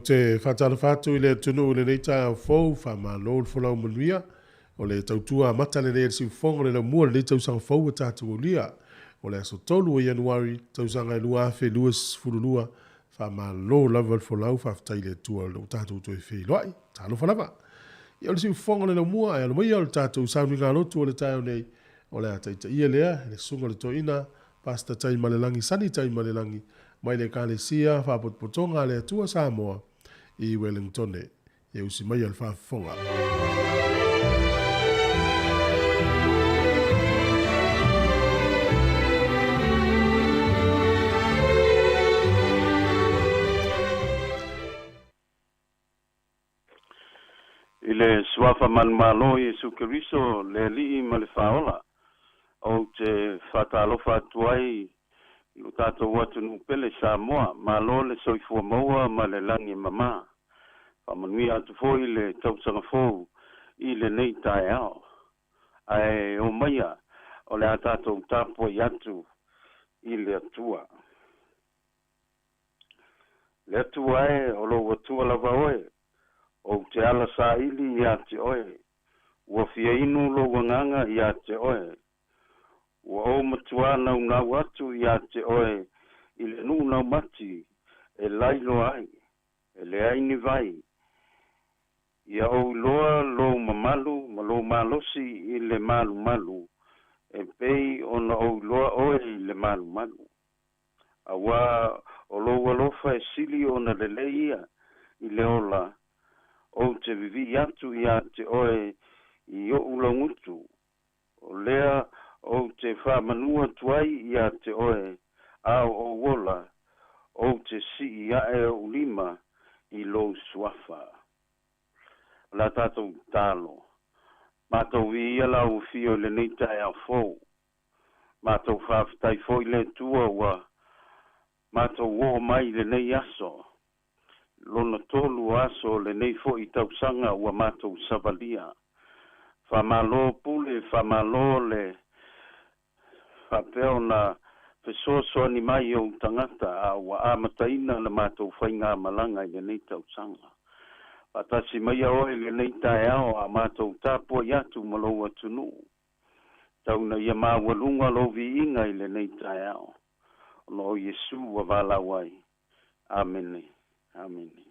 te faatalofa atu i le atunuu i lenei taeao fou, faamalo le folau manuia. O le tautua amata lenei a le siufofoga o le laumua o lenei tausaga fou ua tatou aulia. O le aso 3 o Ianuari, tausaga e 2022, faamalo lava le folau, faafetai i le Atua o lea ua tatou toe feiloai. Talofa lava. Ia o le siufofoga o le laumua, ae alo maia o le tatou sauniga lotu o le taeao nei, o le a taitaia lea e le susuga i le toeaina Pastor Taimalelagi Sonny Taimalelagi mai le Ekalesia Faapotopotoga a le Atua Samoa i Wellingtone. Ia usi maia le faafofoga. I le Suafa manumalo o Iesu Keriso, le Alii ma le Faaola, ou te faatalofa atu ai i lo tatou atunuu pele Samoa, malo le soifua maua ma le lagi e mama. Faamanuia atu foi le tausaga fou i lenei taeao. Ae omaia o le a tatou tapuai atu i le Atua. Le Atua e, o lou Atua lava oe, ou te ala saili ia te oe, ua fia inu lou agaga ia te oe, ua ou matuā naunau atu ia te oe i le nuu naumati e lailoa ai, e leai ni vai, ia ou iloa lou mamalu ma lou malosi i le malumalu, e pei ona ou iloa oe i le malumalu. Auā o lou alofa e sili ona lelei ia i le ola, ou te vivii atu ia te oe i oʻu laugutu, o lea ou te faamanu atu ai ia te oe, a o ou ola, ou te sii aʻe oʻu lima i lou suafa. O le a tatou tatalo. Matou viia lau afio i lenei taeao fou. Matou faafetai foi le Atua ua matou oo mai i lenei aso, lona tolu o aso o lenei foi tausaga ua matou savalia. Faamalo pule, faamalo le faapea ona fesoasoani mai i ou tagata a ua amataina le matou faigamalaga i lenei tausaga. Faatasi maia oe i lenei taeao a matou tapuai atu ma lou atunuu. Tau ina ia maualuga lou viiga i lenei taeao, ona o Iesu ua valaau ai. Amene. Amene.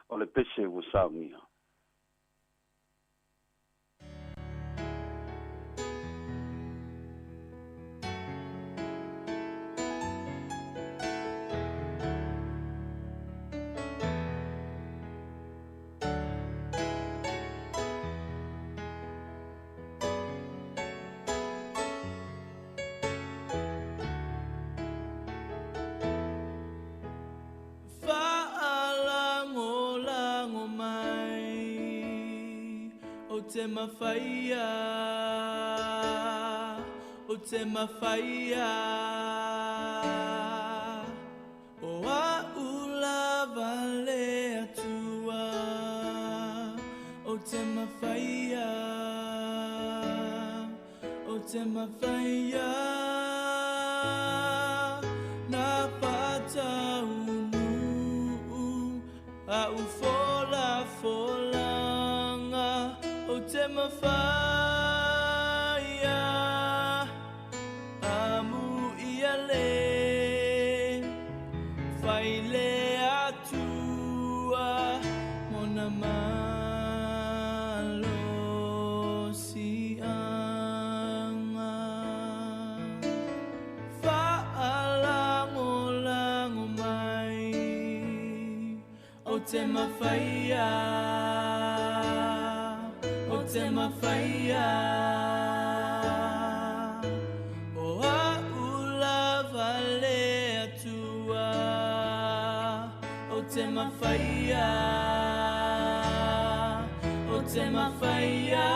O le pese ua saunia. Faalagolago mai o te mafaia, o te mafaia, O a'u lava le Atua, o te mafaia, o te mafaia, Na faataunuu a'u folafolaga, o te mafaia, Amu ia le fai le Atua mona malosiaga. Faalagolago mai o te mafaia, o te mafaia, O a'u lava le Atua, o te mafaia, o te mafaia,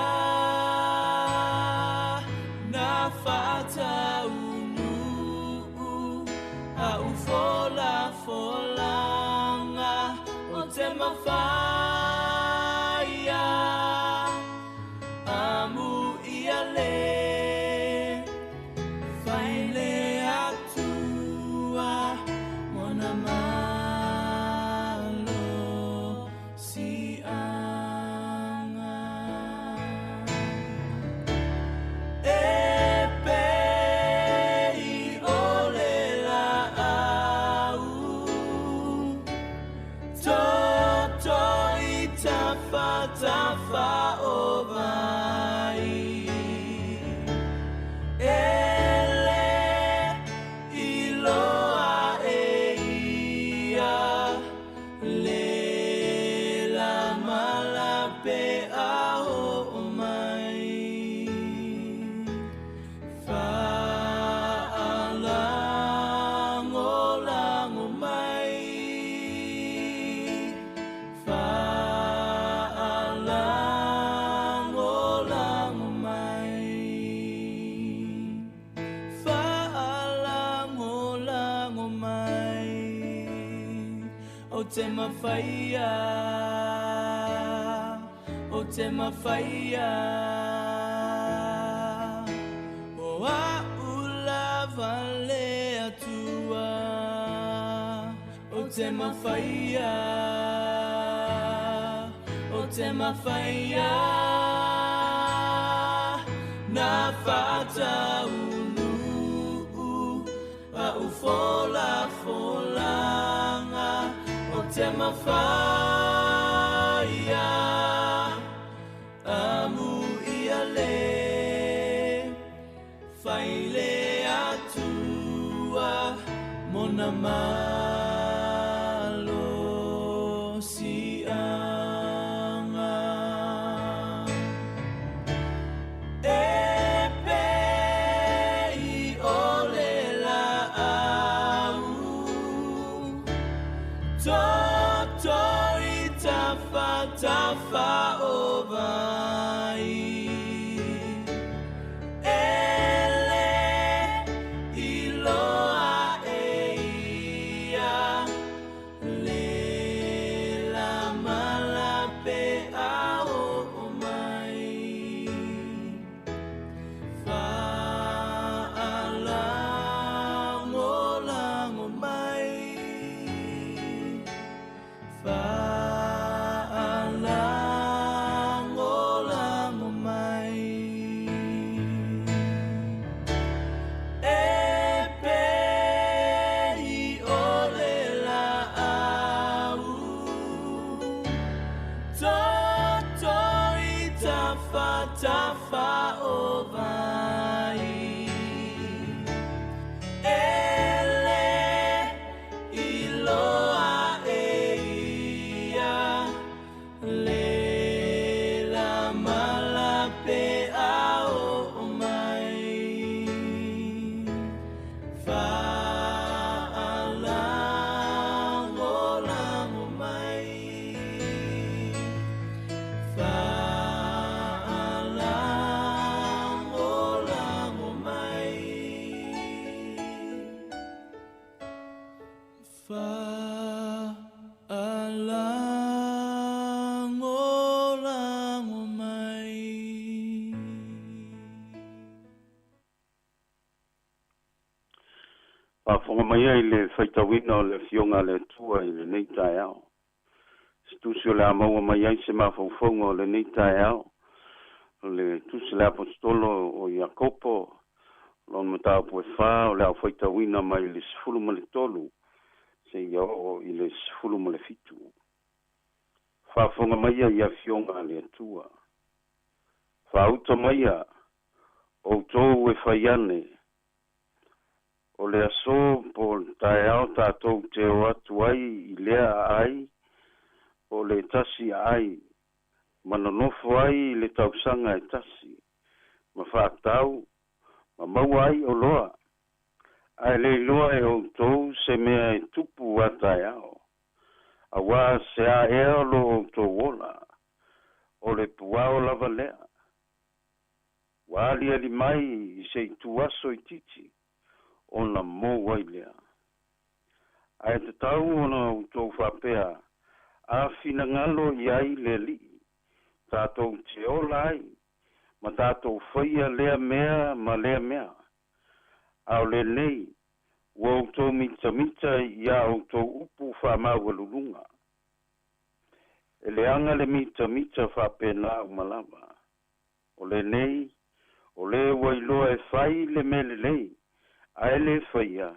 Na faataunuu a'u folafolaga, o te mafaia, Amu ia le fai le Atua mona malosiaga. E pei o le laau Toto i tafa o vai E le iloa e ia Le la malape a o mai Fa'alagolango mai Fa'alagolango mai Fa'alagolango mai O te mawhaia O te mawhaia O a ula vale atua O te mawhaia O te mawhaia Na whataunu A ufola folanga O te mawhaia Amu ia le Whaile atua Mona malo sianga E pei o le laau Toto i tafa o vai E le iloa e ia Le la malape a o mai Fa'alagolango mai Fa'alagolango mai E pei o le laau Toto i tafa o vai E le iloa e ia Le la malape a o mai Fa'alagolango mai Fa'alagolango mai Fa'alagolango mai. Faafofoga mai ai le faitauina o le afioga a le Atua i lenei taeao. Se tusi o le a maua mai ai se mafaufauga o lenei taeao. O le tusi le aposetolo o Iakopo, lona mataupu e 4, o le au faitauina mai le 13 seia oo i le 17. Faafofoga mai ai afioga a le Atua. Faauta maia, outou e fai ane, o le aso po o le taeao tatou te o atu ai i lea aai, po o le tasi aai, ma nonofo ai i le tausaga e tasi, ma faatau, ma maua ai oloa. Ae le iloa e outou se mea e tupu a taeao. Auā se a ea lo outou ola, o le puao lava lea. Ua aliali mai i se itu aso i titi, ona mou ai lea. Ae tatau ona outou faapea, a finagalo i ai le Alii, tatou te ola ai, ma tatou faia lea mea ma lea mea. A o lenei, ua outou mitamita i a outou upu faamaualuluga. E leaga le mitamita faapena uma lava. O lenei, o lē ua iloa e fai le mea lelei, ae lē faia,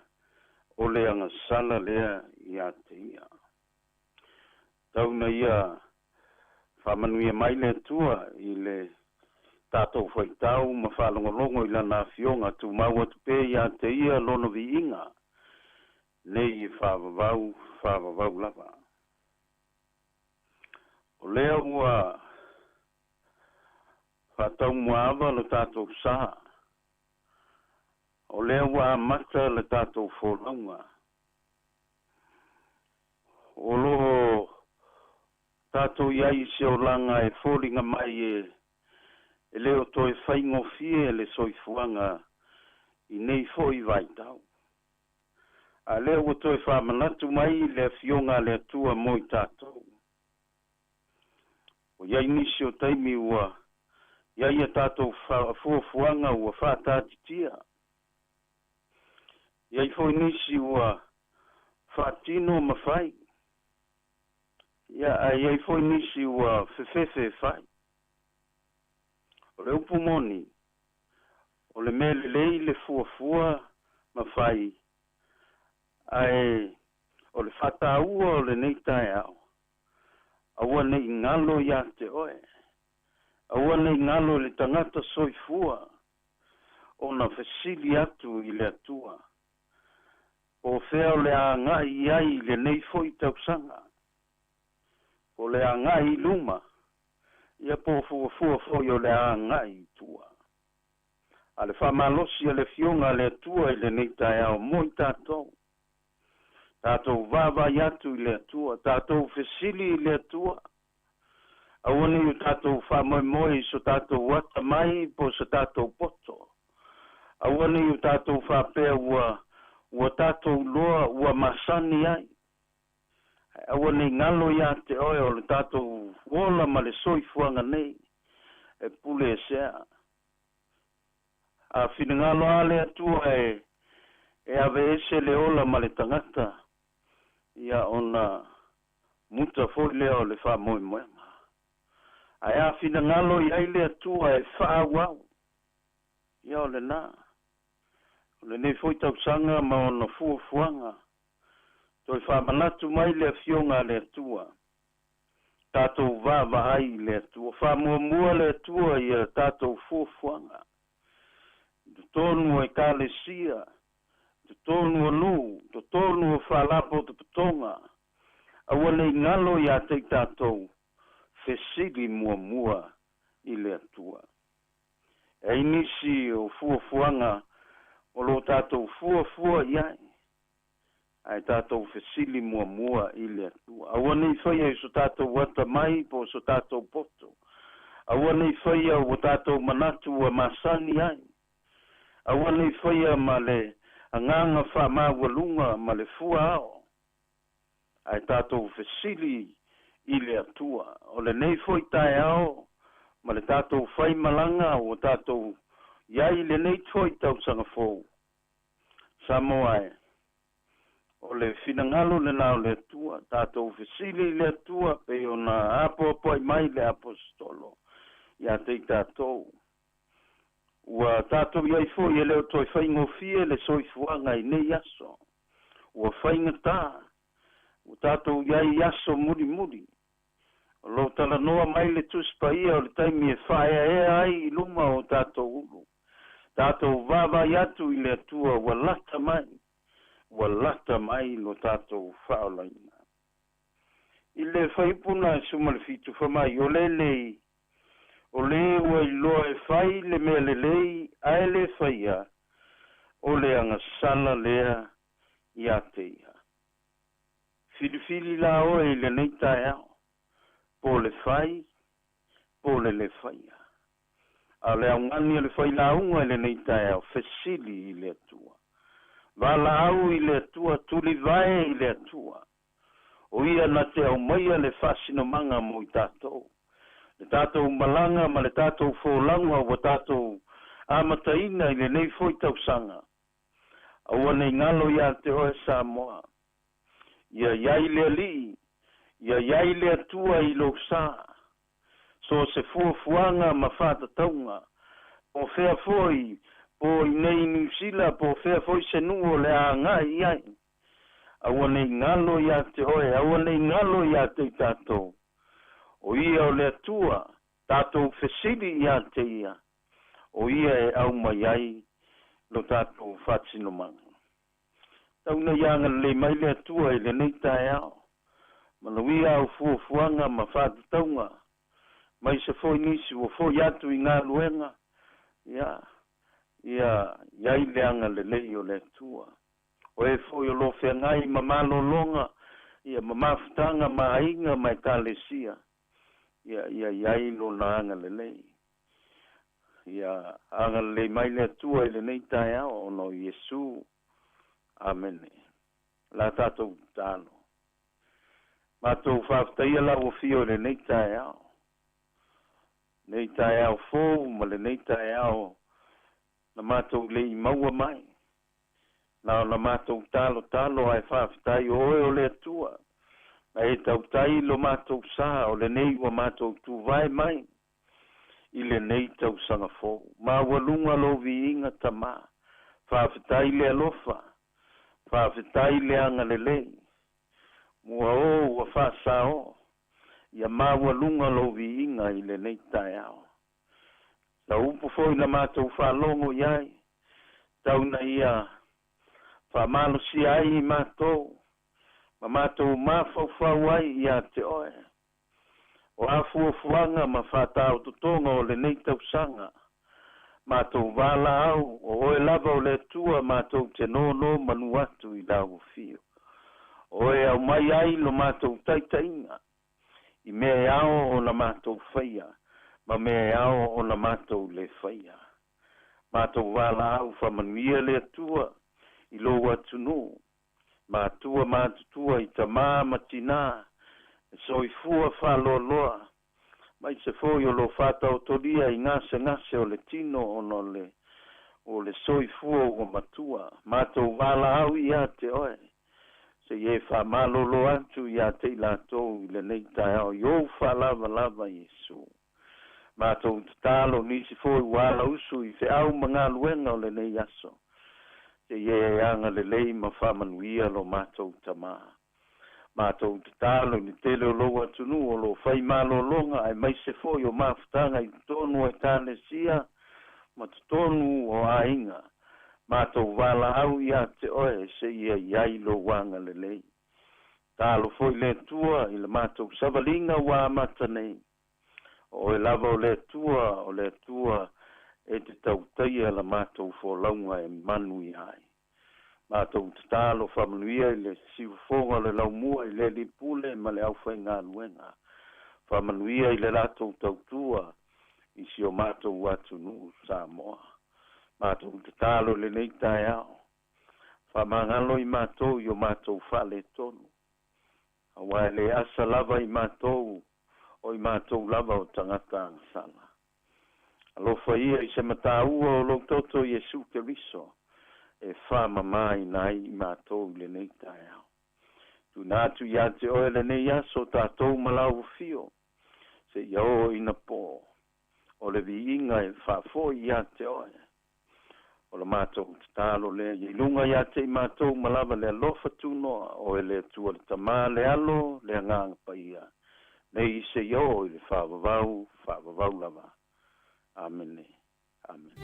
o le agasala lea iā te ia. Tau ina ia faamanuia mai le Atua i le tatou faitau ma faalogologo i Lana Afioga, tumau atu pea iā te Ia Lona viiga, nei e faavavau, faavavau lava. O lea ua faataumuaava lo tatou sa, o lea ua amata le tatou folauga. O lo o tatou i ai i se olaga e foliga mai e e le o toe faigofie le soifuaga i nei foi vaitau. A lea ua toe faamanatu mai le Afioga a le Atua mo i tatou. Ua i ai nisi o taimi ua i ai a tatou fuafuaga ua faataatitia. I ai foi nisi ua faatino ma fai. Ia, ae i ai foi nisi ua fefefe e fai. O le upu moni, o le mea lelei le fuafua ma fai, ae o le faataua o lenei taeao, aua ne i galo ia te oe, aua ne i galo i le tagata soifua ona fesili atu i le Atua, po o fea o le a agai i ai i lenei foi tausaga, po o le agai i luma, ia po o fuafua foi o le a agai i tua. A le faamalosi a le Afioga a le Atua i lenei taeao mo i tatou, tatou vaavaai atu i le Atua, tatou fesili i le Atua, aua ne i o tatou faamoemoe i so tatou atamai po o so tatou poto, aua ne i o tatou faapea ua ua tatou loa ua masani ai, ae aua ne i galo ia te oe o le tatou ola ma le soifuaga nei e pule esea. A finagalo lava le Atua e e aveese le ola ma le tagata, ia ona muta foi lea o le faamoemoega. Ae a finagalo i ai le Atua e faaauau, ia o lena. O lenei foi tausaga ma ona fuafuaga, toe faamanatu mai le Afioga a le Atua, tatou vaavaai i le Atua, faamuamua le Atua i a tatou fuafuaga, i totonu o Ekalesia, i totonu o nuu, i totonu o faalapotopotoga, aua ne i galo ia te i tatou, fesili muamua i le Atua. E ai nisi o fuafuaga o lo o tatou fuafua i ai, ae tatou fesili muamua i le Atua. Aua ne i faia i so tatou atamai po o so tatou poto. Aua ne i faia ua tatou manatu ua masani ai. Aua ne i faia ma le agaga faamaualuga ma le fua ao, ae tatou fesili i le Atua. O lenei foi taeao ma le tatou faimalaga ua tatou i ai i lenei foi tausaga fou, Samoa e, o le finagalo lena o le Atua, tatou fesili i le Atua pei ona apoapoai mai le Aposetolo ia te i tatou. Ua tatou i ai foi e le o toe faigofie le soifuaga i nei aso. Ua faigata, ua tatou i ai i aso mulimuli. O lo o talanoa mai le Tusi Paia o le taimi e faaeaea ai i luma o tatou ulu. Tatou vaavaai atu i le Atua ua lata mai, ua lata mai lo tatou faaolaina. I le fuaiupu na 17 fai mai, O lelei, o lē ua iloa e fai le mea lelei ae lē faia, o le agasala lea ia te ia. Filifili la oe i lenei taeao, po o le fai, po o le lē faia. A o le augani o le failauga i lenei taeao, fesili i le Atua. Valaau i le Atua, tulivae i le Atua. O ia na te aumaia le faasinomaga mo i tatou. Le tatou malaga ma le tatou folauga ua tatou amataina i lenei foi tausaga. Aua ne i galo ia te oe Samoa. Ia i ai le Alii, Ia i ai le Atua i lou sa, so o se fuafuaga ma faatatauga, po o fea foi, po o inei i Niu Sila, po o fea foi se nuu o le a agai i ai. Aua ne i galo ia te oe, aua ne i galo ia te i tatou. O Ia o le Atua, tatou fesili ia te Ia, o Ia e aumai ai lo tatou faatinomaga. Tau ina ia agalelei mai le Atua i lenei taeao, manuia au fuafuaga ma faatatauga, maise foi nisi ua foi atu i galuega, ia, ia i ai le agalelei o le Atua. O e foi o lo o feagai ma malologa, ia, ma mafutaga ma aiga ma ekalesia, ia, ia i ai Lona agalelei. Ia agalelei mai le Atua i lenei taeao ona o Iesu. Amene. O le a tatou tatalo. Matou faafetaia lau Afio i lenei taeao, lenei taeao fou ma lenei taeao na matou le i maua mai. Na ona matou talotalo ae faafetai o Oe o le Atua na e tautai lo matou sa o lenei ua matou tuvae mai i lenei tausaga fou. Maualuga Lou viiga Tama. Faafetai le alofa. Faafetai le agalelei. Mua o ua faasao ia maualuga Lou viiga i lenei taeao. Lau upu foi na matou faalogo i ai, tau ina ia faamalosia ai i matou, ma matou mafaufau ai ia te Oe. O a fuafuaga ma faataototoga o lenei tausaga, matou valaau, o Oe lava o le Atua matou te nonomanu atu i Lau Afio. O Oe e aumai ai lo matou taitaiga i mea e ao ona matou faia ma mea e ao ona matou le faia. Matou valaau faamanuia le Atua i Lou atunuu matua matutua i tama ma tina e soifua faaloaloa, maise foi o lo faataotolia i gasegase o le tino ona o le o le soifua ua matua. Matou valaau ia te Oe, se i e faamalolo atu ia te i latou i lenei taeao i Ou faalavalava, Iesu. Matou tatalo nisi foi ua alausu i feau ma galuega o lenei aso, se i e agalelei ma faamanuia lo matou Tama. Matou tatalo i le tele o lou atunuu o lo o fai malologa aemaise foi o mafutaga i totonu o Ekalesia ma totonu o aiga. Matou valaau ia te Oe seia i ai lou agalelei. Tatalo foi le Atua i le matou savaliga ua amata nei. O Oe lava o le Atua, o le Atua e te tautaia la matou folauga e manuia ai. Matou tatalo faamanuia i le siufofoga o le laumua i le Alii Pule ma le aufaigaluega. Faamanuia i le latou tautua i si o matou atunuu Samoa. Matou tatalo i lenei taeao, faamagalo i matou i o matou faaletonu. Aua e le asa lava i matou, o i matou lava o tagata agasala. Alofa ia i se mataua o lou toto Iesu Keriso e faamamaina ai i matou i lenei taeao. Tuuina atu ia te oe lenei aso tatou ma lau afio, seia oo ina po, o le viiga e faafoi ia te oe. O le matou tatalo lea ia i luga ia te i matou ma lava le alofa tunoa, Oe le Atua le Tama, le Alo, le Agaga Paia, nei seia oo i le faavavau, faavavau lava. Amene. Amene.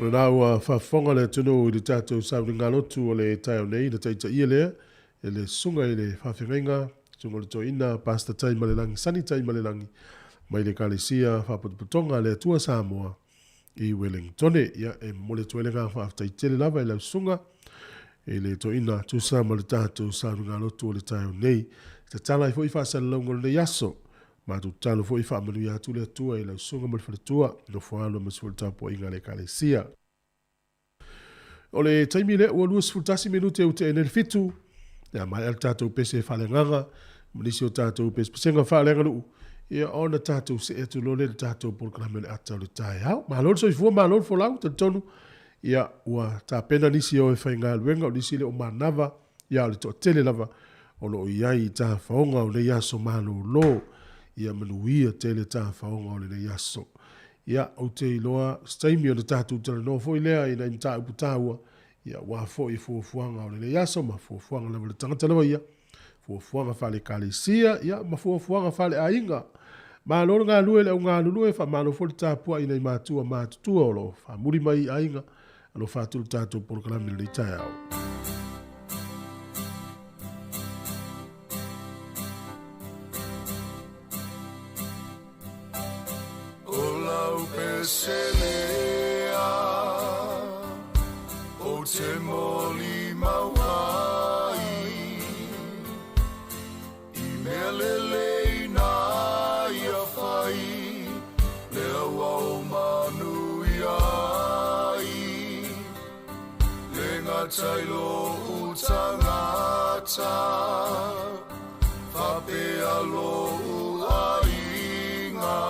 O lena ua faafofoga le atunuu i le tatou sauniga lotu o le taeao nei, na taitaia lea e le susuga i le faafeagaiga, susuga o le toeaina Pastor Taimalelagi, Sonny Taimalelagi, mai le Ekalesia Faapotopotoga a le Atua Samoa i Wellingtone. Ia, e momoli atu ai le agaga faafetai tele lava i lau susuga i le toeaina tusa ma le tatou sauniga lotu o le taeao nei. Tatala ai foi faasalalauga o lenei aso. Matou tatalo foi faamanuia atu le Atua i lau susuga ma le faletua, nofo alo aemaise foi le tapuaiga a le Ekalesia. O le taimi lea ua 21 minute ua tea nei le fitu, ia maea le tatou pese faaleagaga ma nisi o tatou pesepesega faaleaganuu. Ia, ona tatou see atu loa lea i le tatou polokalame o le ata o le taeao. Malo le soifua, malo le folau, talitonu, ia, ua tapena nisi o e faigaluega, o nisi le o manava, ia, o le toatele lava o lo o i ai i tafaoga o nei aso malolo. Ia manuia tele tafaoga o lenei aso. Ia, ou te iloa se taimi ona tatou talanoa foi lea i nai mataupu taua, ia, aua foi fuafuaga o lenei aso ma fuafuaga lava o le tagata lava ia, fuafuaga faale-ekalesia, ia, ma fuafuaga faale-aiga. Malo le galue le au galulue, faamalo foi le tapuai i nai matua matutua o lo o faamuli mai i aiga, alofa atu le tatou polokalame i lenei taeao. O lau peselea, o te moli mau ai, i mea lelei na ia fai, lea ua o manuia ai. Le gatai lo utangata, faapea lo uaiga.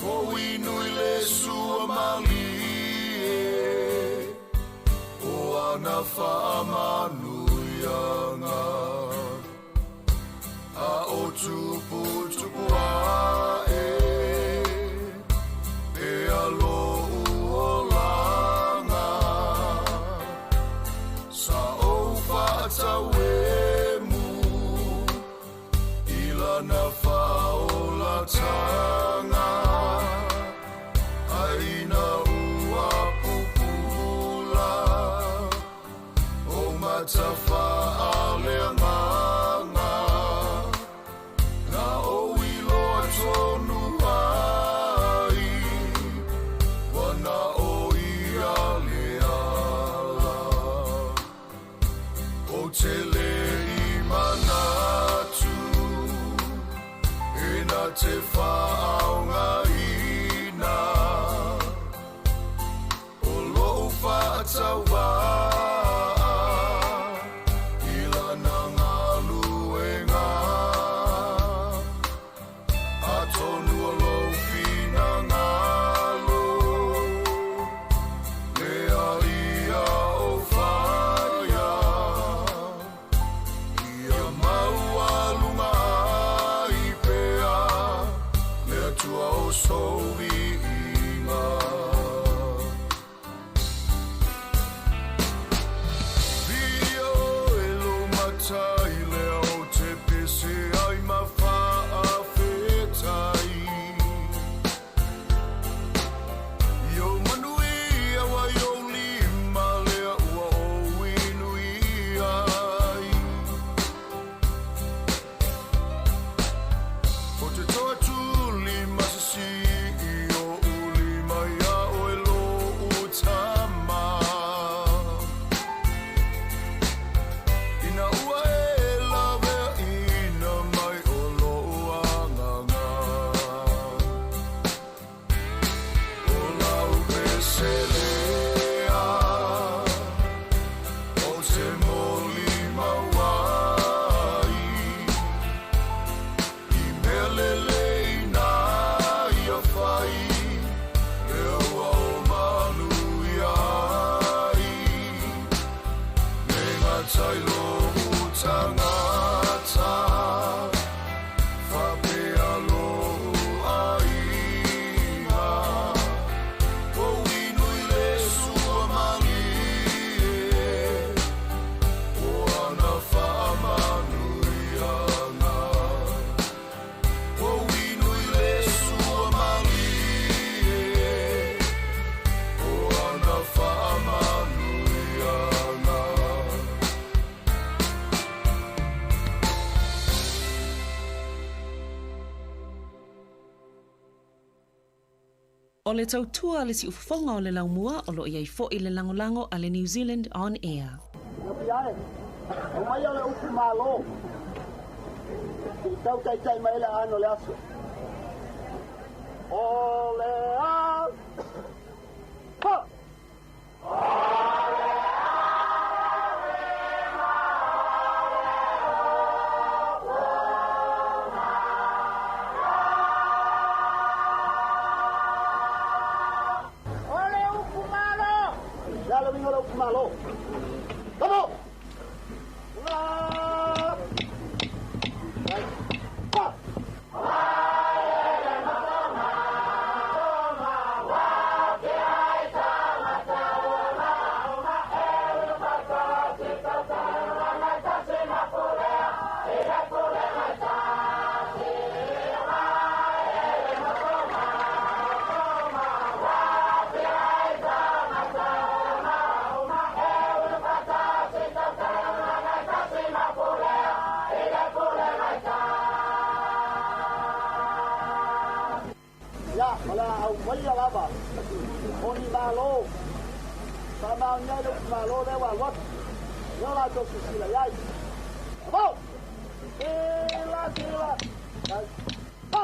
O inui le sua malie, o ana faamanuiaga. A o tupu tupu ae, e alo uolanga. Sa o whaatawemu, ilana whaolatanga. Aina ua pupula, o mata whaaleanganga. Na o iloa tonu ai, wana o ia le ala. O te le i manatu, e na te whaonga ina. O lou whaatawa, i lana ngaluenga. A tonu o lou finagalo, le alia o whaia. Ia maualunga ai pea, le Atua o souviiga. Vio e lo matai lea o te pese ai ma whaafetai. Io manui awa io lima lea ua o inui ai. O te toa tuli masisi i o uli mai a oe lo utama. Ina ua e lavea ina mai o lo anganga. O lau peselea, o te moli mauai. I mea lelei na ia fai, lea ua o manuia ai. Me ngatai lo utangata, faapea lo aiga. O inui le sua malie, o ana faamanuiaga. O inui le sua malie, o ana faamanuiaga. O le tautua le siufofoga o le laumua o lo o i ai foi le lagolago a le New Zealand On Air. Ia e, o mai o le upu malo. I tau taitai mai le ano le aso. O le a... Ha! lenei o le upu Malo. Tamo! Ula! Pa! Ia, o le a aumaia lava o ni Malo faamaonia ai le upu Malo lea ua alu atu. Lea o latou silasila i ai. Amo! Sila, sila, pa!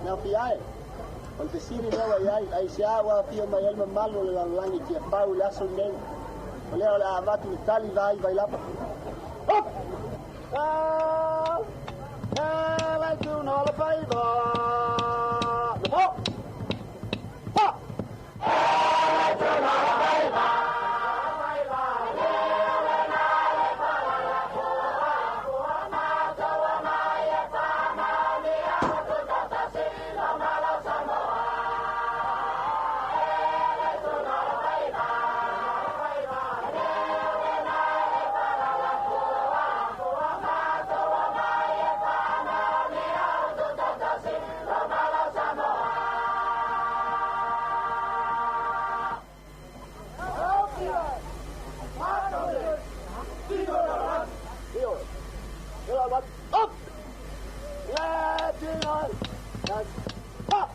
Mea fia e, o le fesili lea ua i ai, aisea ua afio mai ai le mamalu o le lalolagi i Tiafau i le aso lenei? O lea o le a avatu le tali vaivai lava. Up! Pa! Up! Pa!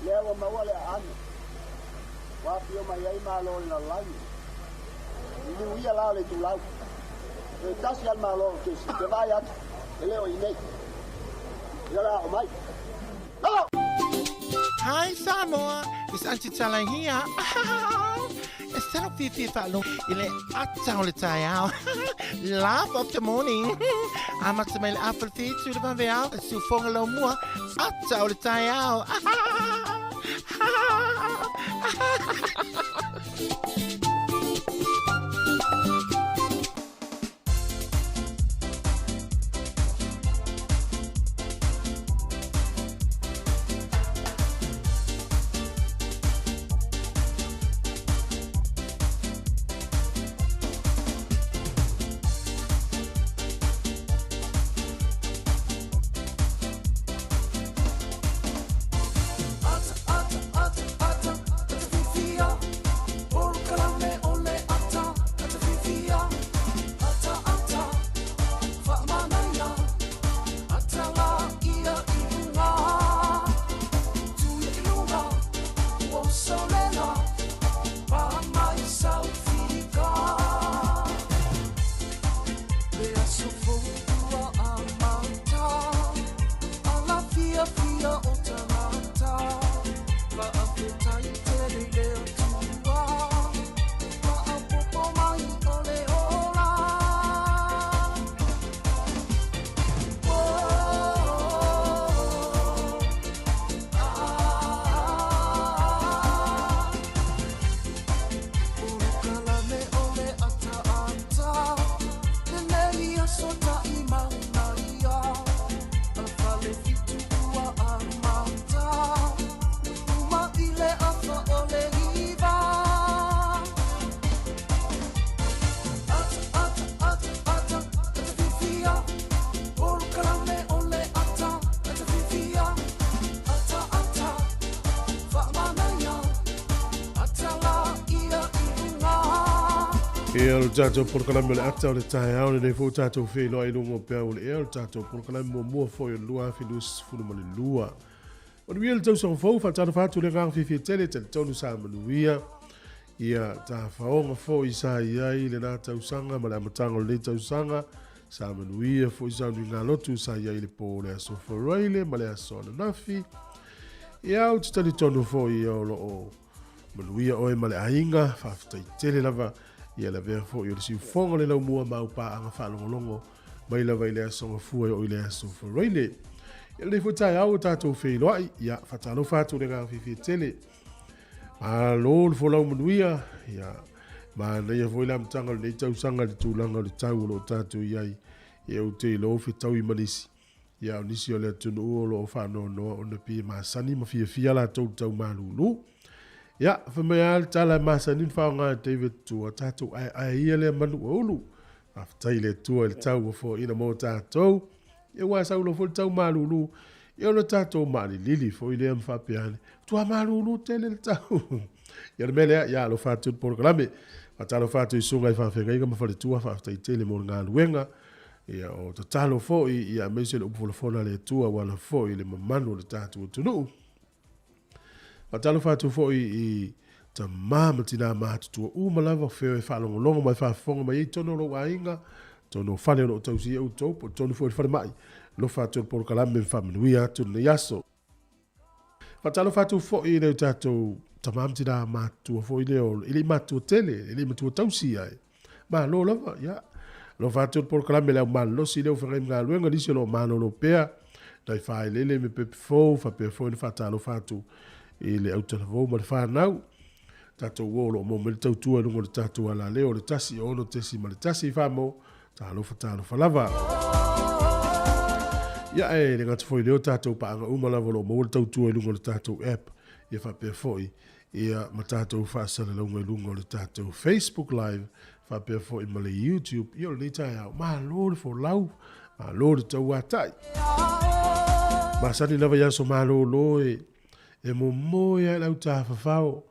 Lea ua maua le aano ua afio mai ai Malo o le lalolagi. Liliu ia la o le itulau. Toe tasi lava le Malo o Kesi, te vaai atu, e le o i inei. Ia o le a oo mai. Lalo! Hi Samoa, it's Auntie Tala here. E se lou fiafia e faalogo i le ata o le taeao. Laugh of the morning. Amata mai le afa le fitu le vaveao, le siufoga laumua, ata o le taeao. Ia o le tatou polokalame o le ata o le taeao lenei foi ua tatou feiloai i luga o peau o le ea o le tatou polokalame muamua foi o le 2022. Manuia le tausaga fou, faatalofa atu le agaga fiafia tele, talitonu sa manuia ia tafaoga foi sa i ai lena tausaga ma le amataga o lenei tausaga, sa manuia foi sauniga lotu sa i ai i le po o le aso Faraile ma le aso ananafi. Ia ou te talitonu foi ia o lo o Manuia oe ma le aiga, faafetai tele lava ia le avea foi o le siufofoga o le laumua ma au paaga faalogologo mai lava i le Aso Gafua e oo i le Aso Faraile. Ia lenei foi taeao ua tatou feiloai, ia faatalofa atu i le agaga fiafia tele. Malo le folau manuia, ia manaia foi le amataga o lenei tausaga i le tulaga o le tau o lo o tatou i ai. Ia ou te iloa ua fetaui ma nisi Ia a o nisi o le atunuu o lo o faanoanoa ona pei e masani ma fiafia latou i le tau malulu. Ia, fai mai lava le tala e masani ona faaaoga e David Tua, tatou aeae ia lea manu ua ulu. Faafetai i le Atua i le tau ua foaiina mo tatou. Ia aua e sau loa foi le tau malulu, ia ona tatou maalilili foi lea ma faapea ane, matua malulu tele le tau. Ia o le mea lea, ia alofa atu i le polokalame. Faatalofa atu i susuga i faafeagaiga ma faletua, faafetai tele mo le galuega. Ia, o tatalo foi, ia, aemaise le upu folafola a le Atua aua foi le mamalu o le tatou atunuu. Faatalofa atu foi i tamā ma tinā matutua uma lava o fea e faalogologo mai faafofoga mai ai totonu o lou aiga, totonu o fale o lo o tausia outou, po o totonu foi o le falemai. Alofa atu i le polokalame ma faamanuia atu lenei aso. Faatalofa atu foi i le tatou tama ma tina matutua foi lea o, e le i matutua tele, e le i matua tausi ai. Malo lava, ia. Alofa atu le polokalame le au malolosi lea ua feagai ma galuega, nisi o lo o malolo pea, nai faaeleele me pepe fou, faapea foi ona faatalofa atu i le autalavou ma le fanau. Tatou uo o lo o maua mai le tautua i luga o le tatou alaleo o le 106.1 Famo, Talofa, talofa lava. Ia, e le gata foi i lea o tatou paaga uma lava o lo o maua le tautua i luga o le tatou app, ia faapea foi ia ma tatou faasalalauga i luga o le tatou Facebook Live, faapea foi ma le YouTube. Ia o lenei taeao, malo le folau, malo le tauatai. Masani lava i aso malolo e, e momoe ai le au tafafao,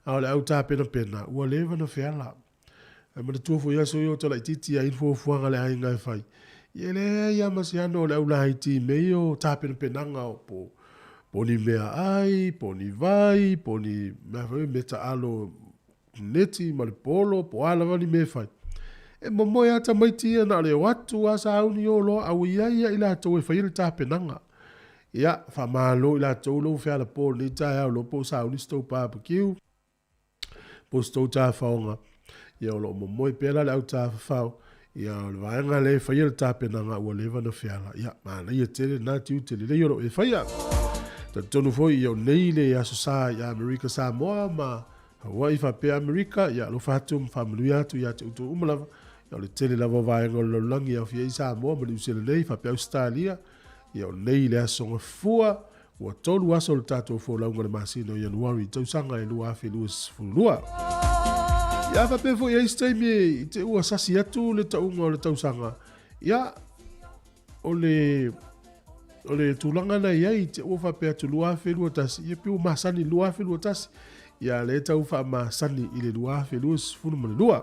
a o le au tapenapena, ua leva na feala. Ae manatua foi aso ia o talaititi ai ni fuafuaga a le aiga e fai. Ia e leai lava ma se ano o le au laiti i mea ia o tapenapenaga o po, po o ni meaai, po o ni vai, po o ni mea foi mea taalo neti ma le polo, po o a lava ni mea e fai. E momoe lava tamaiti ia na o le o atu lava sauni o loa, a ua i ai lava i latou e faia le tapenaga. Ia, faamalo i latou la ua fealapo i lenei taeao, iloa po o sauni se tou barbecue. Po o se tou tafaoga, ia o lo o momoe pea la le au tafafao, ia o le vaega lea e faia le tapenaga ua leva ona feala, ia manaia tele lena tiute lelei o lo o e faia. Talitonu foi ia o nei le Aso Sa i Amerika Samoa ma Hawaii faapea Amerika, ia alofa atu ma faamanuia atu ia te outou uma lava. Ia o le tele lava o vaega o le lalolagi e aofia ai Samoa ma Niu Sila nei faapea Ausetalia, ia o nei le Aso Gafua, ua tolu aso o le tatou folauga i le masina o Ianuari i tausaga e 2022. Ia faapea foi i ai se taimi i te ua sasi atu le tauga o le tausaga, ia o le o le tulaga na i ai te ua faapea atu 2021, ia pei ua masani i le 2021, ia lea e tau faamasani i le 2022.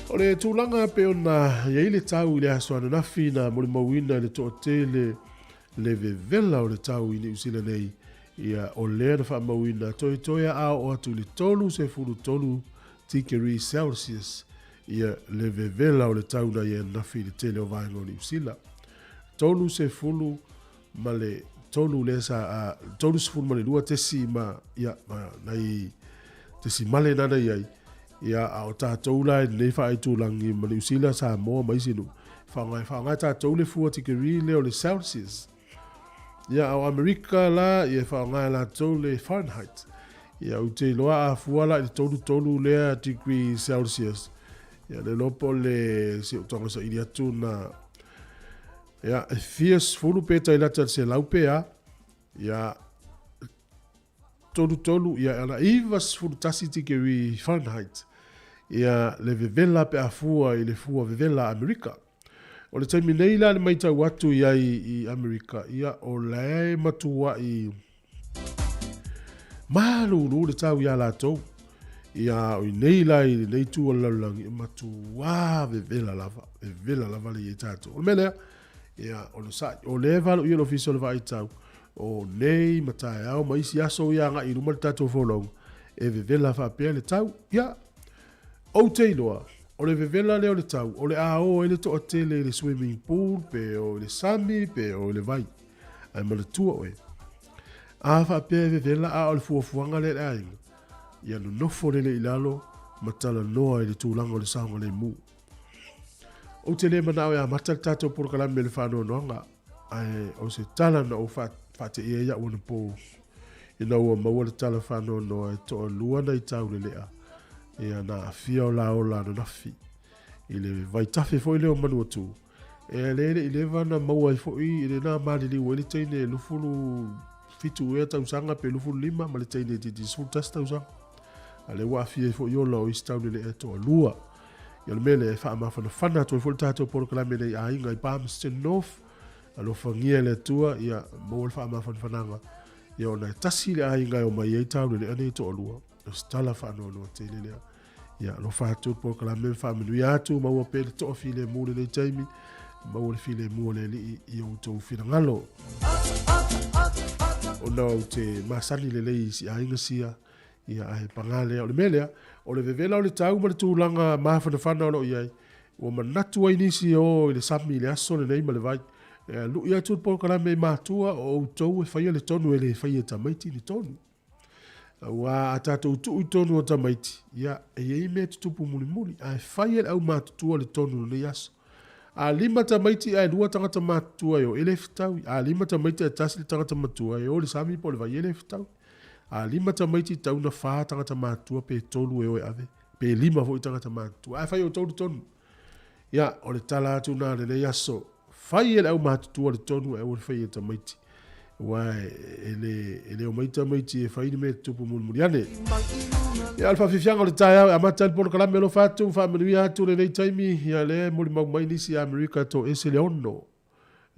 O le tulaga pei ona i ai le tau i le aso ananafi na molimauina i le toatele le vevela o le tau i Niu Sila nei, ia o lea na faamauina toetoe a oo atu i le 33 tikeri Celsius ia le vevela o le tau na i ananafi i le tele o vaega o Niu Sila. 33 lea sa, 32 tesi ma, ia, ma nai tesimale na na i ai, ia, a o tatou la i lenei faaitulagi ma Niu Sila, Samoa ma isi nuu, e faaaoga e tatou le fua tikeri lea o le Celsius. Ia, a o Amerika la, ia e faaaoga e latou le Fahrenheit. Ia, ou te iloa a fua la i le 33 lea degree Celsius, ia, le iloa po o le si ou tago saili atu na, ia, e fia sefulu pe tai lata i le selau pe a, ia, 33, ia, ana 91 tikeri Fahrenheit, ia, le vevela pe a fua i le fua vevela a Amerika. O le taimi nei la le maitau atu i ai i Amerika, ia, o la e matua'i malūlū le tau iā latou. Ia, o i nei la i lenei itu o le lalolagi, e matuā vevela lava, vevela lava le i ai tatou. O le mea lea, ia, o le sa'i, o lea e valoia le Ofisa o le Vaai Tau, o nei ma taeao ma isi aso ia agai i luma le tatou folauga, e vevela faapea le tau. Ia, Ou te iloa, o le vevela lea o le tau, o le a o ai le toatele i le swimming pool, pe o i le sami, pe o i le vai. Ae manatua oe, a faapea e vevela a o le fuafuaga lea i le aiga, ia nonofo lele i lalo ma talanoa i le tulaga o le saogalemu. Ou te le manao e amata le tatou polokalame i le faanoanoaga, ae o se tala na ou faateia ai au anapo ina ua maua le tala faanoanoa e toalua nai taulelea ia na aafia o la ola ananafi i le vaitafe foi lea o Manuatu. E le le i leva na maua ai foi i lena maliliu ai le teine e 27 ea tausaga pe 25 ma le teine itiiti 11 tausaga. A lea ua aafia ai foi ola o isi taulelea e toalua. Ia o le mea lea e faamafanafana atu ai foi le tatou polokalame nei aiga i Palmerston North. Alofagia e le Atua ia maua le faamafanafanaga ia ona e tasi le aiga e omai ai taulelea nei toalua. O se tala faanoanoa tele lea. Ia alofa atu le polokalame ma faamanuia atu, maua pea le toafilemu lenei taimi, maua le filemu o le Alii i outou finagalo. Ona ou te masani lelei i si aiga sia, ia ae paga lea. O le mea lea, o le vevela o le tau ma le tulaga mafanafana o lo o i ai, ua manatu ai nisi e o i le sami i le aso lenei ma le vai. E lui atu le polokalame i matua o outou e faia le tonu e le faia e tamaiti le tonu. Aua a tatou tuu i tonu o tamaiti, ia, e i ai mea tutupu mulimuli, ae fai e le aumatutua le tonu o lenei aso. A lima tamaiti ae lua tagata matutua e o, e le fetaui. A lima tamaiti ae tasi le tagata matua e o i le sami po o le vai, e le fetaui. A lima tamaiti tau na fa tagata matutua pe tolu e o e ave, pe lima foi tagata matutua. Ae fai e outou le tonu. Ia, o le tala atu na lenei aso. Fai e le aumatutua le tonu ae aua le faia e tamaiti. Aua e le, e le omai tamaiti e fai ni mea tutupu mulimuli ane. Ia, o le faafiafiaga o le taeao e amata ai le polokalame alofa atu, faamanuia atu lenei taimi. Ia, lea e molimau mai nisi Amerika toese le ono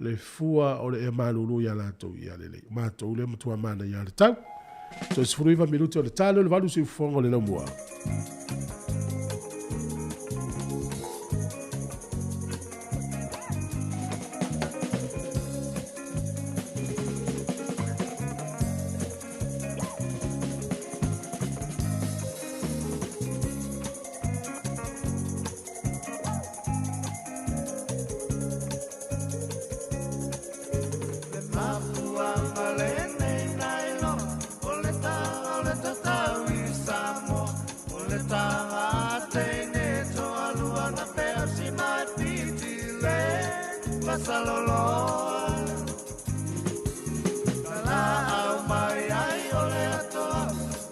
le fua o le ea malūlū iā latou. Ia lelei, o matou lea matua manaia le tau. Toe 19 minute o le talo le valu siufofoga o le laumua. Le mafuanga lenei na iloa, o le tala o le tatau.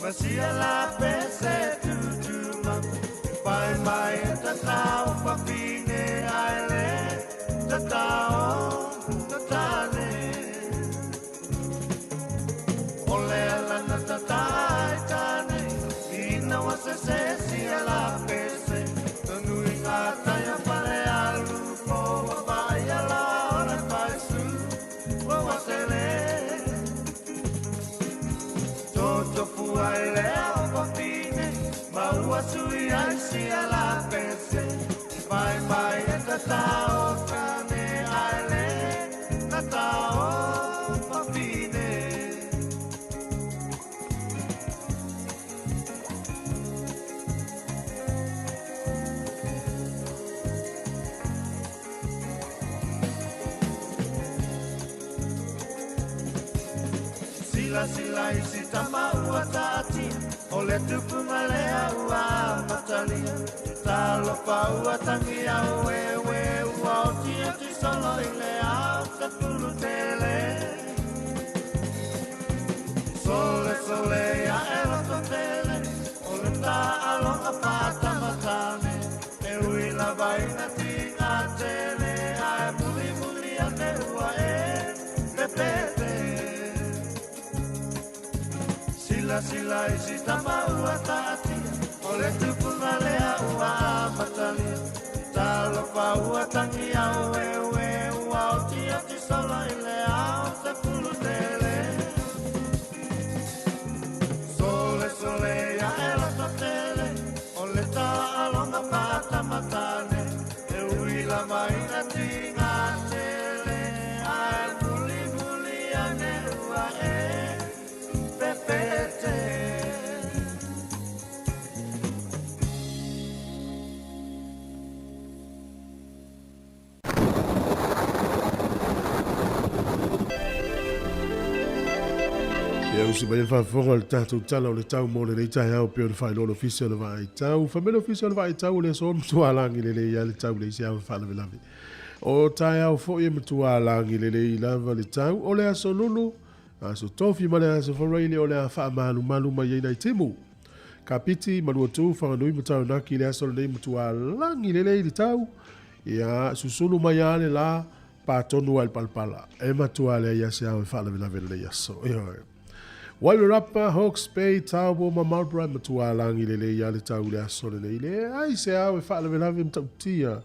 Wasia la pese tutuma Pai mai e tatao papine aile Tatao, tatane Ole ala na tatai tane Ina wasese sia la pese Tanui ngā taia pare alu Po wa vai ala ole paisu Wa wasele Toto pua i lea o papine Maua sui ai sia la pese Mai mai e tatao tane aile Tatao papine. Sila sila isi tama ua taatia O le tupu malea ua matalia Talofa ua tangi au e we ua oti oti solo i le au sa pulu tele. Sole sole ia e roto tele O le ta aloha pata matane E ui la vaina tinga tele Ae muli muli ane ua e pepete. Sila sila isi tama ua taatia O le tupu malea ua matalia Talofa ua tangi au e ue ua oti oti solo i le au sa pulu tele. Sole sole ia e roto tele O le ta alonga pata matane E ui la maina tinga tele Ae muli muli ane ua e pepete. Ia usi mai le faafofoga o le tatou tala o le tau mo lenei taeao pei ona faailoa le Ofisa o le Vaaitau. Fai mai le Ofisa o le Vaaitau o le aso matua lagi lelei ai le tau i le isi ao faalavelave. O taeao foi e matua lagi lelei lava le tau o le aso Lulu, aso Tofi ma le aso Faraile o le a faamalumalu mai ai nai timu. Kapiti, Maluatu, Whanganui ma Taranaki i le aso lenei matua lagi lelei le tau. Ia susulu mai a le la pātonu ai le palapala. E matua lea ia se ao e faalavelave lenei aso. Ioe. Wairarapa, Hawke's Bay, Taupo ma Marlborough matua lagi lelei ia le tau i le aso lenei. Le ai se ao e faalavelave ma tautia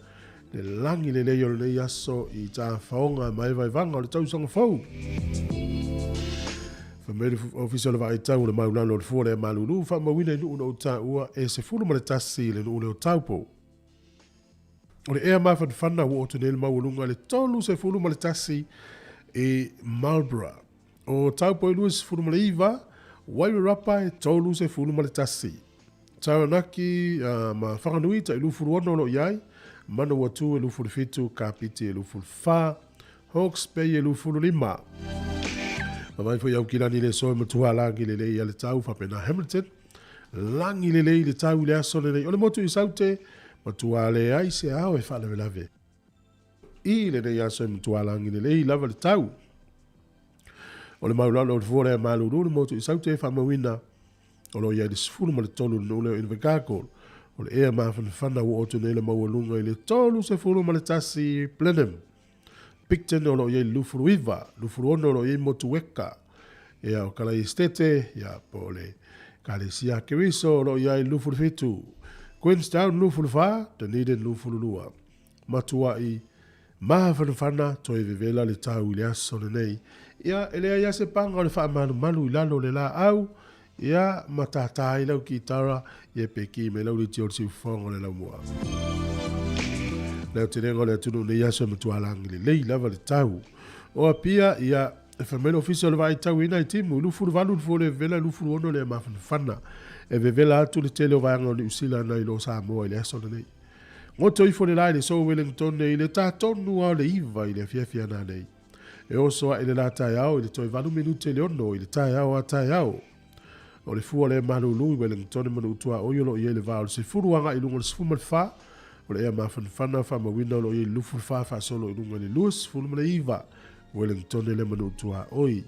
le lagi lelei o lenei aso i tā whaonga ma evaevaga o le tausaga fou. Fai mai le Ofisa o le Vaaitau o le Maulalo o le Fua lea Malulu, faamauina i nuu na ou taua e 11 le nuu lea o Taupo. O le ea mafanafana ua oo atu nei le maualuga i le 31 i Marlborough. O Taupo e 29, Wairarapa e 31. Taranaki ma Whanganui tai 26 o lo o i ai, Manawatu e 27, Kapiti e 24, Hawke's Bay e 25. Mamae foi Aukilani le soe matua lagi lelei ia le tau faapena Hamilton. Lagi lelei le tau i le aso lenei. O le motu i Saute, matua leai se ao e faalavelave. I lenei aso e matua lagi lelei lava le tau. O le maulalo o le fua lea malulu le motu i Saute e faamauina o lo o i ai le 13 le nuu lea o Invercargill. O le ea mafanafana ua oo atu nei le maualuga i le 31 Blenheim. Picton o lo o i ai le 29, 26 o lo o i ai Motueka. Ia o Kalai Esitete, ia po o le Ekalesia Keriso o lo o i ai le 27. Queenstown 24, Dunedin 22. Matuai mafanafana toe vevela le tau i le aso lenei. Ia, e leai lava se paga o le faamalumalu i lalo o le laau, ia, ma tātā ai lau kitara, ia pe ki mai lau liti o le siufofoga o le laumua. Le aotelega o le atunuu nei aso e matua lagi lelei lava le tau. O Apia, ia, e fai mai le Ofisa o le Vaai Tau i nai timu, 28 le fua o le vevela, 26 le mafanafana. E vevela atu le tele o vaega o Niu Sila nai lo Samoa i le aso lenei. Goto ifo le la i le sou Wellington i le tā tonu lava o le 9 i le afiafi ana nei. E oso aʻe le lā taeao i le toe 8 minute i le 6 i le taeao a taeao. O le fua lea malūlū i Wellington ma Nuʻutuaʻoi o lo o i ai le va o le 10 agaʻi i luga o le 14. O le ea mafanafana faamauina o lo o i ai le 24 faasolo i luga i le 29 Wellington lea ma Nuʻutuaʻoi.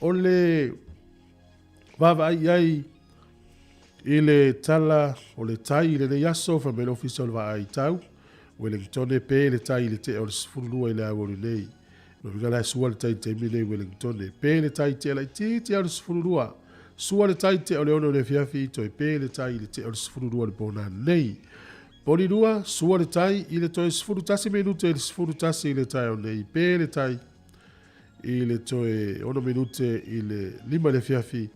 O le vaavaai i ai I le tala o le tai i lenei aso, fai mai le Ofisa o le Vaai Tau, Wellingtone pe le tai i le tea o le 12 i le aoauli nei. Lona uiga la e sua le tai i le taimi lenei i Wellingtone. Pe le tai i tea laitiiti lava o le 12. Sua le tai i tea o le 6 i le afiafi, toe pe le tai i le tea o le 12 i le po nanei. Polilua, sua le tai i le toe 11 minute i le 11 i le taeao nei. Pe le tai i le toe 6 minute i le 5 i le afiafi,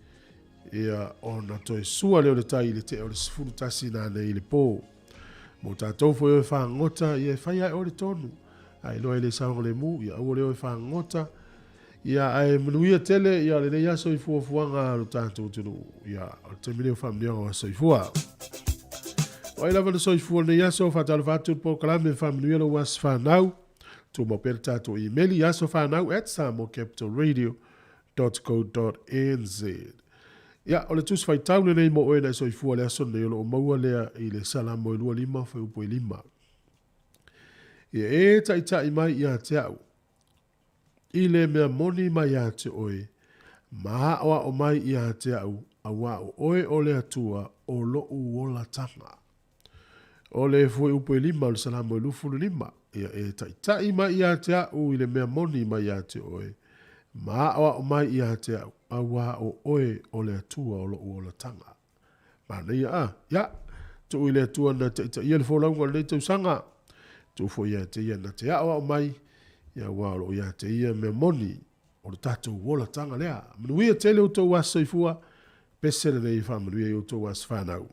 ia ona toe sua lea o le tai i le tea o le 11 nanei i le po. Mo tatou foi o e fagota, ia e fai lava e oe le tonu. A iloa e le saogalemu, ia aua le o e fagota. Ia ae manuia tele ia lenei aso i fuafuaga a lo tatou atunuu. Ia o le taimi lenei o faamanuiaga o aso soifua. O ai lava na soifua lenei aso, faatalofa atu i le polokalame faamanuia lou aso fanau. Tumau pea le tatou imeli asofanau@samoacapitalradio.co.nz. Ia, o le tusi faitau lenei mo oe na e soifua le aso lenei o lo o maua lea i le Salamo e 25 fuaiupu e 5. Ia e taitai mai ia te au i le mea moni mai ia te oe, ma aʻoaʻo mai ia te au, auā o oe o le Atua o loʻu olataga. O le fuaiupu e 5 o le Salamo e 25, ia e taitai mai ia te au i le mea moni mai ia te oe, ma aʻoaʻo mai ia te au, auā o oe o le Atua o loʻu olataga. Manaia a, ia, tuu i le Atua na taitaia le folauga o lenei tausaga, tuu foi ia te ia na te aʻoaʻo mai, ia auā o loo ia te ia mea moni o le tatou olataga lea. Manuia tele outou aso soifua, pese lenei e faamanuia i outou aso fanau.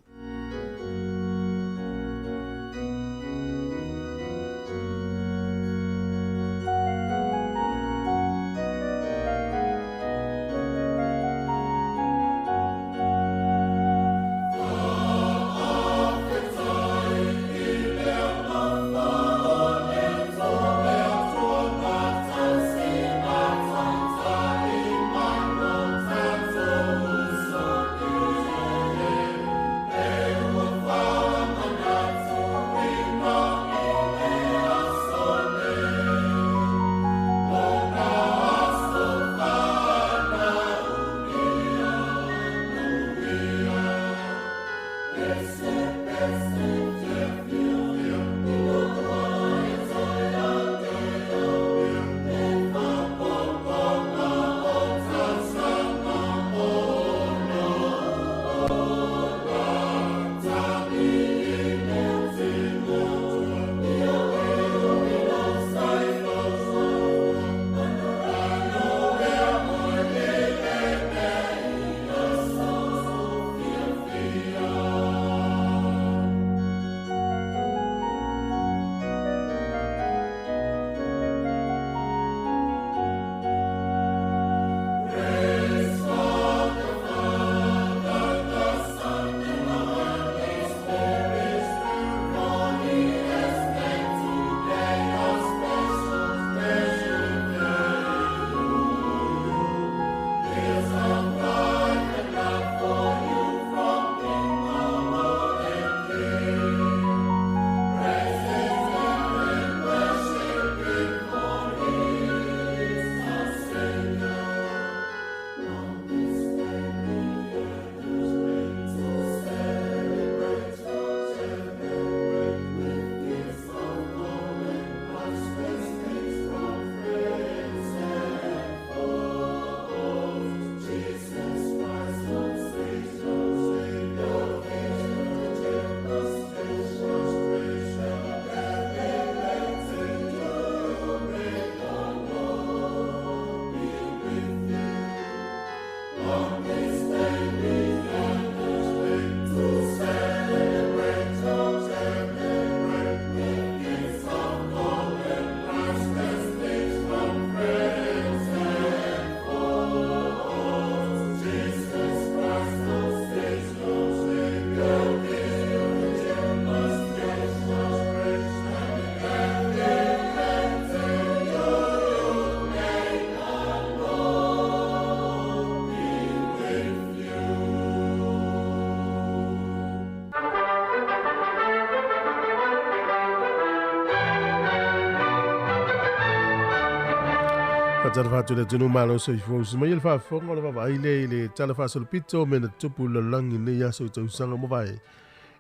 Faatalofa atu i le atunuu malo soifua usu mai le faafofoga o le vaavaai lea i le Tala Faasolopito mea na tupu i le lalolagi i lenei aso i tausaga ua mavae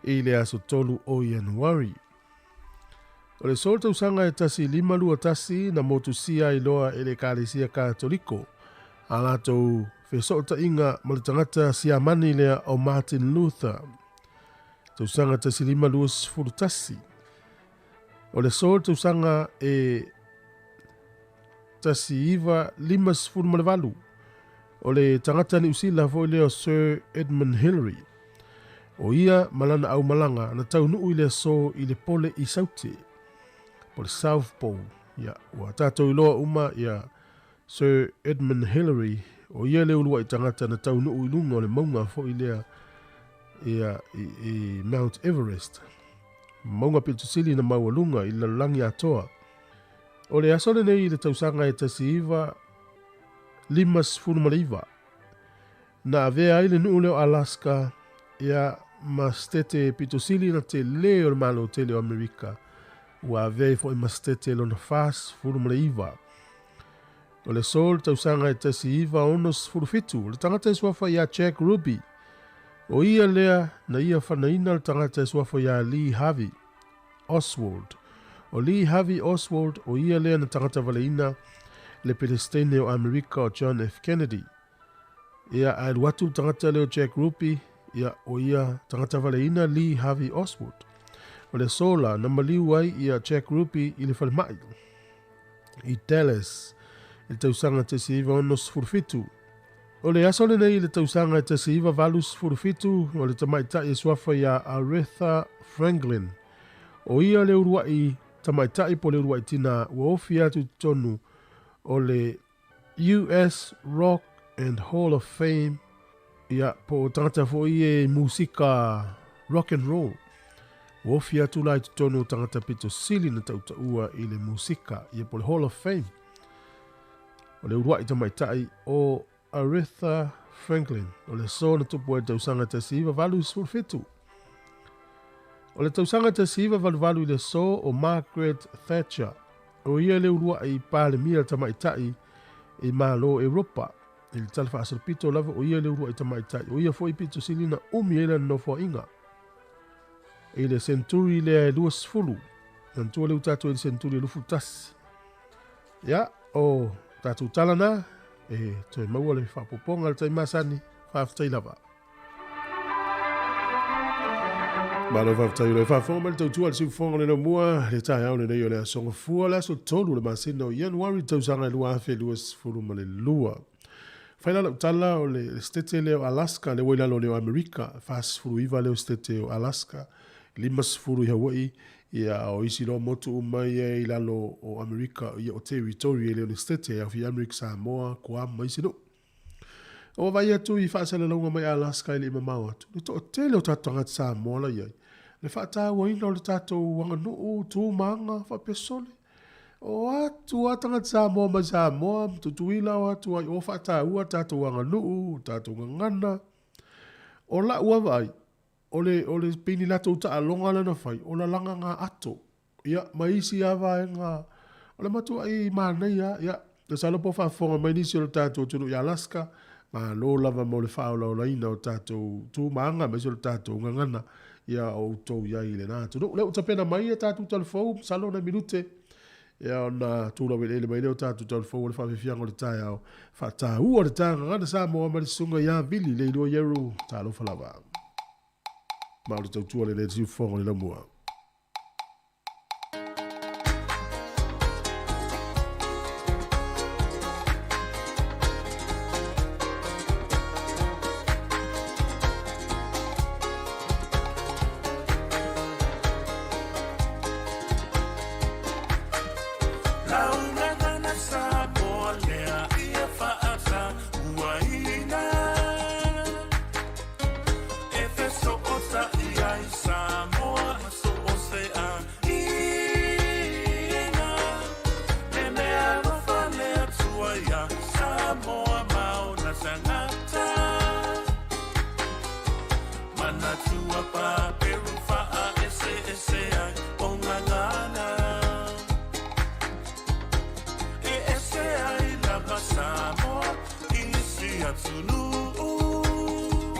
i le aso 3 o Ianuari. O le solo tausaga e 1521 na motusia ai loa e le Ekalesia Katoliko a latou fesootaiga ma le tagata Siamani lea o Martin Luther. Tausaga 1521. O le aso le tausaga e 1958, o le tagata Niu Sila foi lea o Sir Edmund Hillary. O ia ma lana aumalaga na taunuu i le aso i le pole i Saute, po le South Pole. Ia, ua tatou iloa uma ia Sir Edmund Hillary, o ia le uluai tagata na taunuu i luga o le mauga foi lea ia, i, i Mount Everest, mauga pito sili na maualuga i le lalolagi atoa. O le aso lenei i le tausaga e 1959, na avea ai le nuu lea o Alaska ia ma setete pito sili na telē o le Malo tele o Amerika, ua avea ai foi ma setete lona 49. O le aso o le tausaga e 1967, le tagata e suafa ia Jack Ruby, o ia lea na ia fanaina le tagata e suafa ia Lee Harvey Oswald. O Lee Harvey Oswald, o ia lea na tagata valeina le Pelesitene o Amerika o John F. Kennedy. Ia, ae alu atu le tagata lea o Jack Ruby, ia, o ia tagata valeina Lee Harvey Oswald. O le aso la na maliu ai ia Jack Ruby i le falemai i Dallas i le tausaga 1967. O le aso lenei i le tausaga 1987, o le tamaitai e suafa ia Aretha Franklin. O ia le uluai tamaitai po o le uluai tina ua ofi atu i totonu o le US Rock and Hall of Fame, ia, po o tagata foi ia i musika rock and roll. Ua ofi atu la i totonu o tagata pito sili na tautaua i le musika, ia po o le Hall of Fame. O le uluai tamaitai o Aretha Franklin, o le aso na tupu ai le tausaga 1987. O le tausaga 1988 i le aso o Margaret Thatcher, o ia le uluai Palemia tamaitai i Malo Europa. I le tala faasolopito lava o ia le uluai tamaitai, o ia foi pito sili na umi ai lana nofoaiga i le senturi lea e 20. Manatua lea ua tatou i le senturi e 21. Ia, o tatou tala na, e toe maua le faaopoopoga i le taimi masani. Faafetai lava. Malo faafetai o le faafofoga mai le tautua a le siufofoga o le laumua le taeao lenei o le aso Gafua, le aso 3 le masina o Ianuari tausaga e 2022. Fai la lau tala o le setete lea o Alaska, lea ua i lalo lea o Amerika, 49 lea o setete o Alaska, 50 i Hawaii, ia o isi loa motu uma ia i lalo o Amerika, ia o territory e le o ni setete, e aofia Amerika Samoa, Guam ma isi nuu. Ua vaai atu i faasalalauga mai Alaska e le i mamao atu, le toatele o tatou tagata Samoa la i ai, le faatauaina o le tatou aganuu, tu ma aga, faapea sole. O atu lava tagata Samoa mai Samoa ma Tutuila o atu ai o faataua tatou aganuu, tatou gagana. O lau lava vaai, o le, o le pei ni latou taaloga la na fai, o lalaga ngā ato. Ia, ma isi lava vaega, o le matuai manaia lava. Ia, masalo po o faafofoga mai nisi o le tatou atunuu i Alaska, malo lava mo le faaolaolaina o tatou tu ma aga aemaise o le tatou gagana, ia o outou i ai i lena atunuu. Lea ua tapena mai a tatou talafou, masalo nai minute, ia ona tulaueleele mai lea o tatou talafou o le faafiafiaga o le taeao, faataua le ta gagana Samoa ma le susuga ia Vili Leiloa Ieru, talofa lava. Ma o le tautua lenei i le siufofoga o le laumua. atunuu.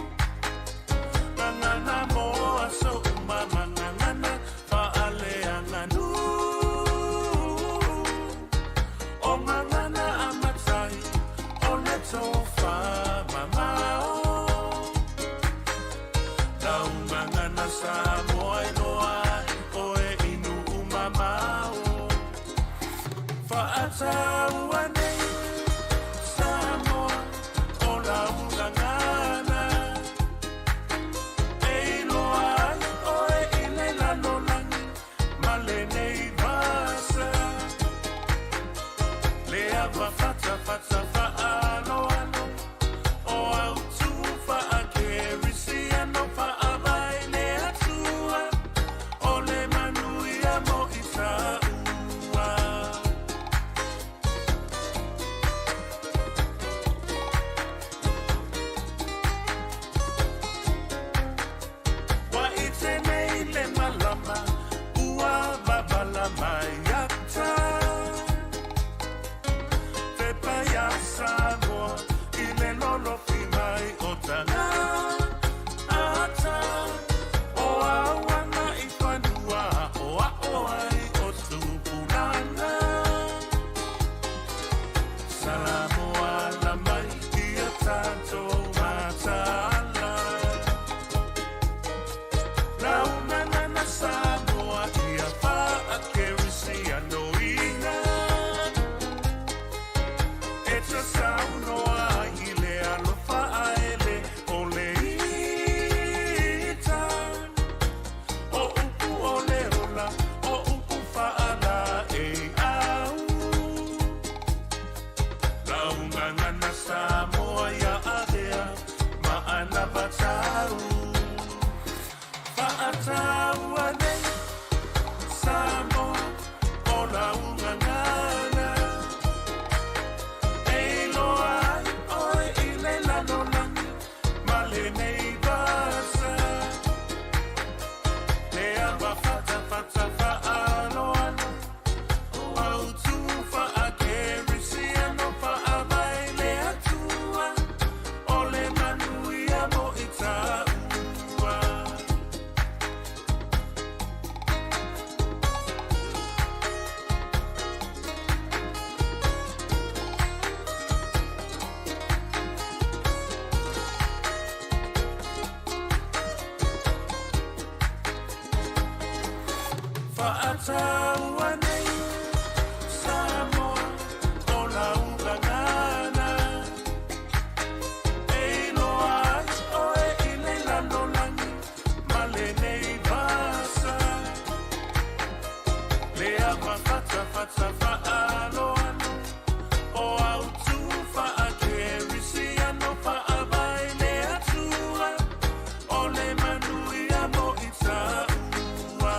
Gagana mo aso uma ma gagana faaleaganuu. O gagana a matai o le tofa mamao. Lau gagana Samoa e loa ai oe i nuu mamao. Faataua nei Samoa o lau gagana. E iloa ai oe i le lalolagi ma lenei vasa. Le ava fatafata faaaloalo o autu faakerisiano faavae i le Atua o le manuia mo i taua. Ua ite nei le malama ua wavala mai ata. Pepa iā Samoa i le lolofi mai o taga ata. O auana i fanua o ao ai o tupulaga. Samoa ala mai ia tatou mataala. Lau gagana Samoa ia faakerisianoina. E te saunoa ai i le alofa ae le o le ita. O upu o le ola, o upu faalaei au. Lau gagana Samoa ia avea ma anavatau. Faataua nei Samoa o lau gagana. E iloa ai oe i le lalolagi ma lenei vasa. Le ava fatafata faaaloalo o autu faakerisiano faavae i le Atua o le manuia mo i taua. Faataua nei Samoa o lau gagana. E iloa ai oe i le lalolagi ma lenei vasa. Le ava fatafata faaaloalo o autu faakerisiano faavae i le Atua o le manuia mo i taua.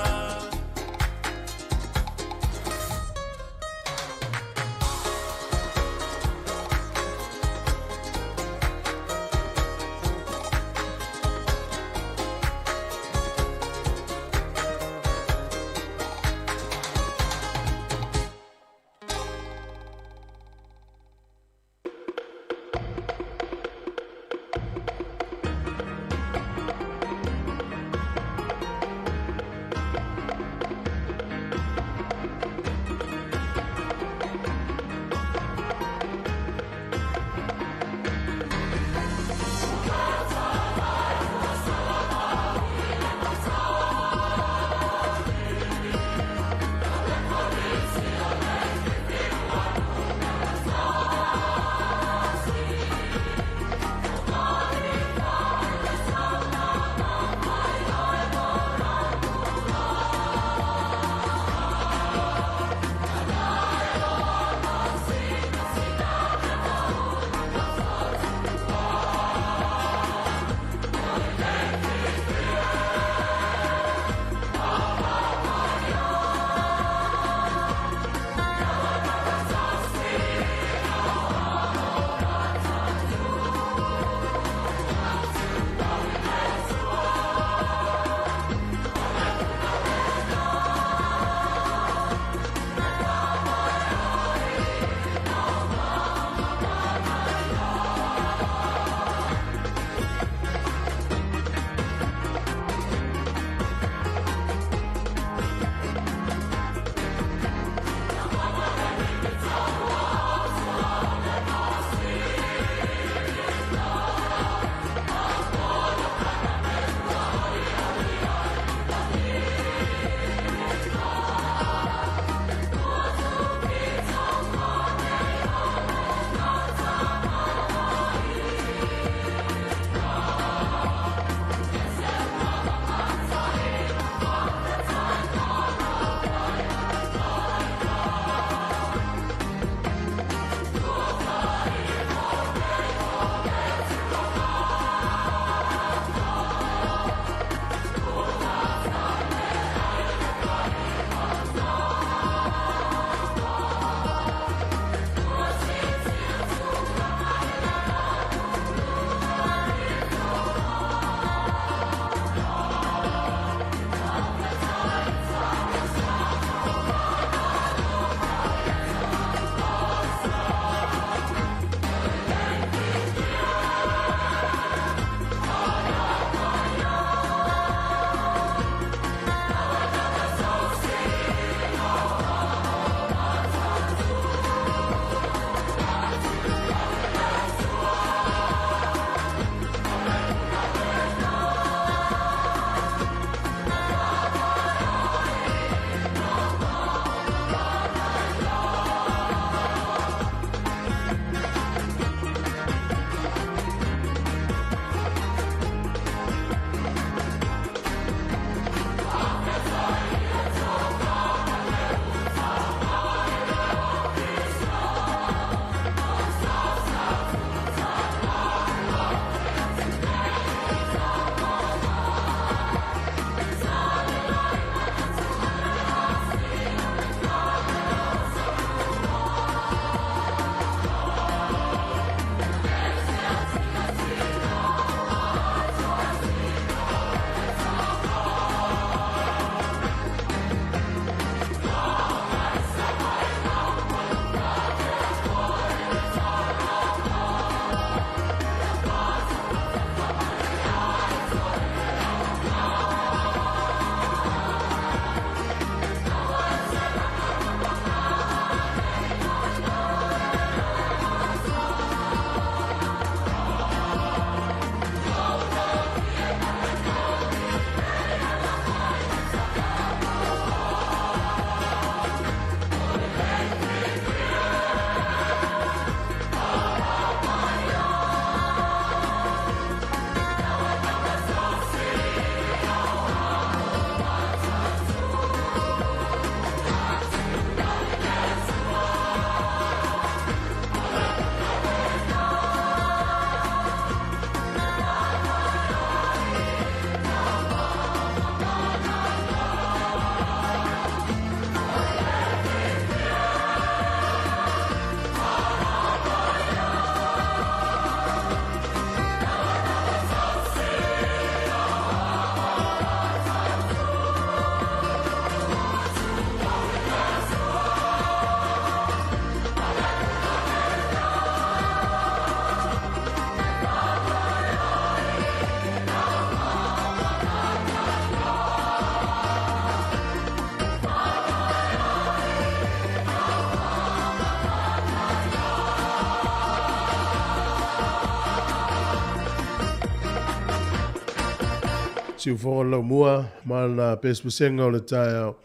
Siufogo le laumua ma lana pesepesega o le taeao.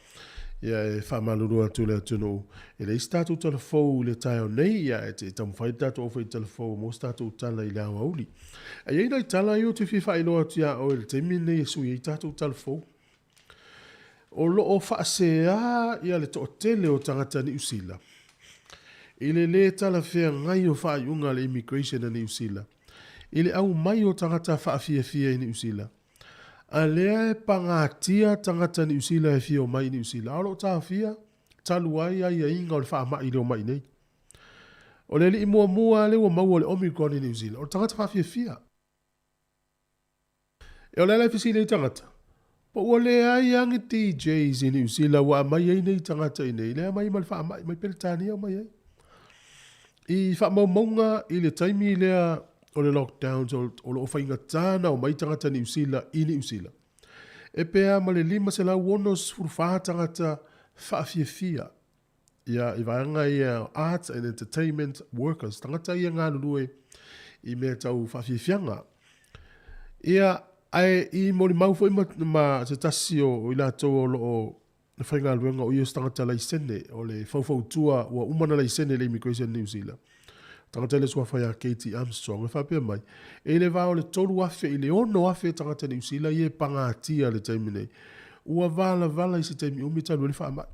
Ia e faamalulu atu le atunuu. E leai se tatou tala fou i le taeao nei, ia ae te taumafai le tatou aufai tala fou mo se tatou tala i le aoauli. Ae i ai nai tala ia ou te fia faailoa atu iā oe i le taimi lenei e sui ai tatou tala fou. O lo o faasea ia le toatele o tagata Niu Sila i le lē talafeagai o faaiuga a le Immigration a Niu Sila i le aumai o tagata faafiafia i Niu Sila, a lea e pagatia tagata Niu Sila e fia omai i Niu Sila, a o lo o taofia talu ai aiaiga o le faamai i le omai nei. O le alii muamua lea ua maua le Omicron i Niu Sila, o le tagata faafiafia. E o le ala e fesili ai tagata, po ua leai lava ni DJs i Niu Sila ua aumai ai nei tagata i nei, lea aumai ma le faamai mai Peretania aumai ai. I faamaumauga i le taimi lea o le lockdown, so o lo o faigata ona omai tagata Niu Sila i Niu Sila. E pe a ma le 564 tagata faafiafia ia i vaega ia arts and entertainment workers, tagata ia galulue i mea tau faafiafiaga. Ia, ae i molimau foi ma, ma se tasi o i latou o lo o faigaluega o ia o se tagata laisene, o le faufautua ua uma na laisene i le Immigration New Zealand. Tagata le suafa ia Katie Armstrong e faapea mai, e i le va o le 3,000 i le 6,000 tagata Niu Sila ia e pagatia i le taimi nei. Ua valavala i se taimi umi talu ai le faamai.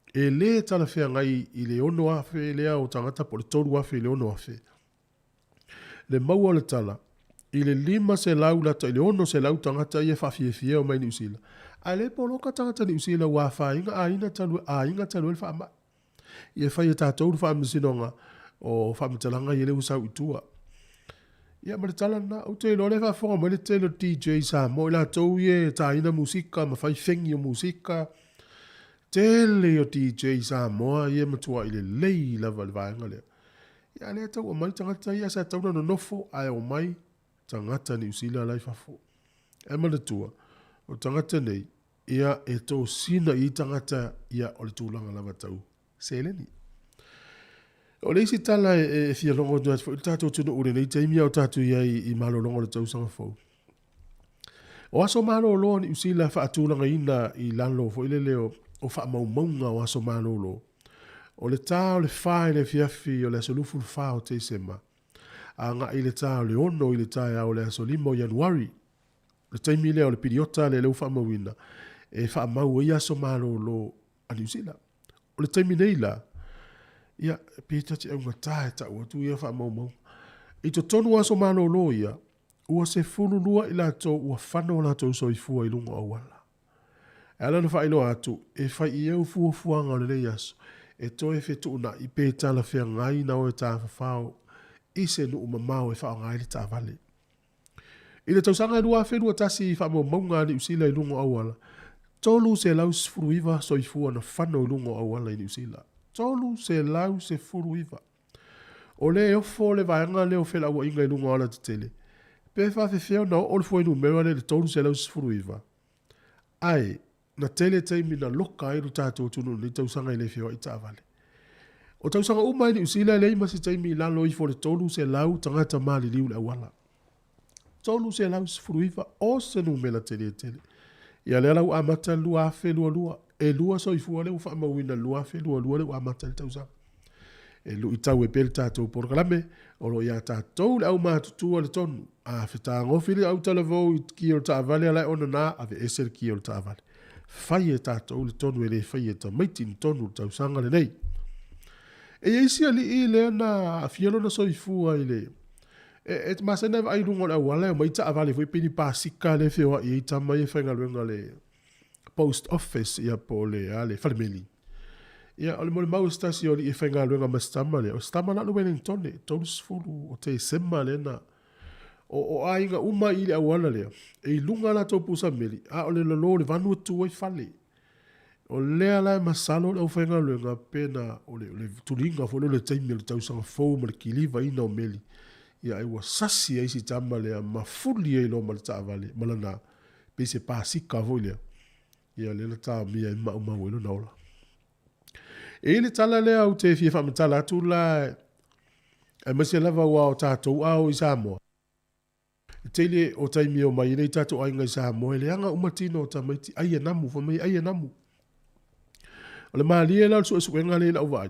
E lē talafeagai i le 6,000 lea o tagata po o le 3,000 i le 6,000. Le maua o le tala, i le 500 lata i le 600 tagata ia e faafiafia omai Niu Sila, ae le poloka tagata Niu Sila ua afaina aiga talu aiga talu ai le faamai. Ia fai e tatou le faamasinoga o faamatalaga ia lea ua sau i tua. Ia ma le tala lena, ou te iloa o lea e faafofoga mai le tele o DJ Samoa, i latou ia e taina musika ma fai fegi o musika, Tele o DJ Samoa ia e matuai lelei lava i le vaega lea. Ia a lea tau aumai tagata ia sa tatau ona nonofo ae omai tagata Niu Sila la i fafo. Ae manatua, o tagata nei, ia e tosina i ai tagata ia o le tulaga lava tau seleni. O le isi tala e fia logo atu foi i le tatou atunuu i lenei taimi a o tatou i ai i malologa o le tausaga fou. O aso malolo a Niu Sila faatulagaina i lalo foi lele o faamaumauga o aso malolo. O le ta o le 4 i le afiafi o le aso 24 o Tesema, agai i le ta o le 6 i le taeao o le aso 5 o Ianuari, le taimi lea o le piriota lea lea ua faamauina, e faamau ai aso malolo a Niu Sila. O le taimi nei la, ia, pe ta te augata e tau atu ia faamaumauga. I totonu o aso malolo ia, Ua 12 i latou ua fano o latou soifua i luga o auala. E ala ona faailoa atu, e fai i au fuafuaga o lenei aso, e toe fetuunai pe talafeagai na oe tafafao i se nuu mamao e faaaoga ai le taavale. I le tausaga e 2021 i faamaumauga a Niu Sila i luga o auala, 319 soifua na fano i luga o auala i Niu Sila. 319! O lea e ofo le vaega lea o felauaiga i luga o alatetele, pe faafefea ona oo le fuainumera lea i le 319? Ae, na tele taimi na loka ai lo tatou atunuu i lenei tausaga e le feoai taavale. O tausaga uma i Niu Sila e leai ma se taimi i lalo ifo o le 300 tagata maliliu i le auala. 319, o se numera tele tele. Ia lea la ua amata le 2022, e lua soifua lea ua faamauina i le 2022 lea ua amata ai le tausaga. E luitau ai pea le tatou polokalame, o lo o ia tatou le aumatutua le tonu. A fetagofi le autalavou i ki o le taavale a la e onana, aveese le ki o le taavale. Fai e tatou le tonu e le faia e tamaiti ni tonu o le tausaga lenei. E i ai si alii lea na aafia lona soifua i le E, e masani ona vaai i luga o le auala e omai taavale foi pei ni pasika lea e feoai ai tama ia e faigaluega le post office ia po o le a le falemeli. Ia o le molimau o se tasi o alii e faigaluega ma si tama lea, o si tama la o le Wellingtone, 30 o Tesema lea na o, o aiga uma i le auala lea, e i luga latou pusa meli, a o le lalo o le vanu e tu ai fale. O lea la e masalo le aufaigaluega pe na o le, le tuliga foi lea o le taimi o le tausaga fou ma le kilivaina o meli, ia ai ua sasi ai si tama lea ma fuli ai loa ma le taavale ma lana pei se pasika foi lea, ia lea na taomia ai ma maumau ai lona ola. E i ai le tala lea ou te fia faamatala atu la, aemaise lava ua o tatou ao i Samoa. Le tele o taimi e omai ai nei tatou aiga i Samoa e leaga uma tino o tamaiti, ai e namu, fai mai ai e namu. O le malie la o le suesuega lea i lau vaai,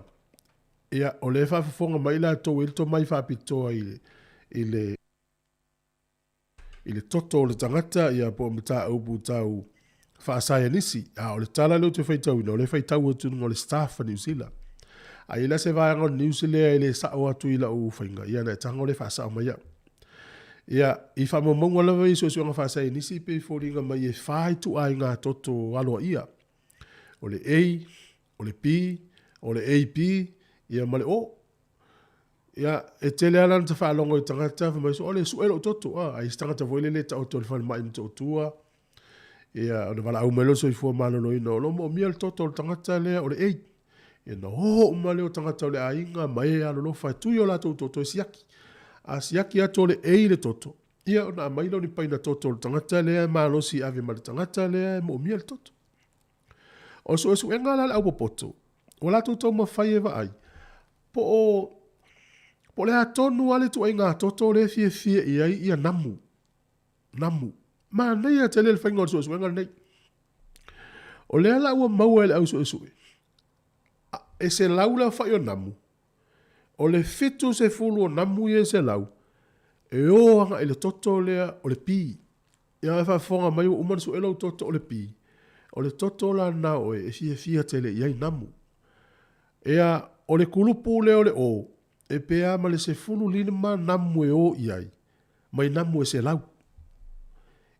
ia o lea e faafofoga mai latou e i ai le tomai faapitoa i le, i le, i le toto o le tagata ia po o mataupu tau faasaienisi. A o le tala lea ou te faitauina, o lea e faitau atu i luga o le Stuff a Niu Sila. A i ai la se vaega o le news lea e le sao atu i lau faiga, ia ona e tago lea e faasao mai au. Ia, i faamaumauga lava ia i suesuega faasaienisi pei e foliga mai e fa ituaiga toto aloaia. O le A, o le B, o le AB, ia ma le O. Ia, e tele lava la ona faalogo i tagata fai mai, o le sue lou toto. Ah, ai se tagata foi lele e taoto i le falemai i Motootua, ia, ona valaau mai lea o le soifua maloloina, o lo o moomia le toto o le tagata lea o le A. Ia, ona o uma lea o tagata o le aiga ma e alolofa e tui o latou toto e siaki. A siaki atu o le A le toto, ia ona aumai lea o ni paina toto o le tagata lea e malosi e ave ma le tagata lea e moomia le toto. O le suesuega la a le aupopoto, ua latou taumafai e vaai po o po o le a tonu lava le ituaiga toto lea e fiafia i ai ia namu. Namu. Manaia tele le faiga o le suesuega lenei. O lea la ua maua e le au suesue, e 100 le aofai o namu, o le 70 o namu ia e 100, e o agai i le toto lea o le pi. Ia e faafofoga mai ua uma ona sue lou toto o le pi, o le toto la lena o oe e fiafia tele i ai namu. Ea, o le kulupu lea o le O, e pe a ma le 15 namu e o i ai, mai namu e 100.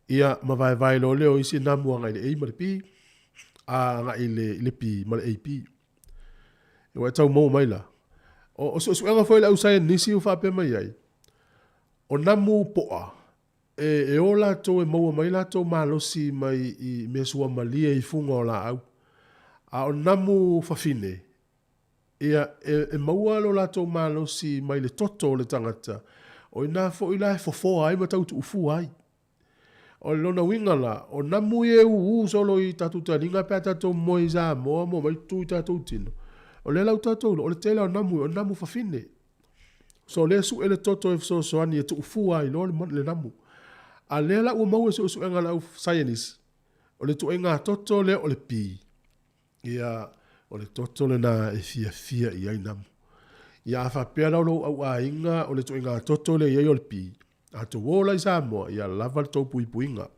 Ia, ma vaevae loa lea o isi namu agai i le A ma le B, a agai i le, i le B ma le AB. Ua e tau maua mai la. O, o suesuega foi a le au saienisi ua faapea mai ai, o namu poa, E, e o latou e maua mai latou malosi mai i mea suamalie i fuga o laau. A o namu fafine, ia, e, e maua lo latou malosi mai le toto o le tagata, o ina foi la e fofoa ai ma tau tuufua ai. O le lona uiga la, o namu ia e ūū solo i tatou taliga pe a tatou moe i Samoa ma omai tu i tatou tino, o lea la ua tatou iloa, o le tele o namu ia, o namu fafine. So lea sue le toto e fesoasoani e tuufua ai loa le namu. A lea la ua maua i suesuega a le au saienisi, o le ituaiga toto lea o le pi, ia, o le toto lena e fiafia i ai namu. Ia a faapea la o lou au aiga o le ituaiga toto lea e i ai o le pi, a tou o la i Samoa, ia lava le tou puipuiga.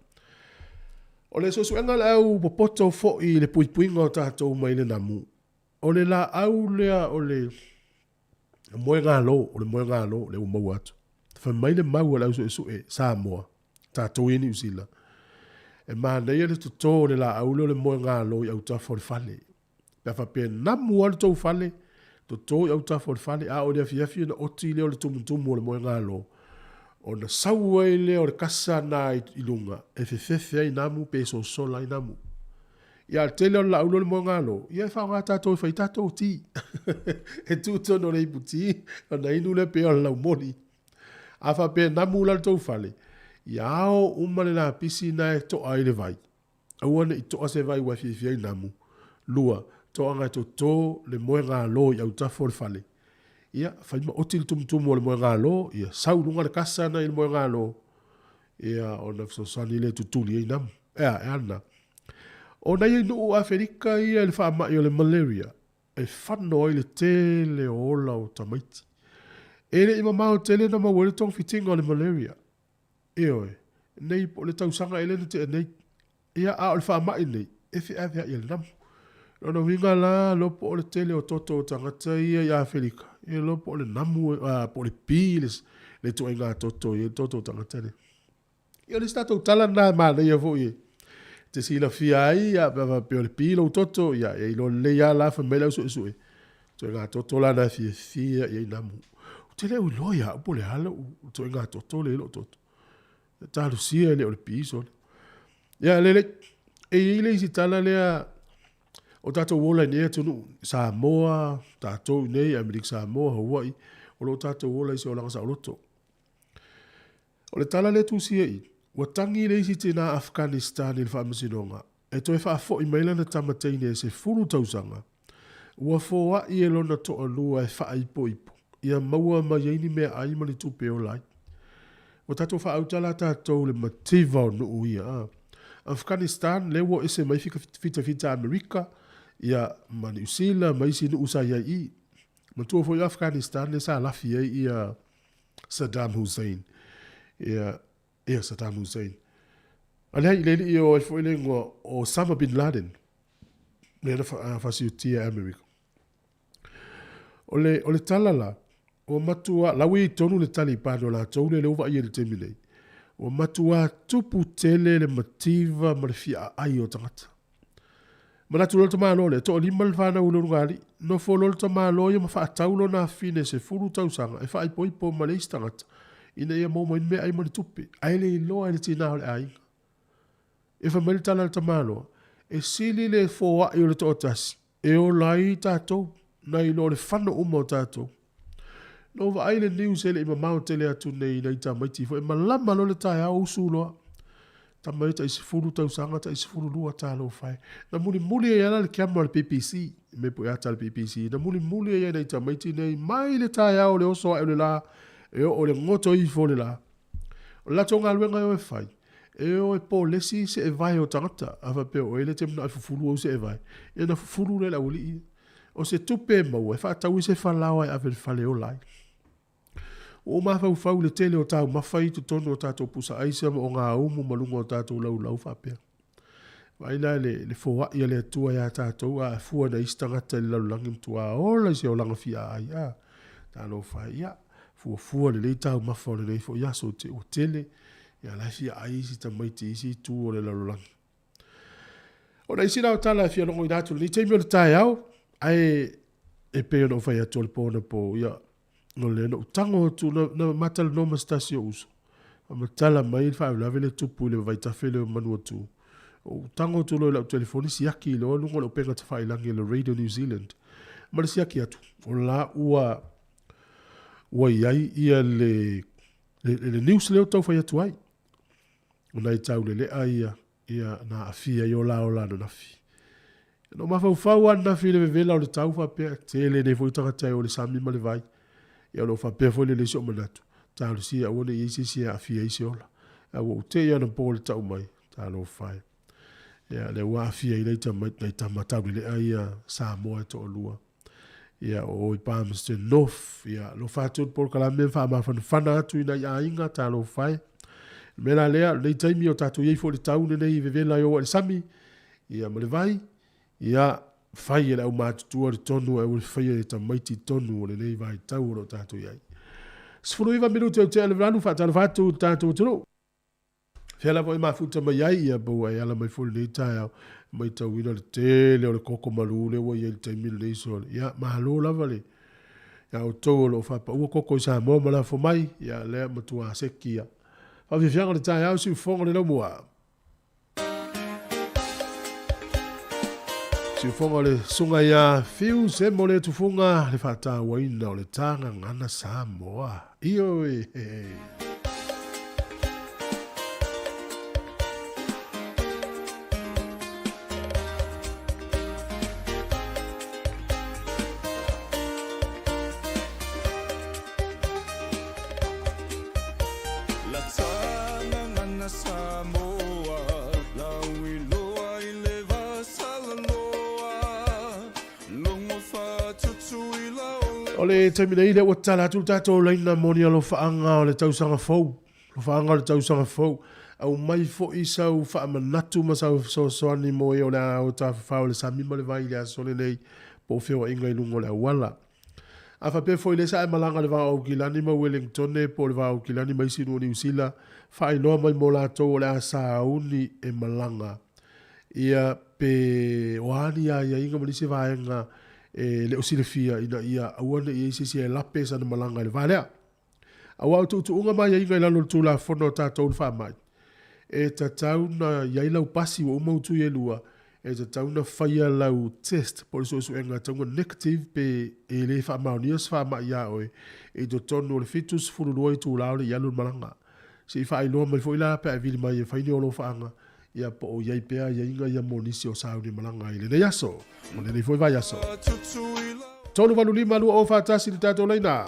O le suesuega a le au popoto foi i le puipuiga o tatou mai le namu, o le laau lea o le moegalo, o le moegalo lea ua maua atu. Fai mai le mau a le au suesue Samoa, tatou ia i Niu Sila, e manaia le toto o le laau lea o le moegalo i autafa o le fale. Pe a faapea e namu lava le tou fale, toto i autafa o le fale, a oo i le afiafi ona oti lea o le tumutumu o le moegalo, ona sau ai lea o le kasa na i luga e fefefe ai namu pe sosola ai namu. Ia, a o le tele o le laau lea o le moegalo, ia e faaaoga tatou e fai tatou ti. E tu tonu o le ipu ti, ona inu lea pei o le laumoli. A faapea e namu la le tou fale, ia ao uma le lapisi na e toa ai le vai. Aua ne i toa se vai ua e fiafia ai namu. Lua, toaga e toto le moegalo i autafa o le fale. Ia, fai ma oti le tumutumu o le moegalo, ia sau i luga le kasa na i le moegalo, ia ona fesoasoani lea e tutuli ai namu. Ea, e a lena? O nai ai nuu o Afelika ia i le faamai o le malaria, e fano ai le tele o ola o tamaiti. E le i mamao tele na maua ai le togafitiga o le malaria. Ioe, nei po o le tausaga ea lea na tea nei. Ia, a o le faamai nei, e feaveai e le namu. Lona uiga la, iloa po o le tele o toto o tagata ia i Afelika, ia iloa po o le namu, a, po o le pi le, le ituaiga toto i ai le toto o tagata nei. Ia, o le isi tatou tala lena e manaia foi e te silafia ai, ia, pe a faapea o le pi lou toto, ia, e iloa lelei lava la, fai mai le au suesue, ituaiga toto la na e fiafia i ai namu. Ou te le o iloa ia au po o le a lou ituaiga toto lea e i lou toto. Talosia e le o le pi sole. Ia, lele, e i ai le isi tala lea o tatou ola i nei atunuu, Samoa, tatou i nei, Amerika Samoa, Hawaii, o lo o tatou ola i se olaga saoloto. O le tala lea e tusia i, ua tagi le isi tinā Afghanistan i le faamasinoga e toe faafoi mai lana tama teine e 10 tausaga, ua foai e lona toalua e faaipoipo ia maua mai ai ni meaai ma ni tupe e ola ai. Ua tatou faauta la tatou i le mativa o nuu ia a. Afghanistan lea ua ese mai fitafita Amerika ia ma Niu Sila ma isi nuu sa i ai i. Matua foi o Afghanistan lea sa lafi ai ia Saddam Hussein. Ia, ia Saddam Hussein. A leai, le alii o ai foi le igoa o Osama Bin Laden, lea na fasiutia e Amerika. O le, o le tala la, ua matua, la ua i ai tonu le Taliban o latou lea lea ua vaai i le taimi nei, ua matua tupu tele le mativa ma le fiaaai o tagata. Manatu loa le tamaloa lea, toalima le fanau a le ulugalii. Nofo loa le tamaloa ia ma faatau lona afine 10 tausaga e faaipoipo ma le isi tagata ina ia maua mai ni meaai ma ni tupe, ae le iloa e le tina o le aiga. E fai mai le tala a le tamaloa, e sili le foai o le toatasi e ola ai tatou, nai lo le fano uma o tatou. Na ou vaai i le news e le i mamao tele atu nei i nai tamaiti foi, e malama loa le taeao usu loa. Tama ia tai 10 tausaga, tai 12, talofa e. Na mulimuli ai lava la le camera a le BBC, mea po o ata a le BBC, na mulimuli ai lava i nai tamaiti nei mai le taeao o le oso ae o le la, e oo i le goto ifo o le la. O le latou galuega e o e fai, e o e polesi seevae o tagata. A faapea o oe lea e te manao e fufulu ou seevae, ia ona fufulu lea e le aualii ia. O se tupe e maua e faatau ai se falaoa e ave i le fale e ola ai. Ua ou mafaufau i le tele o taumafa i totonu o tatou pusa aisa ma ogaumu ma luga o tatou laulau faapea. Vaai la le, le foai a le Atua iā tatou a fua na isi tagata i le lalolagi matua ola i se olaga fiaai a. Talofa e, ia, fuafua lelei taumafa o lenei foi aso te ua tele, ia la e fiaai isi tamaiti i isi itu o le lalolagi. O nai isi la o tala e fia logoina atu i lenei taimi o le taeao, ae e pei ona ou fai atu o le po anapo, ia, o lea na ou tago atu, na, na matalanoa ma se tasi o uso, faamatala mai le faalavelave lea e tupu i le vaitafe lea o Manuatu. Ou tago atu loa i lau telefoni siaki loa luga o le upega tafailagi a le Radio New Zealand ma le siaki atu, o la ua ua i ai ia le, le, le news lea ou tau fai atu ai. O nai taulelea ia, ia na aafia i o la ola ananafi. Na ou mafaufau lava ananafi i le vevela o le tau faapea, tele nei foi tagata e o i le sami ma le vai. Ia ona ou faapea foi lea i le isi ou manatu, talosia aua ne i i ai se isi e aafia ai se ola. Ae ua ou te i anapo i le tau mai, talofa e. Ia lea ua aafia ai nai tama taulelea ia Samoa e toalua. Ia, o o i Palmerston North. Ia, alofa atu le polokalame ma faamafanafana atu i nai aiga, talofa e. Le mea la lea, o lenei taimi o tatou i ai foi i le tau lenei vevela e o ai i le sami, ia, ma le vai, ia, fai e le aumatutua le tonu ae ua le faia e tamaiti tonu o lenei vaitau o lo o tatou i ai. 19 minute o tea le 8, faatalofa atu i le tatou atunuu. Fea lava e mafuta mai ai, ia, po ua e ala mai foi i lenei taeao, e matauina le tele o le koko malū lea ua i ai i le taimi lenei sole. Ia, malo lava le, ia outou o lo o faapaua koko i Samoa ma lafo mai, ia, lea matua seki ia. Faafiafiaga o le taeao, siufofoga o le laumua. Siufofoga o le susuga ia Fiu Semo le Tufuga, le faatauaina o le Tagagana Samoa. Ioe! O le taimi nei lea ua tatala atu le tatou laina mo ni alofaaga o le tausaga fou. Alofaaga o le tausaga fou. Aumai foi sau faamanatu ma sau fesoasoani mo e o le a o tafafao i le sami ma le vai i le aso lenei po o feoaiga i luga o le auala. A faapea foi lea sa e malaga i le va o Aukilani ma Uelengitone po o le va o Aukilani ma isi nuu o Niu Sila, faailoa mai mo latou o le a sauni e malaga. Ia pe o a ni aiaiga ma nisi vaega e le o silafia ina ia aua ne i i ai se isi e lape sana malaga i le va lea. Aua o tuutuuga ma aiaiga i lalo o le Tulafono a tatou le faamai, e tatau na i ai lau pasi ua uma utui e lua, e tatau na faia lau test po o le suesuega e tatau na negative pe e le faamaonia se faamai ia oe i totonu o le 72 itula o le i alu le malaga. Se i faailoa mai foi la pe a e vili mai e fai ni alofaaga ia po o i ai pea aiaiga ia mo nisi o sauni malaga i lenei aso ma lenei foi vaiaso. 385 2041 le tatou laina.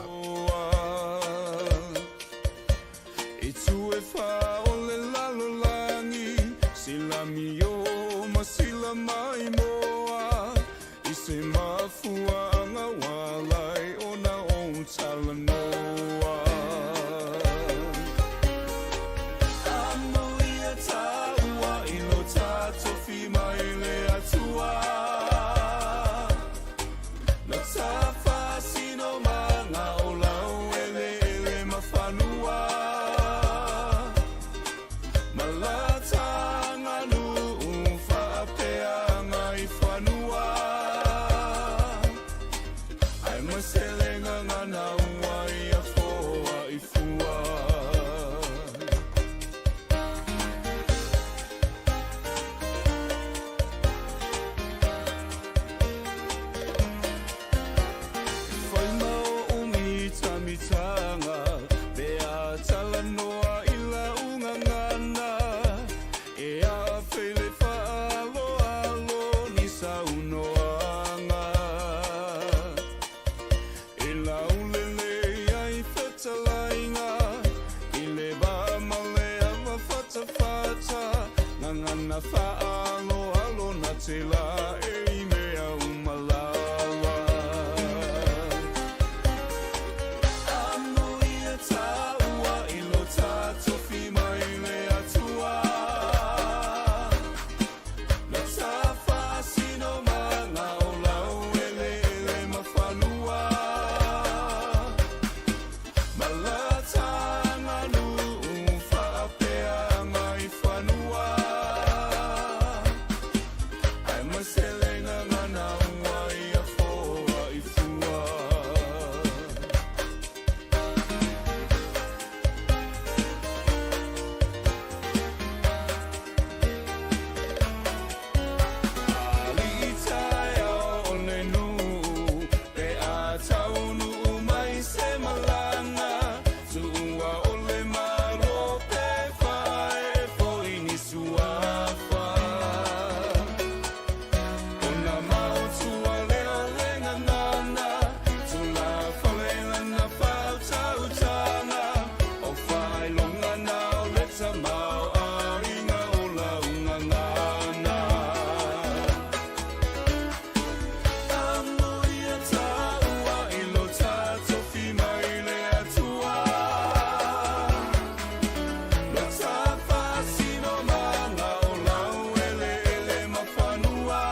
ngana whaalo alo na te la e i mea umalava. Amo ia tāua i lo tātofi mai le atua. La tāwhasino manga o lau ele ele mawhanua. Malatanga nuu whaapea ngai whanua. Ai maselenga ngana ua ia whoa i fua. Ali o le nuu, pe a taunu mai se malanga, tuua o le malo pe whae fo i ni suafa. Ona mautua leo le ngangana, tula whalela na whautautanga, o whailonga na o le tamau a ringa o la ungangana. Amo ia tāua i lo tātofi mai le atua. Lo tāwhasino manga o lau ele ele mawhanua.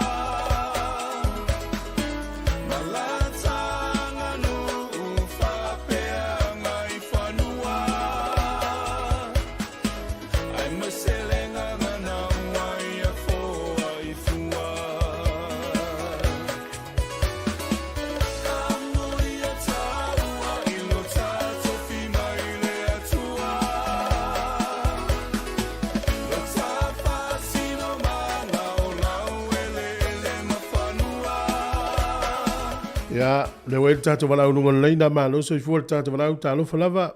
Malatanga nuu whapea ngai whanua. Ai maselenga ngana ua ia whoa i fua. Amo ia tāua i lo tātofi mai le atua. Lo tāwhasino manga o lau ele ele mawhanua. Ia, le ua le tātou walau lunga le leina malo soifua le tātou walau talofa lava.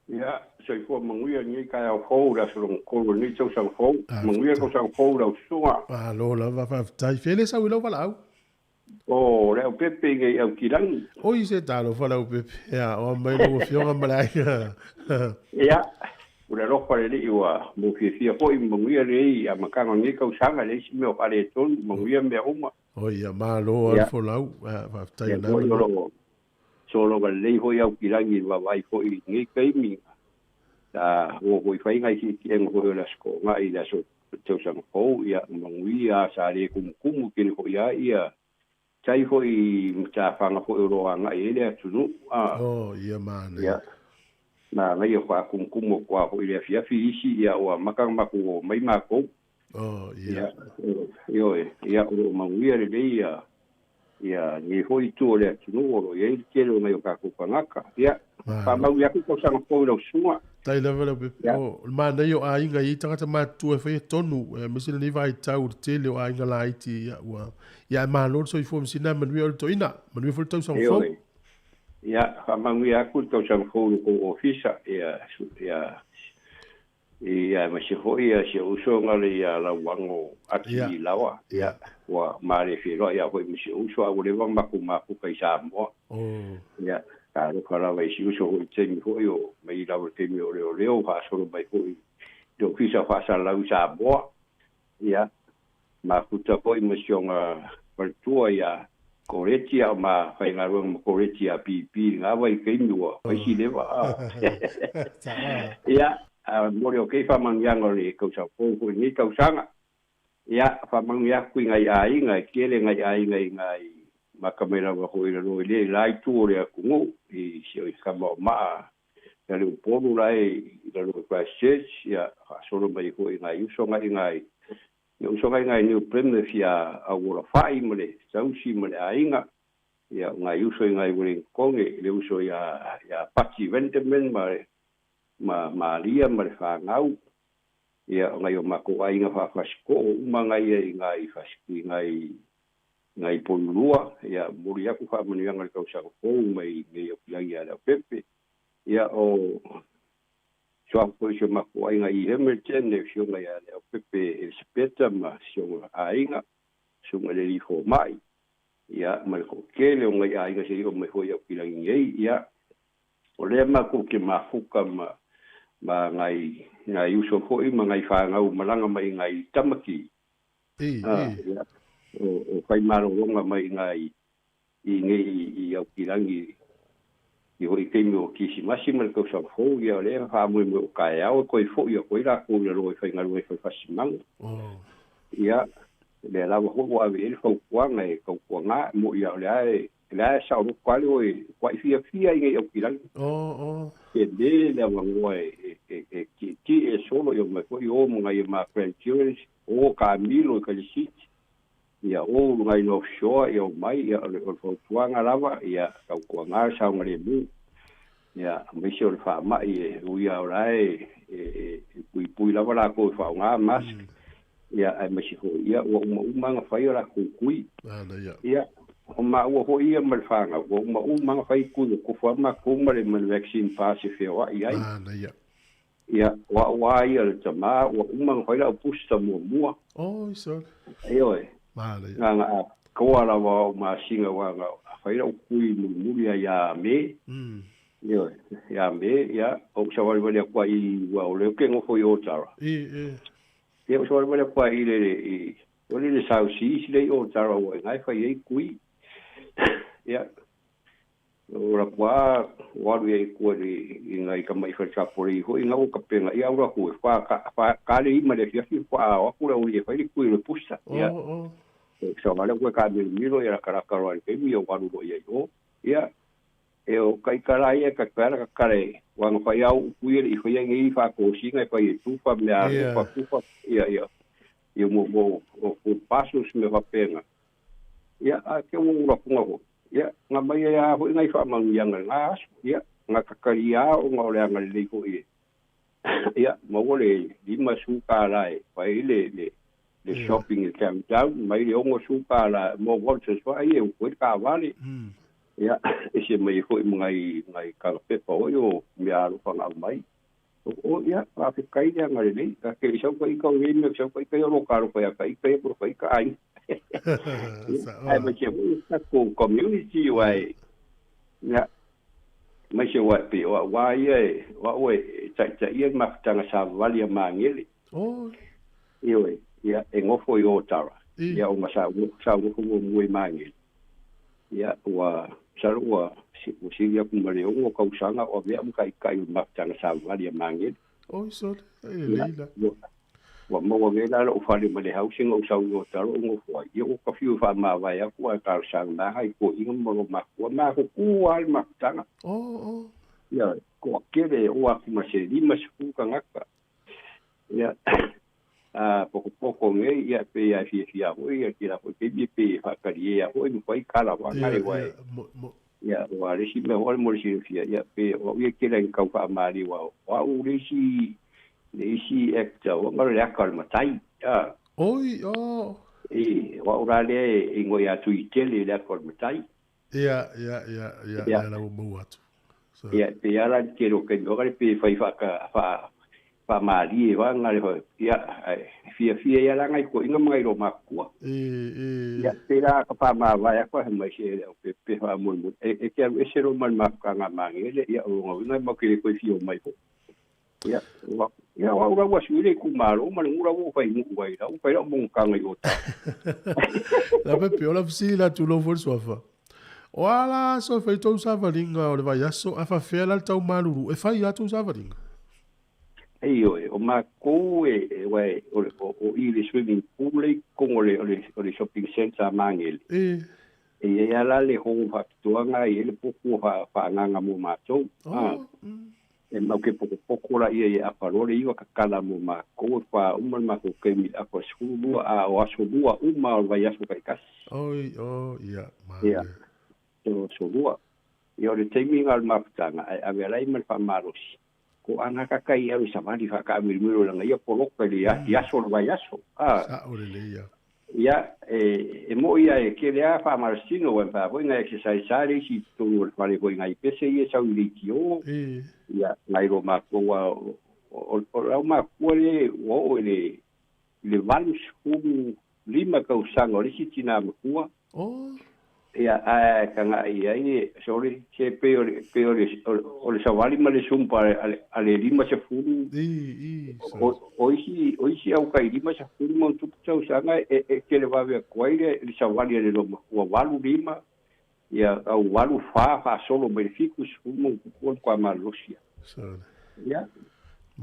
Ia, soifua manuia lenei taeao fou le aso logotolu o lenei tausaga fou. Manuia tausaga fou lau susuga. Malo lava faafetai. Fele sau i lau valaau. O le aupepe i nei aukilagi. Oi se talofa lau pepe. Ia, o mai lau afioga ma le aiga. Ia, o le alofa lelei ua mo fiafia fo'i manuia lelei amataga o lenei tausaga leai se mea o faaletonu manuia mea uma. Oi ia malo Ia. alfolau. Faafetai Ia na. fo'i o loo sologa lelei fo'i aukilagi i le vaavaai fo'i i lenei taimi. Sa ua fo'i faiga i siitiega fo'i o le aso to'oga'i i le aso tausaga fou ia manuia sa lē kumukumu tele fo'i a ia tai fo'i matafaga fo'i o loo aga'i ai le atunuu a. O ia manaia. Ia manaia faakumukumu atu a fo'i le afiafi isi ia ua amata ona matou o mai makou. O ia. Ia ioe ia o loo manuia lelei ia ia nei fo'i itu o le atunuu o loo iai le tele o nai o tatou tagata. Ia faamaui atu tausaga fou i lau susuga. Tai lava lau pepe. Ia. O le manaia o aiga i tagata matutua e faia tonu, aemaise lenei vaitau i le tele o aiga laiti ia ua ia e malo le soifua ma sina manuia o le toina. Manuia foi le tausaga fou. Ioe. Ia faamanuia atu le tausaga fou i le tou ofisa ia ia ia ma se fo'i ia se uso nga le ia lauago ati Ia. lawa. Ia ua male feloa'i ia fo'i ma si uso a ua leva ona matou mafuka i Samoa. O. Ia talofa lava i si uso fo'i taimi fo'i o mai lava le taimi o leoleo faasolo mai fo'i le ofisa faasalalau i Samoa. Ia mafuta fo'i ma si ona faletua ia Koreti a o ma faigaluega ma Koreti ia pipi i lena vaitaimi ua faisi leva a. Ia a mo le o kei faamanuiaga o le tausaga fou fo'i lenei tausaga. Ia faamanuia atu i nai aiga e tele nai aiga i nai maka mai lava fo'i lalo i le la itu o le atunuu i si o i kama o maa ia le upolu la e i lalo i Christchurch ia faasolo mai fo'i nai uso ngai ngai ia uso ngai ngai New Plymouth ia auolafa'i ma le tausi ma le aiga ia o nai uso i ngai Wellington le uso ia ia Pati Venteman ma le ma Malia ma le fagau ia o ngai o makou aiga faafasiko'o uma ngai ia i ngai fasiki ngai ngai polulua ia momoli atu faamanuiaga le tausaga fou mai nei aupilagi ia le aupepe. Ia o soafa fo'i si o makou aiga i Hamilton le afioga ia le aupepe Elisapeta ma si ona aiga susuga i le alii foma'i ia ma le to'atele o ngai aiga se'i oo mai fo'i aupilagi nei. Ia o lea matou te mafuka ma Ma ngai ngai uso fo'i ma ngai fāgau malaga mai ngai Tamaki a ia o fai malologa mai ngai i nei i Aukilagi i ho'i taimi o Kisimasi ma le tausaga fou ia o lea faamoemoe o taeao e toe fo'i atu ai latou i lalo e faigaluega i faifasimaga. Ia lea lava fo'i ua ave i ai le fautuaga e tautuagā mo'i a o le a e le a e saoloto ale oe kua'i fiafia i nei Aukilagi. Tele le avanoa e ti'iti'e e solo ia omai fo'i o ma nai ma grandchildren o kamilo i Kalisiti ia o luga i North Shore ia omai ia o le fautuaga lava ia tautuagā le saogalemu ia aemaise o le faama'i e ui a o la e puipui lava latou e faaaogā mask ia aemaise foi ia ua umauma ona fai o latou tui. Ia o maua foi ia ma le fanau ua umauma ona fai tui ua tofu lava matou ma le vaccine pass e feoai ai. Ia o a'u a ia le tamā ua uma ona fai la'u booster muamua. Ioe na ona atoa lava o a'u masina aua na fai la'u tui mulimuli ai ia Me. Ioe ia Me ia ou savalivali atu ai uaea o lea ou te nofo i Otara. Ia ou savalivali atu ai i le i o le South Seas lea i Otara ua i ina e fai ai tui. Ia o latou lava ua alu ai i tua i nai tama'i faletapolei foi na ua tapena ia alu atu e fa le 5 i le afiafi faatoa o atu le aualii e fai le tui o le pusa. Ia savali atu e taamilomilo ia latalata loa i le taimi ia ua alu loa i ai i o. Ia e o taitala ia e tatai ala tatale ua na fai au upu ia e le'i faia nei faatosina e fai e tufa mea alofa tufa ia ia ia mo mo o food parcels ma mea faapena. Ia ae te ua ulafoga foi ia na mai ai lava foi nai faamanuiaga i lena aso. Ia na tatalia lava ona o le agalelei foi e ia maua le $50 e fai ai le le shopping i le Countdown mai le $60 mo vouchers foi ai e utu ai le taavale. Ia ese mai ai foi ma nai nai kalapepa foi o mea alofa na aumai. O ia faafetai le agalelei ta te le i sau ta ita o nei mea sau ta ita ia o lo talofa ia ta ita ia po o ta ita aiga. Ae maise foi le tatou community aua e ia maise aua e pei o a'u lava ia e o a'u e ta'itaia le mafutaga savavali a Magele. Ioe, ia e nofo i Otara ia ona sa sa ou nofo muamua i Magele. Ia ua masalo ua ua sili atu ma le 6 tausaga o avea ma ta'ita'i o le mafutaga savavali a Magele. Ia ua maua nei la lo'u fale ma le housing ou sau i Otara ou nofo ai ia ua ta fiu e faamavae atu ae talosaga mai nai toeaiina ma lou matua ma tutu lava le mafutaga. Ia toatele e oo atu ma se 50 tagata. Ia a potopoto nei ia pei lava e fiafia foi ia kēlā foi taimi pei e faatalie a foi ma fai tala faagale aua e ia aua o le isi mea foi mo le silafia ia pei o a'u ia e tele lava ina tau faamalie aua o a'u le isi le isi actor ua le aka o le matai a o a'u la lea e igoa ia Tuitele i le aka o le matai. Ia, ia, ia, ia, lea la ua maua atu. So. Ia, pei lava la le tele o taimi o pei e fai faaka, faa, faamalie vaega le, ia, ae fiafia ai lava la nai toeaiina ma nai loomatutua. Ia, pei la ka faamavae atu ae mai se le au pepe faamoemoe, e te alu ese loa ma le mafutaga a Magele, ia, o lona uiga e matou te le toe fia omai foi. Ia, ua, ia, o au la ua sui le itumalo ma le nuu la ua ou fai nuu ai la, ua fai lau monotaga i Otara. La pepe, o la fesili la tulou foi le suafa. O a la aso e fai tou savaliga o le vaiaso, ae faafefea la le tau malulu e fai a tou savaliga? Ioe, o matou e, e, aua e, o, o, o i le swimming pool lea i totonu o le, o le, o le shopping centre a Magele. E i ai lava la le hall faapitoa lena e i ai le potu o faaagaga mo matou. E mau ke potopoto laia ia apa loa le 9 tatala mo matou e fa uma le matou taimi i le apa 12 a o aso lua uma o le vaiaso taitasi. Oi o ia Ia o aso lua. Ia o le taimi lena o le mafutaga ae ave ala ai ma le faamalosi ko ana ka kai au i savali faakaamilomilo laga ia poloka i le i aso o le vaiaso a. Sa'o lelei ia. Ia, e mo'i lava e tele lava faamalositino aua e mafai foi ona exercise lava le isi i totonu o le fale foi nai pese ia e sau i leitio, ia, nai lo matou aua o le aumakua lea ua oo i le 85 tausaga o le isi tinā matua. Ia ae taga'i ai sorry se pei o le pei o le o le savali ma le sumpa a le 50. I i O isi o isi au kai 50 ma ona tupu tausaga e tele vave atu ai le savali a le loomatua 85 ia au 84 faasolo mai le 70 ma ona tupu o le matua malolosi. Ia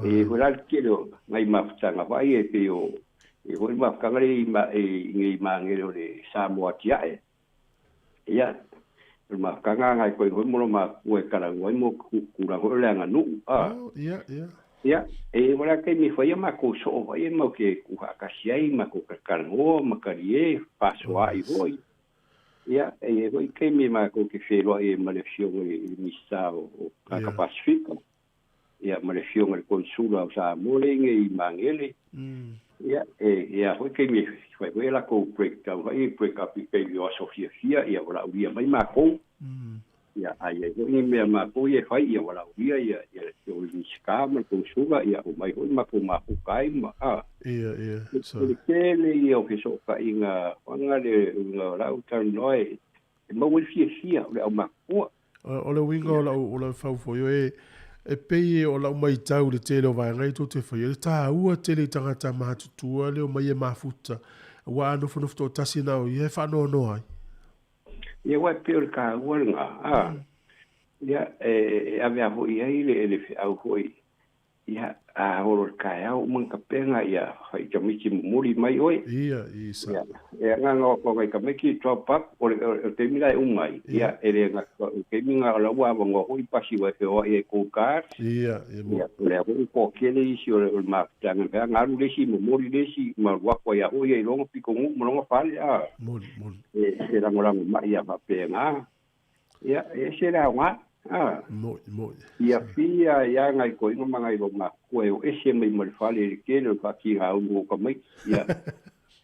e foi la le tele o nai mafutaga vaai e pei o e foi le mafutaga le i i magele o le Samoa tia'e. Ia o le mafutaga agai koe foi mo lo makua e talanoa ai mo tulaga foi o le aganuu a. Ia ia. Ia e wala taimi faia makou soo vai e mau ke tuufaatasi ai makou talatalanoa ma talie faasoa'i foi. Ia e i ai foi taimi matou te feloa'i ai ma le afioga i le Minisita o Tagata Pasifika, ia ma le afioga i le Konesula o Samoa lea i inei i Magele. Ia e i a foi taimi e fai foi a latou breakdown foi break up i taimi o aso fiafia, ia valaaulia mai makou. Ia a i ai foi ni mea makou ia e fai, ia valaaulia ia ia le afioga i le Minisita ma le Konesula, ia omai foi matou mafuta ai ma a. Ia ia. O le tele ia o fesootaiga faga le uiga o lau talanoa e maua ai le fiafia o le aumatutua. O le uiga o lau o lau faufoio e pei o lau matau i le tele o vaega ia tou te faia, le taua tele i tagata matutua le omai e mafuta, aua a nofonofo toatasi na o ia e faanoanoa ai. Ia aua e pei o le taua lena, a, ia e ave lava foi i ai le feau foi. Ia, a olo i le taeao uma ona tapena, ia fai tamaiti momoli mai oe. Ia, i sa. Ia, e agaga o atu nai tamaiti drop up, o le, o le taimi la e uma ai. Ia, e le gata o le taimi na o la ua avanoa foi pasi ua e feoai ai kou card. Ia, ia mo. Ia, o lea foi ua toatele isi o le, o le mafutaga na fai, alu le isi momoli le isi ma alu atu ai lava foi ia i lona pitonuu ma lona fale, a. Moni, moni. E, e lagolago mai ia faapena. Ia, e ese le aoga. A. Moni, moni. Ia fia ai lava nai toeaiina ma nai loomatua e o ese mai ma le fale i le tele o le faatigaunu o tamaiti. Ia,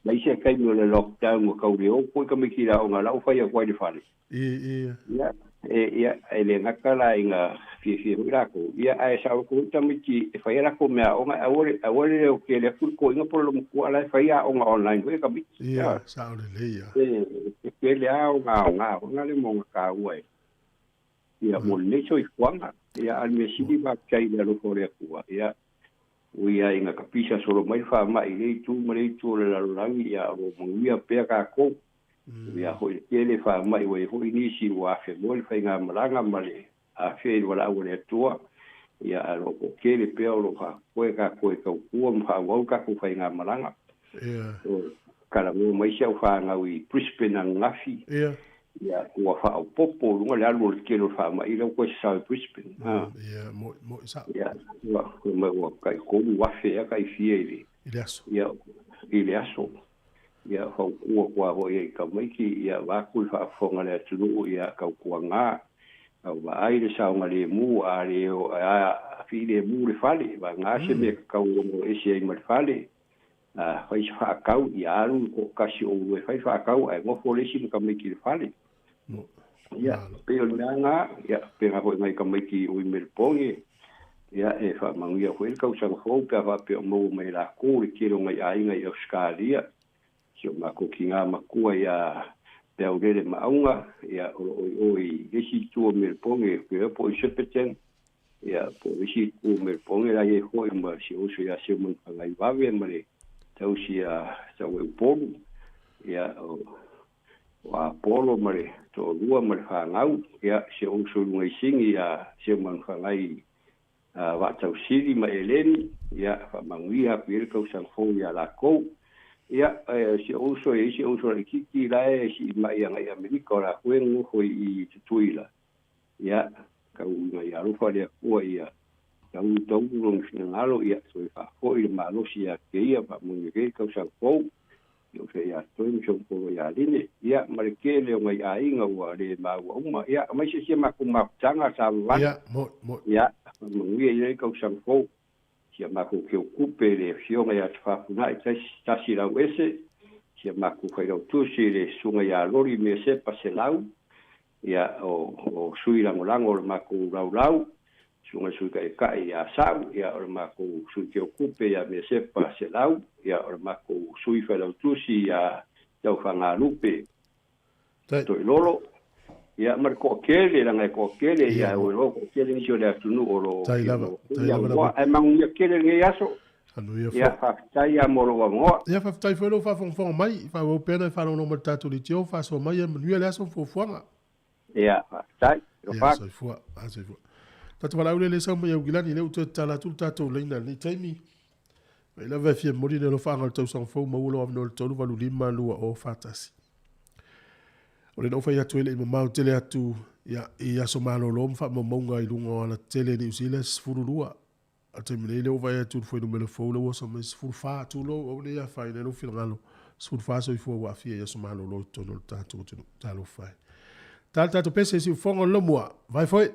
ma isi taimi o le lockdown ua tau le o foi tamaiti i le aoga o la ua fai atu ai le fale. I, i. Ia, e, ia, e le gata la ina fiafia foi latou, ia, ae sao atu foi tamaiti e fai a latou meaaoga, aua le, aua le o tele atu le toeaina po o le loomatua a la e fai aoga online foi e tamaiti. Ia, sao lelei lava. E tele lava ona aoga foi lea ma ona taua e ia mo lenei soifuaga. Ia, a o le mea sili faafetai i le alofa o le Atua, ia, ui lava ina tapisa solo mai le faama'i i lea itu ma lea itu o le lalolagi, ia, o lo o manuia pea tatou. Ui lava foi i le tele faama'i ua i ai foi nisi ua afea moe le faigamalaga ma le afea i le valaau a le Atua, ia, ae o lo o toatele pea o lo o faafoe tatou e tautua ma faaauau le tatou faigamalaga. Ia. Talanoa mai si au fanau i Brisbane ananafi, Ia. ia, ua faaopoopo i luga le alu o le tele o le faama'i lea ua toe sasao i Brisbane. Ia, mo'i, mo'i sao. Ia, ua mai ua tai 3,000 ea tai fia i le I le aso. Ia, i le aso. Ia, fautua atu lava foi i tamaiti, ia vaeatu le faafofoga a le atunuu, ia tautuaga, tau vaai le saogalemu, a le o a filemu le fale, vagana se mea tatau ona ese ai ma le fale. A fai se faatau, ia alu le toatasi o oulua e fai le faatau, ae nofo le isi ma tamaiti i le fale. Ia, pei o le mea lena, ia, faapena foi i nai tamaiti o i Melbourne, ia, e faamanuia foi le tausaga fou pe a faapea o maua mai e latou le tele o nai aiga i Ausetalia. Si o matou tiga matua ia Peaulele Maauga, ia, o lo o i o i le isi itu o Melbourne, ou te iloa po o i Shepparton, ia, po o le isi itu o Melbourne la e i ai foi ma si ou uso ia Seumanufagaivave ma le tausi ia Saueupolu, ia, o Apolo ma le toalua ma le fanau, ia, si ou uso i luga i Sini ia Seumanufagai Vaatausili ma Eleni, ia, faamanuia atu i ai le tausaga fou ia lakou. Ia, si ou uso e i ai si ou uso laitiiti la e siimai agai i Amerika, o lakou e nonofo i Tutuila, ia, tau ina ia alofa le Atua ia taulu taulu lona finagalo, ia toe faafoi le malosi ia te ia, faamanuia ai le tausaga fou. Ia uso ia toe ma si ou polo ia Line, ia, ma le tele o nai aiga ua le maua uma, ia, aemaise si a matou mafutaga sa vavale. Ia, mo'i, mo'i. Ia, faamanuia i ai le tausaga fou. Si a matou Keokupe le afioga ia Tafafunai tasi tasi Lauese, si a matou Failautusi le susuga ia Loli Mesepa Selau, ia, o sui lagolago o le matou laulau, susuga i le Sui Taitai ia Sau, ia, o le matou Sui Keokupe ia Mesepa Selau, ia, o le matou Sui Failautusi ia Taufagalupe. Toilolo ia ma le toatele leaga e toatele ia ua iloa toatele nisi o le atunuu o lo o Tai lava, tai lava lava. Ae manuia tele lenei aso. Manuia foi. Ia faafetai lava mo lou avanoa. Ia faafetai foi lou faafogafoga mai, faaauau pea ona e faalogologo mai i le tatou leitio, faasoa mai ia manuia le aso ma fuafuaga. Ia faafetai. Ia soifua, a soifua. Tatou valaau lea le sau mai Aukilani, lea ua toe tatala atu le tatou laina i lenei taimi. Mai lava e fia momoli le alofaaga o le tausaga fou, maua lou avanoa i le 385 2041. O lea na ou fai atu ai le i mamao tele atu ia, i aso malolo ma faamaumauga i luga o alatetele i Niu Sila e 12. A le taimi nei lea ua vaai atu i le fuainumera fou lea ua oso mai 14, tulou, aua ne i afaina ai lou finagalo, 14 soifua ua aafia i aso malolo i totonu o le tatou atunuu. Talofa e. Ta le tatou pese i siufofoga o le lomua. Vai foi!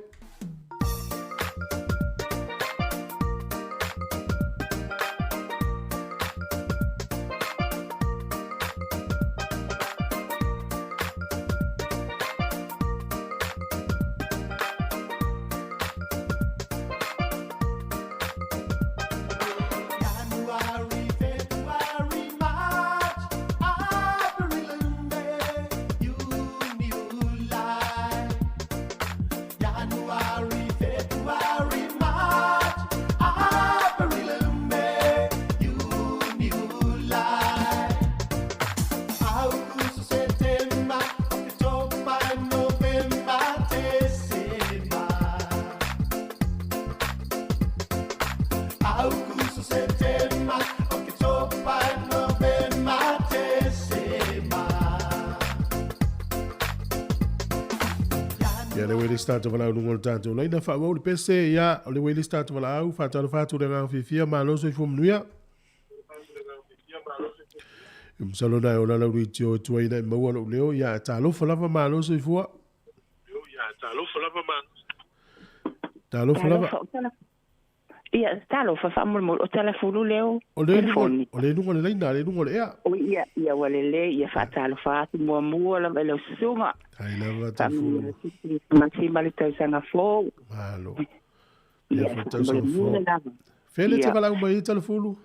Ia le waitlist tatou valaau luga o le tatou laina faaauau le pese ia o le waitlist tatou valaau faatalofa atu le agaga fiafia malo soifua manuia. Masalo na e ola lau leitio e tuai na e maua lou leo ia talofa lava malo soifua. Talofa lava. Ia, talofa faamolemole, o Talafulu leo O le telefoni. O le luga o le laina, le luga o le ea. O ia, ia ua lelei, ia faatalofa atu muamua lava i lau susuga. Tai lava Talafulu. Faamanuia ma le tausaga fou. Malo. Ia, Ia, foi tausaga fou. faamolemole lava. Fele te Ia. valaau mai ai Talafulu?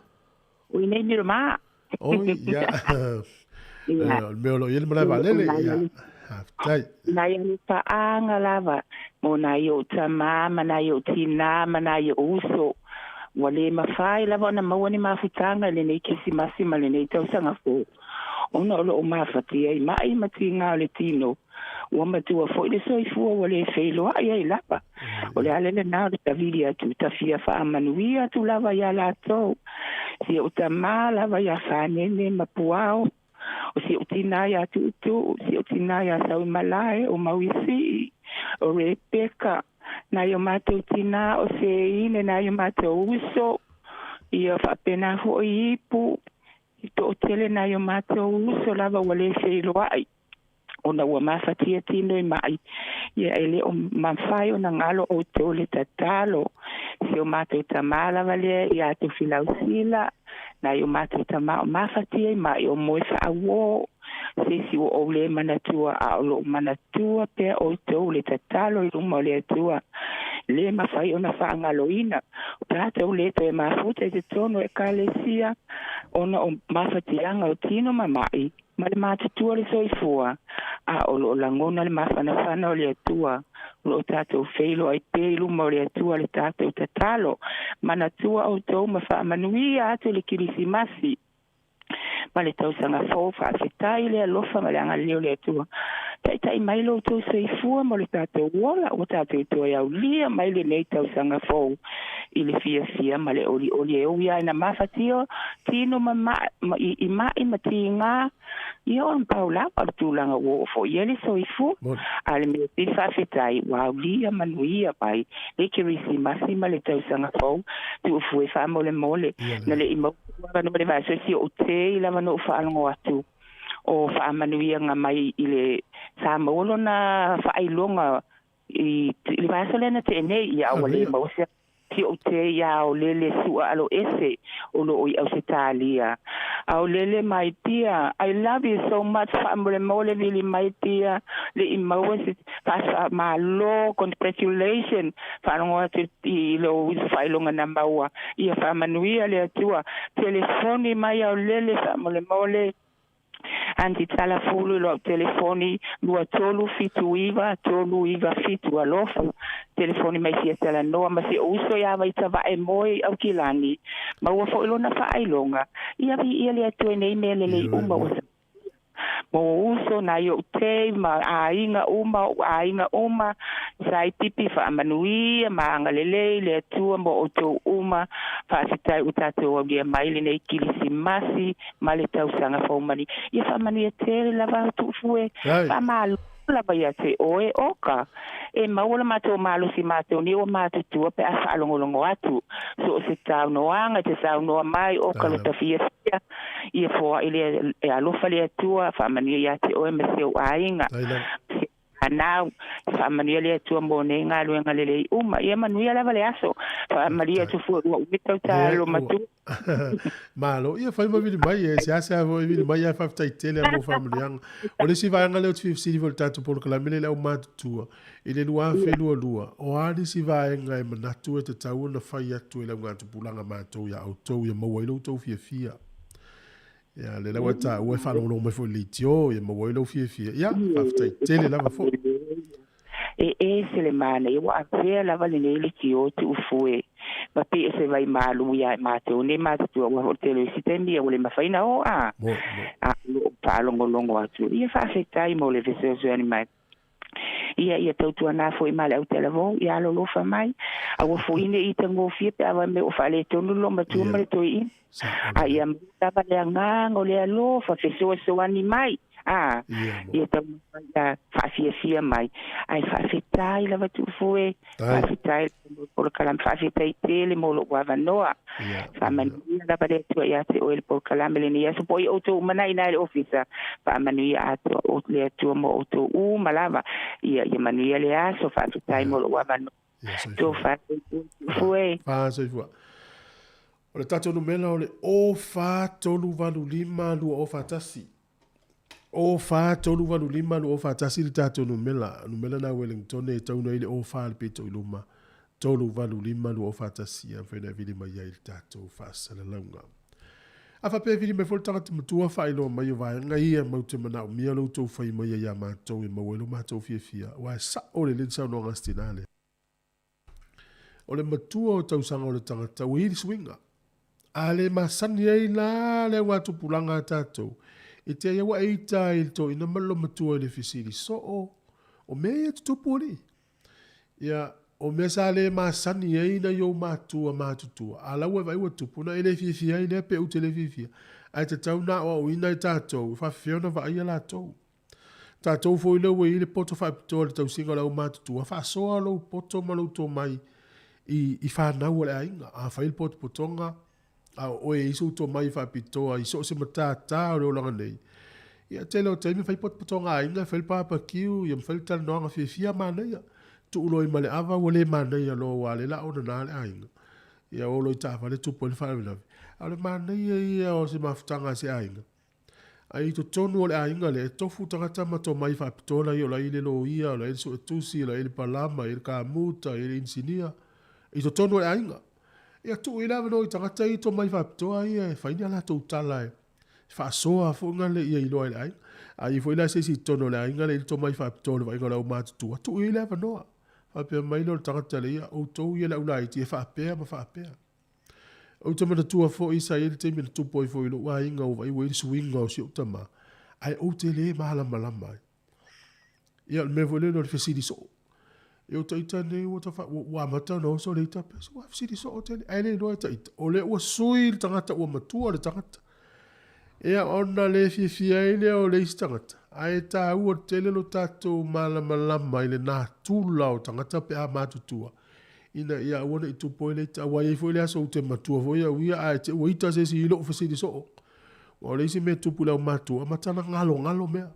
O inei Miramar. Oi, ia. Ia. O le mea o lo o i ai le malae vaalele, ia. Faafetai. Nai alo paaga lava mo nai ou tamā ma nai ou tinā ma nai ou uso. Ua le mafai lava ona maua ni mafutaga i lenei Kerisimasi ma lenei tausaga fou, ona o loo mafatia i ma'i ma tigā o le tino. Ua matua foi le soifua ua le feiloai ai lava. O le ala lenā o le tavili atu, tafia faamanuia atu lava iā latou. Si ou tamā lava iā Fanene ma Puao, o si ou tinā iā Tuutuu, si ou tinā iā Sauimalae, o Mauisii, o Rebeka, nai o matou tinā, o Seine, nai o matou uso, ia faapena foi Ipu, i toatele nai o matou uso lava ua le feiloai ona ua mafatia tino i ma'i. Ia e le o mafai ona galo outou le tatalo. Si o matou tamā lava lea iā Tofilausila, nai o matou tamā o mafatia i ma'i o moe faauō. Se isi ua ou le manatua, a o loo manatua pea outou le tatalo i luma o le Atua. Le mafai ona faagaloina. O tatou le toe mafuta i totonu o ekalesia ona o mafatiaga o tino ma ma'i ma le matutua o le soifua, a o loo lagona le mafanafana o le Atua. O loo tatou feiloai pea i luma o le Atua le tatou tatalo. Manatua outou ma faamanuia atu le Kilisimasi ma le tausaga fou. Faafetai le alofa ma le agalelei o le Atua. Taitai mai lo outou soifua mo le tatou ola ua tatou toe aulia mai lenei tausaga fou i le fiafia ma le olioli e ui lava ina mafatia tino ma ma, i ma'i ma tigā. Ia o le pau lava o le tulaga ua oo foi i ai le soifua. A o le mea sili faafetai ua aulia manuia mai le Kerisimasi ma le tausaga fou. Tuufue faamolemole na le'i maua avanoa le vaiaso si ou tei lava na ou faalogo atu o faamanuiaga mai i le sa maua lona faailoga i le vaiaso lea na tea nei. Ia ua le maua se si ou te ia o lele sua alo ese o loo i Ausetalia. Aolele my dear, I love you so much. Faamolemole vili my dear, le i maua se faamalo, congratulation. Faalogo atu i lou faailoga na maua. Ia faamanuia le Atua. Telefoni mai Aolele faamolemole. Aunty Talafulu i lo au telefoni 2 3 7 9 3 9 7. Alofa telefoni mai fia talanoa ma si ou uso ia Vaitavae moe i Aukilani ma ua fo'i lona fa'ailoga ia vi'ia le Atua i nei mea lelei uma ua mo uso nai o'u tei ma aiga uma o'u aiga uma sa pipi fa'amanuia ma agalelei le Atua mo outou uma. Fa'afetai ua tatou aulia mai lenei kilisimasi ma le tausaga foumani. Ia fa'amanuia tele lava tu'ufue fa'amalo lava ia te oe oka e maua le matou malosi matou nei ua matutua pe a faalogologo atu so o se saunoaga te saunoa mai oka lo tafiafia ia foaʻi le e alofa le Atua faamanuia iā te oe ma si ou aiga anau faamanuia le Atua mo nei galuega lelei uma. Ia manuia lava le aso faamalia atu fua ua umi tautalo matua. Malo, ia fai ma vili mai e se ase avo e vili mai e faafetai tele a mo faamanuiaga. O le isi vaega lea ou te fia fesili foi i le tatou polokalame lea i le aumatutua i le 2022, o a nisi vaega e manatu e tatau ona fai atu e le augatupulaga matou iā outou ia maua ai lo outou fiafia. Ia, lea la ua e taua e faalogologo mai foi i le leitio ia maua ai lou fiafia. Ia, faafetai tele lava foi. E ese le manaia ua avea lava lenei leitio tu'ufue ma pei o se vai malu iā i matou nei matutua ua ho'otele isi taimi ia ua le mafai na o a a lo'o faalogologo atu. Ia faafetai mo le fesoasoani mai. Ia ia tautuanā fo'i ma le autalavou ia alolofa mai aua fo'i ne'i tagofie pe a mai o faaletonu lo matua ma le toeaina a ia lava le agaga o le alofa fesoasoani mai a ia taumafai ia faafiafia mai ae faafetai lava tu'ufue faafetai mo polokalame faafetai tele mo lo'u avanoa faamanuia lava le Atua iā te oe le polokalame lenei aso po i outou uma na i le ofisa faamanuia atoa o le Atua mo outou uma lava ia ia manuia le aso faafetai mo lo'u avanoa tofa fue. Fa soifua. O le tatou numera o le o 4385 2041. O 4385 2041 le tatou numera. Numera na Wellington e tauna i le o 4 le pito i luma. 385 2041 ia whaina vili mai ai le tatou faasalalauga. A faapea vili mai foi le tagata matua faailoa mai o vaega ia mau te manaomia lo outou fai mai ai ia matou e maua ai lo matou fiafia. Aua e sa'o lelei le saunoaga a si tinā lea. O le matua o tausaga o le tagata ua i ai le suiga. A le masani ai la le augatupulaga a tatou, e te ai ua e ita ai i le toeaina ma le lomatua i le fesili soo, o mea ia e tutupu alii. Ia, o mea sa le masani ai nai ou matua matutua, a la ua e vaai ua tupu, ona e le fiafia ai lea pe ou te le fiafia. Ae tatau ona aoaoina e tatou, e faafefea ona vaaia latou. Tatou foi lea ua i ai le poto faapitoa i le tausiga o le aumatutua, faasoa lou poto ma lou tomai i fanau a le aiga. A fai le potopotoga, a o oe e i ai sou tomai faapitoa i so o se matata o le olaga nei, ia tele o taimi fai potopotoga a aiga, fai le barbecue, ia ma fai le talanoaga fiafia manaia. Tuu loa i maleava ua le manaia loa aua o lea o le a onana le aiga. Ia o loa i taavale tupu ai le faalavelave. A o le manaia ia o se mafutaga a se aiga. Ae i totonu o le aiga lea, e tofu tagata ma tomai faapitoa lai o la i le loia, o la i le suetusi, o la i le palama, i le kamuta, i le inisinia, i totonu o le aiga. Ia tuu i le avanoa i tagata ia i tomai faapitoa ia e fai ni a latou tala e faasoa foi ngale ia iloa e le aiga. A i ai foi la se isi i totonu o le aiga lea i le tomai faapitoa o le vaaiga o le aumatutua, tuu i ai le avanoa. Faapea mai lea o le tagata lea, ia outou ia le aulaiti e faapea ma faapea. Ou te manatua foi sa i ai le taimi na tupu ai foi i lou aiga ua vaai ua i ai le suiga o si ou tama, ae ou te le malamalama ai. Ia o le mea foi lele o le fesili soo. Ia o ita nei ua tafa, ua amata ona oso le ita pea, ua fesili soo tele, ae le iloa e taita, o lea ua sui le tagata, ua matua le tagata. Ia ona le fiafia ai lea o le isi tagata, ae taua tele lo tatou malamalama i le natura o tagata pe a matutua. Ina ia aua ne i tupu ai le ita, aua e i ai foi le aso ou te matua foi au ia, ae te ua ita se isi i lou fesili soo. Aua o le isi mea e tupu i le aumatua, amata ona galogalo mea.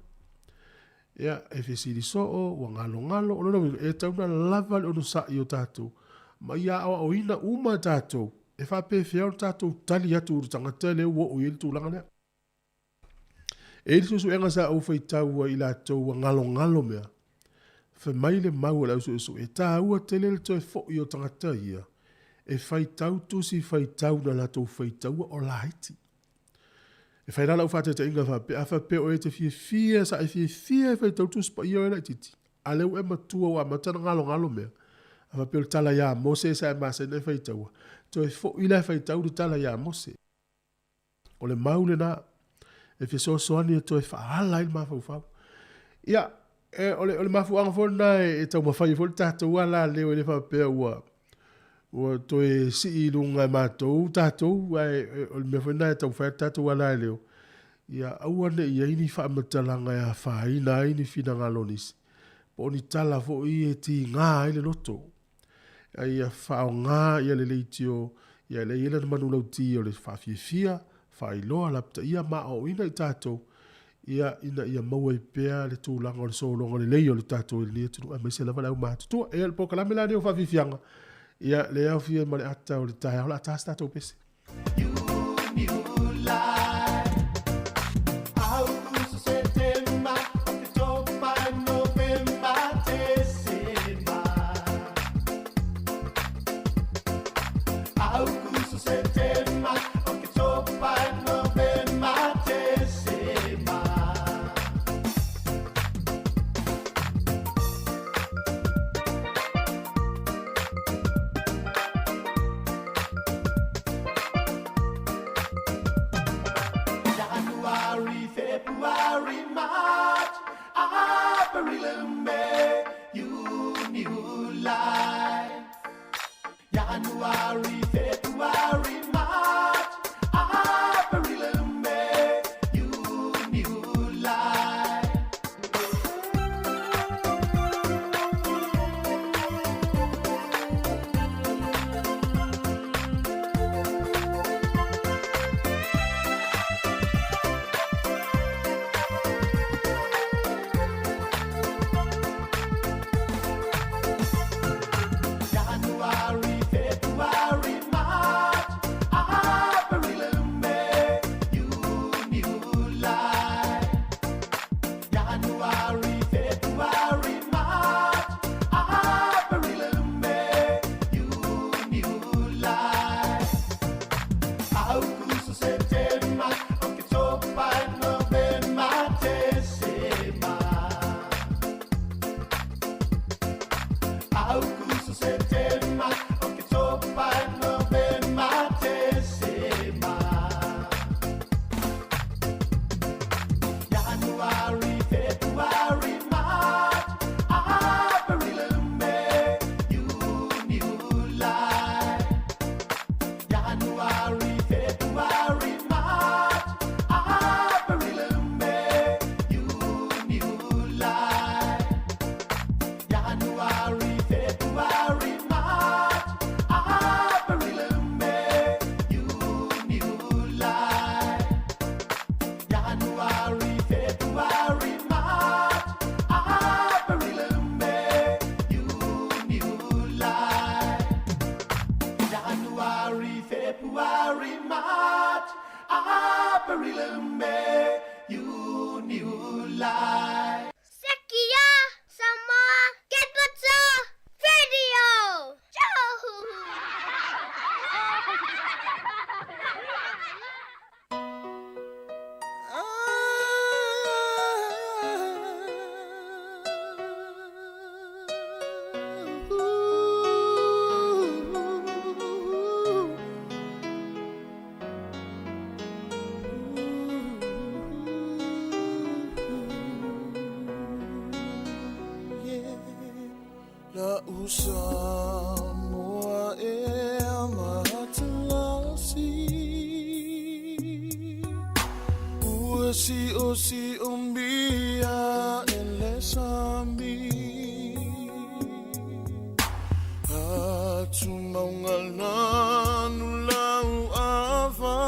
Ia, e fesili soo, ua galogalo, o lona uiga, e tatau ona lava le onosai o tatou, ma ia aoaoina uma tatou, e faapefea ona tatou tali atu i le tagata lea ua oo i ai le tulaga lea. E i ai le suesuega sa ou faitau ai i latou ua galogalo mea, fai mai le mau a le au suesue, e taua tele le toe foi o tagata ia e faitau tusi faitau na latou faitaua o laiti. E fai la lau faataitaiga faapea, a faapea o oe e te fiafia, sa e fiafia e faitau Tusi Paia oe laitiiti, a lea ua e matua ua amata ona galogalo mea, a faapea o le tala ia Mose sa e masani ona e faitaua, toe foi la e faitau le tala ia Mose. O le mau lena e fesoasoani e toe faaala ai le mafaufau. Ia, e, o, le, o le mafuaaga foi lena e, e taumafai ai foi le tatou alaleo e le faapea ua, ua toe sii i luga e matou tatou, ae e, o le mea foi lena e taumafai atu tatou alaleo, ia aua ne i ai ni faamatalaga e afaina ai ni finagalo o nisi, po o ni tala foi e tiga ai le loto. A ia faaaoga ia le leitio, ia lea e i ai lana manulauti o le faafiafia, faailoa, lapataia ma aoaoina i tatou, ia, ina ia maua ai pea le tulaga o le sologa lelei o le tatou i lenei atunuu, aemaise lava le aumatutua. Ia, o le polokalame la lenei o Faafiafiaga, ia, lea e aofia ai ma le ata o le taeao, o le a ta se tatou pese. January, February, March, April, May, June, July. January, February, March, April, May, June, July. January, February, March, April, May, June, July. January, February, March, April, May, June, July. August, September, October, November, December. August, September, October, November, December. January, February, March, April, May, June, July. January, February, March, April, May, June, July. January, February, March, April, May, June, July. January, February, March, April, May, June, July. January, February, March, April, May, June, July. Sekia Samoa Capital Radio Show. La usamoa e matalasi Ua si o si o mia e le sami Atu maunga lanu lau ava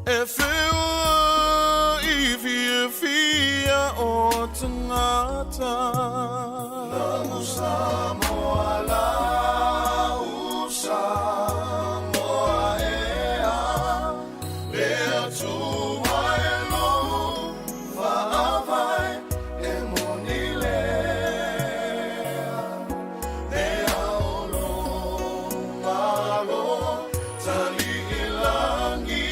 E whiua i fia fia o tangata Lau Samoa, lau Samoa ea Le Atua e lou faavae e moni lea Le ao lo malo tali i lagi.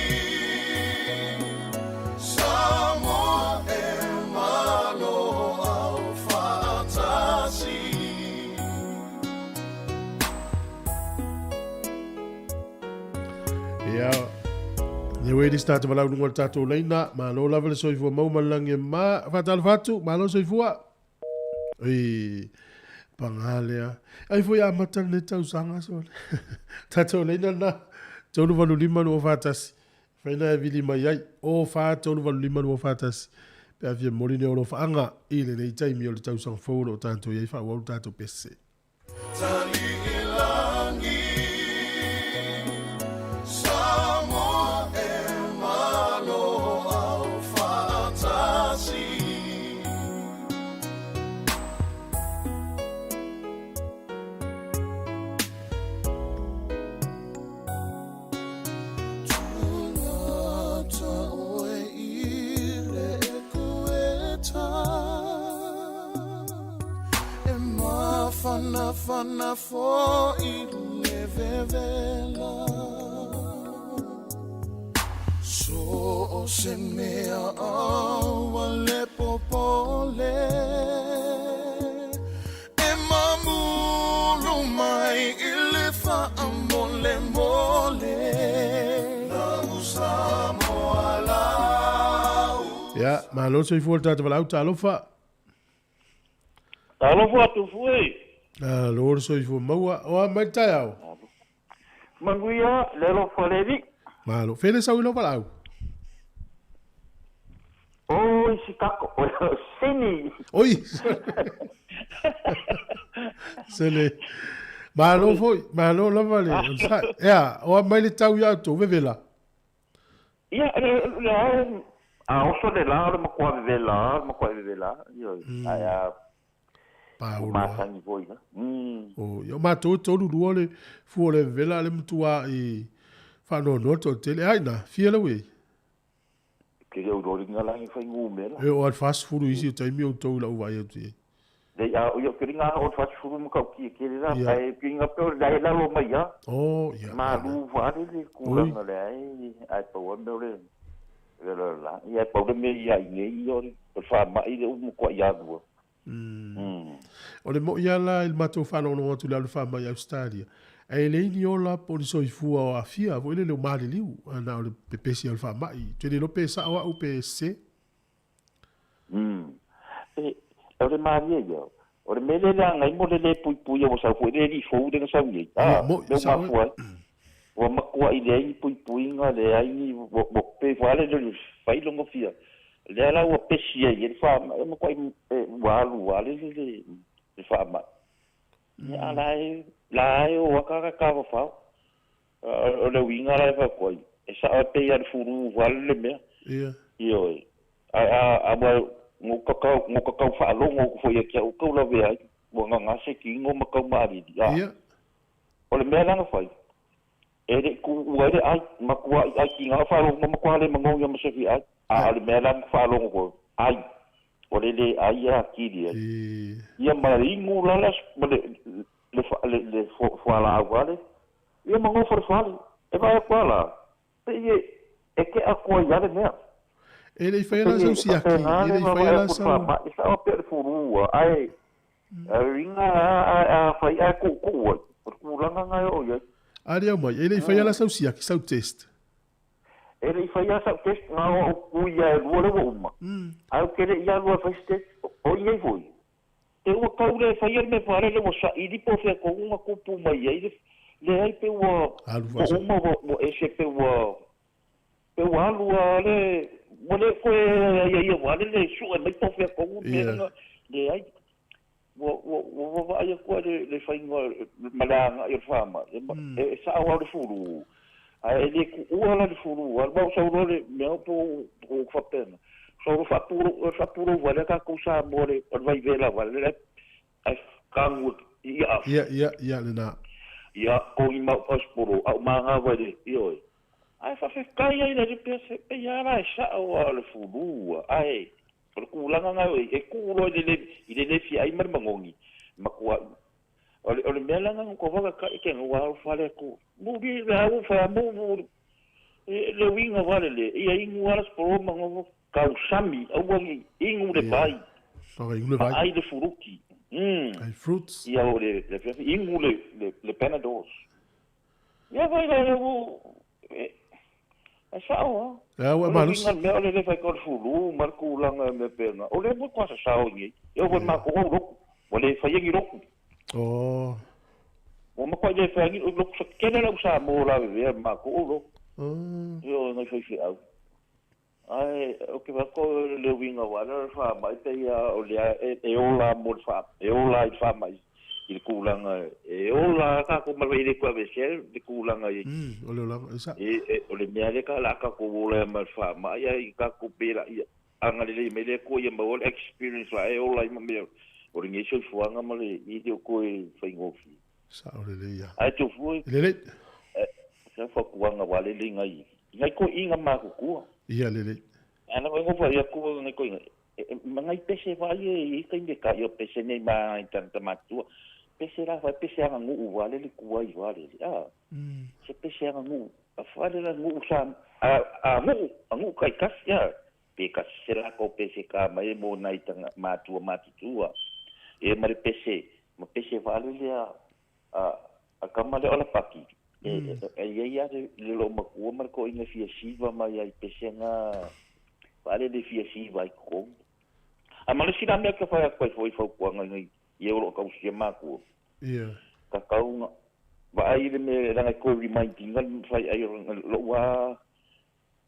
Le ua i le si tagata valaau i luga o le tatou laina. Malo lava le soifua maua ma le lagi e mama. Faatalofa atu, malo le soifua. Oi, paga lea. Ai foi amata lenei tausaga sole. Tatou laina lena, 385 241. Fai na e vili mai ai, o 4 385 241. Pe a fia momoli ni ou alofaaga i lenei taimi o le tausaga fou o lo o tatou i ai, faaauau le tatou pese. Ia, malo le soifua le tagata valaau, talofa. Talofa atu foi. Malo le soifua maua. O a mai le taeao? Manuia le alofa le Alii. Malo. Fea le sau i lou valaau? Oi Chicago, oi Sydney. Oi. Sele. Malo foi, malo lava le onosai. Ea, o a mai le tau ia outou, vevela? Ia, le ao, a oso le la o le matua vevela, o le matua vevela. Ioe, ae a Paolo. Masani foi la. O, ia o matou e tolu lua le fua o le vevela le matua i faanoanoa le toatele. Ai na, fia lau e? Ke le uro ringa langi fai ngumela. E o al 40 isi o taimi o tou lau vai atu i. Le a o ia ke ringa o 40 ma kau ki ke le la. Ai ke ringa pe o le lalo mai ia. O, ia. Malu whare le kuranga le ai, ai pau ame o le le la la. Ia pau le me ia i nei o le wha mai le umu kwa ia lua. O le mo'i lava la i le matou faalogologo atu i le alu faamai i Ausetalia, ae leai ni ola po o ni soifua o aafia foi lele o maliliu, na o le pepesi lava o le faamai. Ou te le iloa pe sao au pe sese. E, o le malie ia, o le mea lea leaga ai mo le lē puipuia ua sau foi le alii fou lea na sau nei, a, Mo'i, mea ua sao e. mafua ai, ua matua'i leai ni puipuiga, leai ni, ua, ua pei foi lava le fai lona fia, lea la ua pesi ai e le faamai, e matua'i ua alu lava le, le, le faamai. Ia, a la e, la e o aka ka tafafao. O le uiga la e fai atu ai, e sao e pei lava le fulu vale le mea. Ia. Ioe. Ae a, a ua, na ou tatau, na ou tatau faalogo atu foi ia te au tau lavea ai, ua gagase kino ma tau maalili. A. Ia. O le mea la na fai, e le i tuua ai le ai, matua i ai tiga faalogo ma matua le manogi ma se fia ai. A o le mea la na faalogo koe, ai, o le le ai a atili ai. Ia ma inu la le, ma le, le, le, le fualaau a le, ia ma nofo i le fale, e vaai atu lava la, pei e, e tea atu ai lava le mea. E le i faia la Pei sau e siaki, faapena e le le i faia vaavaai la atu i le sau. faamai, e sao pea le fulu, ae uiga a fai ae tuutuu ai, o le tulaga lena e oo i ai. A le au mai, e le i faia la sau siaki, sau test. E le i faia sau test, na o au kui lava e lua lea ua uma, ae ou te le i alu lava e fai se test, o i ai foi. Pe ua tau le faia le mea faalele ua saili po o fea tonu na tupu mai ai le leai pe ua Alu ua faasolo. uma ua ua ese pe ua pe ua alu a le ua le toe aiaia faalele sue mai po o fea tonu le mea Ia. lena leai ua ua ua vaavaai atu ai le le faiga ma le agai o le faamai e e e sao lava le fulu ae e le tuua la le fulu alu aua ua sau loa le mea po o faapena sau loa faapulou faapulou vale a tatou Samoa le o le vaivela vale le ae tanu i afu. Ia, ia, ia lena. Ia togi mau pasipolo a o magawa i le ioe ae faafetai ai le alii pea se pei lava la e sao a o le fulu ae o le tulaga na e tuu loa i le le i le le fia ai ma le manogi matuai o le o le mea la na kovaka ka ike no wa fale ku mu bi la u fa mu mu e le uiga vale le ia inu ala sporo ma kau sami aua ni inu le Ia. vai Tonga inu le vai. ai le furuki Ai fruits. Ia o le le fia inu le le le Panadols ia vai la u e E sa'o a. E ua O e le malosi. uiga o le mea o le le fai o le fulu ma le tulaga e mea pena. O lea mo kwa sasao i nei. E oo foi i le matou au lotu. Ua le faia ni lotu. Oh. Ua matuai le faia ni lotu sa tele lau Samoa lavevea i le matou au lotu. Oh. Ioe nai faifeau. Ae ou te vaai atu o le uiga aua lea o le faamai pei lava o lea e ola mo le faa e ola i le faamai i le tulaga e ola lava tatou ma le e le toe aveesea le tulaga i O le olaga, e sa'o. E o le mea lea o le a tatou ola ai ma le faamai ae i tatou pe laia agalelei mai le Atua ia maua le experience la e ola ai ma mea o lenei soifuaga ma le e le o toe faigofie. Sa'o lelei lava. Ae Tofua E lelei. Se fautuaga ua lele i nai i nai toeaiina matutua. Ia lelei. A na wai ngofa ia ku ngai koinga. Ma ngai pese wa ia i taimi e ka ia pese nei ma ngai tangata matua. Pese la fa pese anga nguu wa lele kuai wa lele. A. Se pese anga nguu. A fa le la nguu sa a nguu a nguu kai kasi a. Pe kasi se la ko pese ka mai mo nai tanga matua matutua. E ma le pese ma pese wa lele a a a kama lea o Lapaki, e e i ai lava le loomatua ma le toeaina e fia siva mai ai i pesega faalele e fia siva ai i totonu. A ma le isi la mea ke fai atu ai foi i fautuaga i i e o lo o tausia matua, tatau ona vaai le mea leaga e toe remind ina le fai ai o lou lava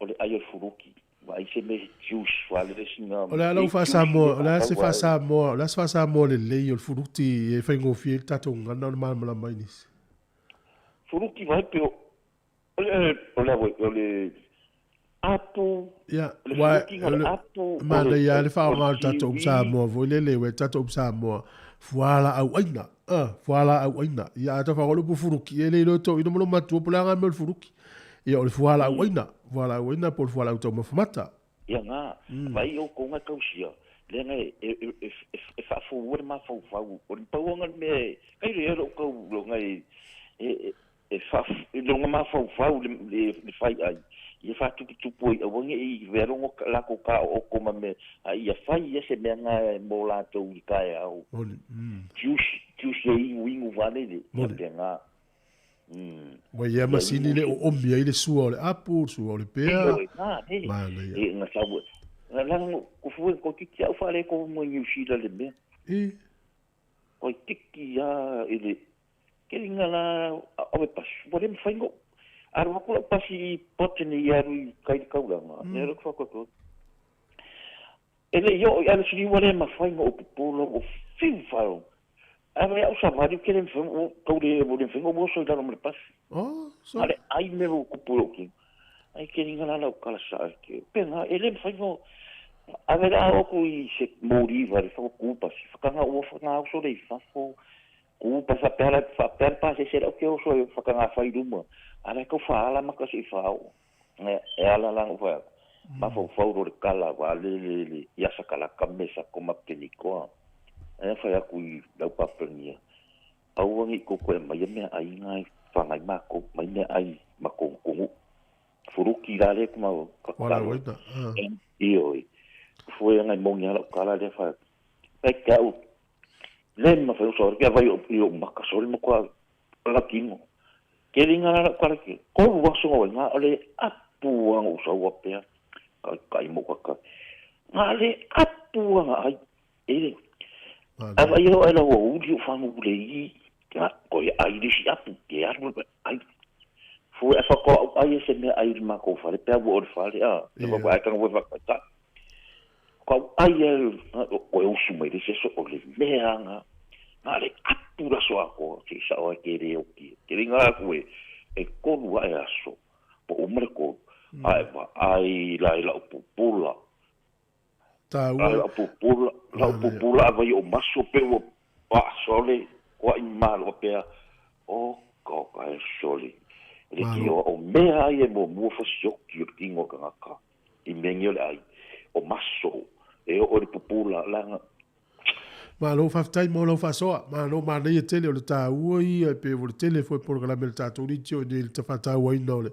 o le ai o le fuluki, vaai se mea juice faalele sina O le a lau juice faa-Samoa, lea o le a se faatau ai. faa-Samoa, o le a se faa-Samoa lelei o le fuluti e faigofie ai le tatou gagana ona malamalama ai nisi? Fuluki vai pe o le o le o le apu, Ia, o le aua fuluki o o le le apu, o le manaia lava le o faaaoga le o le tatou upu kiwi. Samoa foi lele, aua o le tatou upu Samoa, fualaau aina, a, fualaau aina. Ia, a tau faaaoga le upu fuluki, ia e le iloa e toeaina ma loomatua po o le a mea o le fuluki. Ia, o le fualaau aina, fualaau aina po o le fualaau taumafa mata. Ia na, vai outou na tausia, leaga e e e e faafoua le mafaufau, o le pau ona le mea e kai le lou tau loga e e e faaf i lona mafaufau le le fai ai, ia faatuputupu ai aua ne i vealogo latou taooko ma mea, a ia fai ia se mea na mo latou i taeao. Moni. Juice, juice e inuinu vale le, Moni. faapena. Ua i ai Ia masini inu le se oomi ai le sua o le apu, le sua o le pea. Ioe, na, e, Manaia. e na sau, na lana ko fue ko tiki au whare ko mo New Zealand le mea. E. Ko tiki a i le, ke ringa la, a o e pasi, ua le mwhai ngo. Aru aku lau pasi i Botany i aru i kai le kaulanga. Ne ro kwa kwa. E le io i alu sili ua le mawhai ngo o pupula o fiu wharo. A vai au sa vari ke le mwhai o kau le mo le mwhai ngo mo so i lalo mo le pasi. Oh, so. Ale ai me ro kupu o ki. Ai ke ringa la lau kala sa ke. Penga e le mwhai ngo a vai la oku i se mori vari whako kupa si. Whakanga ua whakanga au so le i whafo. Kupa sa pera fa pera pa se se o ke o so i whakanga whai ruma. Ala kau whaala maka se i whao. E e ala langa whai. Mafaufau ro le kala wa le le le ia sa kala kame sa koma penikoa. E whai aku i lau papania. Aua ngi koko e mai e mea ai ngai whangai mako, mai mea ai makongongu. Furuki la le kuma o Wala kakalo. waina. Ah. Ioi. Fue ngai mongi ala kala le whai. Pai kau. Le ma whai uso, kia vai o i o maka sori mo kua la kingo. Ke ringa la kala ki. Ko waso ngoi ngā ole apu anga usa ua pea. Kai kai mo ka. Ngā le apu anga ai. E le. Ava i o ela ua uli o whangu le i. Ngā ko i ai le si apu ke aru ai. Fue a whakao au ai e se mea ai le mako whare. Pea ua o le whare a. Te whakao ai kanga ua whakao. Ko au ai e ko e usu mai le se so o le mea ngā. Ngā le apu la so ako. Te sa o e ke reo ki. Ke ringa aku e. E kolu a e aso. Po o mare kolu. Ai va ai la i la pupula. Tāua. Ai la pupula. La pupula a vai o maso pe ua pa sole. Kua i malo pea. O ka ka e sole. Le ki o o mea ai e mo mua fasioki o le kingo ka ngaka. I mengi o le ai. O maso. E o o le pupula langa. Malo faafetai mo lau faasoa. Malo manaia tele o le taua ia e pe o le tele foi polokalame le tatou liti o nei le tafatauaina o le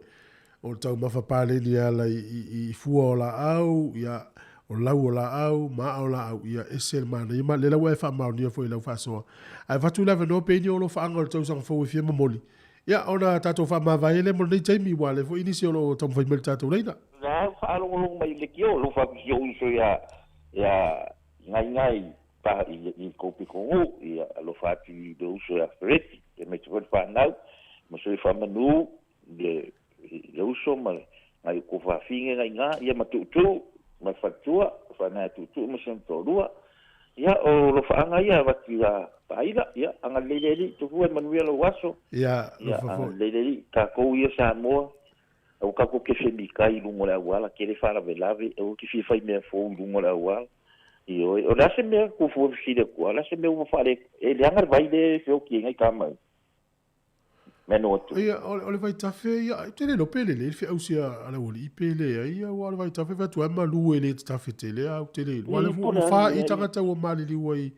o le taumafa paleni e ala i, i, i fua o laau, ia o lau o laau, maa o laau, ia ese le manaia. Ma le lau e faamaonia foi i lau faasoa. Ae fatu le avanoa pe ni o lo faaga o le tausaga fou e fia momoli. Ia, ona tatou faamavae lea mo lenei taimi, ua lea foi nisi o lo o taumafai mai le tatou laina. La faalogologo mai le kio lo fa ki o uso ia ia ngai ngai pa i i ko pi ko ia lo fa ti do uso ia Fereti e me te fa nau mo so fa manu le le uso ma ngai ko fa finge ngai nga ia ma tu tu ma fa tua fa na tu tu mo sen to lua ia o lo fa anga ia va ti ia paila ia anga le le li tu fu e manuia lo waso Ia, ia lo fa anga foi. le le li ka ko ia Samoa au ka ko ke fe mi kai lungo le auala ke le fala velave au ki fi fai mea fou lungo le auala i oi o la se mea ku fu fi le ku ala se mea ua fale e le anga vai le fe o ki ngai ka mai me no tu Ia, o le vaitafe, ia, te le lo pele le, le feausia a le wali i pele, ia, ua le vaitafe fatu ai malu e le te tafe tele, au te le, ua le Ia, fu, po le fa ale, i ia. tangata ua malili ua i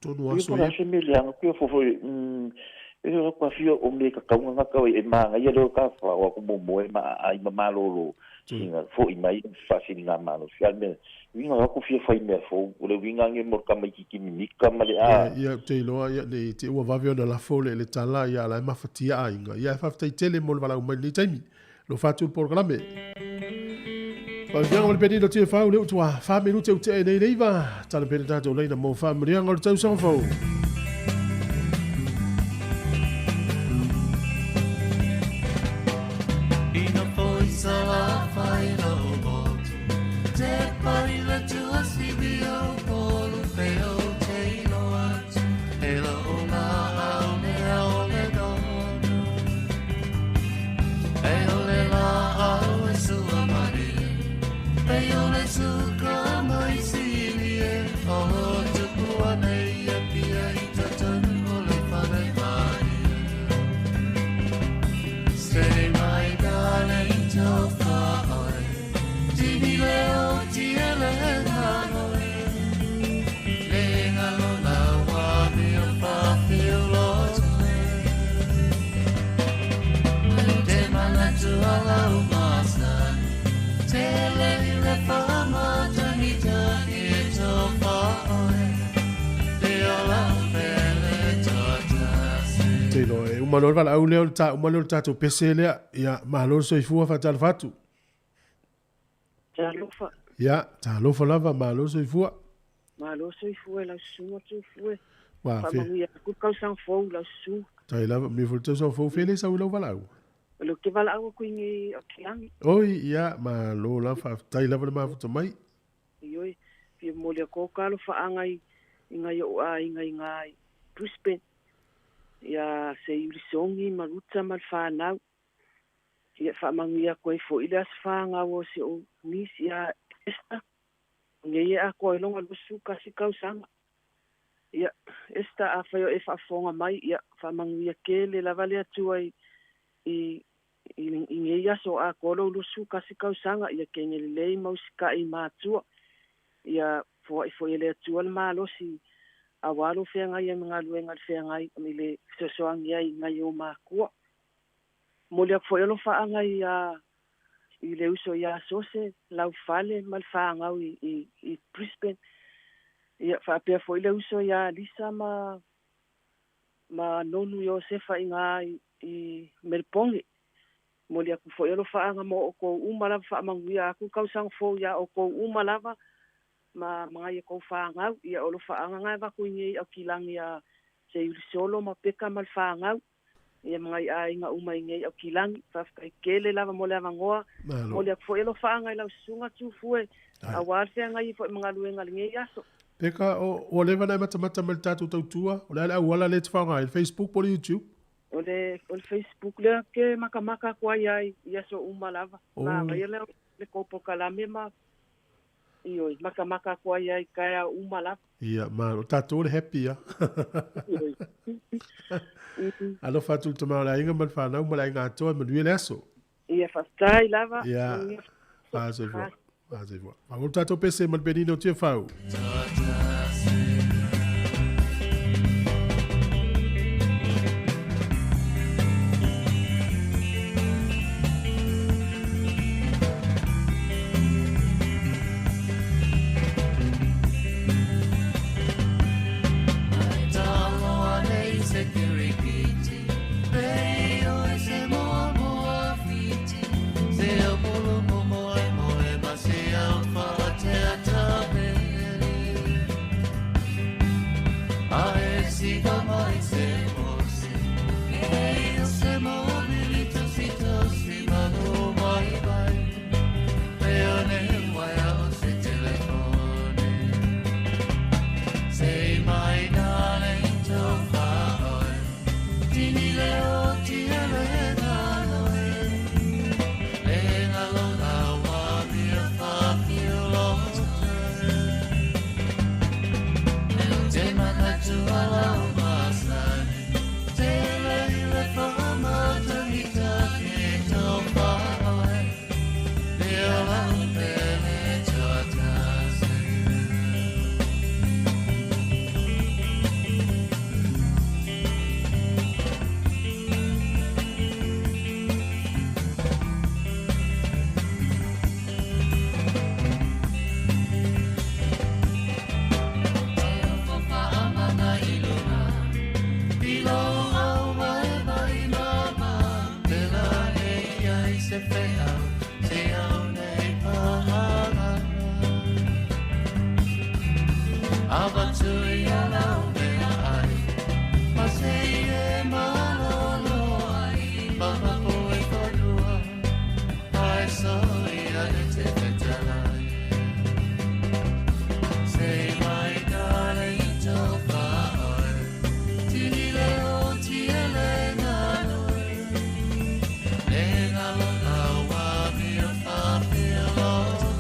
totonu Ia aso po la ia. se mea le anga ku fo fo e o kwa fio o me ka kaunga ngaka e manga ia le ka fa wa ku mo mo e ma ai ma malolo singa fo i mai fa singa malo fi al me winga wa ku fio fai mea fo o le winga nge mo ka mai ki ki mika ma le a Ia, ia, te iloa, ia, nei, te ua vave ona lafo le le tala, ia, la e mafatia a inga. Ia, e whaftai tele mo le walau mai nei taimi. Lo whatu le polokalame. Faamanuiaga ma le penina o TFAU le utua 4 minute u te nei leiva. Tala pene tātou leina mo faamanuiaga o le tausaga fou. Ina foi sala fai lo motu Te pari le tua sibi o polu pe o te ilo atu He lo o la au mea o le donu E o le la au e sua maria Pe o le suka mai sili e O tupua nei e pia i tatanu o le whare maria Say my darling to far Tini leo ti ele nanoe Le ngalo la wa mi o fa fi o lo Te mana tu ala o masa Te le le fa ma tani tani e to fa oe Te ola pele to tasi Te iloa, e uma loa le valaau lea o le ta, uma lea o le tātou pese lea. Ia, malo le soifua faatalofa atu. Talofa, Ia, talofa lava, malo le soifua. malo soifua e lau susuga tufue. Ua, fe, Faamanuia aku le tausaga fou lau susuga. tai lava, me fo le tausaga fou, fe le sau i lau valaau. O le ke valaau aku i nge o kilagi. Oi, ia, malo la, faafetai lava le mafuta mai. Ioe, fia momoli aku o ka alofaaga i i ngai o'u aiga i gā i Brisbane. Ia se iulisogi ma luta ma le fanau. Ia faamanuia aku ai fo'i le aso fagau o se o nisi ia Esther. Nei e atoa ai loga 21 tausaga. Ia Esther afai o e faafofoga mai, ia faamanuia kele lava le Atua i i i i nei aso atoa lou 21 tausaga, ia kege lelei ma usika'i i matua. Ia foa'i fo'i e le Atua le malosi auā lou feagai ai ma galuega le feagai i le fesoasoagi ai i nai o makua. Momoli aku fo'i alofaaga i a i le uso iā Sose, laufale ma le fagau i i i Brisbane. Ia faapea fo'i le uso iā Lisa ma ma Nonu Iosefa i gā i i Melbourne. Momoli aku fo'i alofaaga mo oukou uma lava faamanuia aku le tausaga fou iā oukou uma lava ma ma ngai e kou fagau. Ia o alofaaga gae avatu i nei aukilagi ia Seiulisolo ma Peka ma le fagau. Ia ma ngai aiga uma i nei aukilagi. Faafetai kele lava mo le avanoa. Malo. Momoli aku fo'i alofaaga i lau susuga tufue auā le feagai fo'i ma galuega lenei aso. Peka, o, ua leva na e matamata mai le tātou tautua, o le a le auala le te whaonga ai, le Facebook po le YouTube. O le o le Facebook lea ke makamaka aku ai ai i aso uma lava. Oi. Magaia lea le kou polokalame ma ioe makamaka aku ai ai kaea uma lava. Ia, malo, tātou le happy, ia. Ioe. Alofa atu le tamā o le aiga ma le whanau ma le aiga atoa e manuia le aso. Ia faafetai lava. Ia, Manuia. faasoifua, faasoifua. Faaulu tātou pese ma le penina o TFAU. Ai talo anei se kirikiti, pe o Avatu ia lau mea ai Ma se e malolo ai Ma po e whanua Ai so ia e te fetalai Say my darling to whaoi Tini leo ti ele nganui Le ngalo ngā mia whapia lotu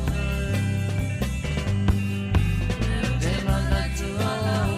Te manatu alau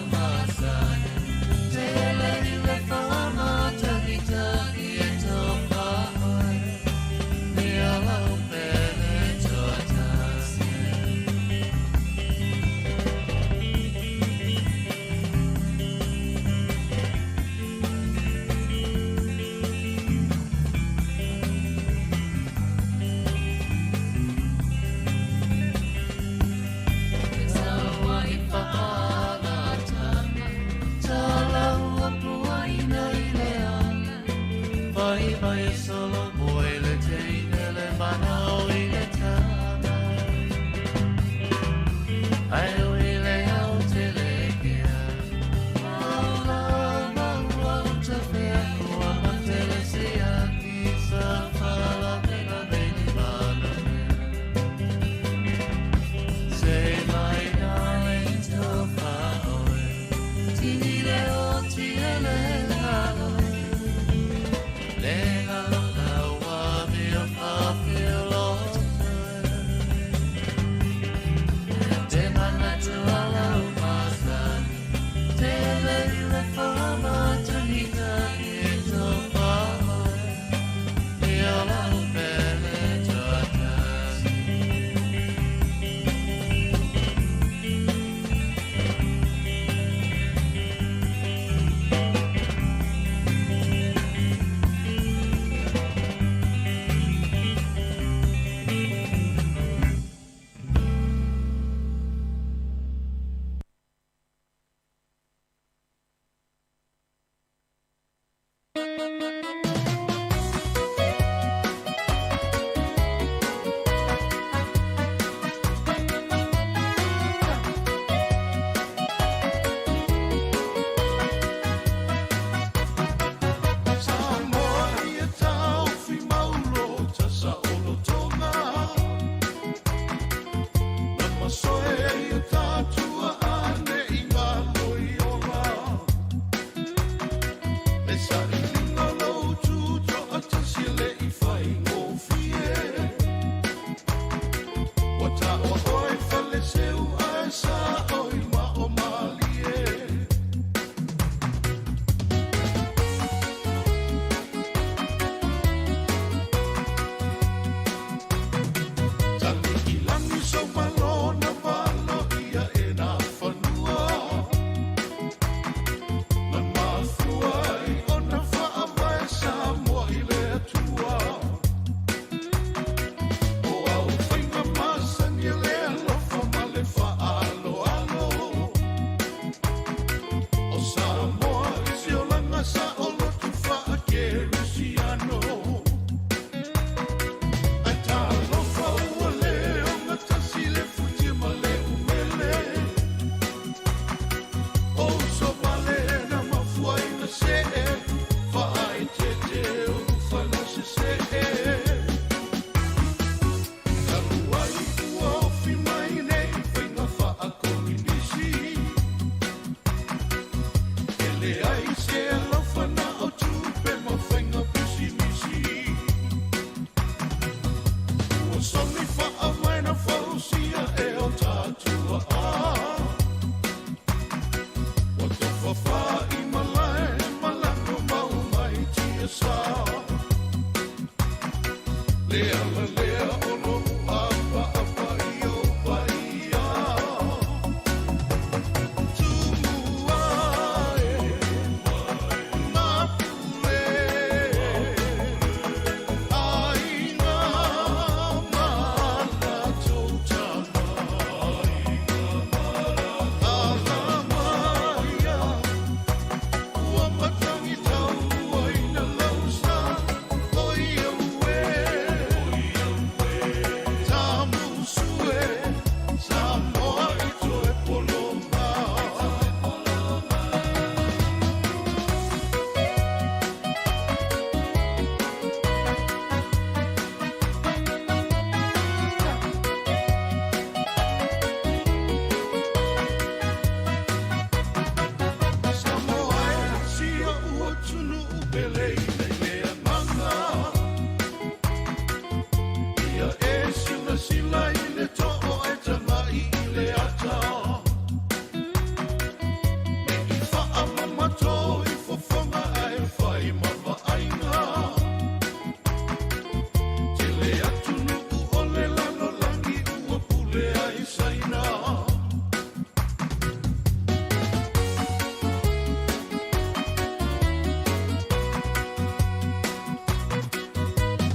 Saina.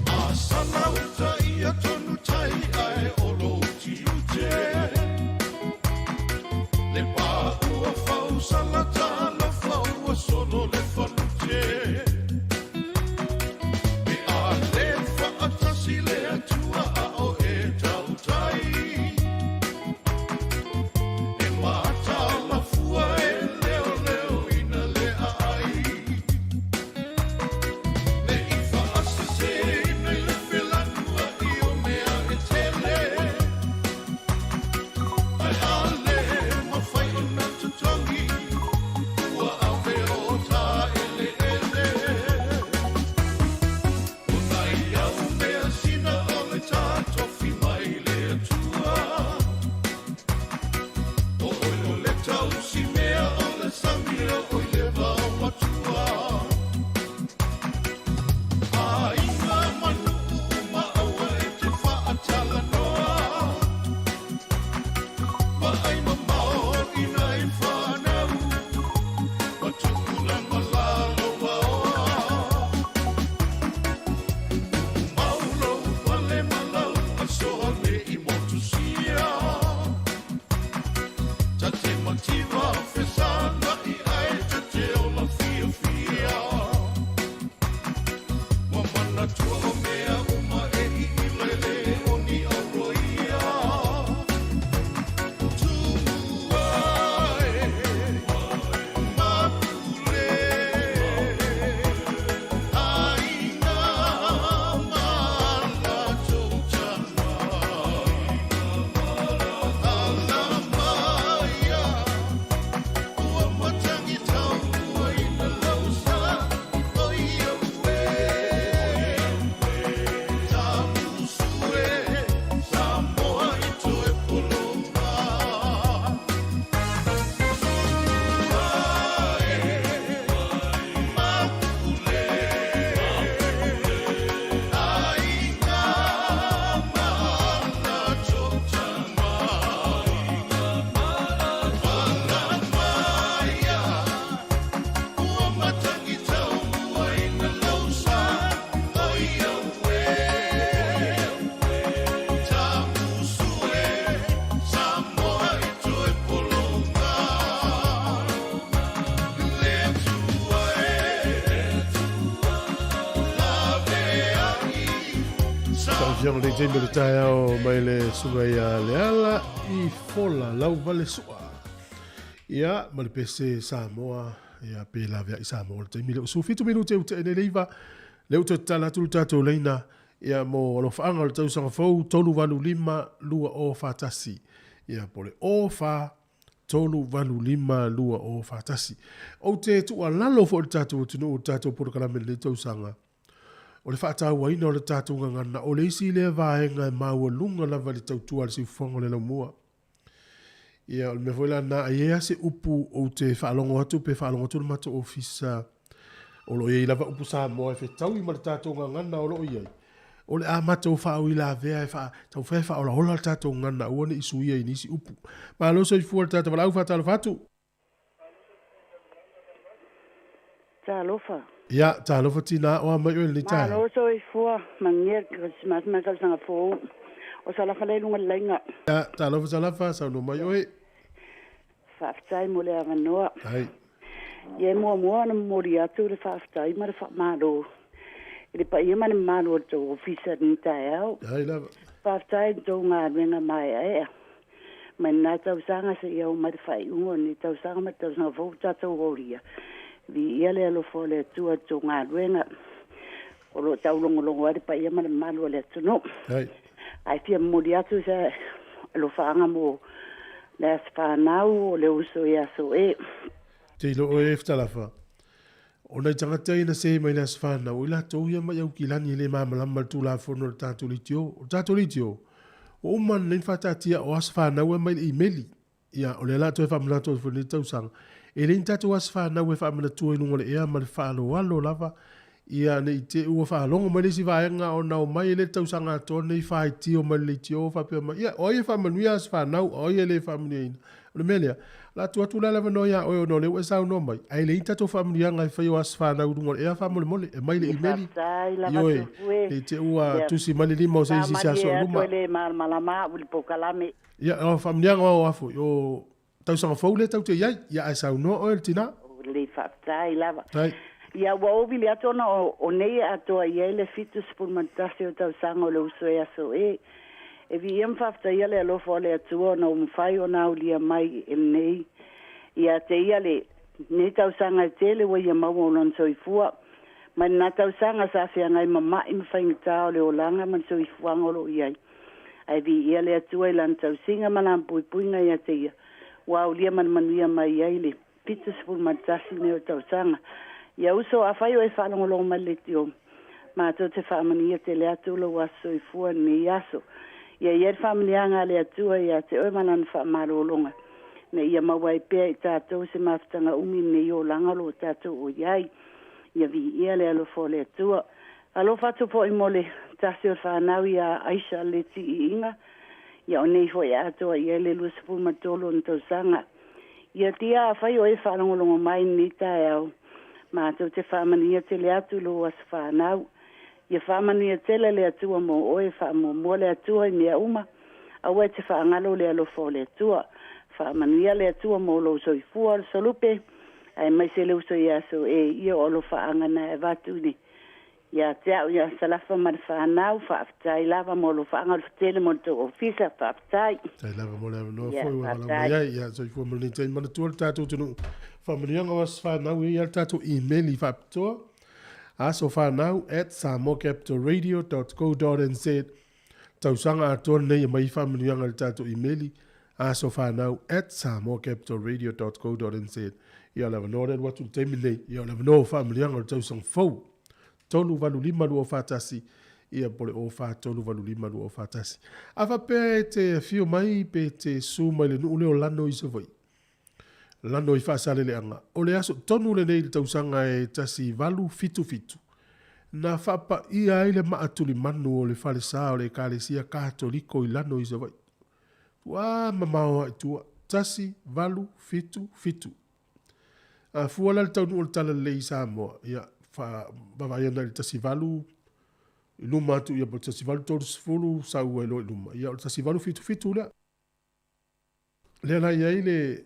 A sala uta ia tonu tai ae o lou tiute. Le pā ua fausala talofa ua solo le falute. Pe a le faatasi le Atua a o e tautai. E matalafua e leoleoina le aai. Ne i faaseseina i le felanuai o mea e tele. Ae a le mafai ona totogi, ua ave o ta eleele. O nai au measina o le tatofi mai le Atua. O oe o le tausi mea o le sami o oe le vaomatua. Aiga ma nuu ma aua e te faatalanoa. Vaai mamao i nai fanau, ma tupulaga lalovaoa. Mau lou pale ma lau asoa ne i motusia. Ta te mativa fesagai ae ta te ola fiafia. Ua manatua o mea uma e iila e le o ni auroia. Tumua e, mapule, aiga ma latou tama. Alamaia, ua matagitau ina lau sa, o ia ue. Tamusu e, Samoa i toe pologa. Tumua e, mapule, aiga ma latou tama. Alamaia, ua matagitau ina lau sa, o ia ue. Tamusu e, Samoa i toe pologa. Le Atua e, laveai, Tauaofiaga o lenei taimi o le taeao mai le susuga ia Leala i Fola Lauvalesu'a. Ia, ma le pese Samoa, ia pe laveai Samoa o le taimi lea ua 17 minute ua tea nei le 9, lea ua toe tatala atu le tatou laina, ia mo alofaaga o le tausaga fou 385 2041. Ia, po o le 04 385 2041. Ou te tuualalo foi i le tatou atunuu i le tatou polokalame i lenei tausaga, O le faatauaina o le tatou gagana, o le isi lea vaega e maualuga lava i le tautua a le siufofoga o le laumua. Ia, o le mea foi la lena, a i ai lava se upu ou te faalogo atu pe faalogo atu le matou ofisa, o lo o i ai lava upu Samoa e fetaui ma le tatou gagana o lo o i ai, o le a matou faauilavea e faa, taumafai e faaolaola le tatou gagana aua ne i suia i nisi upu. Malo soifua le tatou valaau, faatalofa atu. Talofa. Ia, talofa tinā, o a mai oe i lenei taeao? Malo soifua, manuia le Kerisimasi ma le tausaga fou. O Salafa lea i luga o le laina. Ia, talofa Salafa, saunoa mai oe. Faafetai mo le avanoa. Ai. Ia e muamua ona momoli atu le faafetai ma le faamalo i le paia ma le mamalu o le tou ofisa i lenei taeao. Ai lava. Faafetai i le tou galuega maeaea. Mai lena tausaga seia oo mai le faaiuga o lenei tausaga ma le tausaga fou ua tatou aulia. Viia le alofa o le Atua i le tou galuega o lo o taulogologo ai le paia ma le mamalu o le atunuu. Ae fia momoli atu se alofaaga mo le Aso Fanau o le uso i Aso E. Te iloa oe e Futalafa, o nai tagata ia na se mai le Aso Fanau, o i latou ia mai Aukilani e le malamalama i le Tulafono o le tatou leitio. O le tatou leitio, ua uma nei ona faataatia o aso fanau e aumai i le imeli. Ia, o lea o le a toe faamanatu atu foi i lenei tausaga, e leai ni tatou aso fanau e faamanatua i luga o le ea ma le faaaloalo lava. Ia ne i te ua faalogo mai le isi vaega ona o mai e le tausaga atoa lenei faitio mai le leitio faapea mai, ia o ai e faamanuia aso fanau a o ai e le faamanuiaina. O le mea lea, o le a tuu atu la le avanoa ia oe ona o lea ua e saunoa mai, ae leai ni tatou faamanuiaga e fai o aso fanau i luga o le ea faamolemole, e mai le Ia imeli. faafetai lava Ioe, Tufue. ne i te ua Ia tusi mai le lima o se isi i se aso faamalie o atu luma. e le malamalama a'u i le polokalame. Ia, o faamanuiaga o a foi, o tausaga fou lea tatou te i ai, ia ae saunoa oe le tina. O lelei faafetai lava. Tai. Ia ua ou vili atu ona o, o nei e atoa i ai le 71 o tausaga o le uso e aso e. E viia ma faafetaia le alofa o le Atua ona ua mafai ona aulia mai e lenei ia te ia le nei tausaga e tele ua ia maua o lona soifua. Mai lena tausaga sa feagai ma ma'i ma faigata o le olaga ma le soifuaga o loo i ai. Ae viia le Atua i lana tausiga ma lana puipuiga ia te ia ua aulia ma le manuia mai ai le 71 nei o tausaga. Ia uso afai o e faalogologo mai le leitio, matou te faamanuia tele atu lou aso soifua i lenei aso. Ia i ai le faamanuiaga a le Atua ia te oe ma lana faamalologa, ina ia maua ai pea i tatou se mafutaga umi i lenei olaga o loo tatou o i ai. Ia viia le alofa o le Atua. Alofa atu foi mo le tasi o le fanau ia Aisha le tiiiga, ia o nei foi e atoa i ai le 23 ona tausaga. Ia tia afai o e faalogologo mai i lenei taeao, matou te faamanuia tele atu i lou aso fanau. Ia faamanuia tele le Atua mo oe, faamuamua le Atua i mea uma, aua e te faagalo le alofa o le Atua. Faamanuia le Atua mo lou soifua o le solupe, aemaise le uso ia aso e ia o alofaaga na e avatu i le ia te a'u ia Salafa ma le fanau. Faafetai lava mo alofaaga o le fatele mo le tou ofisa. Faafetai. Tai lava mo le avanoa Ia foi ua valaau mai faafetai. ai. Ia, soifua ma lenei taimi manatua le tatou atunuu. Faamanuiaga o aso fanau e i ai le tatou email faapitoa asofanau@samoacapitalradio.co.nz. Tausaga atoa lenei e mai faamanuiaga i le tatou email asofanau@samoacapitalradio.co.nz. Ia o le avanoa lea alu atu i le taimi lenei. Ia o le avanoa o faamanuiaga o le tausaga fou. 385 241 ia po o le 04 385 241. A faapea e te afio mai pe te su mai le nuu lea o Lano i Savaii, Lano i Faasaleleaga, o le aso tonu lenei i le tausaga e 1877, na faapaia ai le maatulimanu o le falesa o le Ekalesia Katoliko i Lano i Savaii. Tuā mamao lava i tua, 1877. A fua la le taunuu o le Talalelei i Samoa, ia, vaavaai ana i le 18 i luma atu ia po o le 1830 sau ai loa i luma, ia o le 1877 lea. Lea la i ai le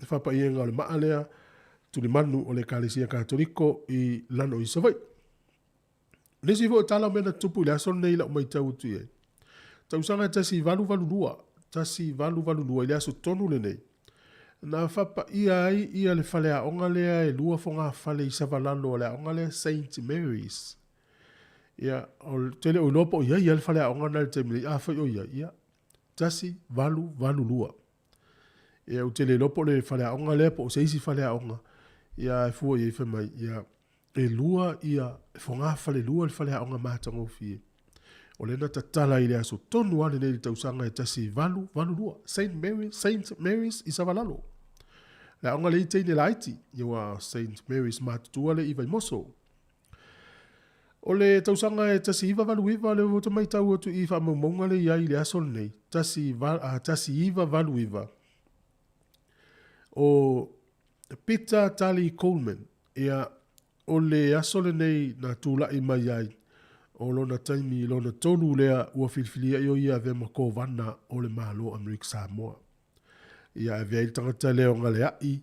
faapaiega o le maa lea tulimanu o le Ekalesia Katoliko i Lano i Savaii. O nisi foi o tala o mea na tutupu i le aso lenei i lau matau atu i ai. Tausaga e 1882, 1882 i le aso tonu lenei, na faapaia ai ia le faleaoga lea e lua fogafale i Savalalo o le aoga lea Saint Mary's. Ia, o te le o iloa po o i ai lava le faleaoga lena i le taimi nei, afai o i ai, ia, 1882. Ia, ou te le iloa po o le faleaoga lea po o se isi faleaoga, ia ae fua i ai fai mai, ia, e lua ia fogafale lua le faleaoga matagofie. O lea na tatala i le aso tonu lava lenei i le tausaga e 1882, Saint Mary, Saint Mary's i Savalalo. Le aoga lea i teine laiti, ia ua Saint Mary's matutua lea i Vaimoso. O le tausaga e 1989, lea ou te matau atu i faamaumauga lea i ai i le aso lenei, 1989, o Peter Tali Coleman, ia, o le aso lenei na tulai mai ai, o lona taimi, lona tolu lea ua filifilia ai o ia e avea ma Kovana o le Malo o Amerika Samoa. Ia, e avea ai le tagata lea o Galeai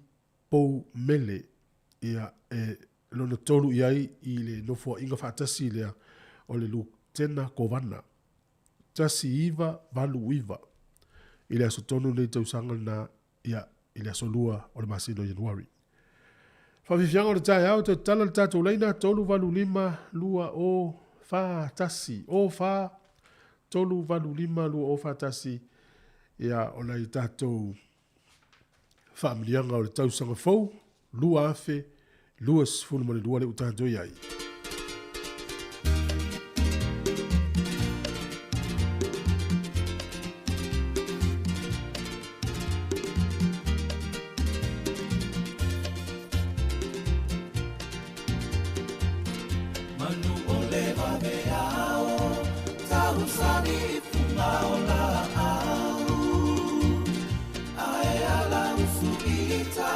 Pou Mele, ia, e lona tolu i ai i le nofoaiga faatasi lea o le Lutena Kovana. 1989 i le aso tonu lenei tausaga lena, ia, i le aso 2 o le masina o Ianuari. Faafiafiaga o le taeao, toe tatala le tatou laina 385 20 41, 04 385 20 41, ia, o nai tatou faamanuiaga o le tausaga fou 2022 lea ua tatou i ai. masani i fuga o laau Ae ala usu ita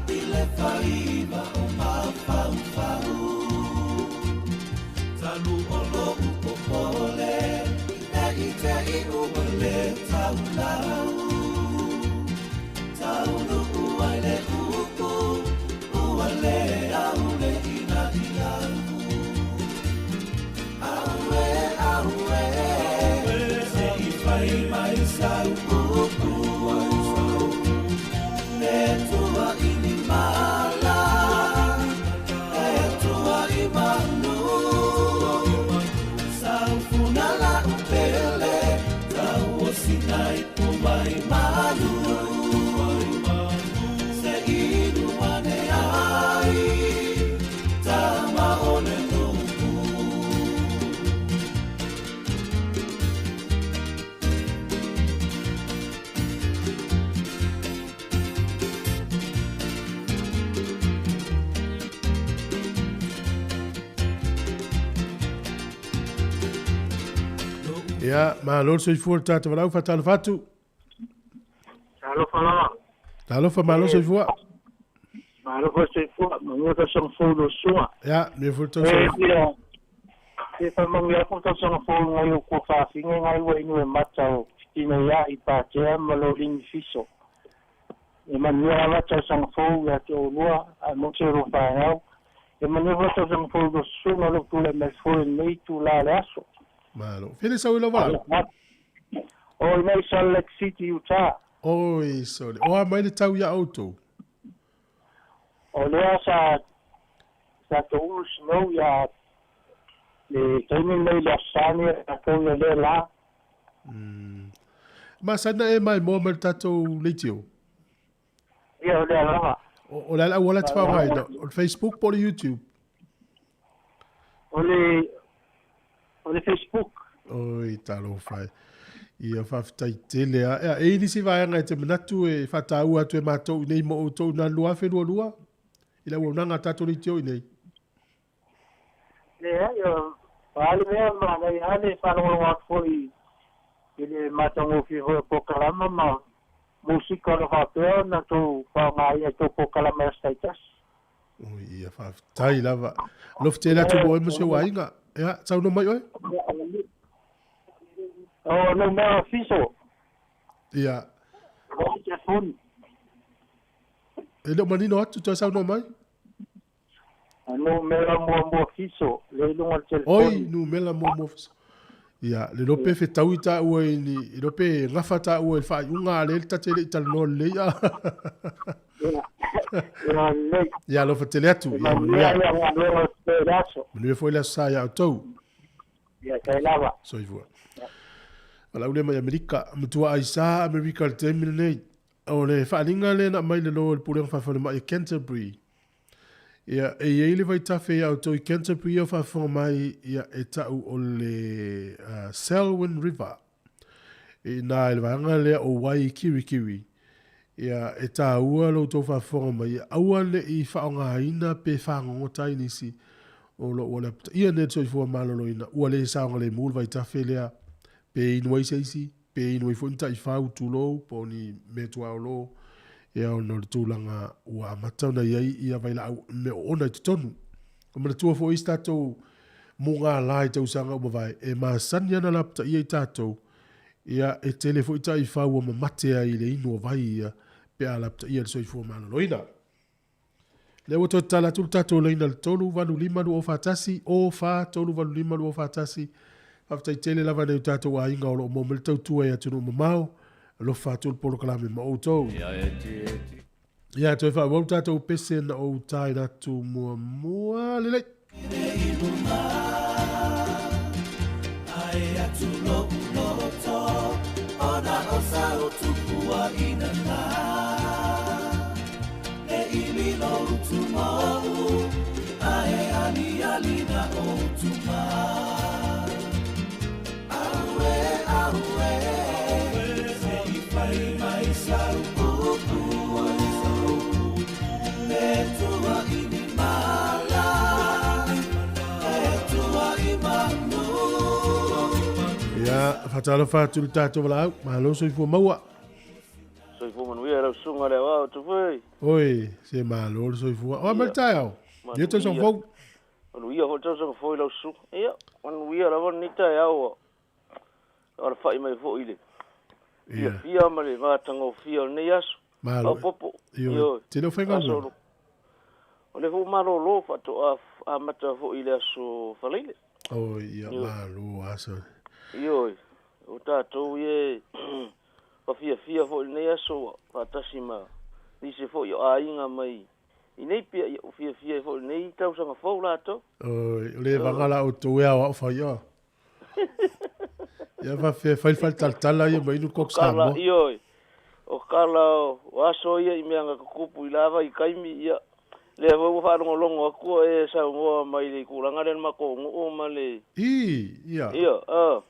i le faiva o mafaufau Talu o lo'u popole Ne i te i ua le taulau Taunuu ai le upu Ua le au le ina i au Aue, aue Se i fai mai sau upu Le tua i ni mala E tua i manu Sau funa la upele Tau o sinai po mai malu Se inu ane ai Tama o le nuku Ia, malo le soifua le tatou valaau, faatalofa atu. Talofa lava. Talofa, malo soifua. Malo foi soifua, manuia tausaga fou lo susuga. Ia, manuia foi le E tausaga. fia fia faamanuia atu le tausaga fou i nai ou kuafafine nai ua inu e mata o Fitinaia'i i Patea ma lo ligi fiso. E manuia lava tausaga fou ia te oulua aemaise o lou fanau. E manuia foi tausaga fou i lo susuga o loo tulai mai foi i lenei itulā o le aso. Malo. Fia le sau i lau valaau? O i nei Salt Lake City, Utah. Oi, sole. O a mai le tau iā outou? O lea sa sa toulu snow ia le taimi lenei le Aso Sa nei a tatou ia lea la. Masani na e maimoa mai le tatou leitio? Ia o lea lava. O le a le auala e te faaaogaina? O le Facebook po o le YouTube? O le o le Facebook. Oi, talofa e. Ia, faafetai tele lava. Ea, e i ai nisi vaega e te manatu e faataua atu e matou i nei mo outou i nā le 2022 i le auaunaga a tatou leitio i nei? Leai, o a le mea manaia lava le faalogologo atu foi i le matagofie foi o polokalama ma musika o lo o faapea ona outou faaaogaina i tou polokalama i aso taitasi. Oi, ia, faafetai lava. Alofa tele atu mo oe ma si ou aiga. Ia, saunoa mai oe. O numera fiso. Ia. O telefoni. E le o manino atu, toe saunoa mai. Numera muamua fiso, le i luga o le telefoni. Oi, numera muamua fiso. Ia, le iloa pe fetaui taua i ni, le iloa pe gafa taua i le faaiuga a lea le ta te le i talanoa lelei a. Ia, ia lelei. Ia, alofa tele atu. E Ia, manuia manuia. ia galuega o le aso. Manuia foi le aso sa ia outou. Ia, tai lava. Soifua. Valaau lea mai Amerika, matua aisa Amerika i le taimi lenei. O le faaaliga lea na aumai i lalo e le Pulega Faafalemai e Canterbury. Ia, e i ai le vaitafe ia outou i Canterbury ia o faafofoga mai, ia, e tau o le uh, Selwyn River. I ina i le vaega lea o Waikirikiri. Ia, e tāua lo outou faafofoga mai, ia aua ne i faaaogaina pe fagogota ai nisi o lo ua lapataia nei le soifua maloloina, ua le saogalemu le vaitafe lea, pe inu ai se isi, pe inu ai foi ni taifau, tulou, po o ni mea tuaolo, ia ona o le tulaga ua amata ona i ai ia vailaau mea oona i totonu. E manatua foi isi tatou mugala i tausaga ua mavae, e masani ana lapataia i tatou, ia e tele foi taifau ua mamate ai i le inu o vai ia pe a lapataia i le soifua maloloina. Lea ua toe tatala atu le tatou laina i le 385 241, 0 4 385 241. Faafetai tele lava i nai o tatou aiga o lo o maua mai le tautua i atunuu mamao. Alofa atu le polokalame ma outou. Ia, toe faaauau le tatou pese na ou taina atu muamua. Lelei. Ae atu lou loto ona o sau tupuaina na E imi lou tumau ae aliali na ou tuma Aue, aue, se i fai mai sau upu Le tua i ni mala E tua i manu Ia, faatalofa atu i le tatou valaau. Malo soifua maua. Soifua manuia i lau susuga le aoao Tupe. Oi, se malo le soifua. O a mai le taeao? Ia tausaga fou. Manuia foi le tausaga fou i lau susuga. Ia, manuia lava lenei taeao ua alafai mai foi i le fiafia ma le matagofie o lenei aso. Malo. Maopoopo. Ioe. Tele o faigaluega. O lea foi ua malolo faatoa amata foi i le aso Faraile. Oi, ia malo aso. Ioe, o tatou ia e fafiafia foi i lenei aso ua faatasi ma nisi foi o aiga mai i nei pia, ia ua fiafia ai foi i lenei tausaga fou latou. Oi, o le vaga la outou e aoao fai oa. Ia faafefea fai le faletalatala ia ma inu le Coke Samoa. Ioe, o kala o aso ia i mea na tutupu i la vaitaimi, ia, lea foi ua faalogologo atu o e saunoa mai i le tulaga lea o le matou nuu ma le... I, ia. Ia, a.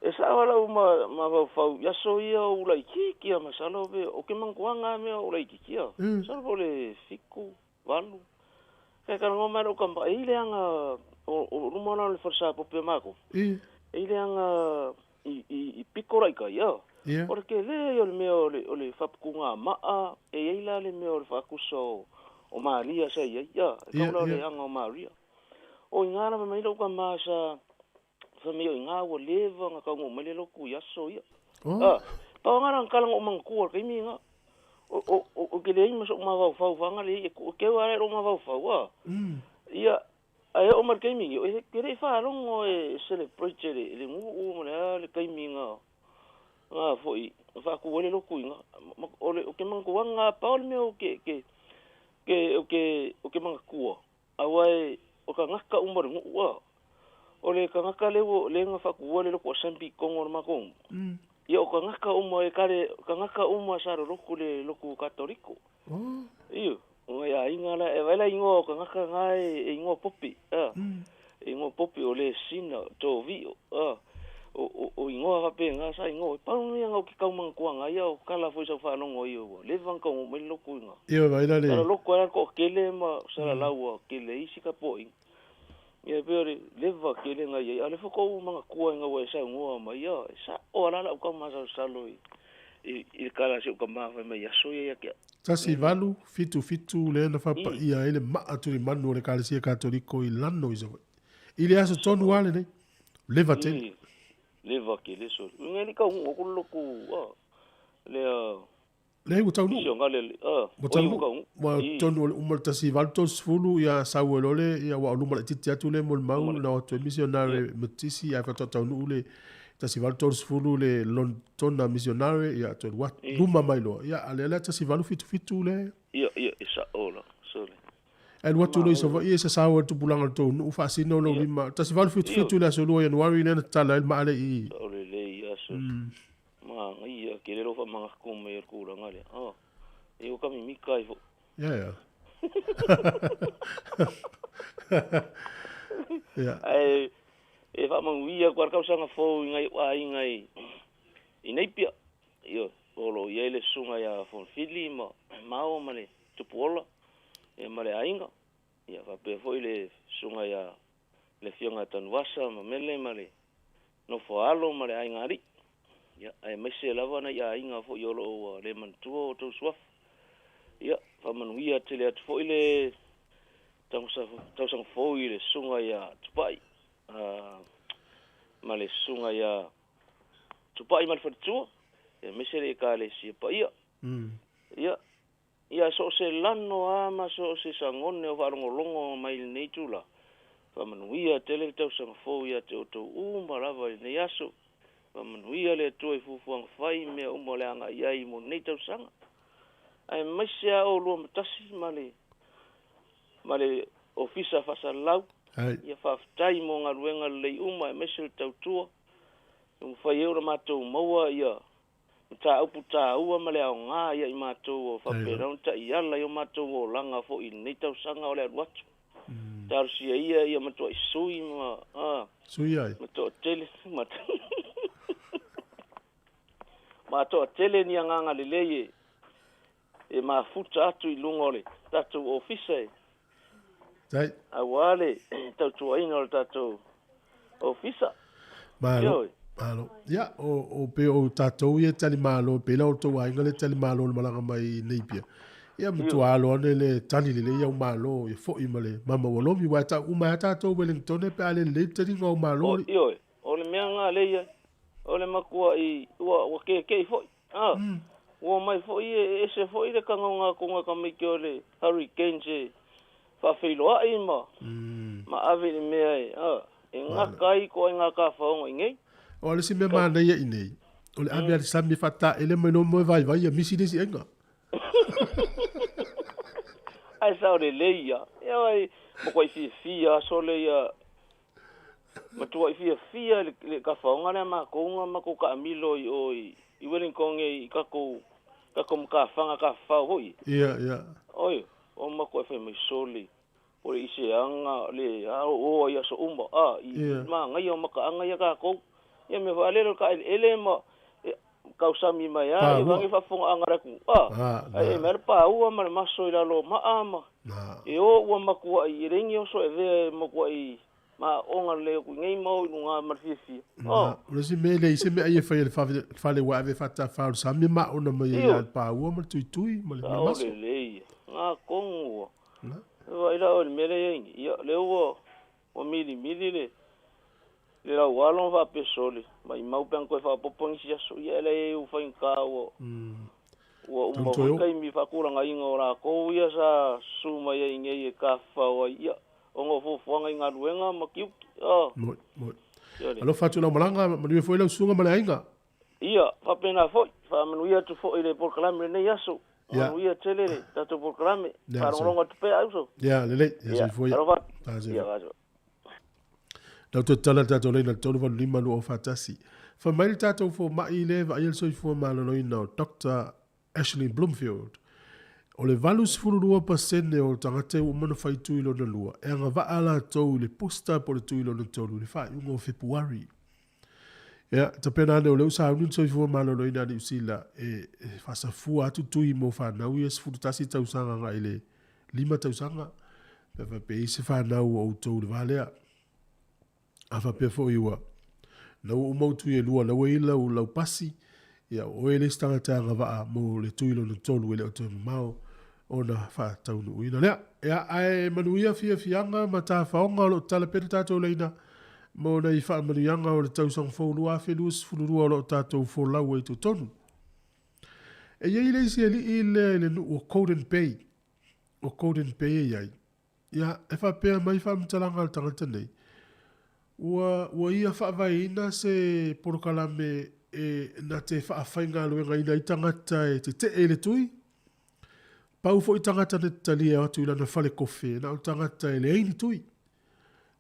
E sao lava lau mafaufau i aso ia o ulaitiiti a masalo pe o ke manatuaga lava mea o ulaitiiti a. Masalo po o le 7, 8. Kai talanoa mai lou tama, e i ai le aga o luma la o le falesa pope o matou. I. E i ai le aga i pito la i tai, a. Ia. O le tele ia o le mea o le o le faaputugamaa, e i ai la le mea o le faatusa o Maria sa i ai, a. E tau la o le aga o Maria. O i ina la fai mai lou tama sa fai mai o i ina ua leva ona taunuu mai le lotu i aso ia. Oh. A, pau lava na tala na ou manatua i le taimi lena. O ke leai ma so'u mafaufau faga lelei e tuu e keu a le lou mafaufau a. Ia, ae oo mai le taimi nei, e le i faalogo e celebrate e le nuu ma le a le taimi na na foi na faatu ai le lotu i ina. O le, o ke manatuaga a pau le mea o ke, ke, ke, o ke, o ke manatua, aua e, o tagata uma o le nuu a. O le tagata lea ua, lea na faatuina le lotu assembly i totonu o le matou nuu. Ia o tagata uma e kale, tagata uma sa lolotu le lotu Katoliko. Oh. Io, o nai aiga la, e vaai la igoa o tagata na e igoa popi, a. E igoa popi o Lesina, o Tovio, a. O igoa faapena sa igoa. E pau ia na ou ke tau manatuaga ai, a o tala foi sa ou faalogo ai ua leva ona taunuu mai le lotu i ina. Ioe, vaai la le. Sa lolotu ai la le toatele ma salalau ua tele ai isi tapuaiga. Ia pei o le leva tele na i ai, a o lea foi tou manatua ina ua e saunoa mai, ia, e sa'o lava la lau tau masalosalo i le tala a si ou tama fai mai i aso ia ia te a'u. 1, 8, 7, 7 lea na faapaia ai le maa tulimanu o le Ekalesia Katoliko i Lano i Savaii. I le aso tonu lava lenei. Leva tele. I, leva tele sole. Uiga e le i taunuu atu le lotu, a, lea Leai ua taunuu. Misionale, a, Ua oi ua taunuu. taunuu. Ua I. tonu o le uma o le 1830, ia sau ai loa le, ia aua o luma laitiiti atu lea molimau na o atu ai misionare Metotisi ae faatoa taunuu le 1830 le Lonetona misionare, ia toe alu atu, luma mai loa. Ia, a o lea la 1877 le. Ia, ia, e sa'o la, sole. Ae alu atu loa i Savaii e sasao ai le tupulaga o le tou nuu faasino lou lima. 1877 i le aso 2 o Ianuari lea na tatala ai le maa lea i i. Sa'o lelei ia sole. Manaia tele lou faamanatu mai o le tulaga lea. Ah, e ua kamimika ai foi. Ia, ia. Ia. Ae e faamanuia atu lava le tausaga fou i nai ou aiga i Napier. Ioe, o lo o i ai le susuga ia Fonifili ma Mao ma le Tupuola ia ma le aiga. Ia faapea foi le susuga ia le Afioga ia Tanuvasa ma Mele ma le nofo a alo ma le aiga alii. Ia, aemaise lava nai aiga foi o lo o ua le manatua o outou suafa. Ia, faamanuia tele atu foi le tausaga fou i le susuga ia Tupai ma le susuga ia Tupai ma le faletua, aemaise le Ekalesia paia. Ia, ia so o se lano lava ma so o se sagone o faalogologo mai i lenei itula, faamanuia tele le tausaga fou ia te outou uma lava i lenei aso. Faamanuia le Atua i fuafuaga fai i mea uma o le a agai ai mo lenei tausaga. Aemaise lava oulua ma tasi ma le ma le Ofisa Faasalalau. Ia faafetai mo galuega lelei uma aemaise le tautua ua mafai ai ona matou maua ia mataupu taua ma le aoga ia i matou o faapena ona taiala i o matou olaga foi i lenei tausaga o le alu atu. Talosia ia ia matuai sui ma a Sui ai. ma toatele ma ma toatele ni agaga lelei e mafuta atu i luga o le tatou ofisa e Tai. aua le tautuaina o le tatou ofisa. Malo. Ioe. Malo. Ia, o, o pe o tatou ia tali malo, pe la o tou aiga le tali malo le malaga mai nei pia. Ia matua alo ane le tali lelei au malo, ia fo'i ma le mama ua lomi, wa tau uma a tatou Wellington pe a le lelei taliga o malo. O, ioe, o le mea ngā le ia, o le makua i, ua kekei fo'i. Ah, ua mai fo'i e ese fo'i le kagaoga konga ka mai ke o le hurricane se whaawheiloai ma, ma ave le mea e, ah, e ngaka ai ko ai ngā ka whaonga i ngei. O le si mea mānei i nei, o le ave a le sami whata ele mai no moe vai vai a misi lesi enga. Ai sa o le leia. Ia ai, mo koe fia fia, so le ia, matua i fia fia le ka whaonga le ma kounga ma ko ka amilo i o i Wellington e i kako mka whanga ka whao hoi. Ia, ia. Oi, o ma koe whai mai soli. O le ise anga, le a o ia so uma, a, i ma ngai o maka anga ia ka kou. Ia me whalero ka ele ma, kausami mai a, i wangi whafonga anga raku. A, ai e mere pa ua ma le maso i lalo ma ama. E o ua makua i rengi o so e vea makua i ma onga le ku ngai mau i ngā marfifi. O le si me le se me ai e whai le whale wa ave whata whao sami ma ona mai ia pa ua ma tui tui ma le maso. O le le ngā kongu. Wa ila o le mele ia le ua o mili mili le le lau alo wa pesole mai mau pe koe fa popongi sia so ia le u fa ka o ua uma kai mi fa kura ngai ngora ko ia sa su mai ia ngai e ka fa o ia o ngo fo fo ngai ngaluenga ma ki o mo mo alo fa tu la malanga ma ni foi la sunga ma ainga ia fa pena foi fa manu ia tu foi le programe nei aso manu ia tele le tato programe fa rongo tu pe auso ia le le ia foi ia Lau te tala tātou leina tolu valu lima lua o whātasi. Wha mai le tātou fo mai le va ia le soifua maloloina o Dr. Ashley Bloomfield. O le 82% o tangata ua mana whai tui lona lua. E anga waa la tau le posta po le tui lona tolu le whai unga o Februari. Ia, ta pena ane o leu sa unu soifua maloloina ni usila e whasafua atu tui mo whanau ia 11 tausanga nga i le 5 tausanga. Pe whape i se whanau o tau le valea. A whapea fo iwa. Nau o mautu e lua, nau e ila u lau pasi, ia o e le stanga anga waa mo le tui lona tolu e le o te mamao o na whātaunu uina. Lea, ea ae manuia fia fianga ma tā whaonga o lo tala pere tātou leina mo nei whaamanuianga o le tausanga fou lua afe lua sefululua o lo tātou folau ai totonu. E iai le isi ali'i lea i le nuu o Golden Bay, o Golden Bay e iai. Ia, e whapea mai whaamatalanga le tangata nei. Ua ia whaavaina se porokalame e na te whaawhainga luenga ina i tangata e te te e le tui. Pau fo i tangata ne talia atu i lana whale kofe, na o tangata e le eini tui.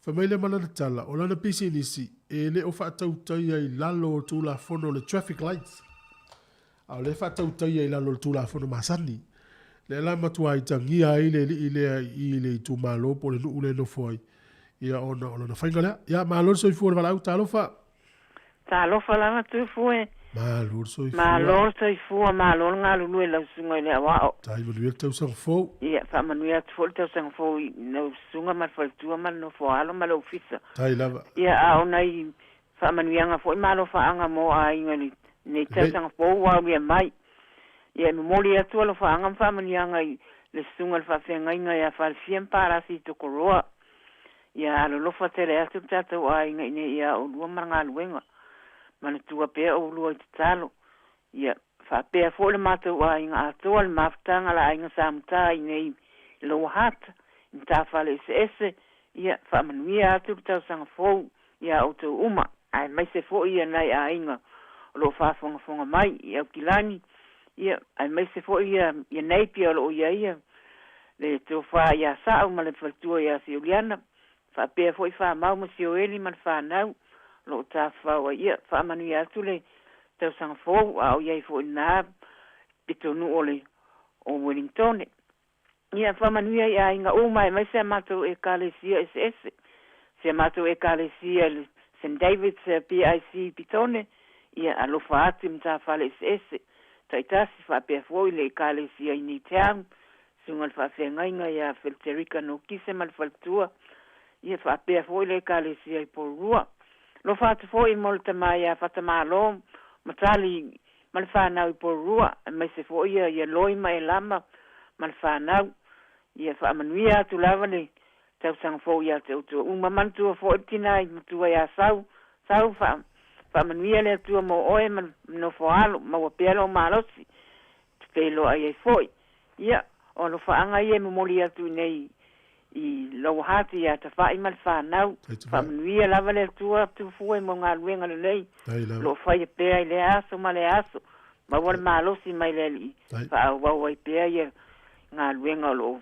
Whamaile malana tala, o lana pisi nisi, e le o whaatautai ai lalo o tūla fono le traffic lights. A o le whaatautai ai lalo o tūla fono masani. Le la matua i tangia ai le li i lea i le i tūmalo po le nuu le nofo ai. Ia ona o lona whainga lea. Ia malo le soifua le walau, talofa. Talofa lava tufue. Malo le soifua. Malo le soifua, malo le ngalulu e lausunga i le awao. Tai manuia le tausaga fou. Ia, whaamanuia atu fo le tausaga fou i lausunga ma le faletua ma le nofo alo ma le ofisa. Tai lava. Ia, a ona i whaamanuianga fo i malo whaanga mo a inga li nei tausaga fou wa uia mai. Ia, momoli atu alo whaanga whaamanuianga i le sunga le whaafeagaiga ia falefia ma palasi i Tokoroa. Ia alolofa tele atu le tatou aiga ina ia oulua ma le galuega. Manatua pea oulua i tatalo. Ia faapea fo'i le matou aiga atoa le mafutaga la aiga samutā inei i Lower Hutt i matafale eseese. Ia faamanuia atu le tausaga fou iā outou uma ae maise fo'i ia nai aiga o loo faafogafoga mai i Aukilani. Ia ae maise fo'i ia ia Napier o loo ia ia le tofā iā Sa'u ma le faletua iā Siuliana. Faapea fo'i famau ma Sioeli ma le fanau loo tafafao ai. Ia faamanuia atu le tausaga fou a o iai fo'i lenā pitonuu o le o Wellingtone. Ia faamanuia i aiga uma aemaise a matou ekalesia eseese. Se matou ekalesia le St David's PIC Pitone, ia alofa atu i matafale eseese ta'itasi. Faapea fo'i le ekalesia i Newtown, suga le faafeagaiga ia Feliterica Nokise ma le faletua. Ia faapea fo'i le ekalesia i Porurua. Lofa atu fo'i mo le tamā iā Fatamālō ma Tali ma le fanau i Porirua, aemaise fo'i ia ia Loi ma Elama ma le fanau. Ia faamanuia atu lava le tausaga fou iā te outou uma. Manatua fo'i le tinā i matua iā Sau, Sau, faamanuia le Atua mo oe ma le nofo alo, maua pea lou malosi e te feiloai ai fo'i. Ia, o alofaaga ia e momoli atu i nei i Lower Hutt iā Tafa'i ma le fanau. Faamanuia lava le Atua tufue mo galuega lelei o loo faia pea i lea aso ma lea aso. Maua le malosi mai le Alii faaauau ai pea ia galuega o loo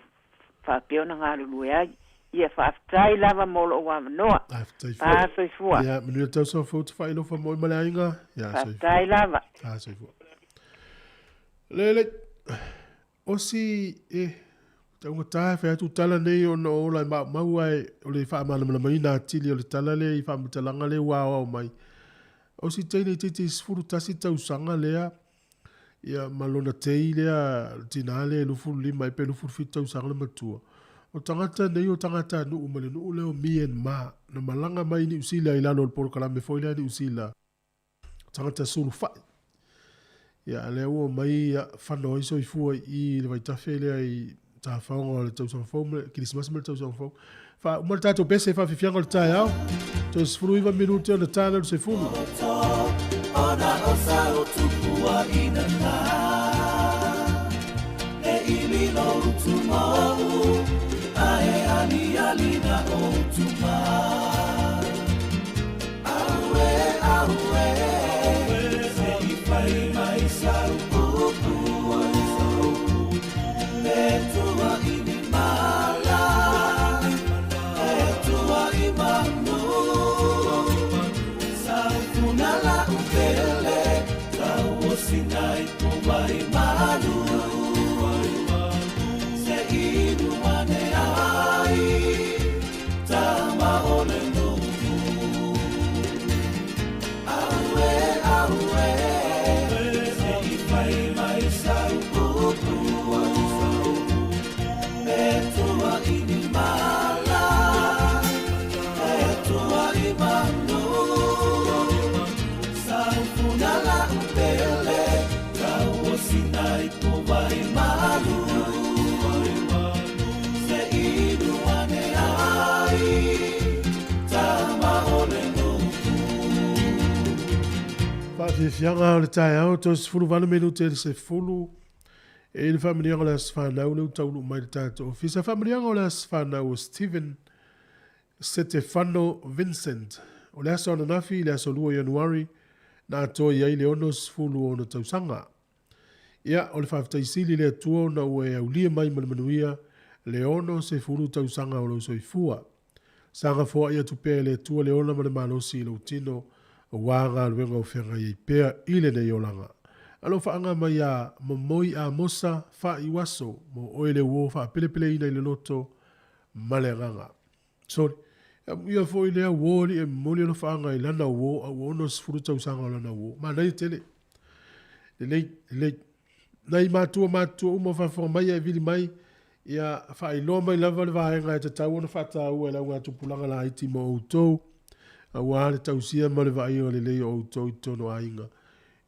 faapea ona galulue ai. Ia faafetai lava mo lou avanoa. Pa soifua. Ia, manuia le tausaga fou Tafa'i alofa mo oe ma le aiga. Ia, soifua. Faafetai lava. Ah, soifua. Lele, osi, e, taugata e fai atu tala nei ona o ola e maumau ae o le faamalamalamaina atili o le tala lea i faamatalaga lea ua aoao mai. O si teine itiiti 11 tausaga lea, ia ma lona tei lea, tinā lea e 25 ai pe 27 tausaga le matua. O tagata nei o tagatanuu ma le nuu lea o Myanmar, na malaga mai i Niu Sila i lalo o le polokalame foi lea a Niu Sila, tagata sulufai. Ia, lea ua omai ia, fano ai soifua i i le vaitafe lea i tafaoga o le tausaga fou ma le Kerisimasi ma le tausaga fou. Faauma le tatou pese faafiafiaga o le taeao. Toe 19 minute ona ta lea o le sefulu. Ona o sa o tupua ina tā E ili lo utu mou A e ali ali na o utu mā Aue, aue Se i whai mai sa upu E tua i ni mala E tua i manu Sa ufuna la upele Tau o sina i po vai malu Se inu ane ai Tama o le nuu Aue, aue Se i whai mai sa upu E tua i ni mala E tua i manu Sa ufuna la upele Tau o sina i po vai malu Se inu ane ai Tama o le nuu Faafiafiaga o le taeao, toe 18 minute i le sefulu e i le faamanuiaga o le Aso Fanau lea ua taunuu mai i le tatou ofisa. Faamanuiaga o le Aso Fanau o Steven Setefano Vincent. O le aso ananafi i le aso 2 o Ianuari na atoa i ai le 60 o ona tausaga. Ia, o le faafetai sili i le Atua ona ua e aulia mai ma le manuia le 60 tausaga o lou soifua. Saga foai atu pea e le Atua le ola ma le malosi i lou tino aua galuega o feagai ai pea i lenei olaga. Alofaaga mai a Momoi Amosa Faaiuaso mo oe le uo faapelepeleina i le loto ma le agaga. Sorry. Ia foi lea uo alii e momoli alofaaga i lana uo a ua 60 tausaga o lana uo. Manaia tele. Lelei, lelei. Nai matua matutua uma o faafofoga mai e vili mai, ia faailoa mai lava le vaega e tatau ona faataua e le augatupulaga laiti mo outou, aua le tausia ma le vaaia lelei o outou i totonu o aiga,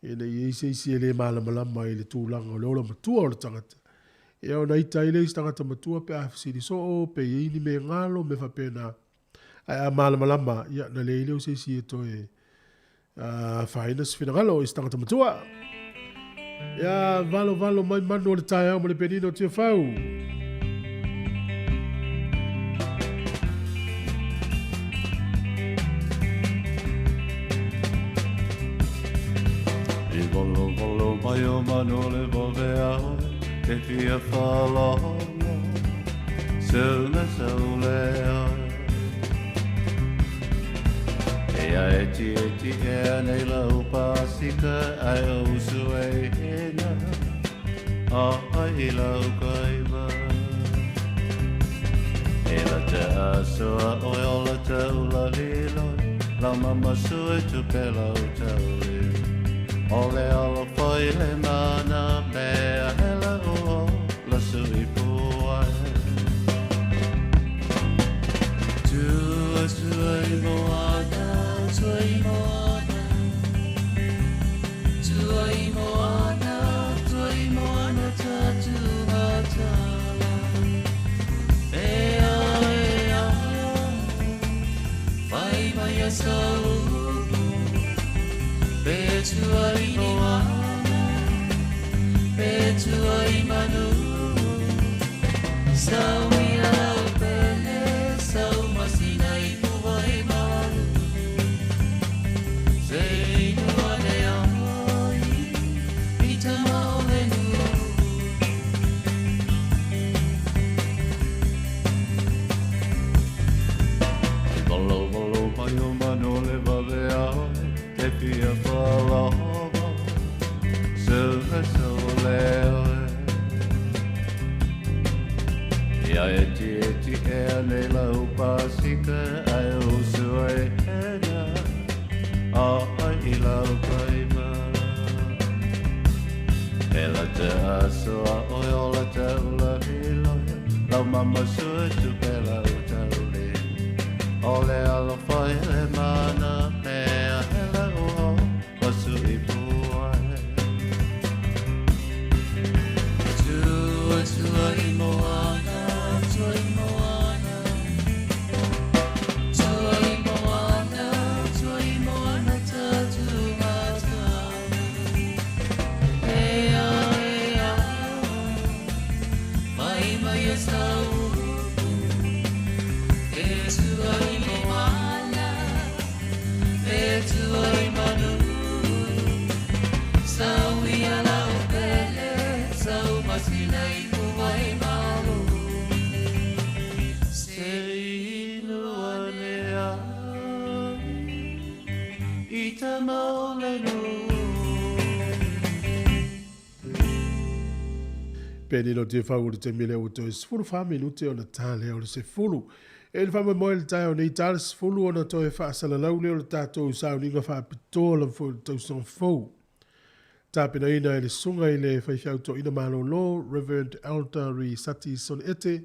ina ia i ai se isi e le malamalama i le tulaga o le ola matua o le tagata. Ia ona ita ai lea i se tagata matua pe a fesili soo, pe i ai ni mea galo, mea faapena. Ae a malamalama, ia na leai lea o se isi e toe afaina se finagalo i se tagata matua. Ia valo valo mai manu o le taeao ma le penina o Tiafau. I valo valo mai o manu o le vave ao e fia whalono Se sau le E a e ti e ti e a nei lau pasika ai o usu e hena A ai lau kaiva E la te asoa oe o la te ula liloi Lau mama sui tu pe lau tauli O le alo foi le mana mea hela o la sui puai Tua sui moana tua tua i moana, pe tua i manu. Sau ia lau pele, sau masina i puva e malu. Se inu ane ai, i tama o le nu. Valo valo mai o mano le vave ai, te fia whalava, se le so le oe. Ia e ti e ti e ane lau pasika, ai o sua e hena, a ai i lau paima. E la te asoa oi o la te ula hiloia, lau mama sua tu pe lau taule. O le alofa i le mana mea hele o pasu i puai. Tua tua i moana, tua i moana. Tua i moana, tua i moana, ta tu matana. Ea, ea, mai mai e sau. E tua i moana, e tua i manu. Sau ia lau pele, sau masina i puva e malu. Se inu ane ai, i tama o le nu. Pe ni lo te whau o le te mele o toe sefulu wha minute o na tā lea o le sefulu. E le whamwe moe le tae o nei tā le sefulu o na toe whaasalalau lea o le tātou sauniga whaapitoa la fo le tausaga fou. Tāpena ina e le sunga i le whaiwhiauto ina malolo, Reverend Elder Sati Son Ete,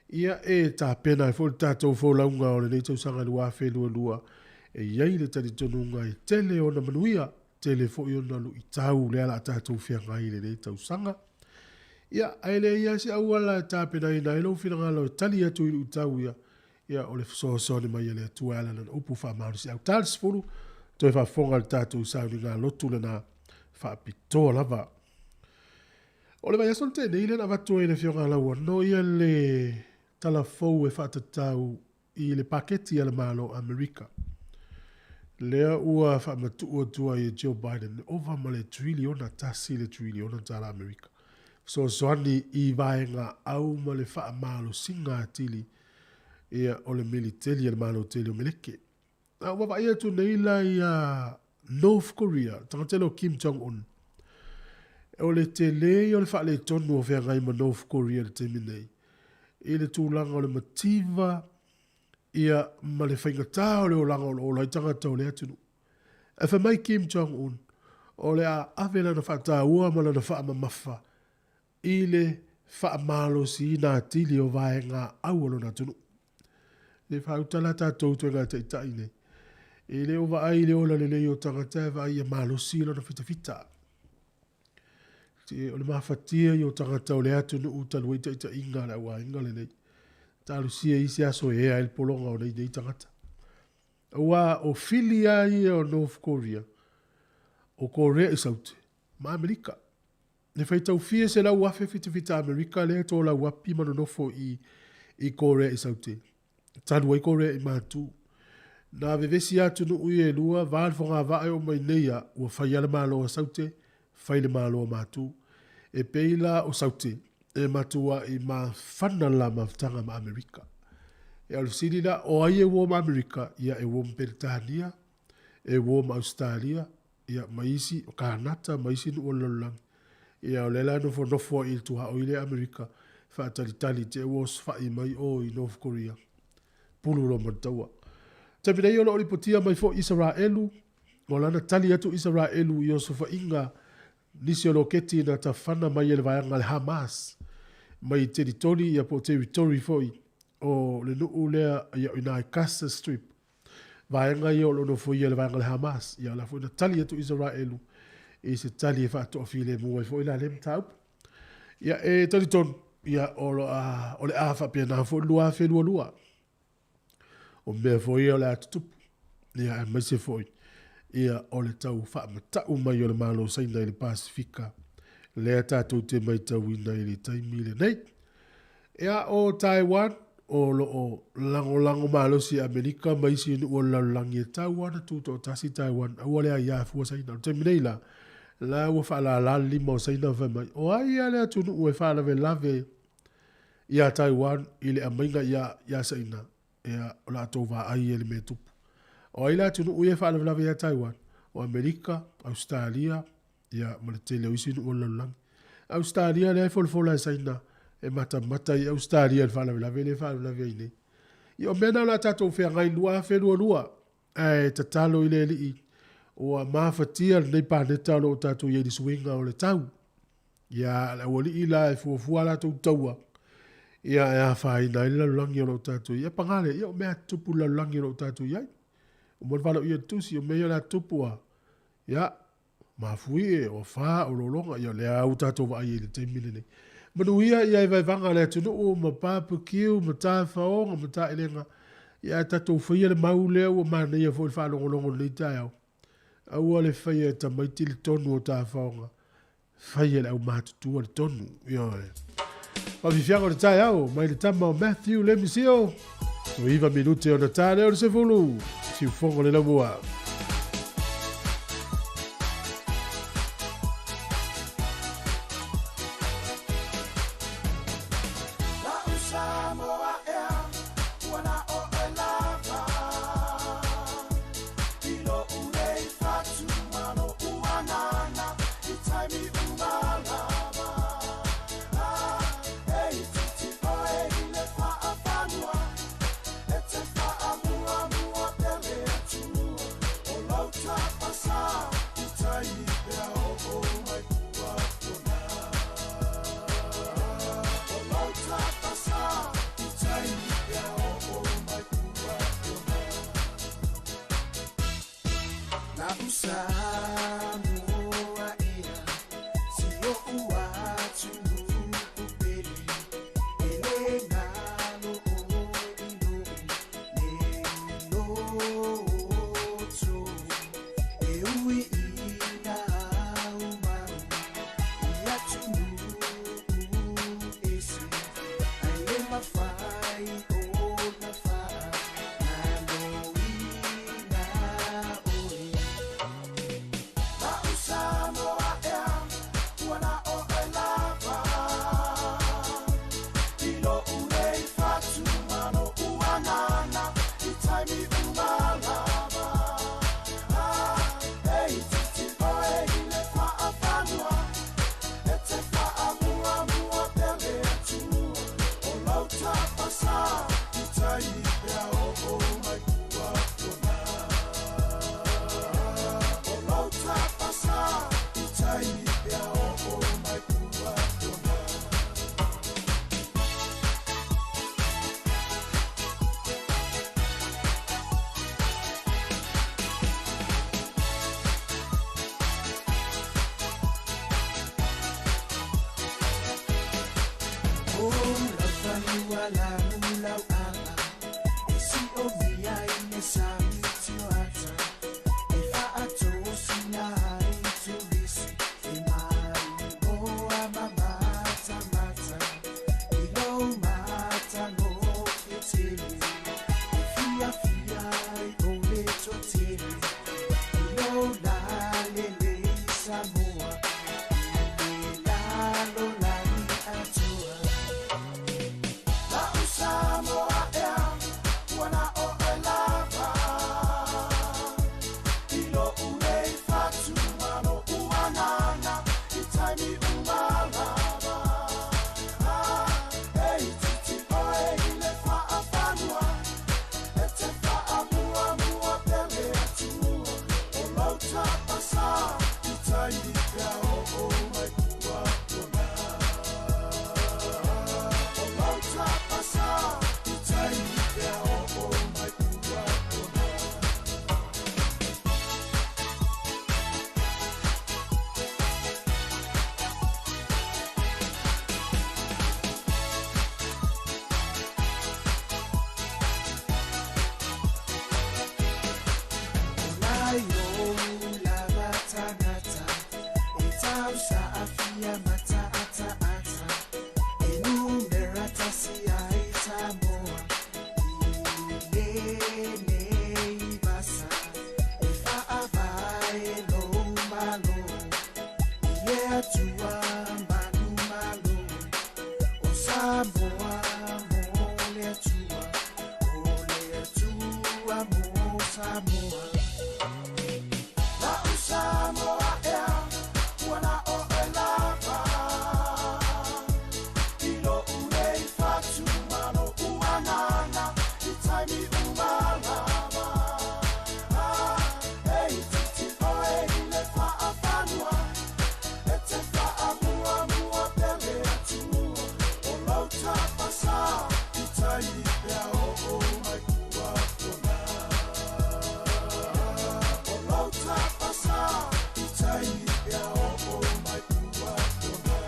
ia e tāpena e fo le tātou fōlaunga o le nei tausaga 2022. E iai le talitonunga e tele o na manuia, tele fo i ona lu i tau lea la tātou whianga i le nei tausaga. Ia, ai le ia se auala e tāpena ina e lau whinangalo e tali atu i lu tau ia, ia o le fesoasoani mai e le Atua e ala lana upu whaamaori se au. Tā le sefulu, toe whaafonga le tātou sauniga lotu lena whaapitoa lava. O le vaiaso le tēnei le na avatu ai le fioga laua no ia le talafou e whaatatau i le paketi a le malo Amerika. Lea ua whaamatu atua i Joe Biden, ova ma le triliona tasi le triliona tala Amerika. Fesoasoani i vaega au ma le faamalosiga atili ia o le militeli a le malo tele o Meleke. A ua vaai atu nei la ia North Korea, tagatele o Kim Jong-un. O le tele ia o le faaletonu o feagai ma North Korea le taimi nei. I le tulaga o le mativa ia ma le faigatā o le olaga o lo ola ai tagata o le atunuu. E fai mai Kim Jong-un, o le a ave lana faataua ma lana faamamafa i le faamalosiina atili o vaega au o lona atunuu. Le faauta la tātou toe ngā taitai nei. E le o vaai le ola lelei o tagata e vaai ia malosi lona fitafita. Te o le mafatia i o tagata o le atunuu talu ai taitaiga a le auaiga lenei. Talosia i se aso e ea ai le pologa o nei nei tagata. Aua o fili a ia o North Korea, o Korea i Saute, ma Amerika. Le faitaufie 100,000 fitafita Amerika lea tō lau api ma nonofo i Korea i Saute. Talu ai Korea i mātū. Nā vevesi atunuu i e lua, vā le fogavae o mai nei a, ua fai a le malo a Saute, fai le malo a mātū. E pei la o Saute, e matua i mafana la mafutaga ma Amerika. E o le fesili la, o ai e uo ma Amerika, ia e uo ma Peretania, e uo ma Australia, ia ma isi, o Kanata, ma isi nuu o le lalolagi. Ia o lea la e nofonofo ai i le tuaoi lea Amerika, faatalitali te ua osofai mai o i North Korea. Pulu loa ma le taua. Taimi nei o lo o lipotia mai foi Isaraelu, o lana tali atu Isaraelu i osofaiga nisi o loketi na tafana mai e le vaega a le Hamas mai teritoli ia po o territory foi o le nuu lea ia o i ina i Gaza Strip. Vaega ia o lo o nofoia e le vaega a le Hamas. Ia o la foi na tali atu Isaraelu i se tali e faatoafilemu ai foi la lea mataupu. Ia e talitonu, ia o lo a, o le a faapena foi le 2022. O mea foi ia o le a tutupu. Ia aemaise foi ia o le tau faamata'u mai o le Malo o Saina i le Pasefika lea tatou te maitauina i le taimi lenei. Ia o Taiwan o lo o lagolago malosi e Amerika ma isi nuu o le lalolagi e tau lava ona tutoatasi Taiwan aua le aia fua Saina. O le taimi nei la, la ua faalala le lima o Saina ma fai mai, o ai lava le atunuu e faalavelave iā Taiwan i le aumaiga iā Saina, ia o le a tou vaai i le mea e tupu. O ai le atunuu ia e faalavelave iā Taiwan? O Amerika, Ausetalia, ia ma le tele o isi nuu o le lalolagi. Ausetalia lea e folafola e Saina e matamata i Ausetalia i le faalavelave lea e faalavelave ai nei. Ia o mea na o le a tatou feagai i le 2022, ae tatalo i le Alii ua mafatia lenei paneta o lo o tatou i ai i le suiga o le tau. Ia, le aualii la e fuafua a latou taua, ia e afaina ai le lalolagi o lo o tatou i ai. Ia paga lea, ia o mea a tutupu i le lalolagi o lo o tatou i ai. Uma ona valaaulia e le tusi, o mea ia o le a tutupu a, ia, mafuie, o afa, o lologa, ia o lea ua tatou vaai ai i le taimi lenei. Manuia ia evaevaga a le atunuu ma barbecue ma tafaoga ma taelega, ia ae tatou faia le mau lea ua manaia foi le faalogologo i lenei taeao. Aua le faia e tamaiti le tonu o tafaoga, fai e le aumatutua le tonu. Ioe. Faafiafiaga o le taeao mai le tama o Matthew Lemisio. Toe 9 minute ona ta lea o le 10. Siufogo le laumua. Samoa. Samoa. La'u Samoa ea, ua na oe lava. I lo'u nei fatu ma lo'u agaga, i taimi uma lava. Ah, e itiiti oe i le faafanua, e te faamuamua pea le Atua. O lau tapasā, i tai pea oo mai kua pona. O lau tapasā, i tai pea oo mai kua pona.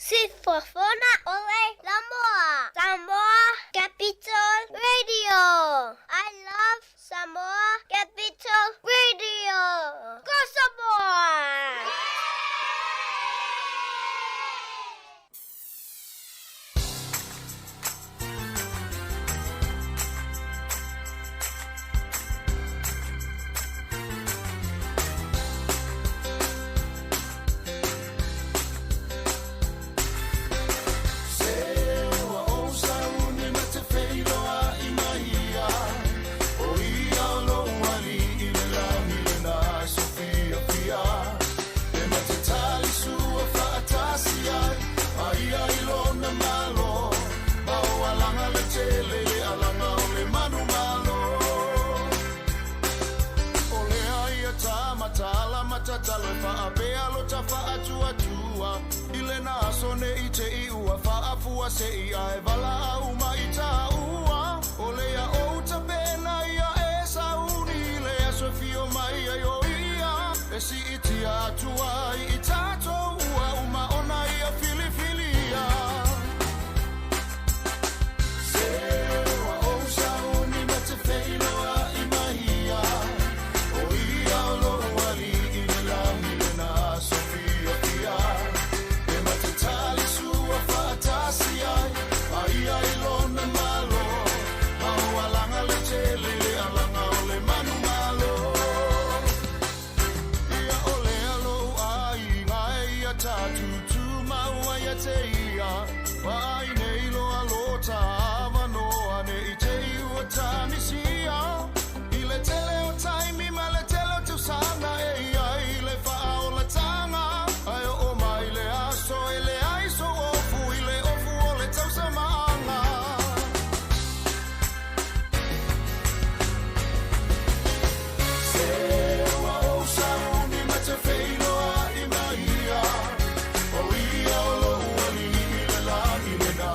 Sifofoga ole Samoa. Samoa Capital Radio. I love Samoa Capital Radio. Go Samoa! Se ua ou sauni ma te feiloa'i mai ia, o ia o lou ali'i le lagi lena aso fiafia. E ma te talisua faatasi ai, a ia i lona malo, ma o alaga le tele i le alaga o le manumalo. O lea ia tamatala matatalo e faapea lo tafaatuatua i lena aso nei te'i ua faafua se'i ae valaau mai tāua. O lea ou tapena ia e sauni i le aso e fio mai ai o ia e siitia atu ai i tatou ua uma ona ia filifilia. Se ua ou sauni ma te feiloa'i mai ia, o ia o lou ali'i le lagi lena aso fiafia. E ma te talisua faatasi ai, a ia i lona malo, ma o alaga le tele i le alaga o le manumalo. Ia o lea lou aiga e ia tatutumau ai ia te ia, vaai nei loa lo taavanoa nei te i ua tamisia. I le tele o taimi ma le tele o tausaga e ia i le faaolataga, ae oo mai le aso e leai sou ofu i le ofu o le tausamaaga. Se ua ou sauni ma te feiloa'i mai ia, o ia o lou ali'i le lagi lena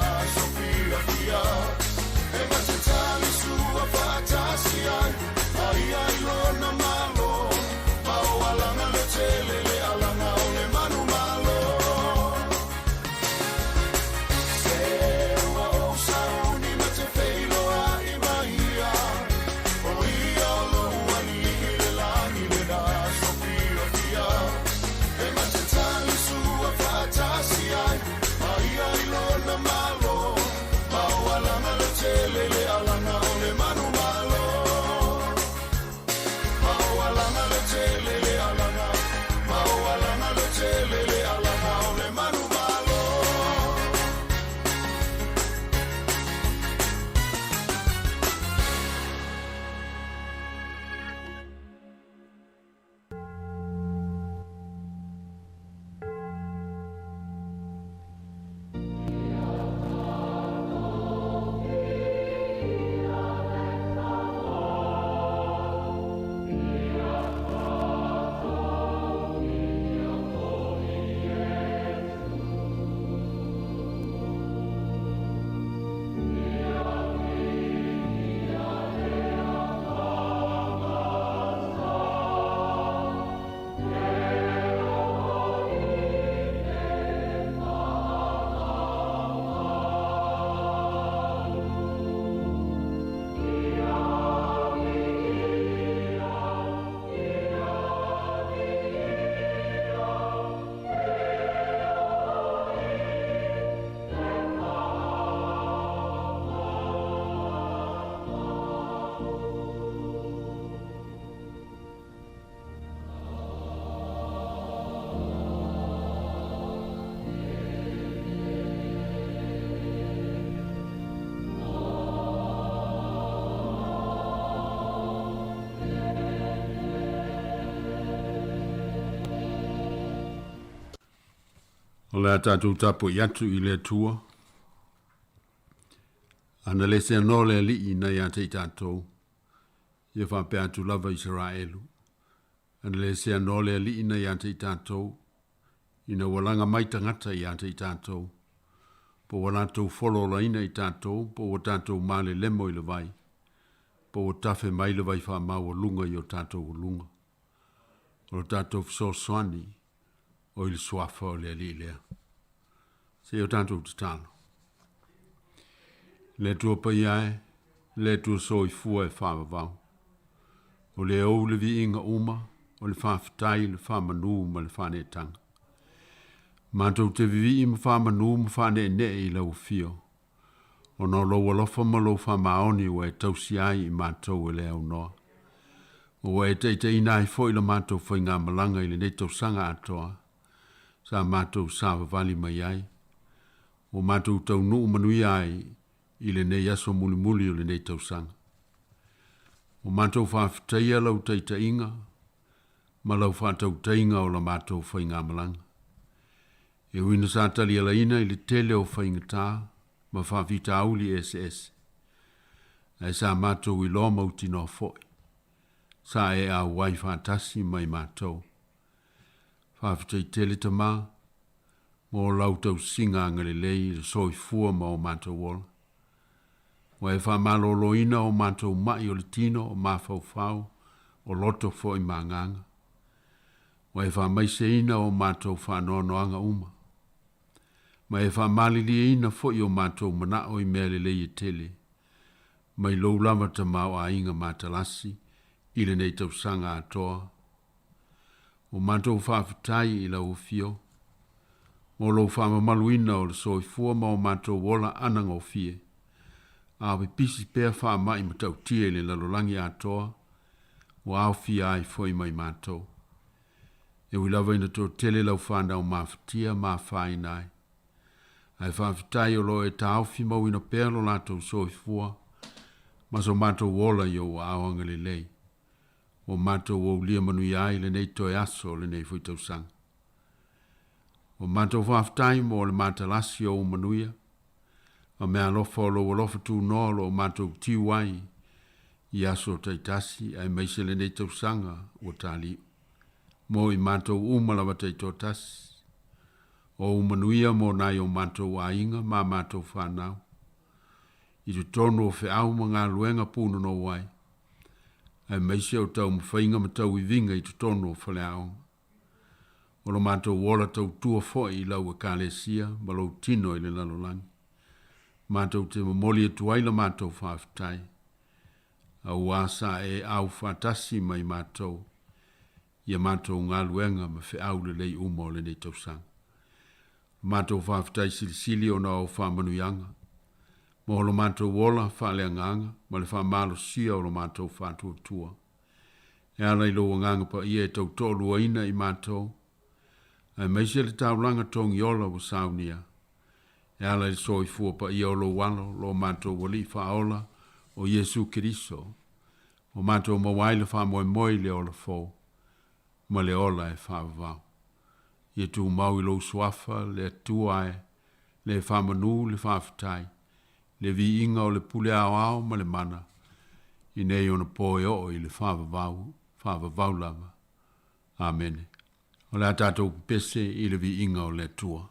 O le a tatou tapuai atu i le Atua. Ana le seanoa le Alii na ia te i tatou, ia faapea atu lava Isaraelu. Ana le seanoa le Alii na ia te i tatou, ina ua laga mai tagata ia te i tatou, po ua latou fololaina i tatou, po ua tatou malelemo i le vai, po ua tafe mai le vai faamaualuga i o tatou uluga. O lo tatou fesoasoani o i le suafa o le Alii lea. Se i o tatou tatalo. Le Atua paia e, le Atua soifua e faavavau. O le ou le viiga uma, o le faafetai, le faamanu ma le faaneetaga. Matou te vivii ma faamanu ma faaneenee i lau afio, ona o lou alofa ma lou faamaoni ua e tausi ai i matou e le aunoa. Ma ua e taitaiina ai foi la matou faigamalaga i lenei tausaga atoa, sa matou savavali mai ai, ua matou taunuu manuia ai i lenei aso mulimuli o lenei tausaga. Ua matou faafetaia lau taitaiga ma lau faatautaiga o la matou faigamalaga. E ui ina sa talialaina i le tele o faigata ma faafitauli eseese, ae sa matou iloa mautinoa foi, sa e auai faatasi ma i matou. Faafetai tele Tama, mo lau tausiga agalelei i le soifua ma o matou ola. Ua e faamaloloina o matou mai o le tino, o mafaufau, o loto foi ma agaga. Ua e faamaiseina o matou faanoanoaga uma. Ma e faamalilieina foi o matou manao i mea lelei e tele, mai lou lava tamaoaiga matalasi i lenei tausaga atoa. Ua matou faafetai i lau afio mo lou faamamaluina o le soifua ma o matou ola anagofie, a o pipisi pea faamai matautia i le lalolagi atoa ua aofia ai foi ma i matou. E ui lava ina toatele lau fanau mafatia ma afaina ai, ae faafetai o lo o e taofi mauina pea lo latou soifua ma so matou ola i ou aao agalelei, ua matou aulia manuia ai lenei toe aso o lenei foi tausaga. Ua matou faafetai mo le matalasi o ou manuia, ma meaalofa o lou alofa tunoa o lo o matou tiu ai i aso taitasi aemaise lenei tausaga ua taliu. Mo i matou uma lava taitoatasi, o ou manuia mo nai o matou aiga ma a matou fanau, i totonu o feau ma galuega punonou ai, aemaise o taumafaiga ma tauiviga i totonu o faleaoga. O lo matou ola tautua foi i lau Ekalesia ma lou tino i le lalolagi. Matou te momoli atu ai la matou faafetai, auā sa e aufaatasi ma i matou i a matou galuega ma feau lelei uma o lenei tausaga. Lo matou faafetai silisili ona o au faamanuiaga, mo lo matou ola faaleagaga ma le faamalosia o lo matou faatuatua. E ala i lou Agaga Paia e tautoaluaina i matou, aemaise le taulaga togiola ua saunia, e ala i le soifua paia o lou Alo, lo matou Alii Faaola, o Iesu Keriso, ua matou maua ai le faamoemoe i le ola fou ma le ola e faavavau. Ia tumau i lou Suafa, le Atua e, le faamanu, le faafetai, le viiga o le pule aoao ma le mana, i nei ona po e oo i le faavavau, faavavau lava. Amene. O le a tatou pepese i le viiga o le Atua.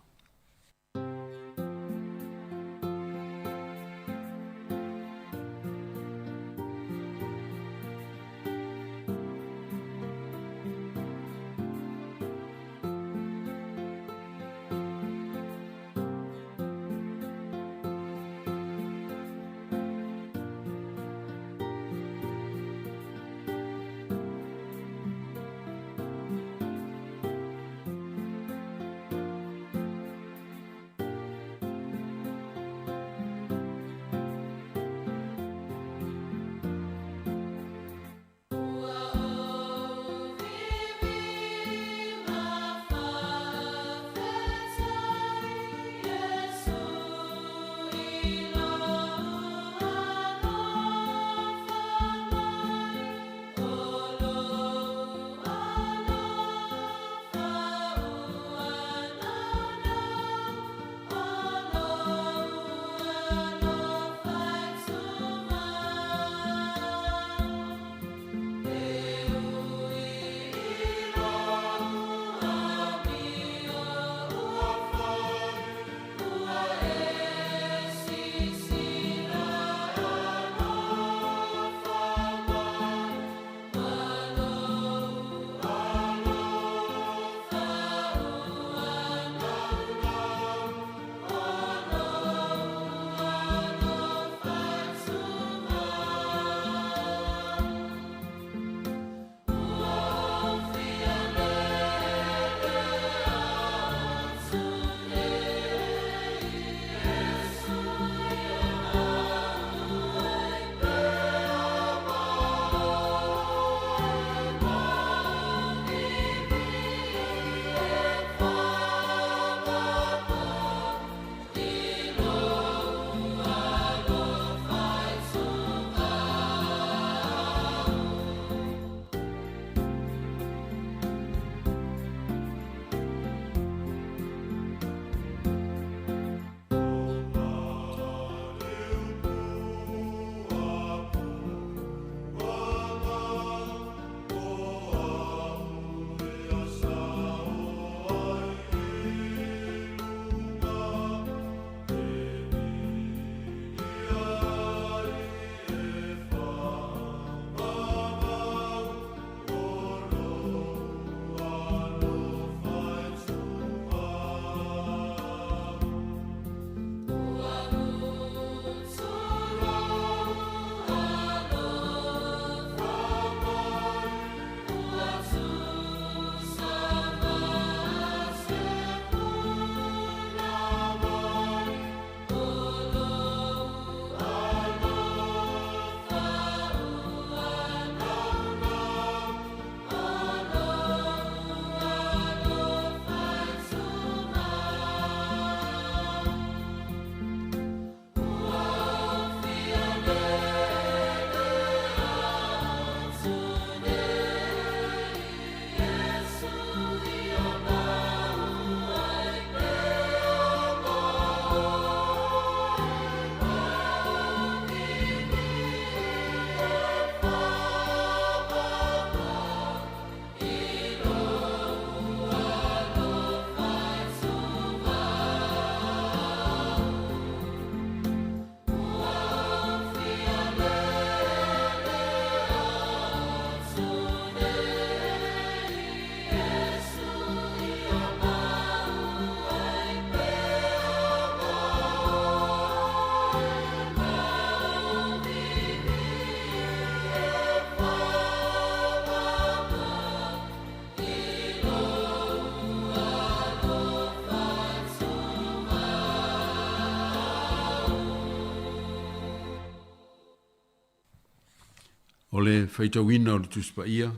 O le faitauina o le Tusi Paia,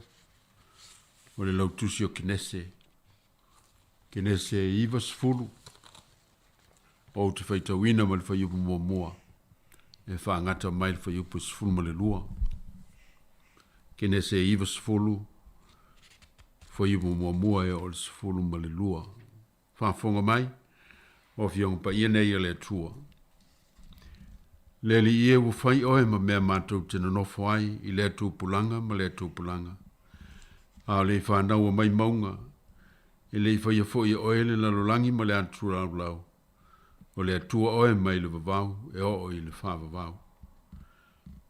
o le lautusi o Kenese, Kenese 90, ou te faitauina ma le fuaiupu muamua e faagata mai le fuaiupu 12. Kenese 90, fuaiupu muamua e oo i le 12. Faafofoga mai, o Afioga Paia nei a le Atua. Le Alii e ua fai oe ma mea matou te nonofo ai i lea tupulaga ma lea tupulaga. A o le i fanaua mai mauga, e le i faia foi e oe le lalolagi ma le atu laulau. O le Atua oe mai le vavau e oo i le faavavau.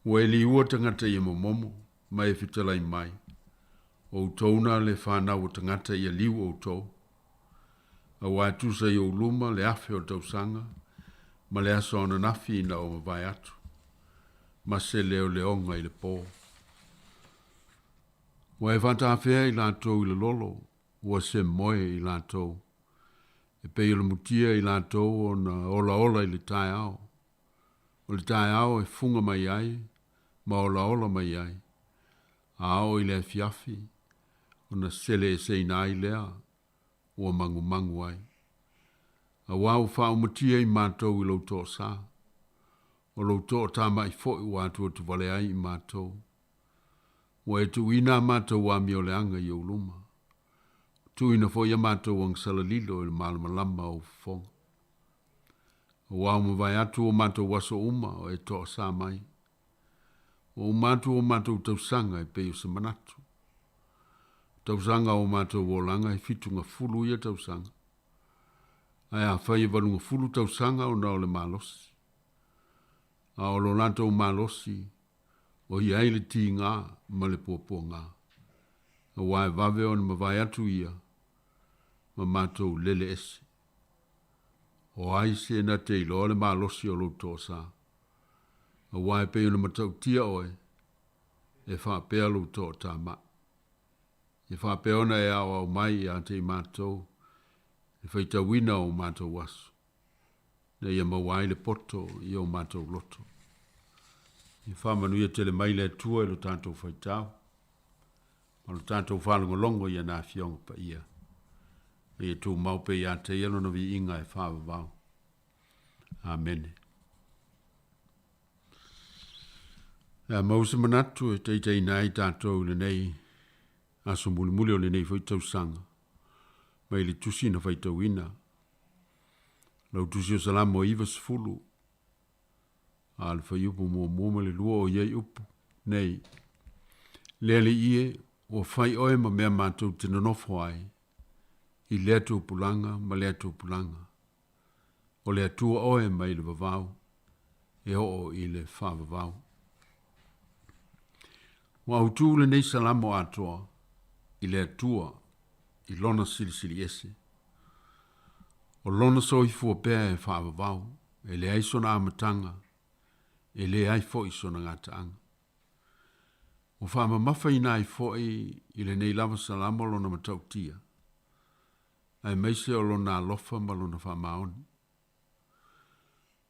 Ua e liua tagata ia momomo, ma e fetalai mai, o outou na le fanau o tagata ia liu outou. Auā e tusa i ou luma le afe o tausaga ma le aso ananafi ina ua mavae atu, ma se leoleoga i le pō. Ua e faatafea i latou i le lolo, ua se moe i latou, e pei o le mutia i latou ona olaola i le taeao. O le taeao e fuga mai ai ma olaola mai ai, a oo i le afiafi, ona seleeseina ai lea ua magumagu ai. Auā ua faaumatia i matou i lou toosā, o lou tootama'i foi ua atuatuvale ai i matou. Ua e tuuina a matou amioleaga i ou luma, tuuina foi a matou agasalalilo i le malamalama o ou fofoga. Auā ua mavae atu o matou aso uma o e toasā mai. Ua uma atu o matou tausaga e pei o se manatu. Tausaga o matou olaga e 70 ia tausaga. Ae afai e 80 tausaga ona o le malosi. A o lo latou malosi, o i ai le tigā ma le puapuagā. Auā e vave ona mavae atu ia ma matou lele ese. O ai se na te iloa le malosi o lou toasā? Auā e pei ona matautia oe, e faapea lou tootama'i. Ia faapea ona e aoao mai ia te i matou le faitauina o matou aso, ina ia maua ai le poto i o matou loto. Ia faamanuia tele mai le Atua i lo tatou faitau, ma lo tatou faalogologo i ana Afioga Paia. Ia tumau pea ia te ia lona viiga e faavavau. Amene. Le a maua se manatu e taitaiina ai tatou i lenei aso mulimuli o lenei foi tausaga, mai le tusi na faitauina, lau tusi o Salamo 90, a le fuaiupu muamua ma le lua o i ai upu nei, Le Alii e, ua fai oe ma mea matou te nonofo ai, i lea tupulaga ma lea tupulaga. O le Atua oe mai le vavau e oo i le faavavau. Ua autū lenei salamo atoa i le Atua i lona silisili ese. O lona soifua pea e faavavau, e leai sona amataga, e leai foi sona gataaga. Ua faamamafaina ai foi i lenei lava salamo lona matautia, aemaise o lona alofa ma lona faamaoni.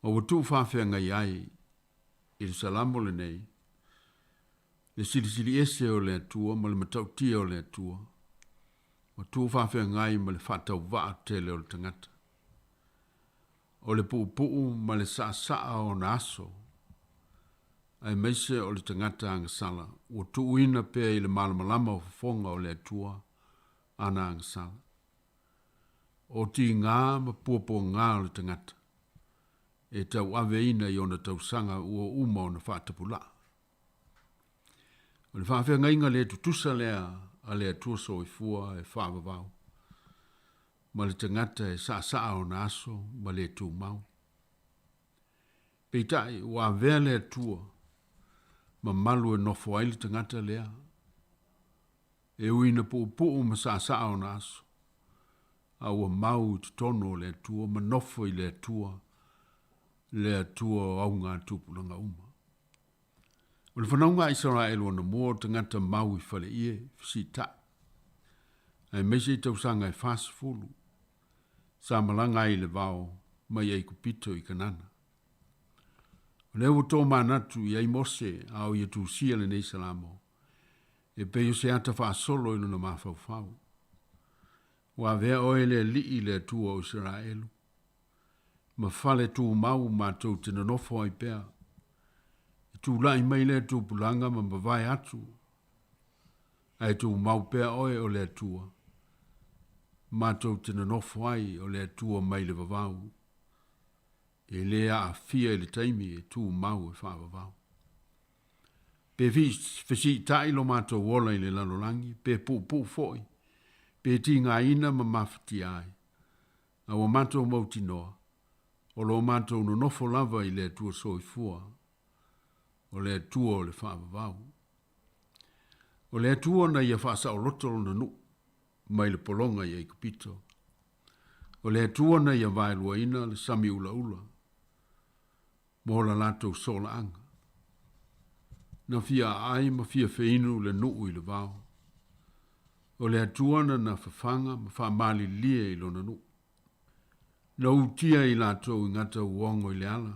Ma ua tuufaafeagai ai i le salamo lenei le silisili ese o le Atua ma le matautia o le Atua, ua tuufaafeagai ma le faatauvaa tele o le tagata. O le puupuu ma le saasaa o ona aso, aemaise o le tagata agasala, ua tuuina pea i le malamalama o fofoga o le Atua ana agasala. O tigā ma puapuagā o le tagata, e tauaveina i ona tausaga ua uma ona faatapulaa. O le faafeagaiga le tutusa lea a le Atua Soifua e faavavau, ma le tagata e saasaa ona aso ma le tumau. Peitai, ua avea le Atua ma malu e nofo ai le tagata lea, e ui ina puupuu ma saasaa ona aso, a ua mau i totonu o le Atua ma nofo i le Atua, le Atua o auga tupulaga uma. O le fanauga a Isaraelu anamua o tagata mau i faleie fesiitai, aemaise i tausaga e 40, sa malaga ai i le vao mai Aikupito i Kanana. O lea ua tomanatu i ai Mose a o ia tusia lenei Salamo, e pei o se ata faasolo i lona mafaufau. Ua avea oe le Alii le Atua o Isaraelu, ma fale tumau matou te nonofo ai pea. E tulai mai lea tupulaga ma mavae atu, ae tumau pea oe o le Atua, matou te nonofo ai o le Atua mai le vavau, e lē aafia i le taimi e tumau e faavavau. Pe fesiitai lo matou ola i le lalolagi, pe puupuu foi, pe tigaina ma mafatia ai, a ua matou mautinoa, o lo matou nonofo lava i le Atua Soifua, o le Atua o le faavavau. O le Atua na ia faasaoloto lona nuu mai le pologa i Aikupito. O le Atua na ia vaeluaina le sami ulaula mo la latou soolaaga. Na fia aai ma fia feinu le nuu i le vao. O le Atua na na fafaga ma faamalilie i lona nuu. Na utia i latou i gata uogo i le ala.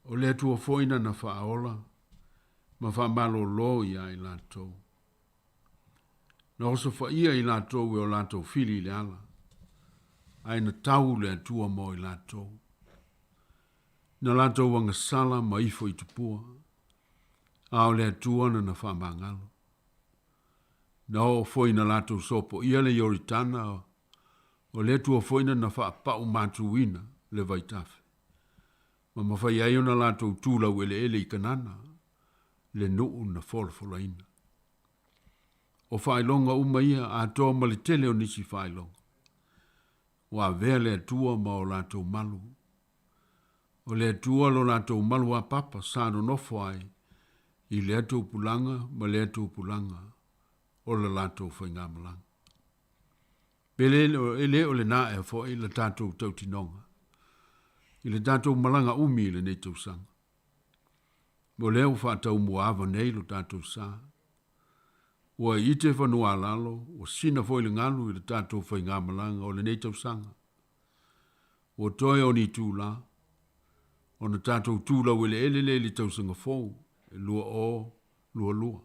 O le Atua foi na na faaola ma faamalōlō iā i latou. Na osofaia i latou e o latou fili i le ala, ae na tau le Atua mo i latou. Na latou agasala ma ifo i tupua, a o le Atua na na faamagalo. Na oo foi na latou sopoia le Ioritana, o le Atua foi na na faapau matuina le vaitafe, ma mafai ai ona latou tu laueleele i Kanana, le nuu na folafolaina. O faailoga uma ia atoa ma le tele o nisi faailoga. Ua avea le Atua ma o latou malu. O le Atua lo latou malu apapa sa nonofo ai i lea tupulaga ma lea tupulaga o la latou faigamalaga. Pe le, e le o lena ea foi la tatou tautinoga i le tatou malaga umi i lenei tausaga. O lea ua faataumuaava nei lo tatou sa. Ua ite fanua a lalo, ua sina foi le galu i le tatou faigamalaga o lenei tausaga. Ua toe o ni itulā, ona tatou tu laueleele lea i le tausaga fou e 2022.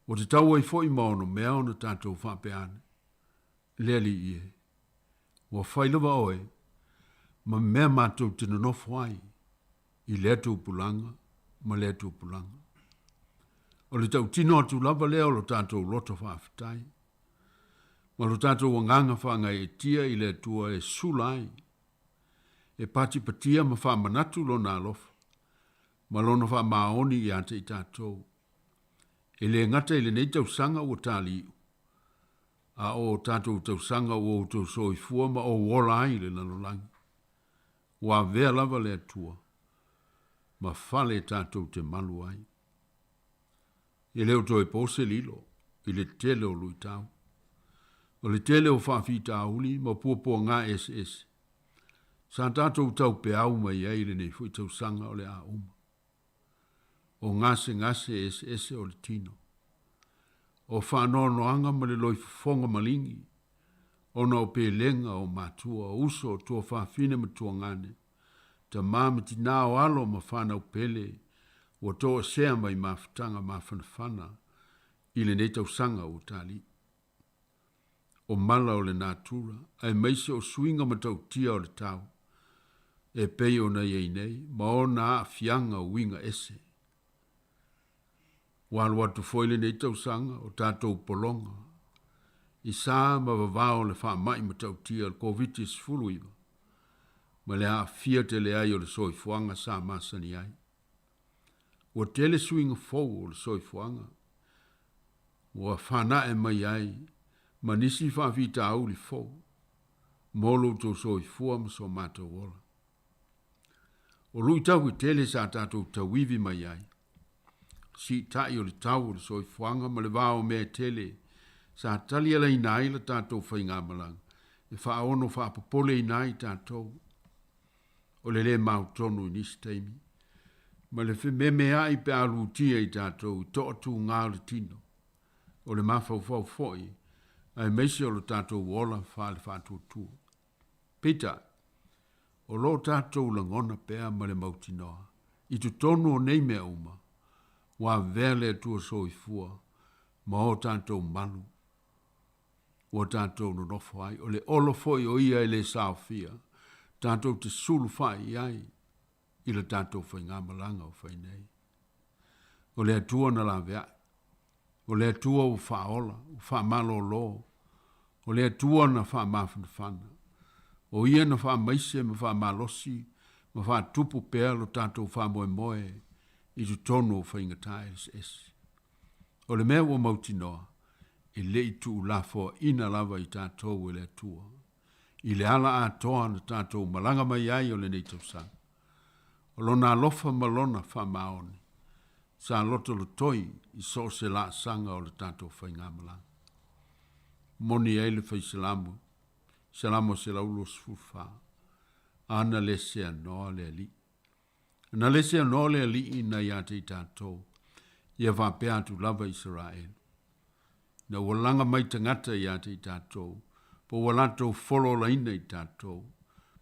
Ua tatau ai foi ma onomea ona tatou faapea ane, Le Alii e, ua fai lava oe ma mea matou te nonofo ai i lea tupulaga ma lea tupulaga. O le tautino atu lava lea o lo tatou loto faafetai ma lo tatou agaga faagaeetia i le Atua e sula ai, e patipatia ma faamanatu Lona alofa ma Lona faamaoni ia te i tatou. E le gata i lenei tausaga ua taliiu, a o tatou tausaga ua outou soifua ma ou ola ai i le lalolagi. Ua avea lava le Atua ma fale tatou te malu ai. E le o toe po se lilo i le tele o luitau. O le tele o faafitauli ma puapuaga eseese sa tatou taupeau mai ai i lenei foi tausaga o le a uma. O gasegase eseese o le tino. O faanoanoaga ma le loifofoga maligi ona o pelega o matua, o uso, o tuafafine ma tuagane, tama ma tina, o alo ma fanau pele ua toesea mai mafutaga mafanafana i lenei tausaga ua tali'i. O mala o le natura aemaise o suiga matautia o le tau e pei ona i ai nei ma ona aafiaga uiga ese. Ua alu atu foi lenei tausaga o tatou pologa i sa ma vavao le faamai matautia o le Koviti-19 ma le aafia tele ai o le soifuaga sa masani ai. Ua tele suiga fou o le soifuaga ua fanae mai ai ma nisi faafitauli fou mo lo outou soifua ma so matou ola. O luitau e tele sa tatou tauivi mai ai, siitai o le tau o le soifuaga ma le va o mea e tele sa talialaina ai la tatou faigamalaga e faaono faapopoleina ai tatou. O le lē mautonu i nisi taimi ma le fememeai pe a lutia i tatou i toatuga o le tino, o le mafaufau foi aemaise o lo tatou ola faale-faatuatua. Peitai, O lo tatou lagona pea ma le mautinoa, i totonu o nei mea uma, ua avea le Atua Soifua ma o tatou malu ua tatou nonofo ai. O le olo foi o ia e le saofia, tatou te sulufa'i i ai i le tatou faigamalaga o fai nei. O le Atua na laveai, o le Atua ua faaola, ua faamalōlō, o le Atua na faamafanafana, o ia na faamaise ma faamalosi ma faatupu pea lo tatou faamoemoe i totonu o faigata eseese. O le mea ua mautinoa, e le i tuulafoaina lava i tatou e le Atua, i le ala atoa na tatou malaga mai ai o lenei tausaga. O lona alofa ma lona faamaoni, sa lotolotoi i so o se laasaga o le tatou faigamalaga. Moni ai le Fai Salamo, Salamo 124, Ana le seanoa le Alii. Na le seanoa le Alii na ia te i tatou, ia faapea atu lava Isaraelu. Ina ua laga mai tagata ia te i tatou, po ua latou fololaina i tatou,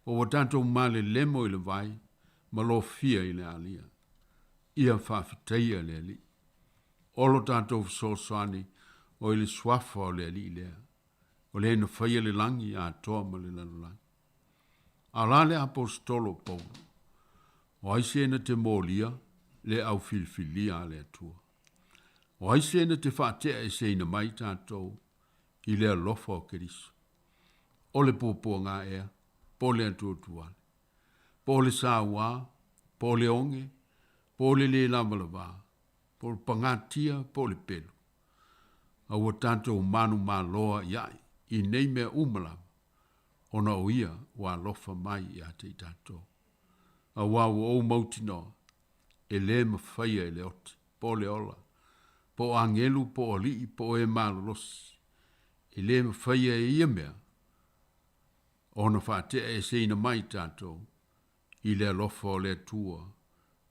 po ua tatou malelemo i le vai, ma lofia i le alia. Ia faafetaia le Alii. O lo tatou fesoasoani o i le suafa o le Alii lea, o le na faia le lagi atoa ma le lalolagi. A o la le aposetolo o Paulo? O ai se na te molia le au filifilia a le Atua? O ai se na te faateaeseina mai tatou i le alofa o Keriso? O le puapuaga ea, po o le atuatuale, po o le sauā, po o le oge, po o le lē lavalavā, po o le pagatia, po o le pelu. A ua tatou manumalo a'ia'i i nei mea uma lava, ona o ia ua alofa mai ia te i tatou. Auā ua ou mautinoa, e lē mafaia e le oti, po o le ola, po o agelu, po o ali'i, po o e malolosi, e lē mafaia e ia mea ona faate'aeseina mai tatou i le alofa o le Atua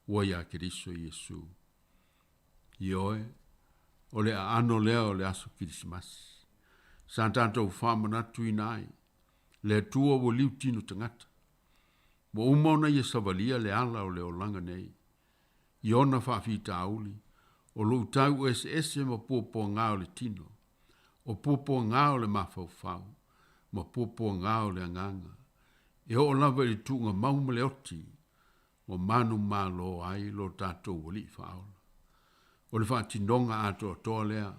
ua iā Keriso Iesu. Ioe, o le aano lea o le aso Kerisimasi, sa tatou faamanatuina ai le Atua ua liutino tagata. Ua uma ona ia savalia le ala o le olaga nei, i ona faafitauli, o luʻutau eseese ma puapuagā o le tino, o puapuagā o le mafaufau, ma puapuagā o le agaga, e oo lava i le tuugamau ma le oti, ua manumalo ai lo tatou Alii Faaola. O le faatinoga atoatoa lea,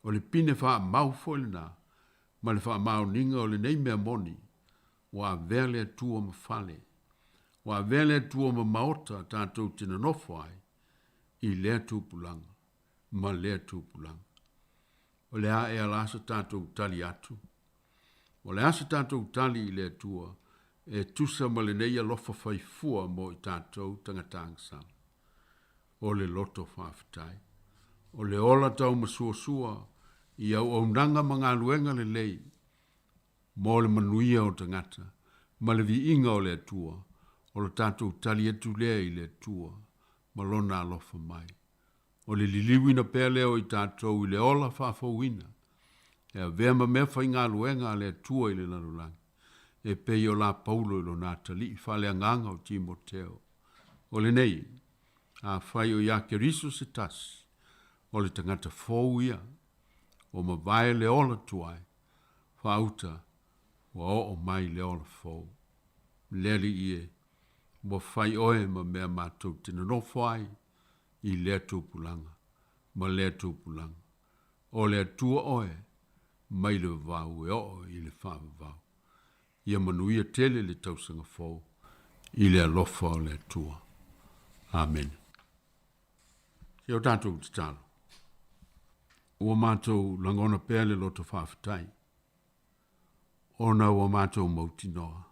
o le pine faamau foi lenā, ma le faamaoniga o lenei mea moni, ua avea le Atua ma fale, ua avea le Atua ma maota tatou te nonofo ai i lea tupulaga ma lea tupulaga. O le a ea la se tatou tali atu? O le a se tatou tali i le Atua e tusa ma lenei alofa faifua mo i tatou tagata agasala? O le loto faafetai. O le ola taumasuasua i auaunaga ma galuega lelei mo le manuia o tagata ma le viiga o le Atua, o le tatou tali atu lea i le Atua ma Lona alofa mai. O le liliuina pea lea o i tatou i le ola faafouina, e avea ma mea faigaluega a le Atua i le lalolagi, e pei o la Paulo i lona atalii faaleagaga o Timoteo. O lenei, afai o iā Keriso se tasi, o le tagata fou ia, ua mavae le ola tuai, faauta ua oo mai le ola fou. Le Alii e, ua fai oe ma mea matou te nonofo ai i lea tupulaga ma lea tupulaga. O le Atua oe mai le vavau e oo i le faavavau. Ia manuia tele le tausaga fou i le alofa o le Atua. Amene. Se o tatou tatalo. Ua matou lagona pea le loto faafetai, ona ua matou mautinoa,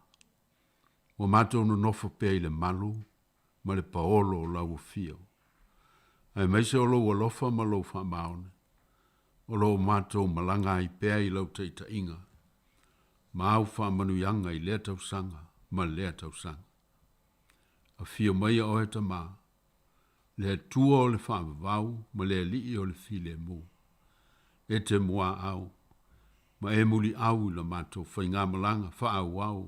ua matou nonofo pea i le malu ma le paolo o lau afio, aemaise o lou alofa ma lou faamaoni, o lo o matou malaga ai pea i lau taitaiga ma au faamanuiaga i lea tausaga ma lea tausaga. Afio maia oe Tamā, le Atua o le faavavau ma le Alii o le filemu, e te muaau ma e muliau i la matou faigamalaga faaauau.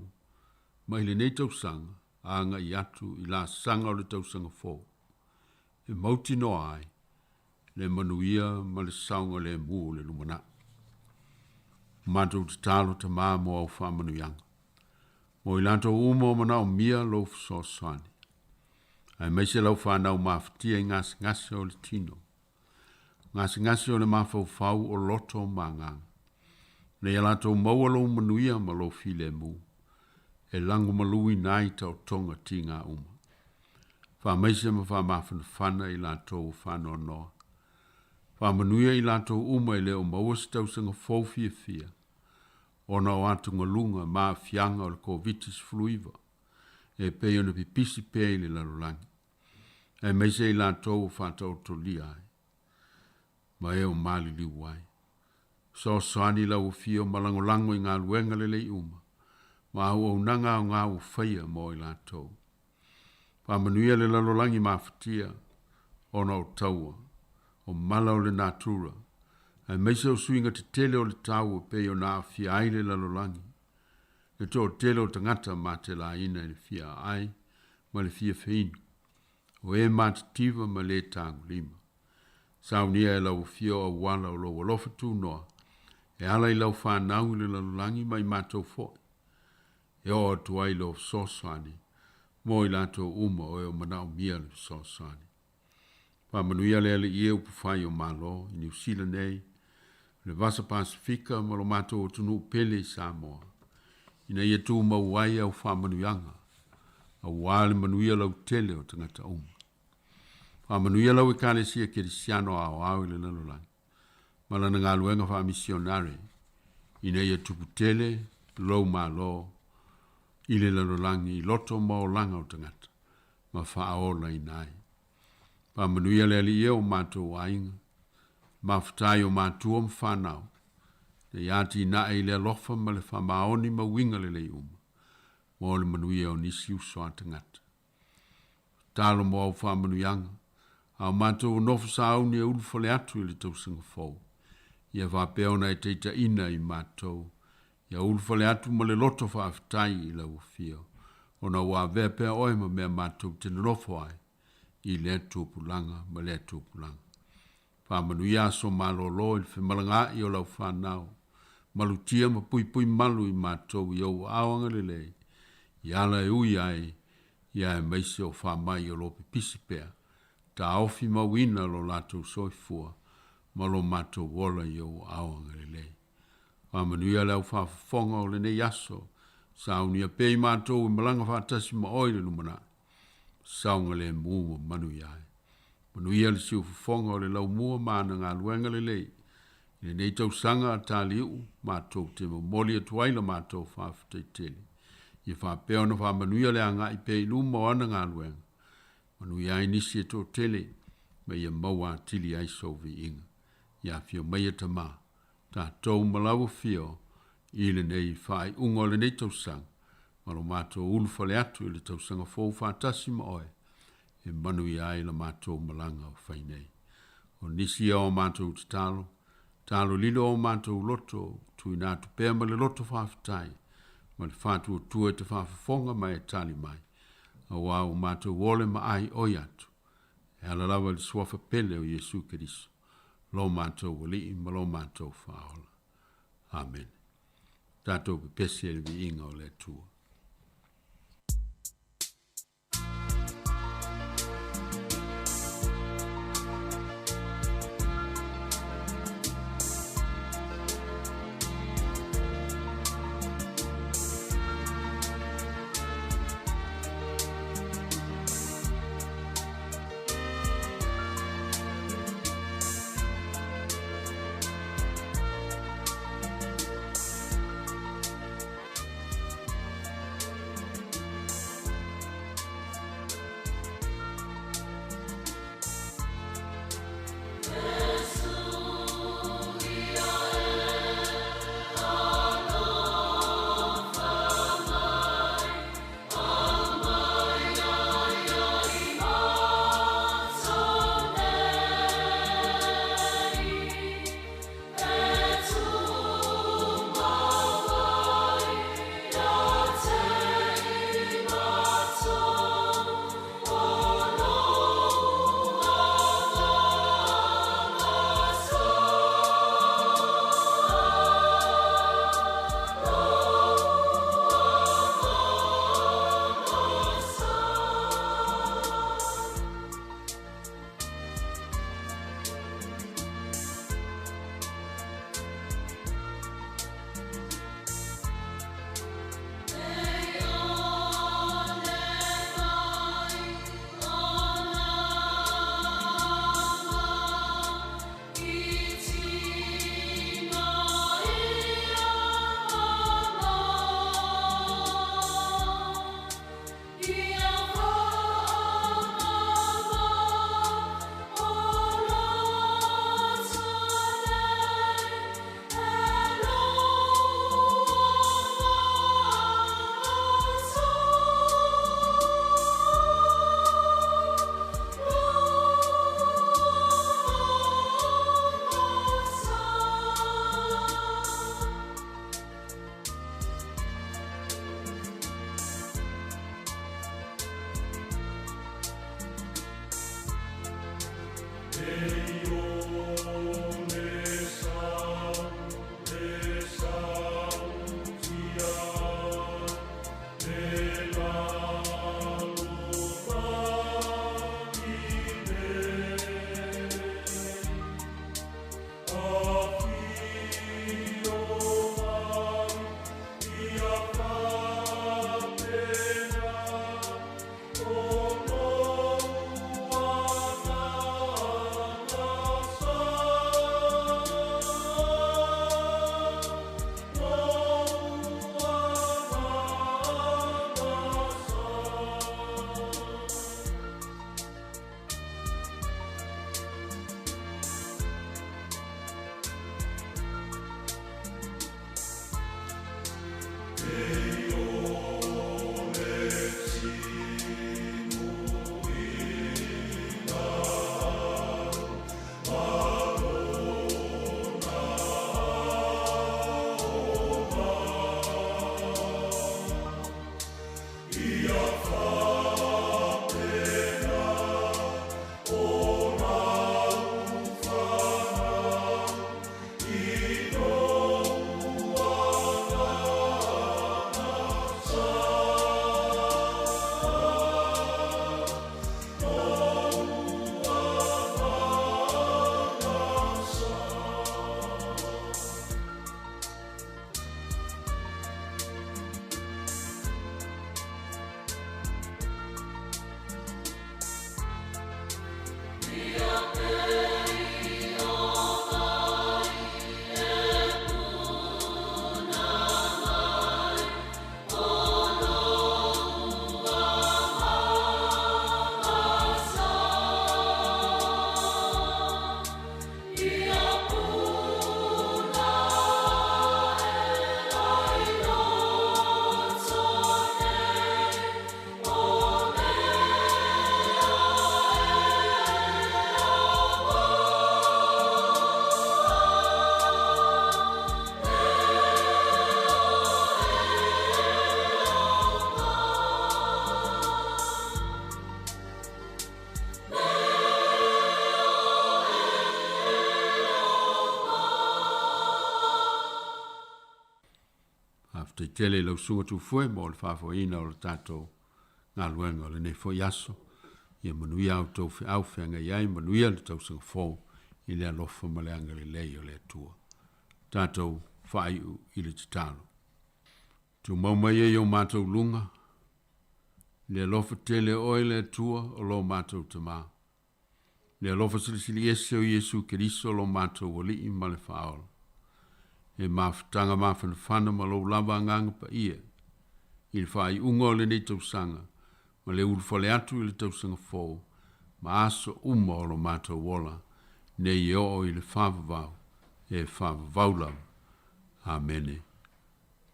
Mai lenei tausaga agai atu i laasaga o le tausaga fou, e mautinoa ai le manuia ma le saogalemu o le lumanai. Matou tatalo Tamā mo au faamanuiaga, mo i latou uma o manaomia lou fesoasoani, aemaise lau fanau mafatia i gasegase o le tino, gasegase o le mafaufau o loto ma agaga, ina ia latou maua lou manuia ma lou filemu, e lagomaluina ai taotoga tiga uma. Faamaise ma faamafanafana i latou ua faanoanoa. Faamanuia i latou uma e le o maua se tausaga fou fiafia, ona o atugaluga ma aafiaga o le Koviti-19 e pei ona pipisi pea i le lalolagi, aemaise i latou ua faataotolia ai ma e o maliliu ai. Fesoasoani lau Afio ma lagolago i galuega lelei uma ma auaunaga aoga ua faia mo i latou. Faamanuia le lalolagi mafatia ona o taua, o mala o le natura, aemaise o suiga tetele o le tau e pei ona aafia ai le lalolagi, le toatele o tagata matelaina i le fia aai ma le fia feinu, o e matitiva ma le tagolima. Saunia e lau Afio auala o lou alofa tunoa e ala i lau fanau i le lalolagi ma i matou foi, e oo atu ai lou fesoasoani mo i latou uma o e o manaomia le fesoasoani. Faamanuia le Alii e upufai o Malo i Niu Sila nei, le Vasa Pasefika ma lo matou atunuu pele i Samoa, ina ia tumau ai au faamanuiaga, auā le manuia lautele o tagata uma. Faamanuia lau Ekalesia Kerisiano aoao i le lalolagi, ma lana galuega faamisionare, ina ia tupu tele lou Malo i le lalolagi i loto ma olaga o tagata, ma faaolaina ai. Faamanuia le Alii e o matou aiga, mafutai o matua ma fanau, ina ia atinae i le alofa ma le faamaoni ma uiga lelei uma, mo le manuia o nisi uso a tagata. Tatalo mo au faamanuiaga, a o matou nofo sauni e ulufale atu i le tausaga fou, ia faapea ona e taitaiina i matou, ia ulufale atu ma le loto faafetai i lau Afio, ona ua avea pea oe ma mea matou te nonofo ai, i lea tupulaga ma lea tupulaga. Faamanuia aso malolo i le femalagaai o lau fanau, malutia ma puipui malu i matou i ou aao agalelei, i ala e ui ai, ia aemaise o faamai o lo pipisi pea, taofi mauina lo latou soifua, ma lo matou ola i ou aao agalelei. Faamanuia le aufaafofoga o lenei aso, saunia pea i matou e malaga faatasi ma oe i le lumanai, saogalemu ma manuia ai. Manuia le siufofoga o le laumua ma ana galuega lelei, i lenei tausaga a taliu'u matou te momoli atu ai la matou faafetai tele. Ia faapea ona faamanuia le agai pea i luma o ana galuega, manuia ai nisi e toatele, ma ia maua atili ai sou viiga. Ia afio mai e Tamā, tatou ma lau Afio i lenei faaiuga o lenei tausaga, ma lo matou ulufale atu i le tausaga fou faatasi ma oe, e manuia ai la matou malaga o fai nei. O nisi ia o matou tatalo, talo lilo o matou loto, tuuina atu pea ma le loto faafetai, ma le faatuatua e te faafofoga ma e tali mai, auā ua matou ole ma aioi atu, e ala lava i le suafa pele o Iesu Keriso, lo matou Alii ma lo matou Faaola. Amene. Tatou pepesi i le viiga o le Atua. tele i lau susuga Tufue mo le faafoeina o le tatou galuega o lenei foi aso. Ia manuia a outou feau feagai ai, manuia le tausaga fou i le alofa ma le agalelei o le Atua. Tatou faaiu i le tatalo. Tumau mai e i o matou luga, le alofa tele o oe le Atua o lo matou Tamā. Le alofa silisili ese o Iesu Keriso lo matou Alii ma le Faaola. E mafutaga mafanafana ma lou lava Agaga Paia i le faaiuga o lenei tausaga ma le ulufale atu i le tausaga fou ma aso uma o lo matou ola nei e oo i le faavavau e faavavau lava. Amene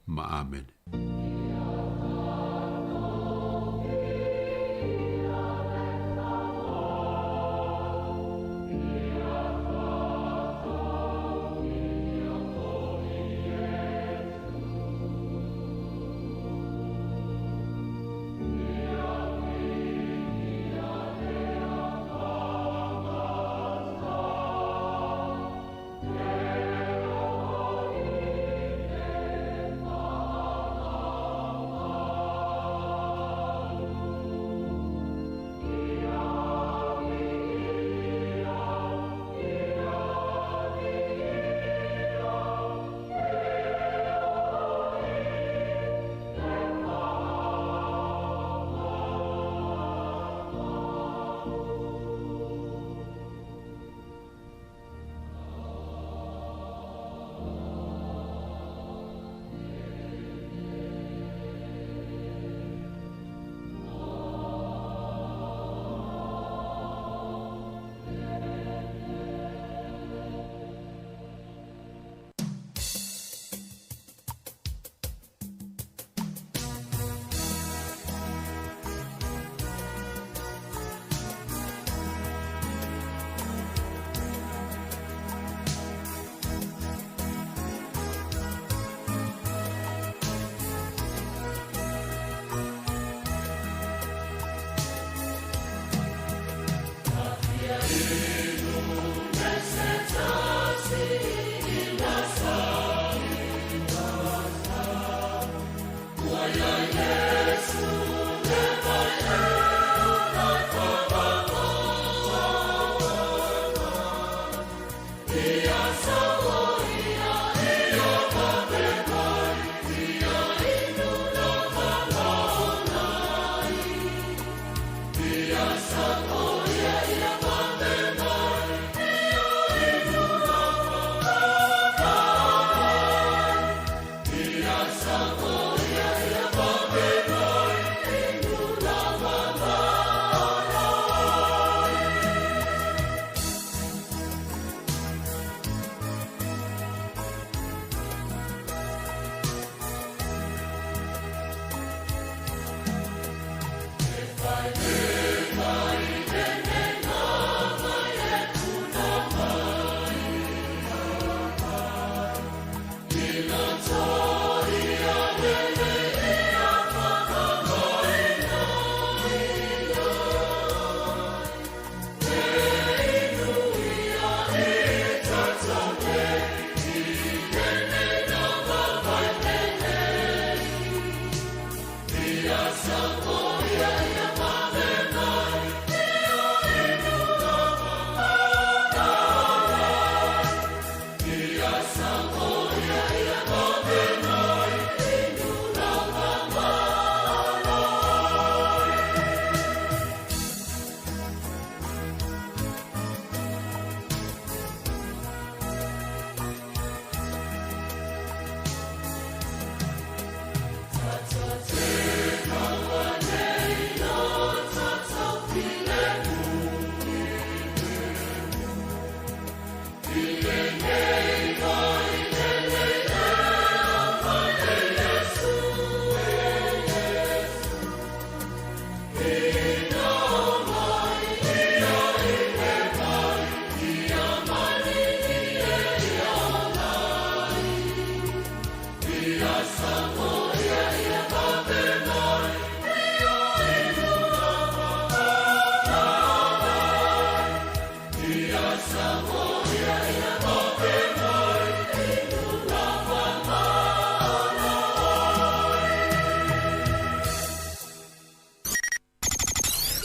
ma Amene.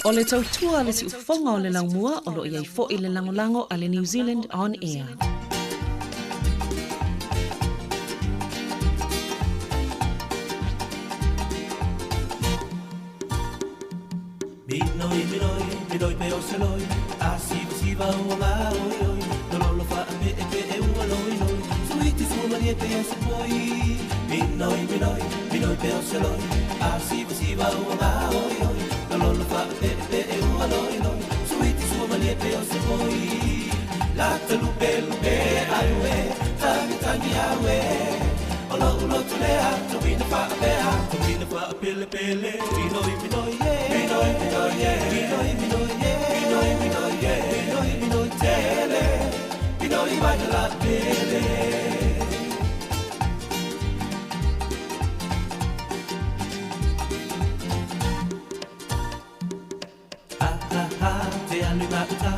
O le tautua le siufofoga o le laumua o lo i ai fo'i le lagolago a le New Zealand On Air. Minoi, minoi, minoi pe o se loi, a siva siva ua ngā oi oi, lololo wha a pe e pe e ua loi loi, suiti sua malie pe e se poi. Minoi, minoi, minoi pe o se loi, a siva siva ua ngā oi oi, lololo wha a pe e pe e ua loi loi, suiti sua malie pe o se poi. Lata lupe lupe aue, tangi tangi aue, Olo ulo tulea, tuina whaapea, tuina whaapele pele, minoi minoi ye, minoi minoi ye, minoi minoi ye, minoi minoi ye, minoi minoi tele, minoi wainala pele. Ha ha ha, te alu ngā uta,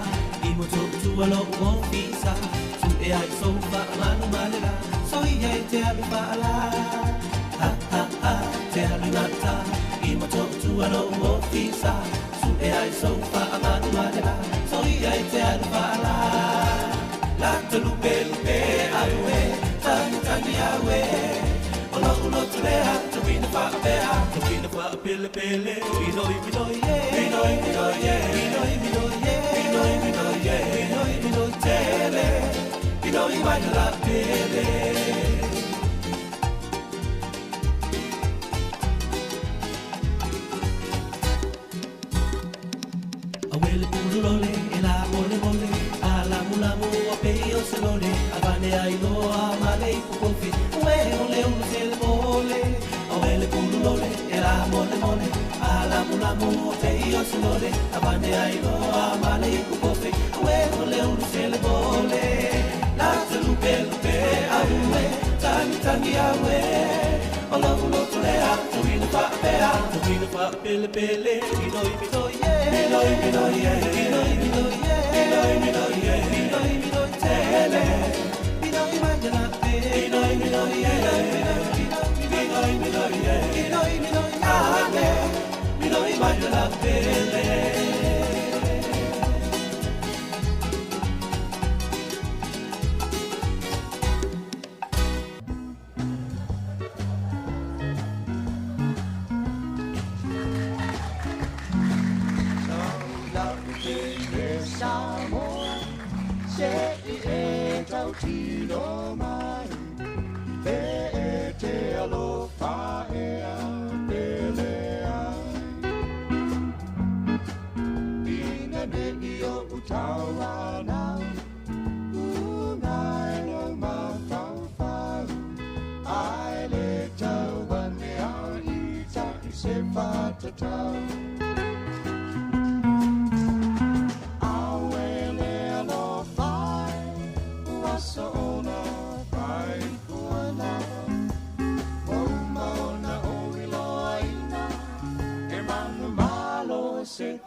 i mo tō tua lo o fisa, tu e ai sofa manu malela, so ia e te alu whaala. Ha ha ha, te alu ngā uta, i mo tō tua lo o fisa, tu e ai sofa manu malela, so ia e te alu whaala. Lata lupe lupe aue, tangi tangi aue, Olo ulo tulea, tuina whaapea, tuina whaapele pele, minoi minoi ye, minoi minoi ye, minoi minoi ye, minoi minoi ye, minoi minoi tele, minoi wainala pele. Awele pululole, e la mole mole, a lamu lamu a pei o se lole, a vane ai loa male i pukofi, ue ole ulu sele mole. Awele pululole, e la mole mole, a lamu lamu a pei o se lole, a vane ai loa male i pukofi, ue ole ulu sele mole. Lata lupe lupe aue, tangi tangi aue, Olo ulo tulea, tuina whaapea, tuina whaapele pele, minoi minoi ye, minoi minoi ye, minoi minoi ye, minoi minoi ye, minoi minoi tele, minoi wainala pele, minoi minoi ye, minoi minoi ye, minoi minoi ane, minoi wainala pele. Tino mai, pe e te alofa e a pele ai. Ina ne i o utawana, ungai lo mawhauwhau. Ai le tau ane au i ta i se whatatau.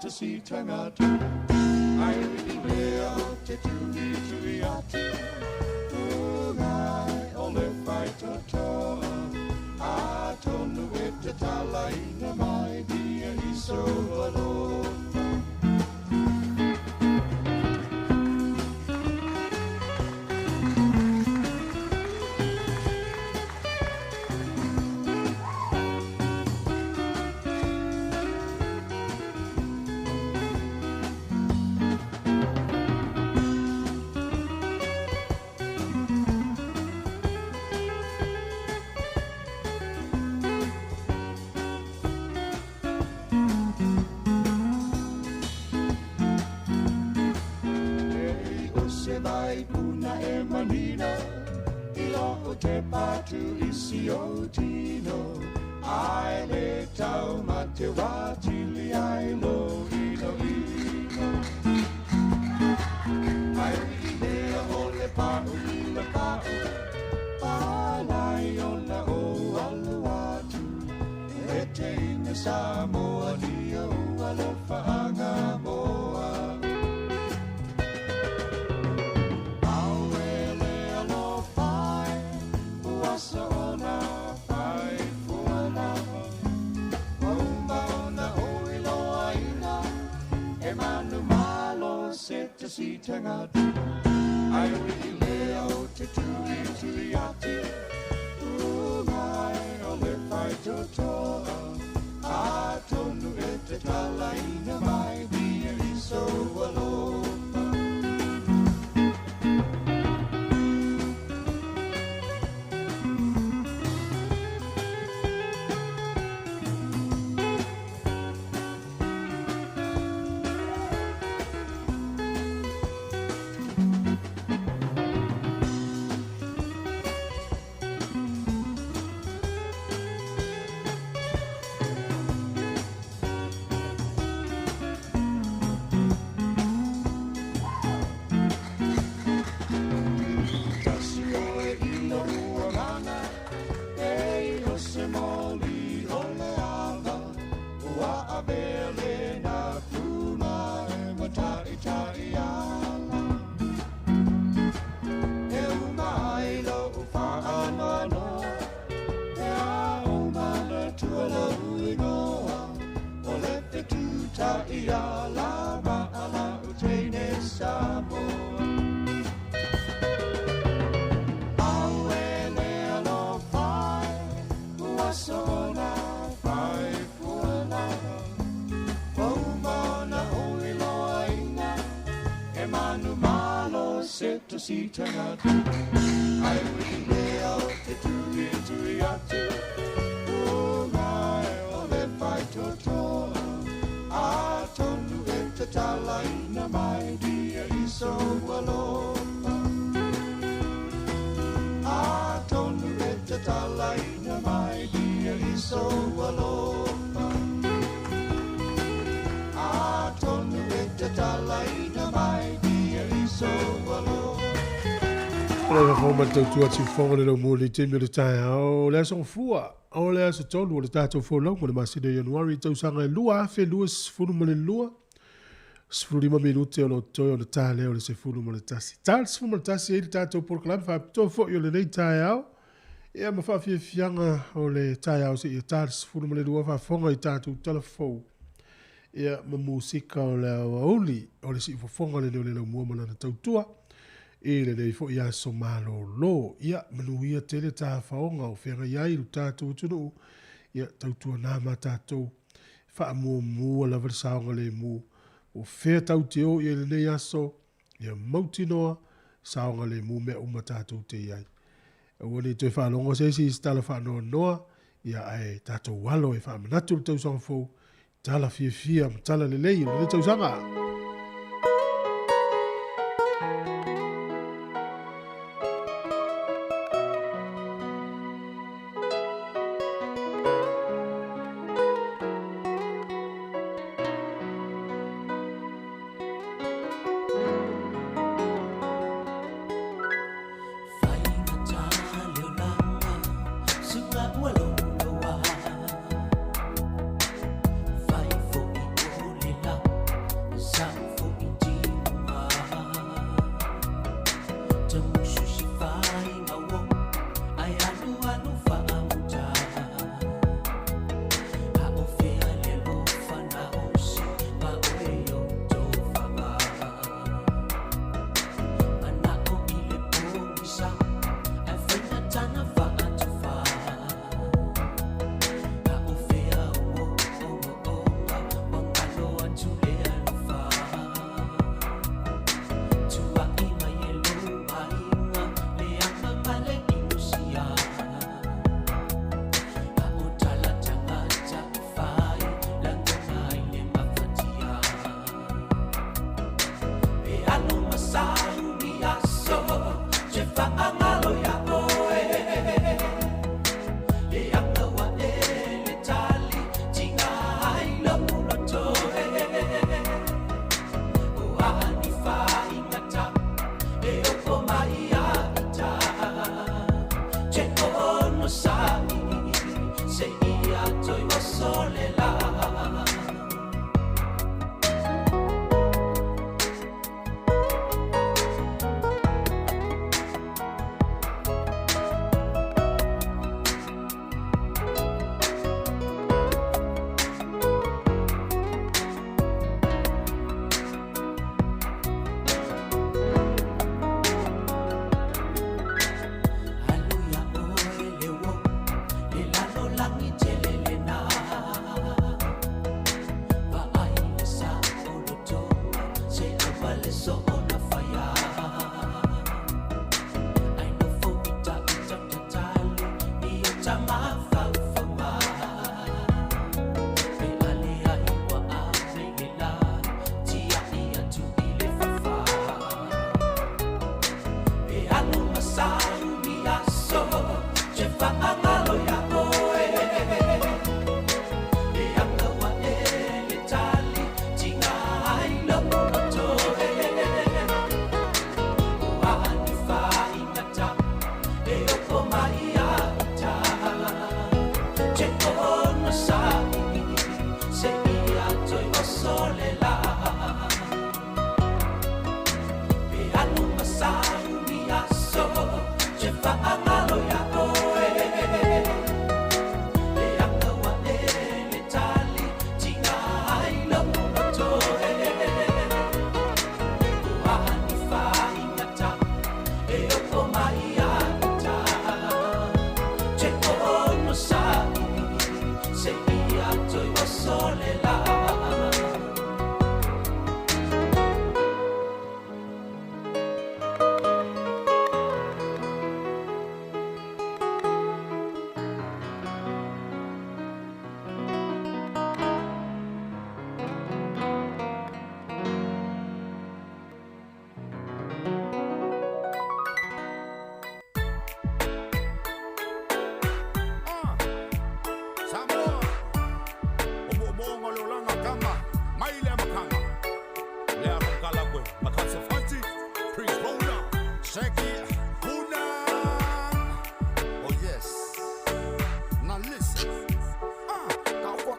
Te si tangata, ai i lea te tui tui atu, ungai o le whaitotoa, a tonu e te talaina mai dia i so alofa. Te patu isi o tino, ai le tau ma te watili ai lo ino ino. Ai i lea o le pau i le pau, palai ona o alu atu, e te inga Samoa dia ua lofa anga moa. tagata. Ai ui i lea o te tui tui atu, Ungai o le whaitotoa, A tonu e te talaina mai dia i so alofa. Tasi oe i lou agaga, e i o se moli o le ava, ua avea lena puna e mataitai ala. E uma ai lou whaanoanoa, e a o manatua lou ingoa, o le fetutai ala ma ala o teine Samoa. Aue le alofa e, ua sona fai fualaga. Ua uma ona oi loaina, e manu malo se tosi tagata. Ai ui lea o te tui tui atu, ungai o le whaitotoa. A tonu e te talaina mai dia i so alofa. A tonu e te talaina mai dia i so alofa. A tonu e te talaina mai dia i so alofa. O le whakao mai tautua siufofoga le laumua i le taimi o le taeao, o le aso gafua, o le aso tolu o le tatou folauga o le masina o Ianuari tausaga e 2022, 15 minute o lo o totoe ona ta lea o le 11. Ta le 11 ai le tatou polokalame faapitoa foi o lenei taeao, ia ma faafiafiaga o le taeao seia ta le 12 faafofoga i tatou tala fou. Ia ma musika o le aoauli o le siufofoga lenei o le laumua ma lana tautua i lenei foi aso malōlō. Ia, manuia tele tafaoga o feagai ai lo tatou atunuu, ia tautuanā ma tatou faamuamua lava le saogalemu. Po o fea tatou te o i ai i lenei aso, ia mautinoa saogalemu mea uma tatou te i ai. Aua ne i toe faalogo se isi i se tala faanoanoa, ia ae tatou alo e faamanatu le tausaga fou, tala fiafia ma tala lelei o lenei tausaga.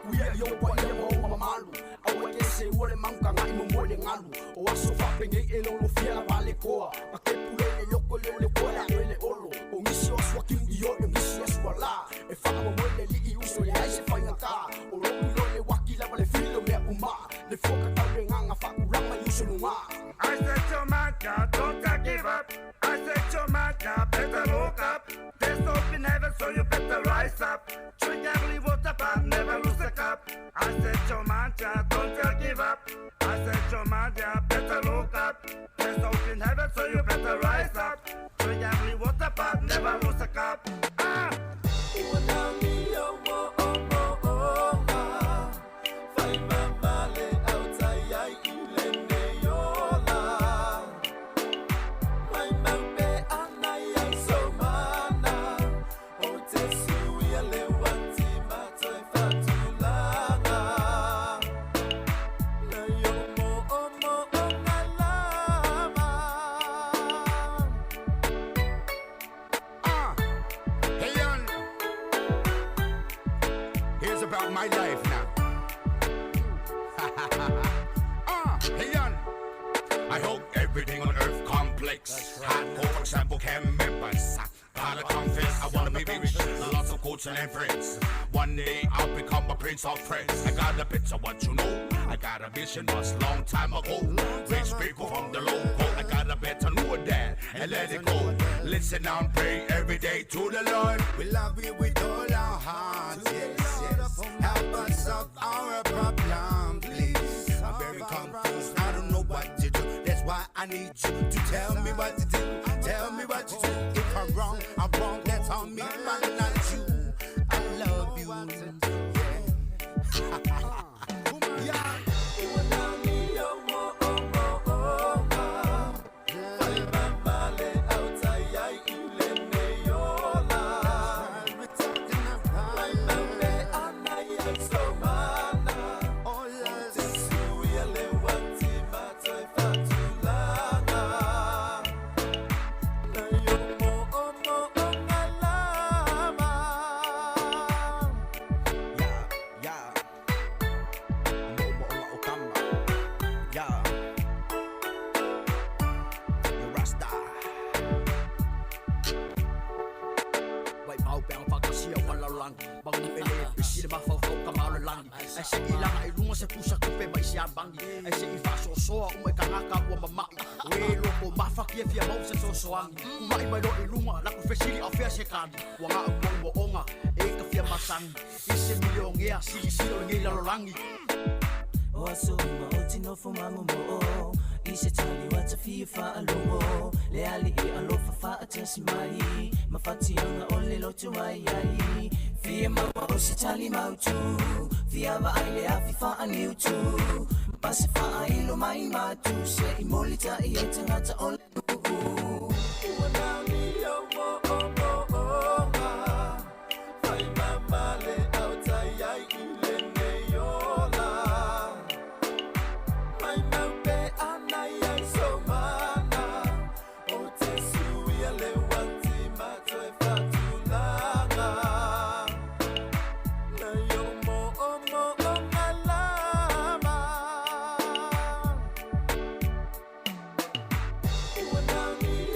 atu ia i ou paia ma ou mamalu. Aua e te seua le magutagaʻi momoe le galu. O aso faapenei e lolofia lava le toa. Ma te pule i le loko le o le toa le aʻe le olo. O nisi o asu atiuʻi i o nisi asu alā. E faamomoe le aliʻi uso e leai se faigata. O loʻu iloa le uaki lava le fili o mea umā. Le fua tatau le agaga faatulaga i uso lugā. I said to my God, don't I give up. I said to my God, better look up. There's hope in heaven, so you better rise up. Drink heavily water, but never lose a cup. I said to my God, don't I give up. I said to my God, better look up. There's hope in heaven, so you better rise up. Drink heavily water, but never lose a cup. Ah! Hey, yon. Here's about my life now. Hey, yon. I hope everything on earth complex. Hardcore, for example, can members. Gotta confess, I wanna be rich. Lots of coats and friends. One day I'll become a prince of friends. I got a picture, what you know. I got a vision, was long time ago. Rich people from the local. I got a better know that and let it go. Listen and pray every day to the Lord. We love you with all our hearts, yes, yes. Help us solve our problem, please. I'm very confused, I don't know what to do. That's why I need you to tell me what to do. Tell me what to do. If I'm wrong, I'm wrong. That's on me, but not you. I love you. Yeah. Yeah. Mo o kama. Yeah. Yo Rasta. Wai pau pe ang whakasia walalangi. Bangu ele pisi le mafaufau ka maolalangi. Ai se i langa i lunga se pusa kupe mai se ambangi. Ai se i whaasoasoa uma i kangaka ua mamai. O e loko mawhaki e fia mau se sosoangi. Kumai mai lo i lunga, laku fesili au fea se kani. Ua ngā ua ua onga, e ka fia masangi. I se miliongea, sili sili o ngei lalolangi. O aso uma o tinofo mamomo'o I se tali wa tafia whaalogo Le ali e alofa whaatasi mai Ma whatianga o le loto ai ai Fia maua o se tali mautu Fia vaai le afi whaaniutu Pase whaailo mai matu Se i molita i e tangata o le nuu. Yo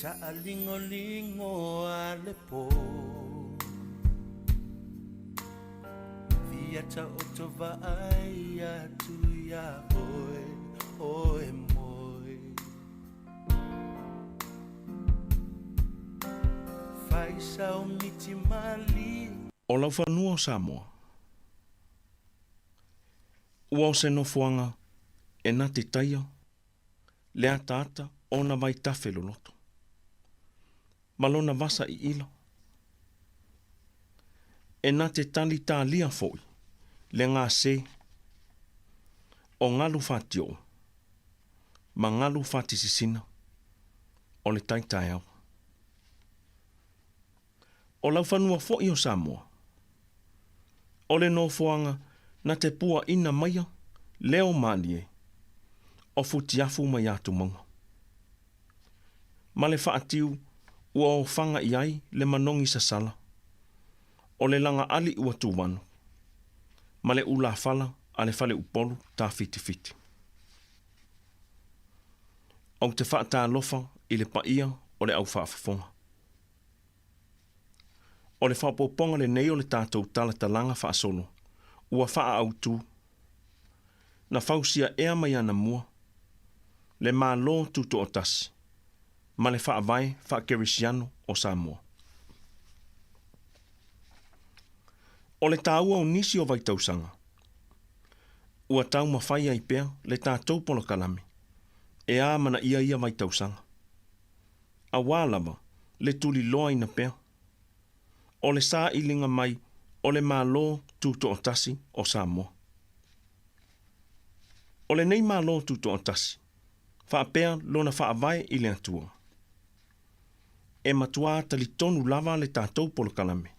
Taʻaligoligō a le pō Fia taoto vaai atu iā oe o e moe Faisao miti mali O laufanua o Samoa. Ua o se nofoaga e na te taia le ataata o ona vaitafe loloto ma lona vasa iila. E na te talitalia foʻi le gase o galu fatioo ma galu fatisisina o le taitaeao. O laufanua foʻi o Samoa, o le nofoaga na te puaʻina maia leo malie o futiafu mai atumauga ma le faatiu ua ofaga i ai le manogi sasala o le lagaali ua tuvanu ma le ulafala a le faleupolu tafitifiti. Ou te faatalofa i le paia o le aufaafofoga. O le faaopoopoga lenei o le tatou talatalaga faasolo ua faaautu na fausia ea mai anamua le Malo Tutoatasi ma le Faavae Faakerisiano o Samoa. O le taua o nisi o vaitausaga ua taumafai ai pea le tatou polokalame e amanaia ia vaitausaga, auā lava le tuliloaina pea o le sailiga mai o le Malo Tutoatasi o Samoa. O lenei Malo Tutoatasi faapea lona faavae i le Atua, e matuā talitonu lava le tatou polokalame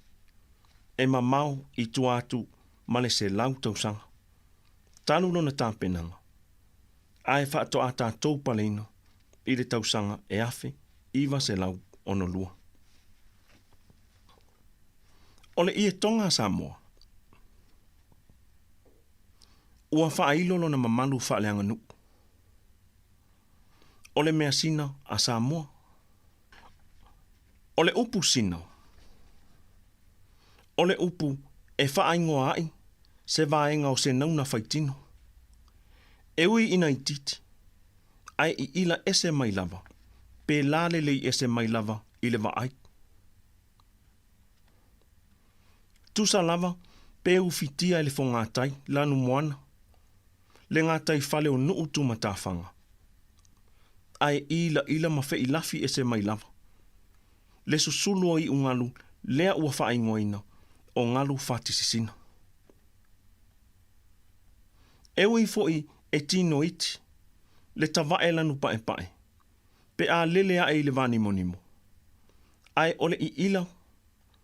e mamao i tua atu ma le 100 tausaga talu lona tapenaga, ae faatoa tatou paleina i le tausaga e 1962. O le ietoga a Samoa ua faailo lona mamalu faaleaganuu. O le measina a Samoa. O le upu sina, o le upu e faaigoa ai se vaega o se nauna faitino. E ui ina itiiti, ae iila ese mai lava, pe la lelei ese mai lava i le vaai. Tusa lava pe ufitia e le fogatai lanumoana, le gataifale o nuu tumatafaga, ae ilaila ma feilafi ese mai lava le susulu o iugalu lea ua faaigoaina o galu fatisisina. E ui foʻi e tino iti le tavae lanu paepae pe a lele aʻe i le vanimonimo, ae o le iila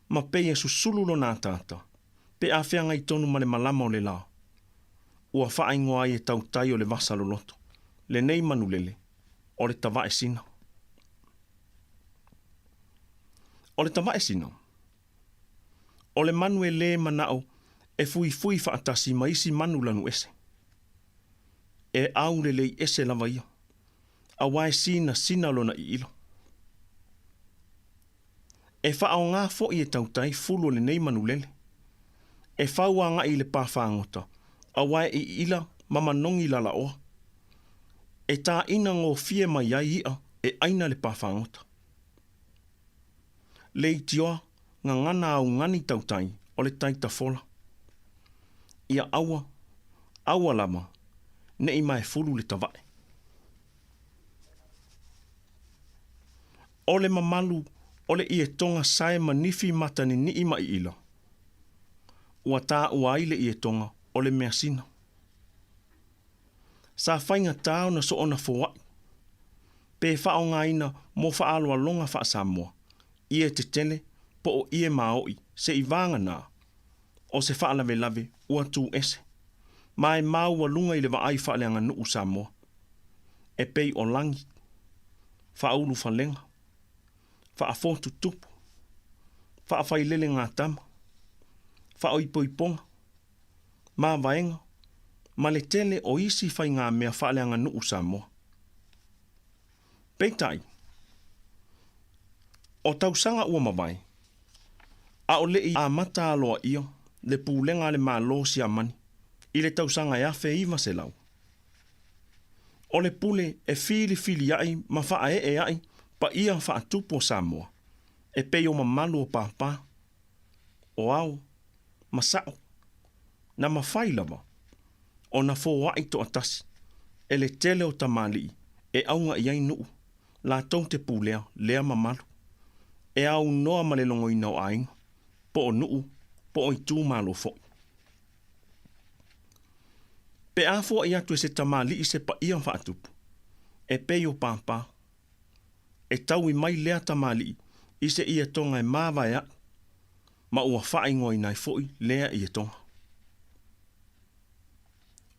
ma pei e susulu lona ataata pe a feagai tonu ma le malama o le lā, ua faaigoa ai e tautai o le vasa loloto lenei manulele o le tavae sina. O le tavae sina, o le manu e lē manao e fuifui faatasi ma isi manu lanu ese. E aulelei ese lava ia, auā e sinasina lona iila. E faaogā foʻi e tautai fulu o lenei manulele, e fau agaʻi i le pāfagota, auā e iila ma manogi lalaoa. E tāʻina gofie mai ai iʻa e ʻaina le pāfagota. Leitioa gagana augani tautai o le taitafola. Ia aua, aua lava neʻi maefulu le tavae. O le mamalu o le ietoga sae ma nifi mataninii ma iila, ua taua ai le ietoga o le measina. Sa faigatā ona soona foaʻi pe faaaogāina mo faaaloaloga faasamoa ie tetele po o ie maoʻi seʻi vaganā o se faalavelave ua tu ese ma e maualuga i le vaai faaleaganuu Samoa e pei o lagi, faaulufalega, faafotutupu, faafailelegātama, faaoipoipoga, mavaega ma le tele o isi faigamea faaleaganuu Samoa. Peitai, O tausaga ua mavae, a o leʻi amata aloaʻia le pulega a le Malo o Siamani i le tausaga e 1900. O le pule e filifiliaʻi ma faaeeaʻi paia faatupu o Samoa e pei o mamalu o pāpā, o ao, ma saʻo, na mafai lava ona foaʻi toʻatasi e le tele o tamalii e auga i ai nuu latou te pulea lea mamalu e aunoa ma le logoina o aiga, po o nuu, po o itumalo foʻi. Pe a foaʻi atu e se tamalii se paia faatupu, e pei o pāpā, e taui mai lea tamalii i se ietoga e mavaeaʻi, ma ua faaigoaina ai foʻi lea ietoga.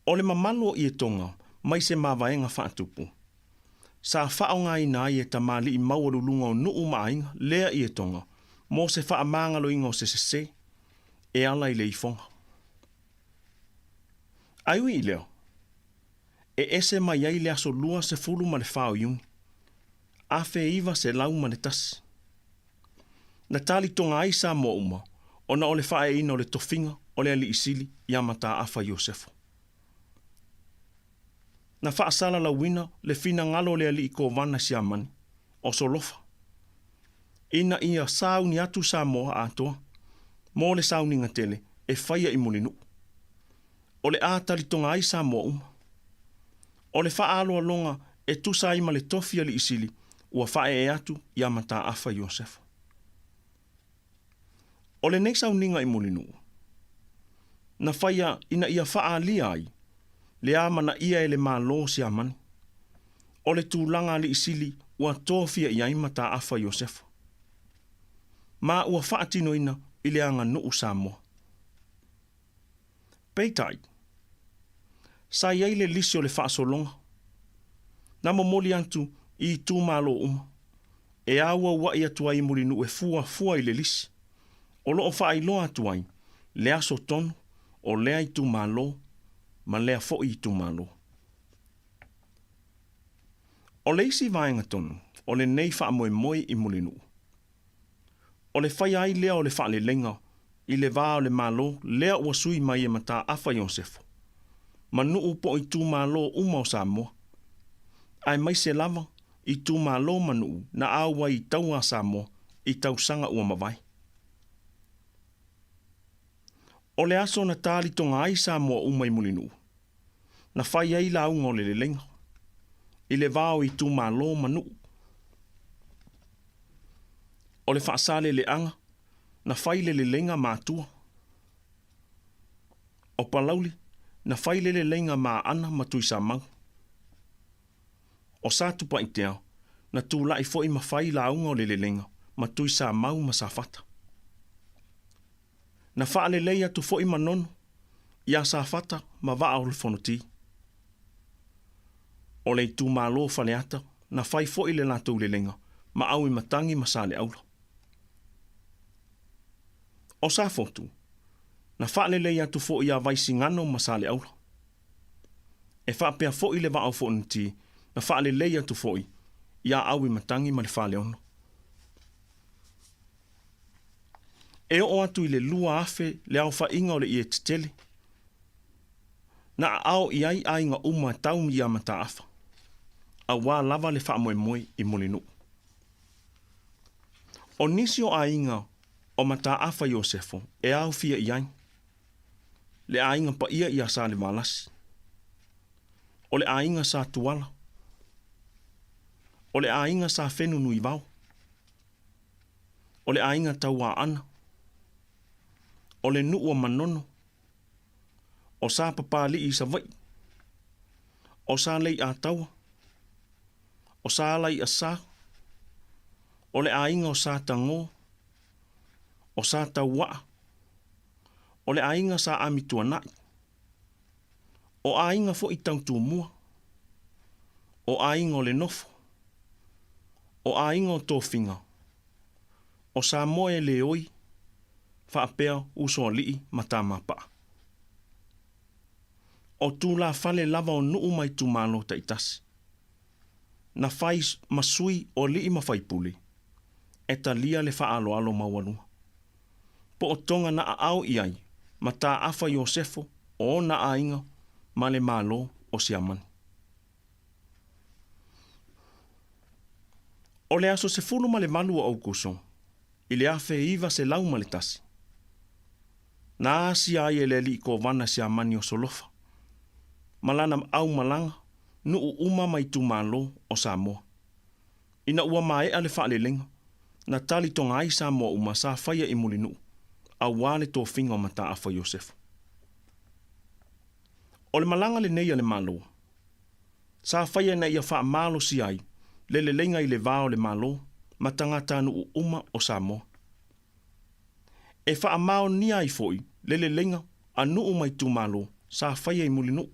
O le mamalu o ietoga mai se mavaega faatupu, sa faaaogaina ai e tamalii maualuluga o nuu ma aiga lea ietoga mo se faamagaloina o se sesē e ala i le ifoga. Ae ui i lea, e ese mai ai le aso 24 o Iuni, 1901. Na talitoga ai Samoa uma ona o le faaeeina o le tofiga o le Alii Sili iā Mataafa Iosefo. Na faasalalauina le finagalo o le Alii Kovana Siamani, o Solofa, ina ia sauni atu Samoa atoa mo le sauniga tele e faia i Mulinuu. O le a talitoga ai Samoa uma. O le faaaloaloga e tusa ai ma le tofi Alii Sili ua faaee atu iā Mataafa Iosefo. O lenei sauniga i Mulinuu, na faia ina ia faaalia ai le amanaia e le Malo o Siamani, o le tulaga alii sili ua tofia i ai Mataafa Iosefo, ma ua faatinoina i le aganuu Samoa. Peitai, sa i ai le lisi o le faasologa, na momoli atu i itumalo uma, e auauaʻi atu ai i Mulinuu e fuafua i le lisi, o lo o faailoa atu ai le aso tonu o lea itumalo ma lea foʻi itumalo. O le isi vaega tonu o lenei faamoemoe i Mulinuu, o le faia ai lea o le faaleleiga i le va o le Malo lea ua sui mai e Mataafa Iosefo, ma nuu po o itumalo uma o Samoa, aemaise lava itumalo ma nuu na auai i taua a Samoa i tausaga ua mavae. O le aso na talitoga ai Samoa uma i Mulinuu, na fai ai lauga o le leleiga, i le va o itumalo ma nuu. O le faasaleleaga na fai le leleiga ma Atua. O Palauli na fai le leleiga ma Aana ma Tuisamau. O Satupaitea na tulaʻi foʻi ma fai lauga o le leleiga ma Tuisamau ma Safata. Na faalelei atu foʻi Manono iā Safata ma Vaa o le Fonoti. O le itumalo o Faleata na fai foʻi le latou leleiga ma Auimatagi ma Saleaula. O Safotu, na faalelei atu foʻi iā Vaisigano ma Saleaula. E faapea foʻi le Vaa o Fonoti na faalelei atu foʻi iā Auimatagi ma le Faleono. E oo atu i le 2000 le aofaiga o le ie tetele na aao i ai aiga uma tau iā Mataafa, auā lava le faamoemoe i Mulinuu. O nisi o aiga o Mataafa Iosefo e aofia i ai, le aiga paia iā Salevalasi, o le aiga Sa Tuala, o le aiga Sa Fenunuivao, o le aiga Tauaana, o le nuu o Manono, o Sa Papalii i Savaii, o Sa Leiataua, o Sa Alaiasa, o le aiga o Sa Tagō, o Sa Tauaa, o le aiga Sa Amituanaʻi, o aiga foʻi tau Tumua, o aiga o le Nofo, o aiga o Tofiga, o Samoa e le oi, faapea Usoalii ma Tamapaa. O tulafale lava o nuu ma itumalo taitasi, na fai ma sui o alii ma faipule. e talia le faaaloalo maualuga. Po o toga na aao i ai Mataafa Iosefo o ona aiga ma le Malo o Siamani. O le aso 18 o Aukuso i le 1901, na asia ai e le alii kovana Siamani o Solofa ma lana aumalaga nuu uma ma itumalo o Samoa. Ina ua maea le faalelega, na talitoga ai Samoa uma sa faia i Mulinuu, auā le tofiga o Mataafa Iosefo. O le malaga lenei a le Malo, sa faia ina ia faamalosia ai le leleiga i le va o le Malo ma tagatanuu uma o Samoa. E faamaonia ai foi le leleiga a nuu ma itumalo sa faia i Mulinuu.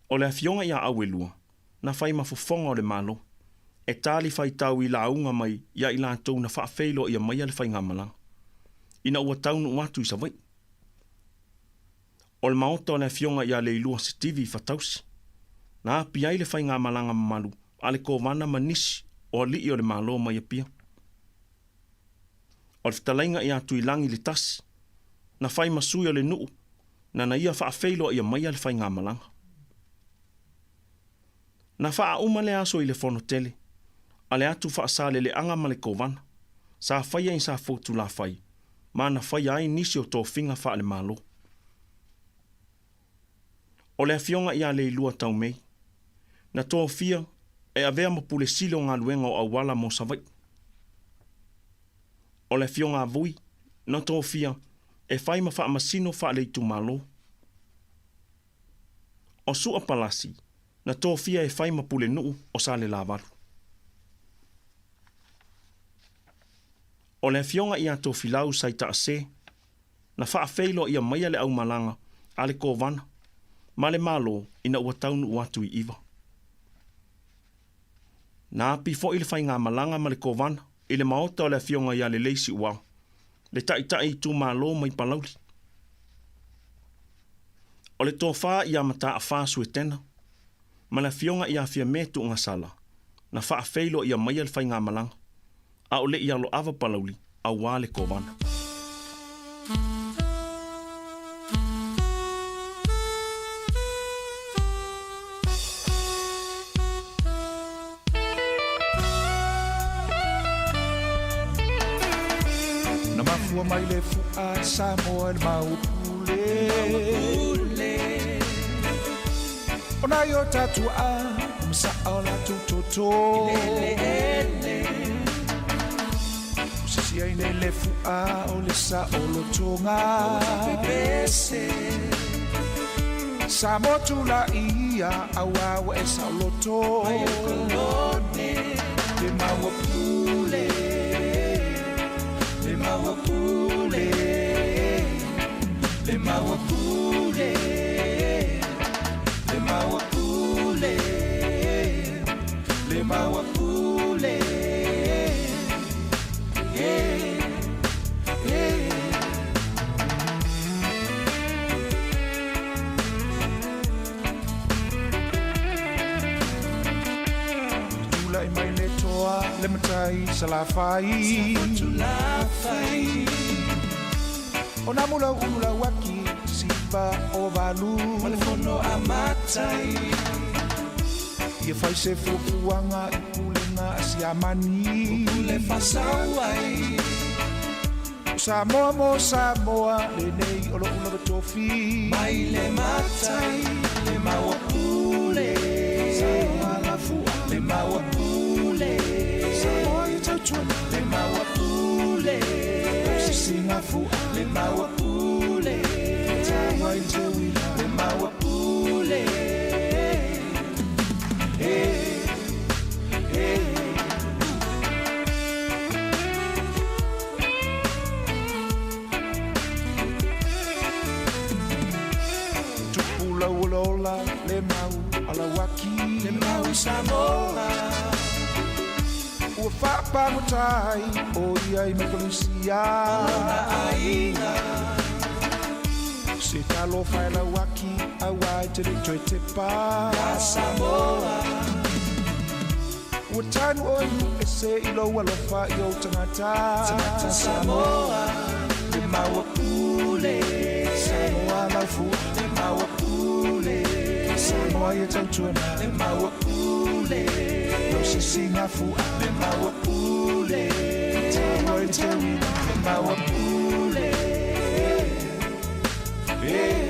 O le Afioga ia Auelua na fai ma fofoga o le Malo, e tali faitau i lauga mai ia i latou na faafeiloaia maia le faigamalaga, ina ua taunuu atu i Savaii. O le maota o le Afioga ia Leilua Sitivi i Fatausi, na api ai le faigamalaga mamalu a le Kovana ma nisi o alii o le Malo mai Apia. O le fetalaiga ia Tuilagi le Tasi, na fai ma sui o le nuu nana ia faafeiloaia maia le faigamalaga. Na faauma lea aso i le fono tele a le atu faasaleleaga ma le Kovana, sa faia i Safotulafai ma na faia ai nisi o tofiga faale-Malo. O le Afioga ia Leilua Taumei, na tofia e avea ma Pule Sili o Galuega o Auala mo Savaii. O le Afioga a Vui, na tofia e fai ma Faamasino faale-itumalo. O Sua Palasi, na tofia e fai ma Pulenuu o Salelavalu. O le Afioga ia Tofilau Saitaase, na faafeiloaia maia le aumalaga a le Kovana ma le Malo ina ua taunuu atu i Iva. Na api foi le faigamalaga ma le Kovana i le maota o le Afioga ia Lelei Siuao, le taitai itumalo mai Palauli. O le Tofa ia Mataafa Suetena ma le Afioga ia Fiame Tuugasala na faafeiloaia maia le faigamalaga a o le i aloava Palauli auā le Kovana. Na mafua mai le fu'a Samoa i le mau pule O nai o tatou a masa'a o latou toto O sisi ai nei le fu'a o le sa'olotoga Samoa tula'i ia auā ua e sa'oloto Le maua pule Le maua pule Le maua pule Le maua pule Le maua pule Yeah, yeah. Tula'i mai le toa le matai Salafai O nā mula ulu lau aki siva o valu Ma le fono a matai Ia fai se fuafuaga i pulega a Siamani Pule faasau ai O Samoa mo Samoa lenei o lo'u lava tofi Mai le matai le maua pule Samoa lafua le maua pule Samoa i tautua le maua pule Sisiga fua le maua pule Taua i te uila le maua pule Eh, eh. Tupu lau o lola le mau alauaki Le mau i Samoa Ua faapagotai o ia i Mekolusia Lona aiga Se talofa e lauaki auā e te le toe tepa Ia Samoa Ua tanu ʻoe i nuʻu ese i lou alofa i ou tagata. Tagata Samoa, le maua pule. Samoa lau fua, le maua pule. Samoa ia tautuana, le maua pule. Lau sisiga fua, le maua pule. Taua i te uila, le maua pule. Eh, eh.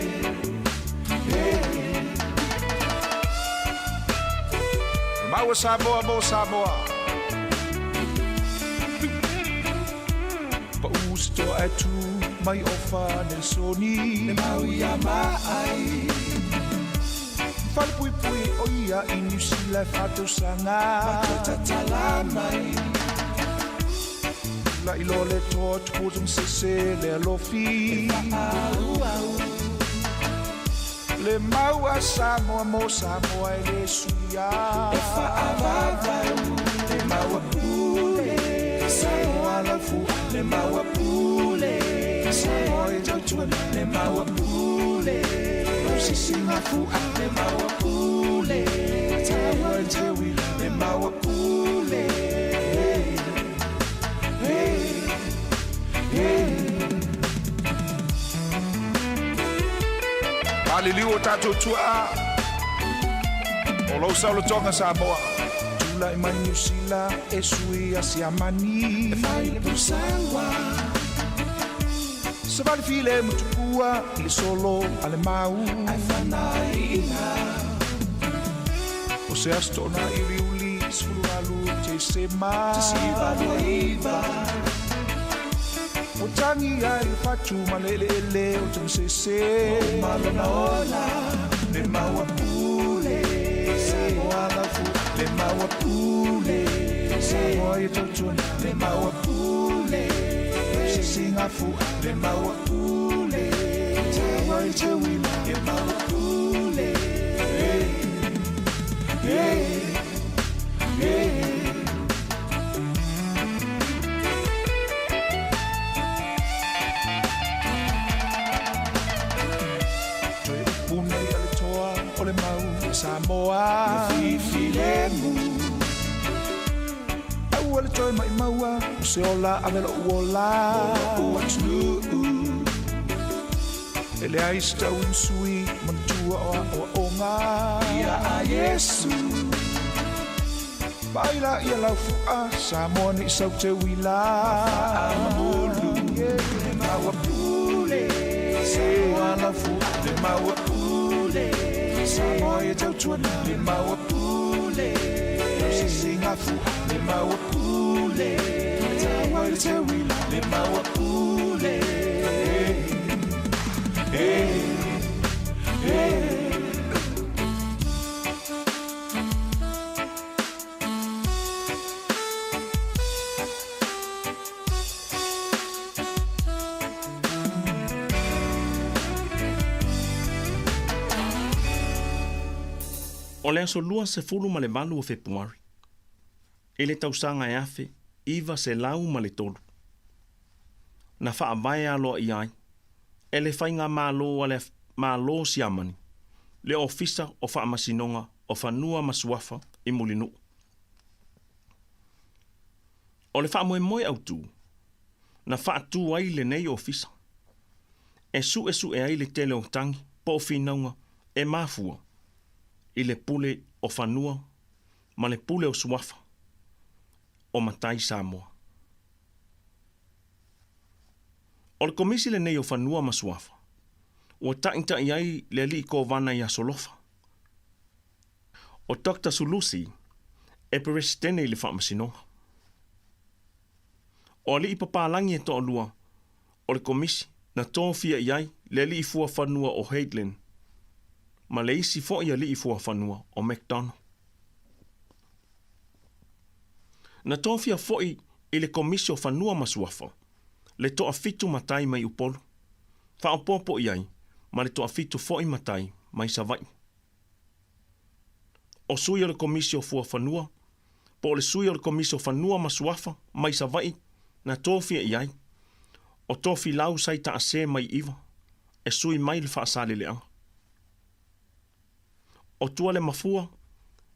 Maua Samoa mo Samoa. Pa'u se toa e tu mai ofa Nelsoni. Le mau ia maai. Fale pui pui o ia i New Zealand whātausaga. Matou mai. La i lo le toa tupu sese le alofi. E whaau Le mau a Samoa mo Samoa e le suia. E whaavavau. Le mau a pule. Samoa lau fua. Le mau a pule. Samoa e tautuana. Le mau a pule. Lau sisiga fua. Le mau a pule. Taua i te uila. Le mau a pule. Hey, hey. Maliliu o tatou tuaa O lou saolotoga Samoa Tula'i mai Niusila e sui a Siamani E fai le pusaua Savali file mutupua i le solo a le mau Ae fanaiina O se aso toona iuliuli 18 Tesema 1989 Ua tagi ai le fatu ma le eleele o Tamasese O malona ola le maua pule Samoa lau fua le maua pule Samoa ia tautuana le maua pule Sisiga fua le maua pule Taua i te uila le maua pule Hey, hey. Toe upu nei a le toa o le mau Samoa Ia fifilemu Aua le toe maʻimaua o se ola ave loʻu ola Mo loʻu atunuu E leai se tau i masui manatua o aʻoaʻoga Ia a Iesu Vaai la ia lau fua Samoa nei sau te uila Faamamulu Le maua pule Samoa lau fua Le maua pule Samoa ia tautuana Le maua pule Lau sisiga fua Le maua pule Taua i te uila Le maua pule Hey, hey. O le aso 28 o Fepuari, i le tausaga e 1903, na faavae aloaia ai e le faigamalo a le Malo o Siamani le Ofisa o Faamasinoga o Fanua ma Suafa i Mulinuu. O le faamoemoe autū na faatū ai lenei ofisa, e suʻesuʻe ai le tele o tagi po o finauga e mafua i le pule o fanua ma le pule o suafa o matai Samoa. O le Komisi lenei o Fanua ma Suafa, ua taʻitaʻi ai le alii Kovana iā Solofa. O Doctor Sulusi e Peresetene i le Faamasinoga. O alii papalagi e toalua o le Komisi na tofia i ai le alii fuafanua o Heitland ma le isi foʻi alii fuafanua o McDonald. Na tofia foʻi i le Komisi o Fanua ma Suafa le toafitu matai mai Upolu, faaopoopo i ai ma le toafitu foʻi matai mai Savaʻi. O sui o le Komisi o Fuafanua, po o le sui o le Komisi o Fanua ma Suafa mai Savaʻi na tofia i ai, o Tofilau Sai Taase mai Iva e sui mai le Faasaleleaga. O Tualemafua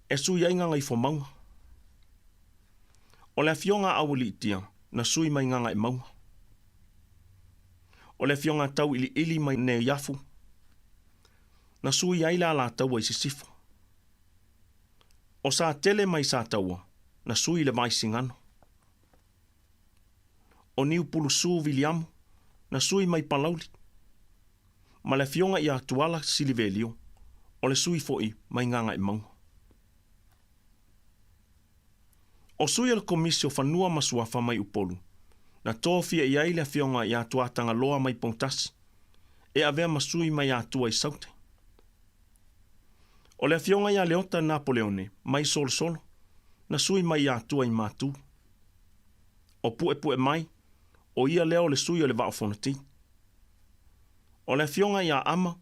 e sui ai Gagaifomauga. O le afioga a Aualiitia, na sui mai Gagaemauga. O le afioga a Tauiliili mai Neiafu, na sui ai le Alataua i Sisifo. O Satele mai Sataua, na sui i le Vaisigano. O Niupulusu Viliamu, na sui mai Palauli. Ma le afioga ia Tuala Silivelio, o le sui foi mai Gagaemauga. O sui o le Komisi o Fanua ma Suafa mai Upolu, na tofia i ai le afioga ia Tuatagaloa mai Poutasi, e avea ma sui mai Atua i Saute. O le afioga ia Leota Napoleone mai Solosolo, na sui mai Atua i Matu. O Puepuemai, o ia lea o le sui o le Vaa o Fonoti. O le afioga ia Ama,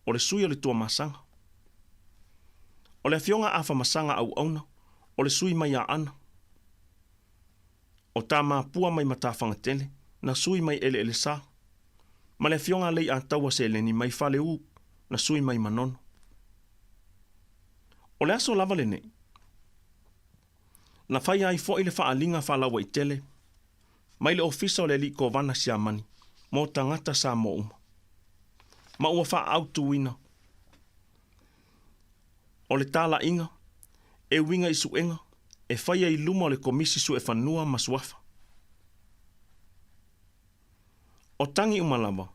o le sui o le Tuamasaga. O le afioga Afamasaga Auauna, o le sui mai Aana. O Tamapua mai Matafagatele, na sui mai Eleelesa. Ma le afioga Leiataua Seleni mai Faleu, na sui mai Manono. O le aso lava lenei, na faia ai foi le faaaliga faalauaitele mai le Ofisa o le Alii Kovana Siamani mo tagata Samoa uma, ma ua faaautuina o le talaiga e uiga i suega e faia i luma o le Komisi Suefanua ma Suafa. O tagi uma lava,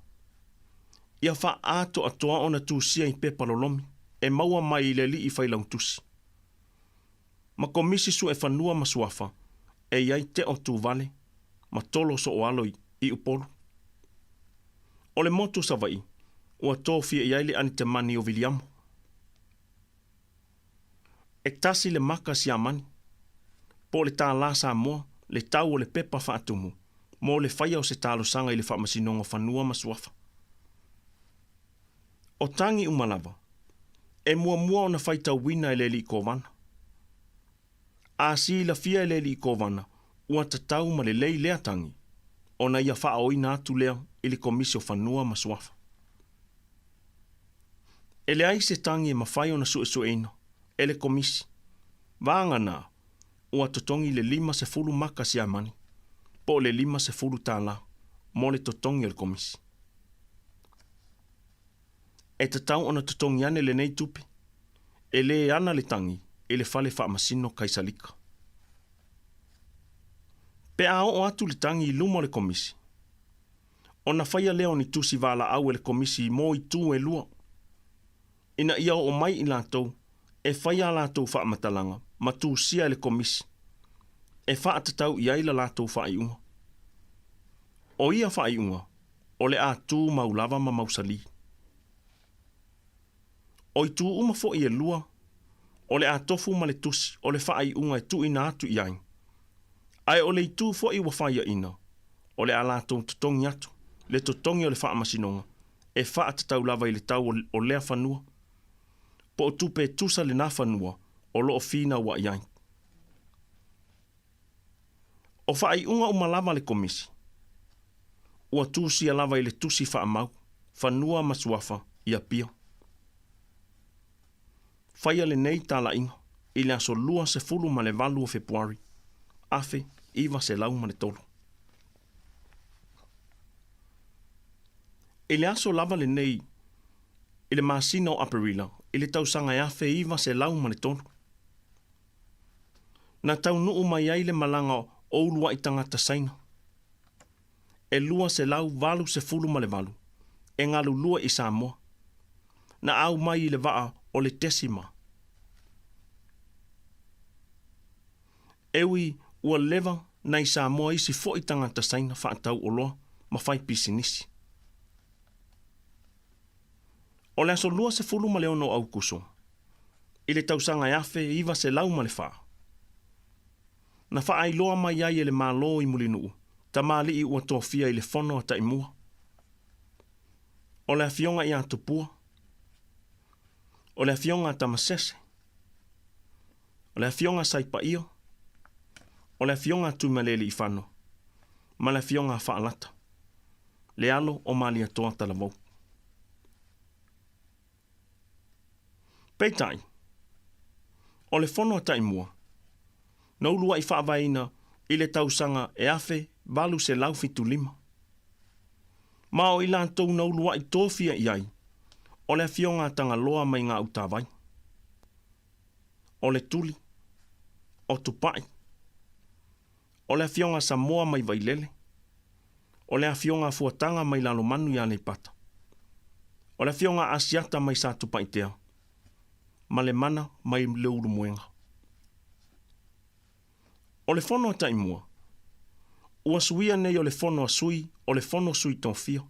ia faaatoatoa ona tusia i pepa lolomi e maua mai i le Alii Failautusi ma Komisi Suefanua ma Suafa e i ai Teo Tuvale ma Tolo Sooalo i Upolu. O le motu Savaii ua tofia i ai le Anitamani o Viliamo. E tasi le maka siamani, po o le tālā Samoa, le tau o le pepa faatumu mo le faia o se talosaga i le Faamasinoga o Fanua ma Suafa. O tagi uma lava, e muamua ona faitauina e le Alii Kovana. A silafia e le Alii Kovana ua tatau ma lelei lea tagi, ona ia faaoina atu lea i le Komisi o Fanua ma Suafa. E leai se tagi e mafai ona suesueina e le Komisi, vagana ua totogi le 50 maka siamani, po o le 50 tālā mo le totogi o le Komisi. E tatau ona totogi ane lenei tupe, e lē ana le tagi i le fale faamasino Kaisalika. Pe a oo atu le tagi i luma o le Komisi, ona faia lea o ni tusi valaau e le Komisi mo itu e lua, ina ia oo mai i latou e faia a latou faamatalaga ma tusia e le Komisi e faatatau i ai la latou faaiuga. O ia faaiuga o le a tumau lava ma mausali. O itu uma foi e lua, o le a tofu ma le tusi o le faaiuga e tuuina atu i ai. Ae o le itu foi ua faiaina, o le a latou totogi atu le totogi o le faamasinoga e faatatau lava i le tau o lea fanua, po o tupe e tusa lena fanua o lo o finauai ai. O faaiuga uma lava a le Komisi, ua tusia lava i le tusi faamau, Fanua ma Suafa i Apia. Faia lenei talaiga i le aso 28 o Fepuari, 1903. I le aso lava lenei i le masina o Aperila i le tausaga e 1903, na taunuu mai ai le malaga o uluai tagata Saina e 288 e galulue i Samoa, na au mai i le vaa o le Decima. E ui ua leva nai Samoa isi foi tagata Saina faatau oloa ma fai pisinisi. O le aso 26 o Aukuso, i le tausaga e 1904, na faailoa mai ai e le Malo i Mulinuu tamalii ua tofia i le fono a Taimua. O le afioga ia Tupua, o le afioga a Tamasese, o le afioga a Saipaia, o le afioga a Tuimalealiifano ma le afioga a Faalata, le alo o Malietoa Talavou. Peitai, o le fono a Taimua, na uluai faavaeina i le tausaga e 1875. Ma o i latou na ulua'i tofia i ai, o le afioga a Tagaloa mai Gautavai, o le Tuli, o Tupa'i, o le afioga a Samoa mai Vailele, o le afioga a Fuataga mai Lalomanu i Aleipata, o le afioga a Asiata mai Satupaitea, ma le Mana mai Leulumoega. O le Fono a Taimua, ua suia nei o le Fono a Sui o le Fono Sui Tofia.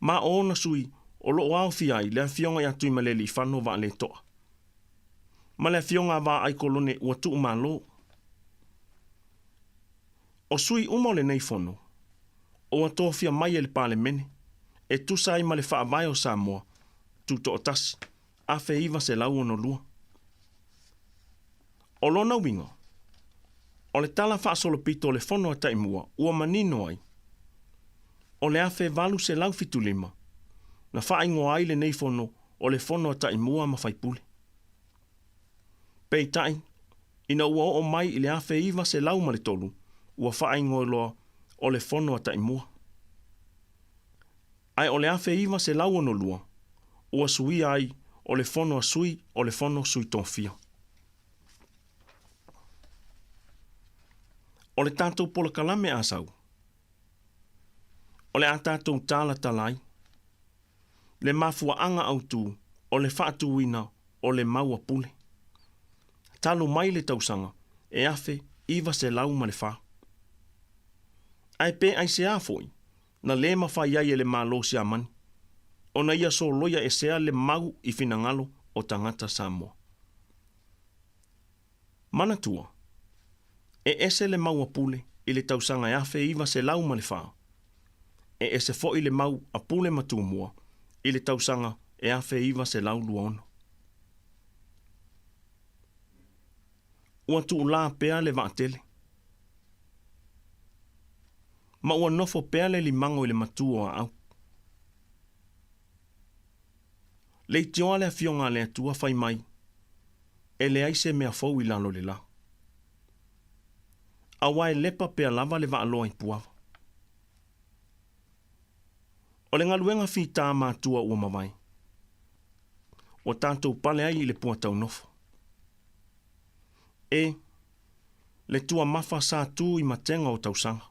Ma o ona sui o loo aofia ai le afioga ia Tuimalealiifano Vaaletoa ma le afioga a Vaai Kolone ua tuumalo. O sui uma o lenei Fono, ua tofia mai e le Palemene e tusa ai ma le Faavae o Samoa, Tutoatasi, 1962. O lona uiga, o le tala faasolopito o le Fono a Taimua ua manino ai, o le 1875 na faaigoa ai lenei Fono o le Fono a Taimua ma Faipule. Peitai, ina ua oo mai i le 1903 ua faaigoa loa o le Fono a Taimua. Ae o le 1962 ua suia ai o le Fono a Sui o le Fono Sui Tofia. O le tatou polokalame a sau, o le a tatou talatala ai le mafuaaga autu o le faatuina o le mau a Pule. Talu mai le tausaga e 1904. Ae pe aisea foi na lē mafai ai e le Malo Siamani ona ia soloia esea le mau i finagalo o tagata Samoa. Manatua, e ese le mau a Pule i le tausaga e 1904, e ese foi le mau a Pule ma Tumua i le tausaga e 1926. Ua tuulā pea le vaatele. Ma ua nofo pea le limago i le matū o aau. Leitioa le afioga a le Atua fai mai, e leai se mea fou i lalo o le lā. Auā e lepa pea lava le vaaloa i Puava. O le galuega fitā matua ua mavae, ua tatou pale ai i le puataunofo. E, le tuamafa sa tu i matega o tausaga.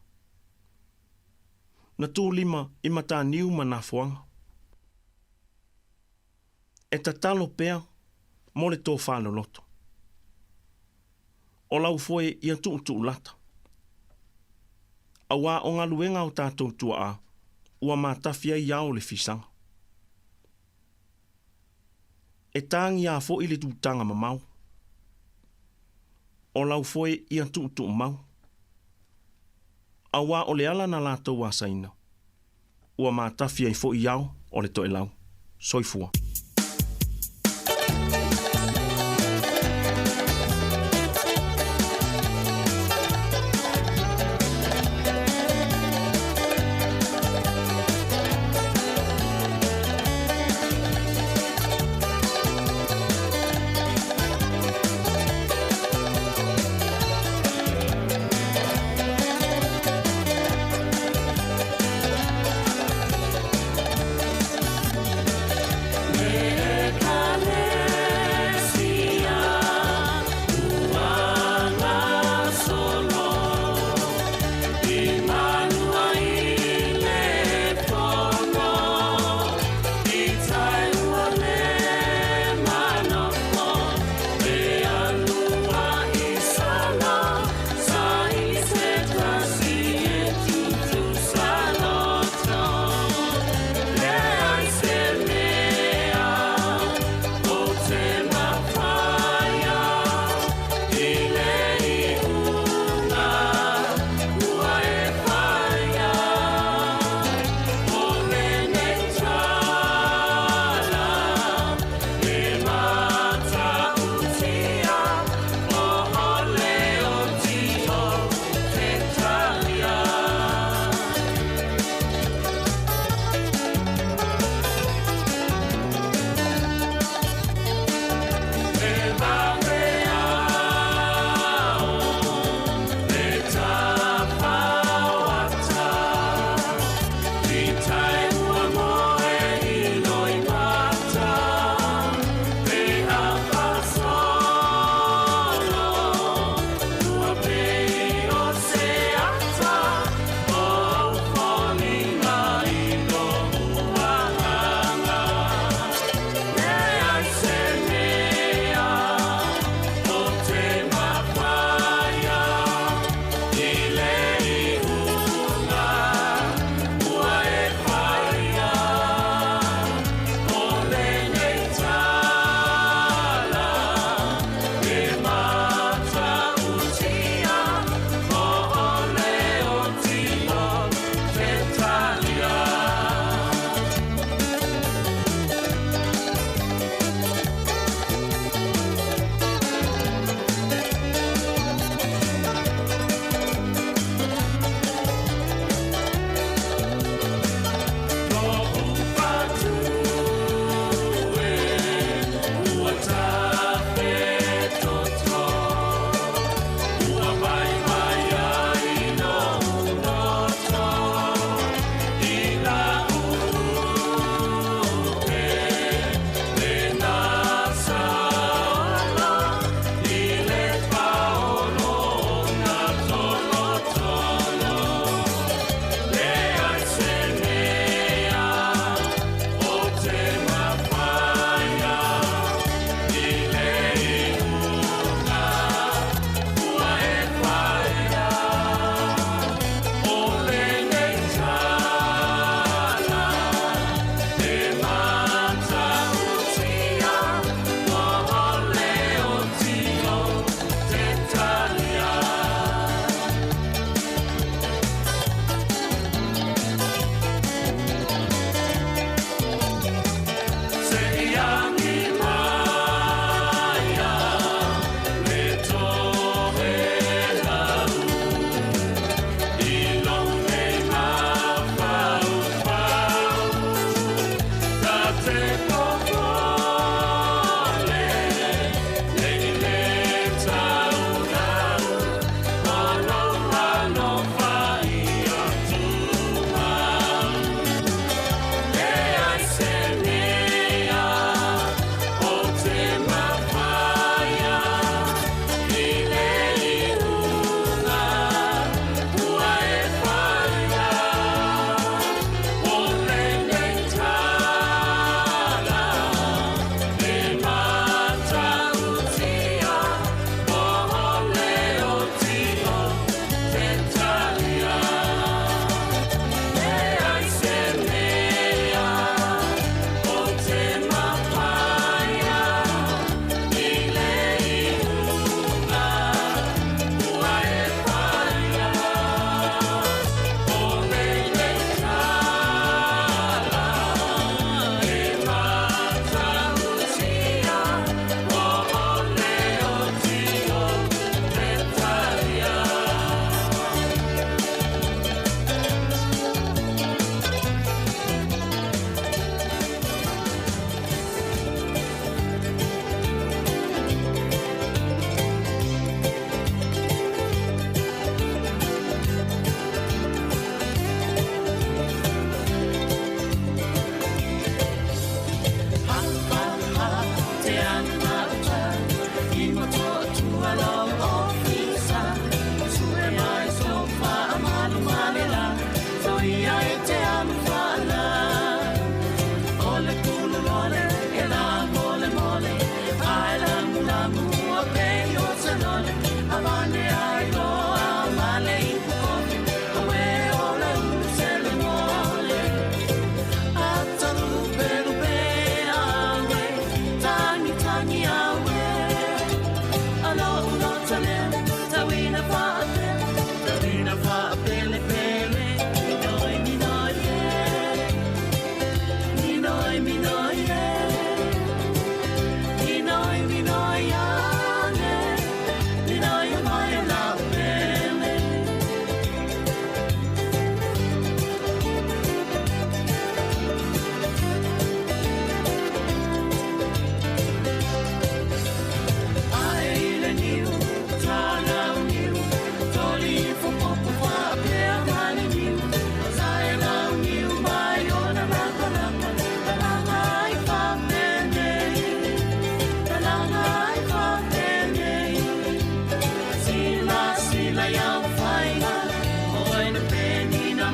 Na tulima i Mataniu ma Nafoaga. E tatalo pea mo le tofā loloto. O lau foe ia tuutuulata. Auā o galuega o tatou tua'a ua matafi ai ao o le fisaga. E tagiā foi le tutaga mamao. O lau foe ia tuutuumau. Auā o le ala na latou asaina ua matafi ai foi ao o le toelau. Soifua.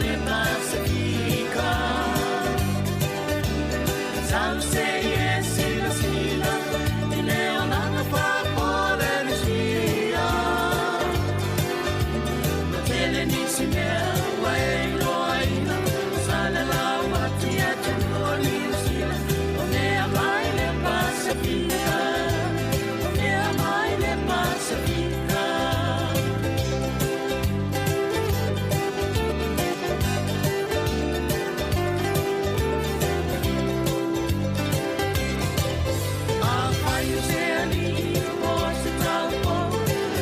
le Pasifika. Tau se i e sila sila, i le olaga faapolenisia. Ma tele nisi mea ua e iloaina, salalau atu i atunuu o Niu Sila. O mea mai le Pasifika, o mea mai le Pasifika. Afai o se alii po o se taupou,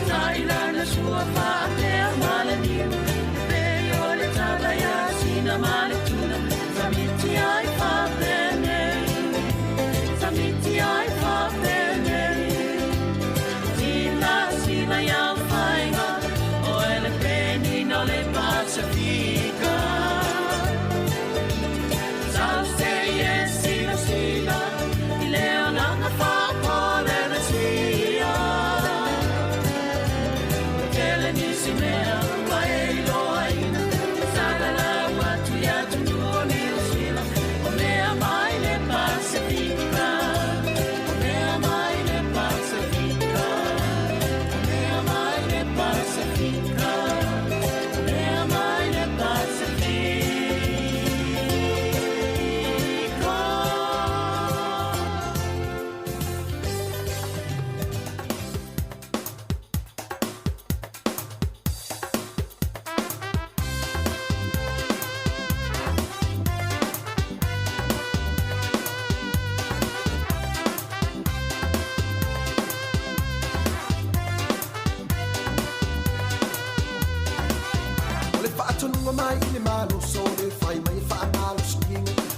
tailana sua faapea ma le niu. E pei o le tala ia sina ma le tuna, samiti ai faapenei, samiti ai faapenei. Sila sila iau faiga, o ele penina o le Pasifika. Tau se i e sila sila, i le olaga faapolenisia. Ma tele nisi mea ua e iloaina, salalau atu i atunuu o Niu Sila. O mea mai le Pasifika, o mea mai le Pasifika, o mea mai le Pasifika, o mea mai le Pasifika. O le faatonuga mai i le maloso le fai mai e faamalosi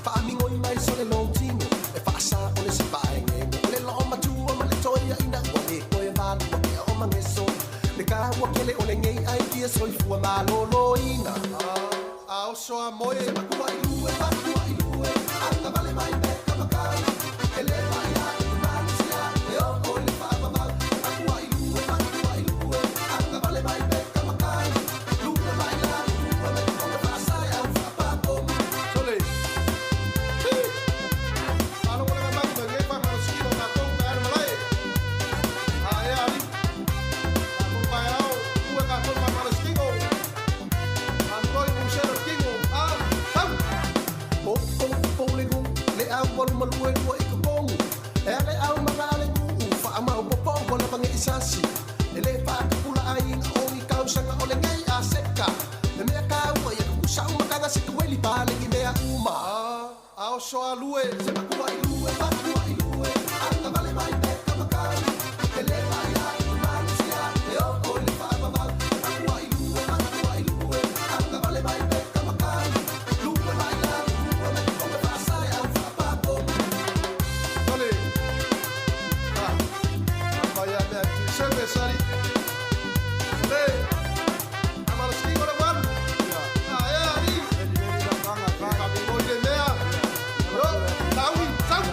faamigoi mai so le lotino e faasā o le sepaegego o le loomatua ma le toeaina ua lē toe valua kea o mageso le kāua kele o legei ai kia soifua malōlōina a oso a moe se makua i lue makua i lue agavale mai peka makau e lē paia i le malosia e oo i le faavavau makua i lue makua i lue agavale mai peka makau lua mai la lua mai fonga faasale au faapapomu Sole. Malo wala ka maki ma ngefa ma sikilo ka kou ka ana malai. A e ali. Ka kou pa ao, ua ka kou ma malo sikilo. Antoi musero kingo. A, tau. Po po po le gu le au walu malue lua i ka pogu e ale au maga ale gu faamau popo ua lava ge isasi e lē faakapula aiga o i kausaga o legei a seka le mea kaua ia kakusa umakaga se tueli palegi mea uma A oso a lue. Se makua i lue makua i lue agavale mai peka makau e lē paia i le malosia e oo i le faavavau makua i lue makua i lue agavale mai peka makau lua mai la lua mai fonga faasale au faapapomu Sole. Ha. Apa ia mea ti sebe sari. Sole. Amalo sikilo le walu. A e ali. Ka mingoi le mea. Yo, taui, tau.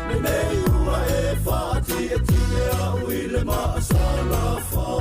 Lenei ua e whaatia tia au i le maasala wha.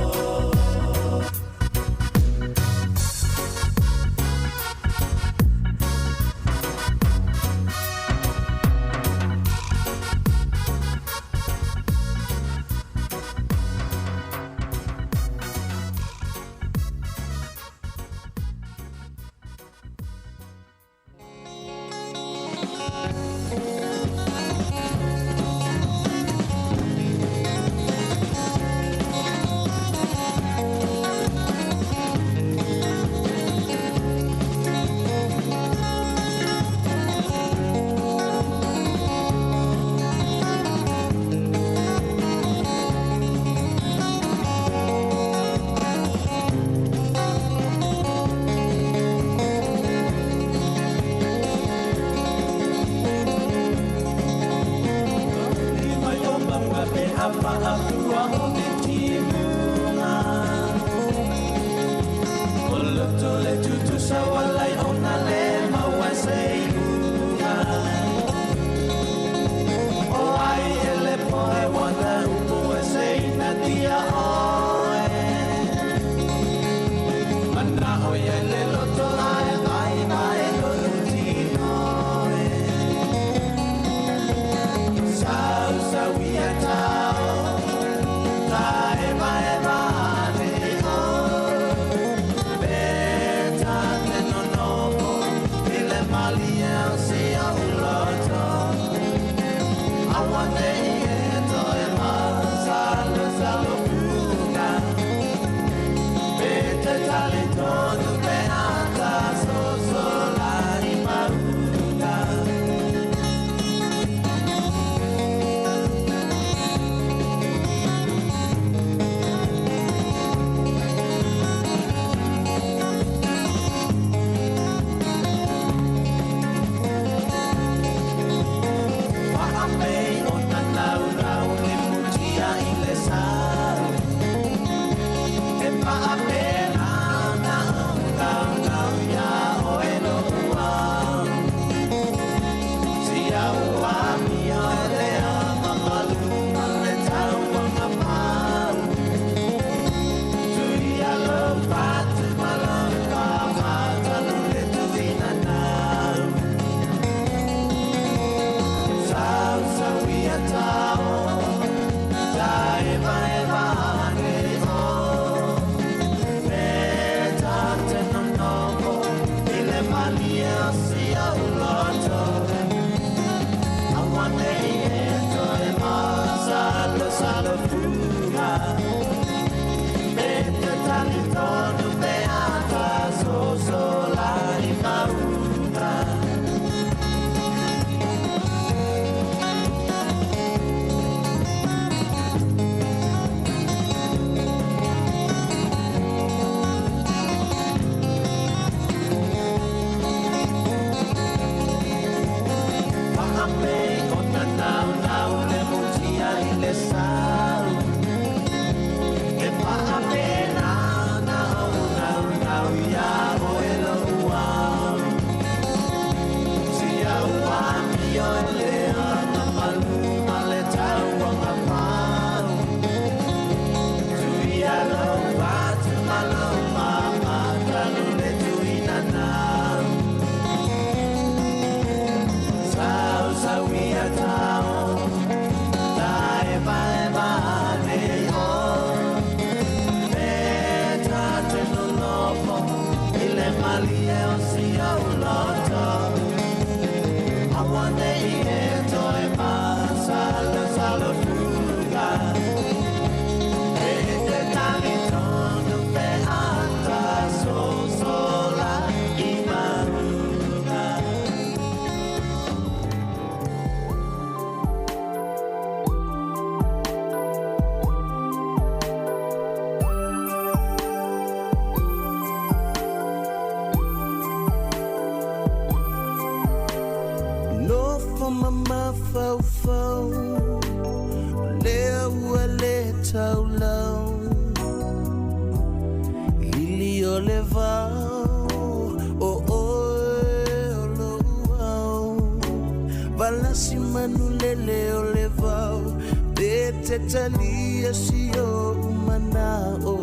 Tetalia si o manao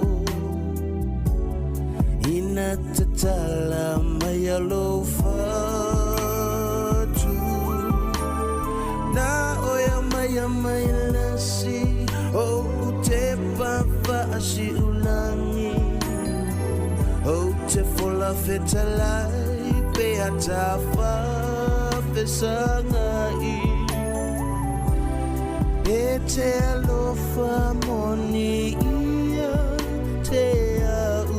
Ina tatala mai alo fatu Na oia mai a mai lasi O te papa si ulangi O te fola fetalai Pe atafa fesangai E te alofa moni ia te au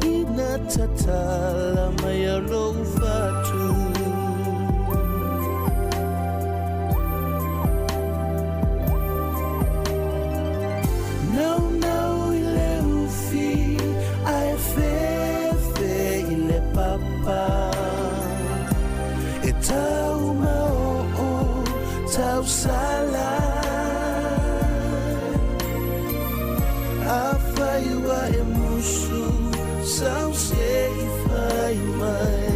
Ina tatala mai alo fatu Nau nau i le ufi Ae fefe i le papa E tau mao tau sala A whai ua e musu Sau se i whai mai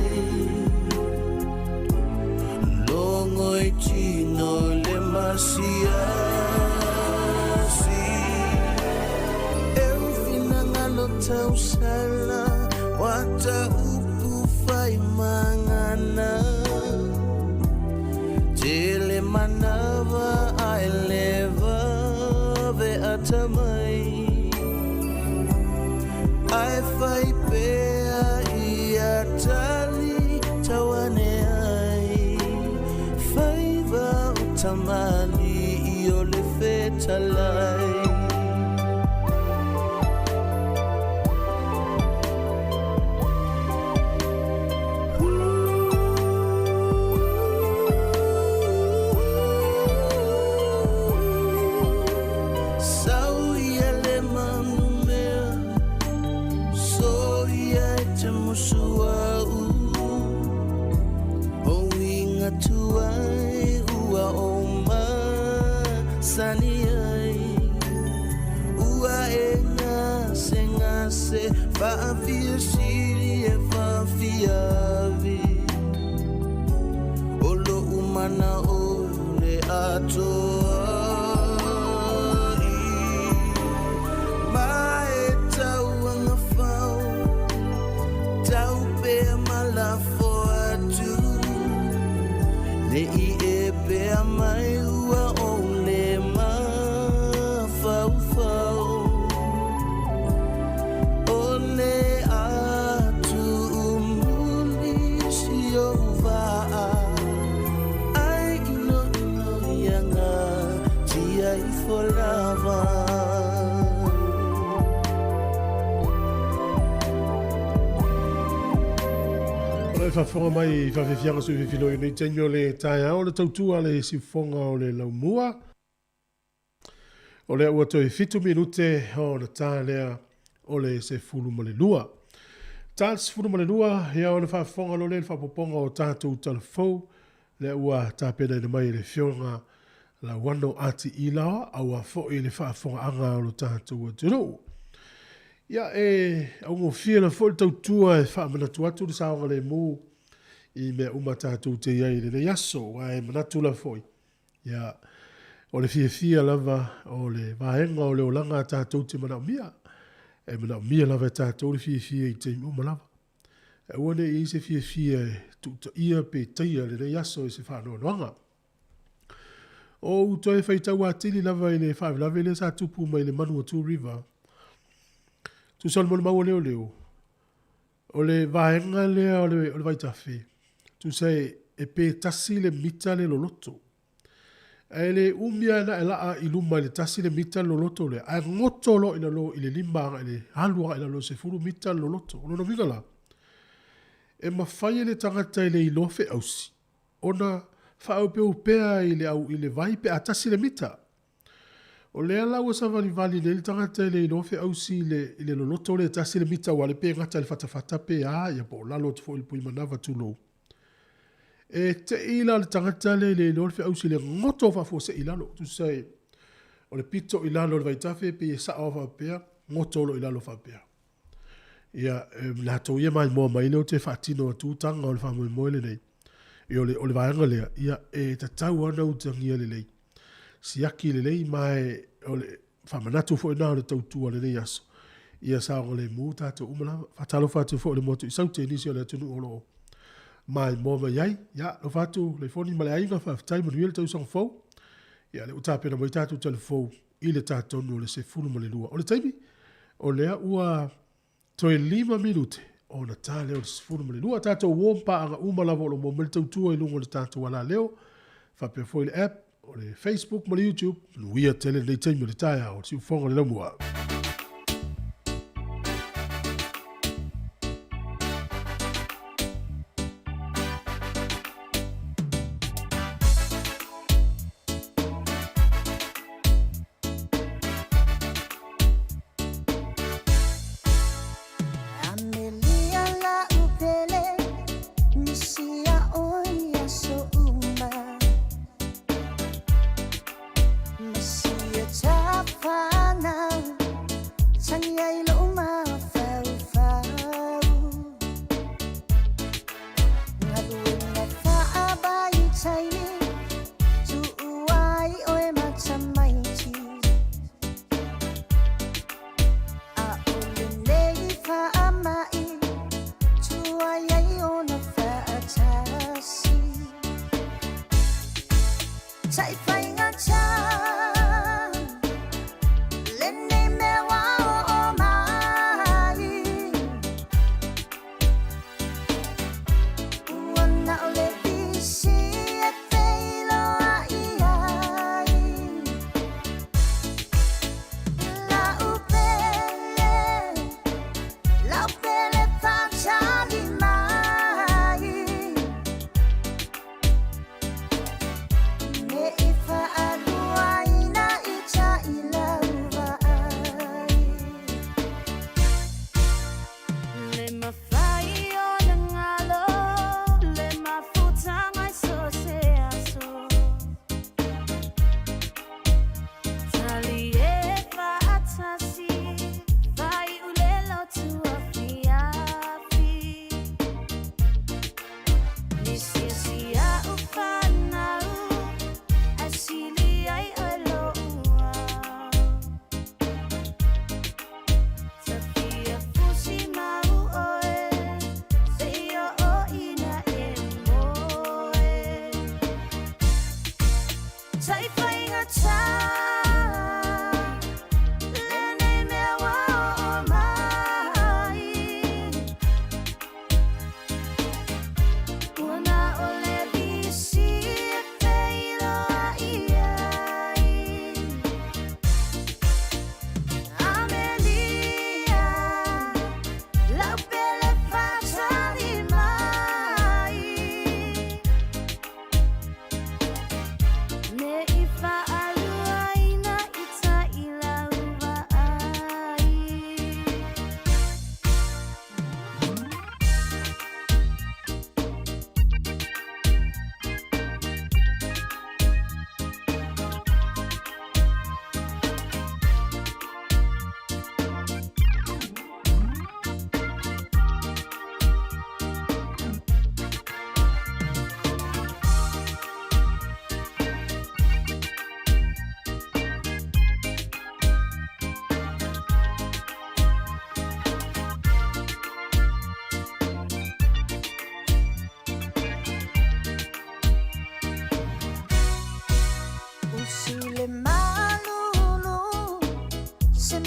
Longo i tino le masiasi E uwhinangalo tau sala Wata upu whai mangana Tele manawa ai leva ve atamai Ai whai pea i atali tawane ai Whaiva o tamali i o le whetalai Sau ia le manu mea So ia e te musu au O inga tuai ua o masani ai Ua e ngase ngase Faafia siri e faafiavi O lo umana o le atoa i Ma e tau anga fau Tau pea malafo atu Le i e pea mai ua o le mafau fau O le atu umuli si o vaa Ai ino ino ia ngā tia i folava O le faafofoga mai i faafiafiaga sui fifilo i nei taimi o le taeao le tautua le siufofoga o le laumua. O lea ua toe 7 minute ona ta lea o le 12. Ta le 12, ia ona faafofoga loa lea i le faaopoopoga o tatou talafou, lea ua tapenaina mai e le Afioga Lauano Ati Ilaoa, aua foi le faafofogaaga o lo tatou atunuu. Ia, e augofie la foi le tautua e faamanatu atu le saogalemu i mea uma tatou te i ai i lenei aso, aua e manatu la foi, ia, O le fiafia lava o le vaega o le olaga a tatou te manaomia. E manaomia lava e tatou le fiafia i taimi uma lava. E aua ne i i ai se fiafia e tuutaia pe taia i lenei aso i se faanoanoaga. O ou toe faitau atili lava i le faalavelave lea sa tupu mai le Manawatu River. Tusa o le molimau a leoleo, o le vaega lea o le, o le vaitafe, tusa e, e pe tasi le mita le loloto. Ae le umi lava ona e laa i luma i le tasi le mita le loloto lea, ae goto loa i lalo i le lima agai i le alu agai i lalo i le sefulu mita le loloto. O lona uiga la, e mafai e le tagata e le iloa feausi ona faaopeopea i le au i le vai pe a tasi le mita. O lea la ua savalivali nei le tagata e le iloa feausi i le, i le loloto lea e tasi le mita aua o lea pe gata i le fatafata pe a, ia po o lalo atu foi i le pui manava tulou. E te i la le tagata lea e le iloa le feausi i le goto faafuasei i lalo. Tusa e, o le pito i lalo o le vaitafe e pei e sao faapea, goto loa i lalo faapea. Ia, e latou ia maimoa mai lea ou te faatino atu taga o le faamoemoe lenei. Ia, o le, o le vaega lea, ia, e tatau lava ona utagia lelei. Siaki lelei ma e, o le faamanatu foi lena o le tautua o lenei aso. Ia saogalemu tatou uma lava. Faatalofa atu foi i le motu i Saute i nisi o le atunuu o lo o maimoa mai ai. Ia, alofa atu Laifoni ma le aiga, faafetai, manuia le tausaga fou. Ia, lea ua tapena mai tatou tala fou i le ta tonu o le 12. O le taimi, o lea ua toe 5 minute ona ta lea o le 12. Tatou uo ma paaga uma lava o lo o maua mai le tautua i luga o le tatou alaleo, faapea foi le app, o le Facebook ma le YouTube. Manuia tele lenei taimi o le taeao o le siufofoga o le laumua. Amelia la'u pele misi ia oe i aso uma Ma si a tafanau.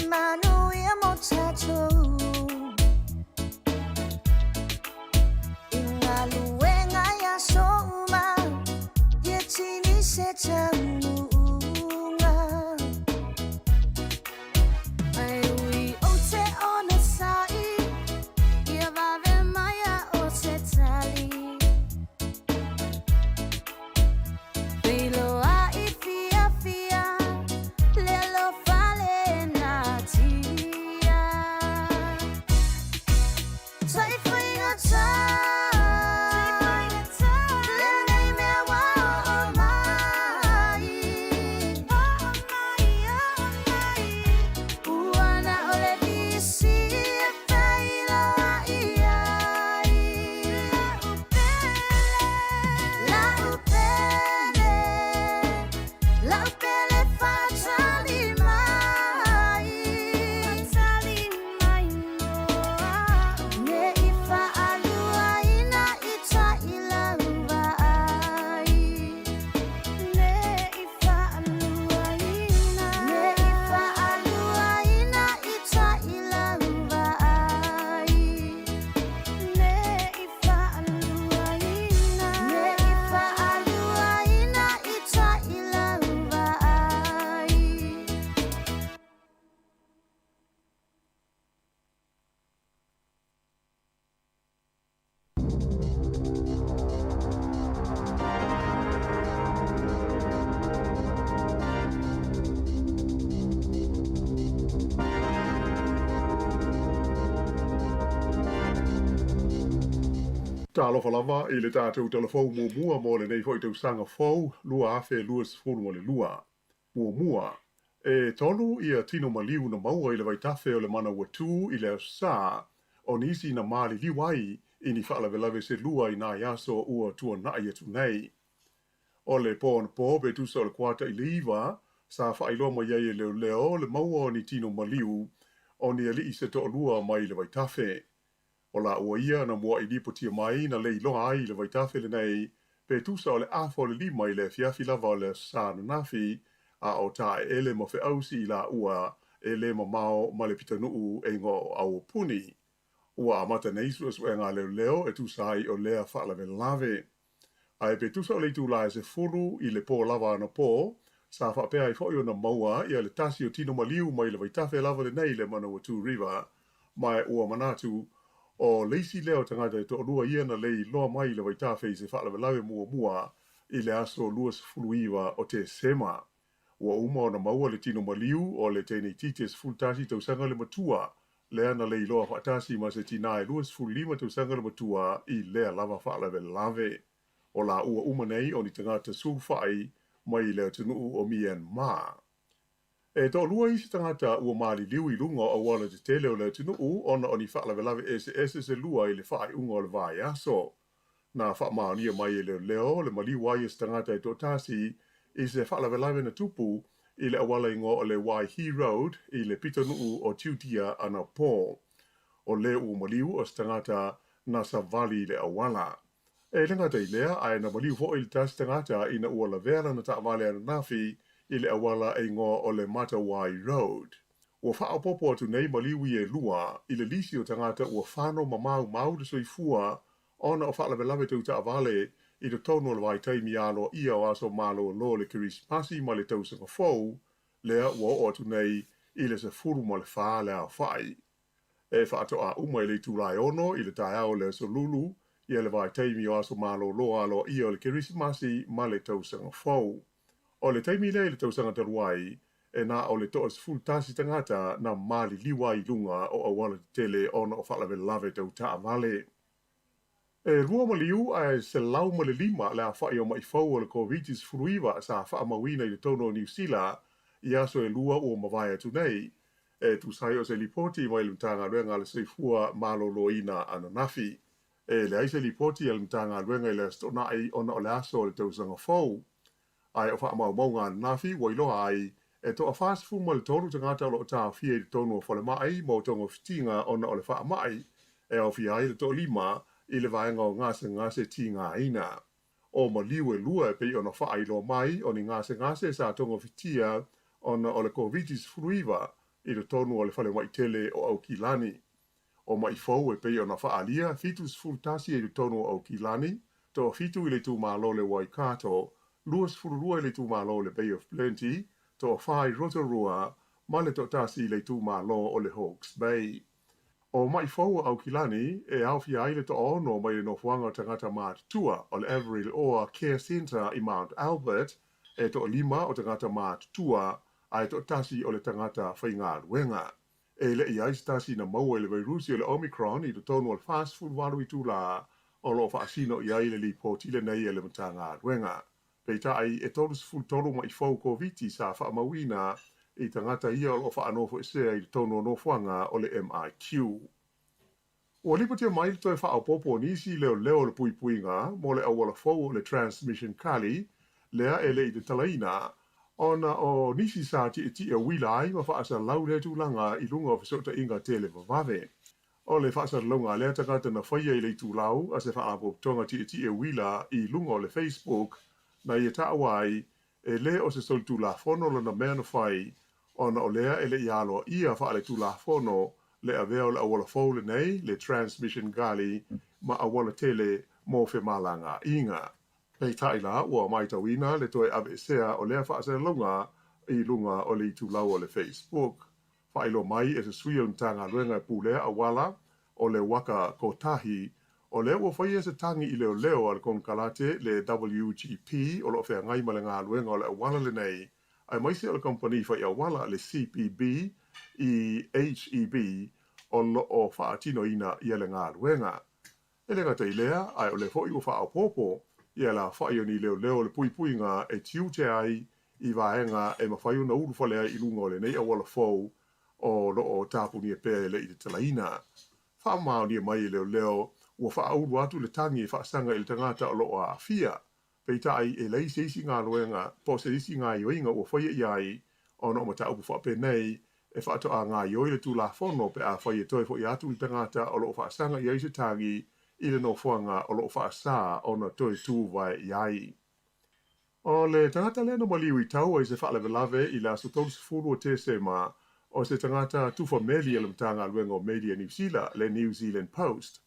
manuia mo tatou. I galuega i aso uma, ia tini se taunuuga. Ae ui ou te onosai, ia vave mai a o se tali. Feiloai fiafia, le alofa le natia. Tai faigata, lenei mea ua oo mai. Ua na o le visi e feiloai ai. Lau pele, lau pele faatali mai. Ne i faaluaina i tailau vaai. Ne i faaluaina, ne i faaluaina i tailau vaai. Ne i faaluaina, ne i faaluaina i tailau vaai. Talofa lava i le tatou talafou muamua mo lenei foi tausaga fou 2022. Muamua, e tolu ia tino maliu na maua i le vaitafe o le Manawatū i le Aso Sa, o nisi na maliliu ai i ni faalavelave se lua i nai aso ua tuanai atu nei. O le po anapo pe tusa o le 8:45, sa faailoa mai ai e leoleo le maua o ni tino maliu o ni alii se toalua mai le vaitafe. O laua ia na muaʻi lipotia mai na leiloa ai i le vaitafe lenei pe tusa o le 4:30 i le afiafi lava o le Aso Sa ananafi, a o taeele ma feausi i laua e le mamao ma le pitonuu e igoa o Awapuni. Ua amata nei suesuega a leoleo e tusa ai o lea faalavelave. Ae pe tusa o le itula e 10 i le po lava anapo, sa faapea ai foi ona maua ia le tasi o tino maliu mai le vaitafe lava lenei le Manawatū River, ma ua manatu o le isi lea o tagata e toalua ia na leiloa mai i le vaitafe i se faalavelave muamua i le aso 29 o Tesema. Ua uma ona maua le tino maliu o le teineitiiti e 11 tausaga le matua, lea na leiloa faatasi ma se tinā e 25 tausaga le matua i lea lava faalavelave. O laua uma nei o ni tagata sulufai mai le atunuu o Myanmar. E toalua isi tagata ua maliliu i luga o auala tetele o le atunuu ona o ni faalavelave eseese se lua i le faaiuga o le vaiaso. Na faamaonia mai e leoleo le maliu ai o se tagata e toatasi i se faalavelave na tupu i le auala igoa o le Waihi Road i le pitonuu o Tutia anapo. O le ua maliu o se tagata na savali i le auala. E le gata i lea, ae na maliu foi le tasi tagata ina ua lavea lana taavale ananafi i le auala e igoa o le Matawai Road. Ua faaopoopo atu nei maliu ia e lua i le lisi o tagata ua fano ma maumau le soifua ona o faalavelave tau taavale i totonu o le vaitaimi aloaia o aso malolo o le Kerisimasi ma le tausaga fou, lea ua oo atu nei i le 14 le aofai. E faatoa uma i le itula e 6 i le taeao o le Aso Lulu ia le vaitaimi o aso malolo aloaia o le Kerisimasi ma le tausaga fou. O le taimi lea i le tausaga talu ai, e na o le 11 tagata na maliliu ai i luga o auala tetele ona o faalavelave tau taavale. E lua maliu ae 105 le aofai o maʻi fou o le Koviti-19 sa faamauina i totonu o Niu Sila i aso e lua ua mavae atu nei, e tusa ai o se lipoti mai le Matagaluega a le Soifua Maloloina ananafi. E leai se lipoti a le Matagaluega i le Aso Toonai ona o le aso o le tausaga fou. Ae o faamaumauga ananafi ua iloa ai e toa-43 tagata o lo o taofia i totonu o falemai mo togafitiga ona o le faamai, e aofia ai le toalima i le vaega o gasegase tigaina. O maliu e lua e pei ona faailoa mai o ni gasegase sa togafitia ona o le Koviti-19 i totonu o le falemai tele o Aukilani. O ma'i fou e pei ona faaalia, 71 i totonu o Aukilani, toafitu i le itumalo o le Waikato, 22 i le itumalo o le Bay of Plenty, toafa i Rotorua, ma le toatasi i le itumalo o le Hawke's Bay. O ma'i fou o Aukilani e aofia ai le toaono mai le nofoaga o tagata matutua o le Averil Orr Care Centre i Mount Albert, e toalima o tagata matutua ae toatasi o le tagata faigaluega. E le i ai se tasi na maua i le vairusi o le Omicron i totonu o le 48 itulā o lo o faasino i ai le lipoti lenei a le Matagaluega. Peitai, e 33 ma'i fou Koviti sa faamauina i tagata ia o lo o faanofoesea i totonu o nofoaga o le MIQ. Ua lipotia mai le toe faaopoopo o nisi leoleo o le puipuiga mo le auala fou o le Transmission Gully lea e le i tatalaina, ona o nisi sa tietie uila ai ma faasalau lea tulaga i luga o fesootaiga televavave. O le faasalalauga a lea tagata na faia i le itulau a se faalapotopotoga tietie uila i luga o le Facebook na ia taua ai e lē o se solitulafono lona mea na fai, ona o lea e le i aloaia faaletulafono le avea o le auala fou lenei, le Transmission Gully, ma auala tele mo femalagaaiga. Peitai la, ua matauina le toe aveesea o lea faasalalauga i luga o le itulau o le Facebook. Faailoa mai e se sui o le Matagaluega e pulea auala o le Waka Kotahi, o lea ua faia se tagi i leoleo a le konekarate le WGP o lo o feagai ma le galuega o le auala lenei, aemaise o le kamupani fai auala le CPB i HEB o lo o faatinoina ia le galuega. E le gata i lea, ae o lea foi ua faaopoopo ia le aofai o ni leoleo o le puipuiga e tiute ai i vaega e mafai ona ulufale ai i luga o lenei auala fou o lo o tapunia pea e le i tatalaina. Faamaonia mai e leoleo ua faaulu atu le tagi e faasaga i le tagata o lo o aafia. Peitai, e leai se isi galuega po o se isi gaoioiga ua faia i ai ona o mataupu faapenei e faatoa gaoioi le Tulafono pe afai e toe foi atu le tagata o lo o faasaga i ai se tagi i le nofoaga o lo o faasa ona toe tuvae i ai. O le tagata lea na maliu i Taua i se faalavelave i le aso 30 o Tesema, o se tagata tufa meli a le Matagaluega o Meli a Niu Sila, le New Zealand Post.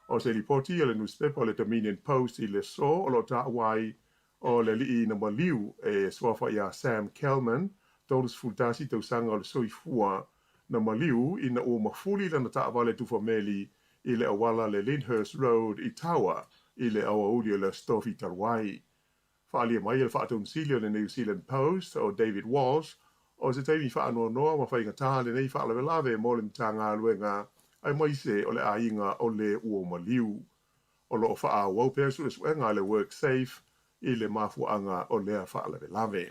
O se lipoti a le nusipepa o le Dominion Post i le aso o lo o taua ai o le alii na maliu e suafa iā Sam Kelman, 31 tausaga o le soifua, na maliu ina ua mafuli lana taavale tufa meli i le auala le Lyndhurst Road i Tawa i le aoauli o le Aso Tofi talu ai. Faaalia mai e le Faatomusili o le New Zealand Post o David Walsh, o se taimi faanoanoa ma faigata lenei faalavelave mo le Matagaluega aemaise o le aiga o le ua maliu. O lo o faaauau pea suesuega a le WorkSafe i le mafuaaga o lea faalavelave.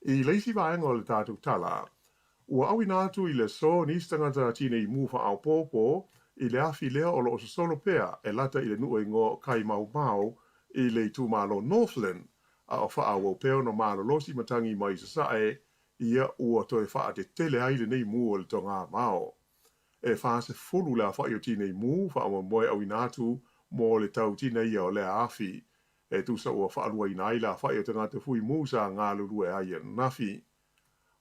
I le isi vaega o le tatou tala, ua auina atu i le aso nisi tagata tinei mu faaopoopo i le afi lea o lo o sosolo pea e lata i le nuu e igoa o Kaimaumau i le itumalo Northland, a o faaauau pea ona malolosi matagi mai sasae ia ua toe faatetele ai lenei mu o le togamao. E 40 le aofai o tinei mu faamoemoe auina atu mo le tau tineia o lea afi. E tusa ua faaluaina ai le aofai o tagata fui mu sa galulue ai ananafi.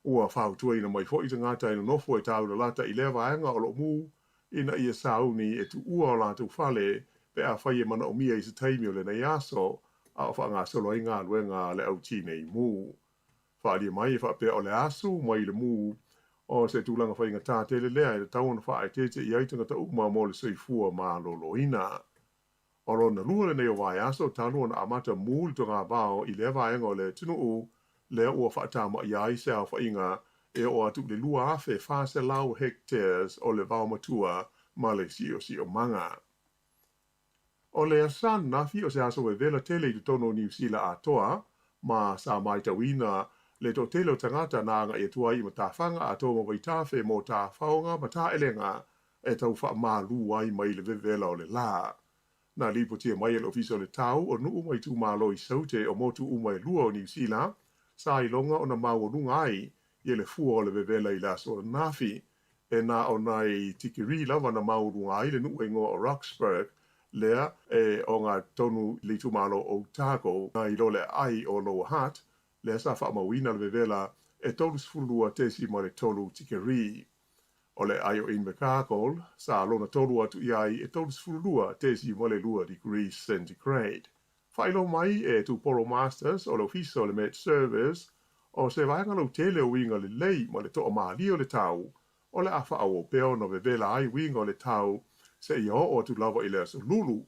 Ua fautuaina mai foi tagata e nonofo e taulalata i lea vaega o lo o mu ina ia sauni e tuua o latou fale pe afai e manaomia i se taimi o lenei aso a o faagasolo ai galuega a le au tinei mu. Faaalia mai e faapea o le asu mai le mu o se tulaga faigata tele lea e tatau ona faaeteete i ai tagata uma mo le soifua maloloina. O lona lua lenei o vaiaso talu ona amata mu le togavao i lea vaega o le atunuu lea ua faatamaia ai se aofaiga e oo atu i le 2,400 hectares o le vaomatua ma le siosiomaga. O le Aso ananafi o se aso vevela tele i totonu o Niu Sila atoa, ma sa matauina le toatele o tagata na agai atu ai i matafaga atoa ma vaitafe mo tafaoga ma taelega e tau faamalu ai mai le vevela o le lā. Na lipotia mai e le Ofisa o le Tau o nuu ma itumalo i Saute o motu uma e lua o Niu Sila, sa iloga ona maualuga ai ia le fua o le vevela i le aso ananafi. E na o nai tikeri lava na maualuga ai le nuu e igoa o Roxburgh, lea e ogatotonu i le itumalo o Otago nai lo le aai o Lower Hutt, lea sa faamauina le vevela e 32.3 tikeri. O le ai o Invercargill sa lona tolu atu i ai e 32.2 degrees centigrade. Faailoa mai e Tupolo Masters o le Ofisa o le Met Service, o se vaega lautele o uiga lelei ma le toamalie o le tau, o le a faaauau pea ona vevela ai uiga o le tau seia oo atu lava i le aso Lulu,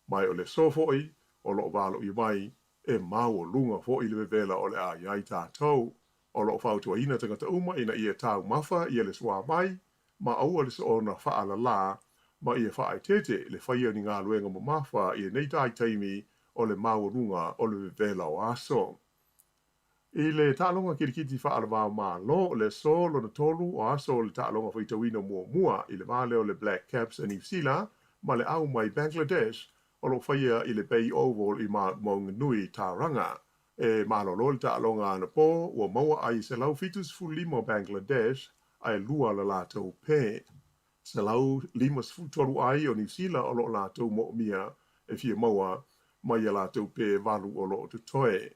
ma o le aso foi o lo o valoia mai e maualuga foi le vevela o le a i ai tatou. O lo o fautuaina tagata uma ina ia taumafa ia le suamai ma aua le soona faalalā ma ia faaeteete le faia o ni galuega mamafa i lenei taitaimi o le maualuga o le vevela o aso. I le taaloga kilikiti faale-va-o-Malo, le aso lona tolu o aso o le taaloga faitauina muamua i le va lea o le Black Caps a Niu Sila ma le au mai Bangladesh o lo o faia i le Bay Oval i Maunganui, Tauranga. E malolo le taaloga anapo ua maua ai 175 o Bangladesh ae lua la latou pe. 153 ai o Niu Sila o lo o latou moomia e fia maua mai a latou pe valu o lo o totoe.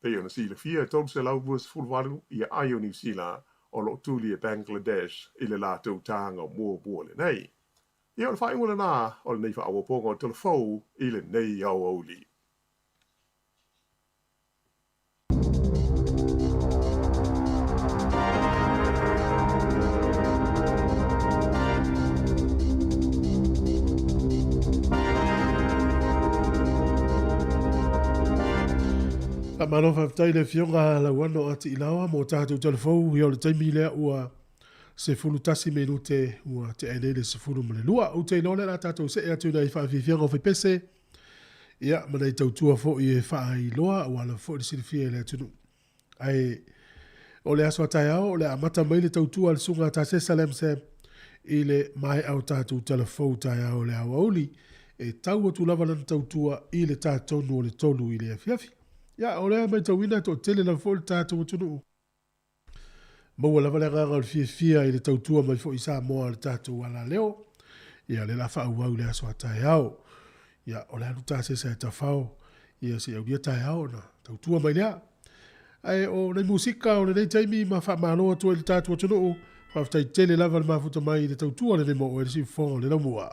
Pei ona silafia e 328 ia ai o Niu Sila o lo o tuli e Bangladesh i le latou taga muamua lenei. Ia o le faaiuga lena o lenei faaopoopoga o le Tala Fou i lenei aoauli. Faamalo faafetai le Afioga Lauano Atiilaoa mo tatou tala fou. Ia o le taimi lea ua 11 minute ua tea nei le 12. Ou te iloa lea o le a tatou see atu i nai faafiafiaga o faipese. Ia, ma nai tautua foi e faailoa aua lava foi le silafia e le atunuu. Ae o le aso a taeao o le a amata mai le tautua a le Susuga a Tasesa Lamsam i le maea o tatou tala fou taeao o le aoauli e tau atu lava lana tautua i le ta tonu o le 3 i le afiafi. Ia, o lea e maitauina e toatele lava foi le tatou atunuu. Maua lava le agaga o le fiafia i le tautua mai foi i Samoa a le tatou alaleo. Ia, o lea o le a faaauau i le aso a taeao. Ia, o le alu tasesa e tafao, ia se i aulia taeao ona tautua mai lea. Ae o nai musika o lenei taimi ma faamalo atu ai i le tatou atunuu, faafetai tele lava le mafuta mai i le tautua lenei mo oe le siufofoga o le laumua.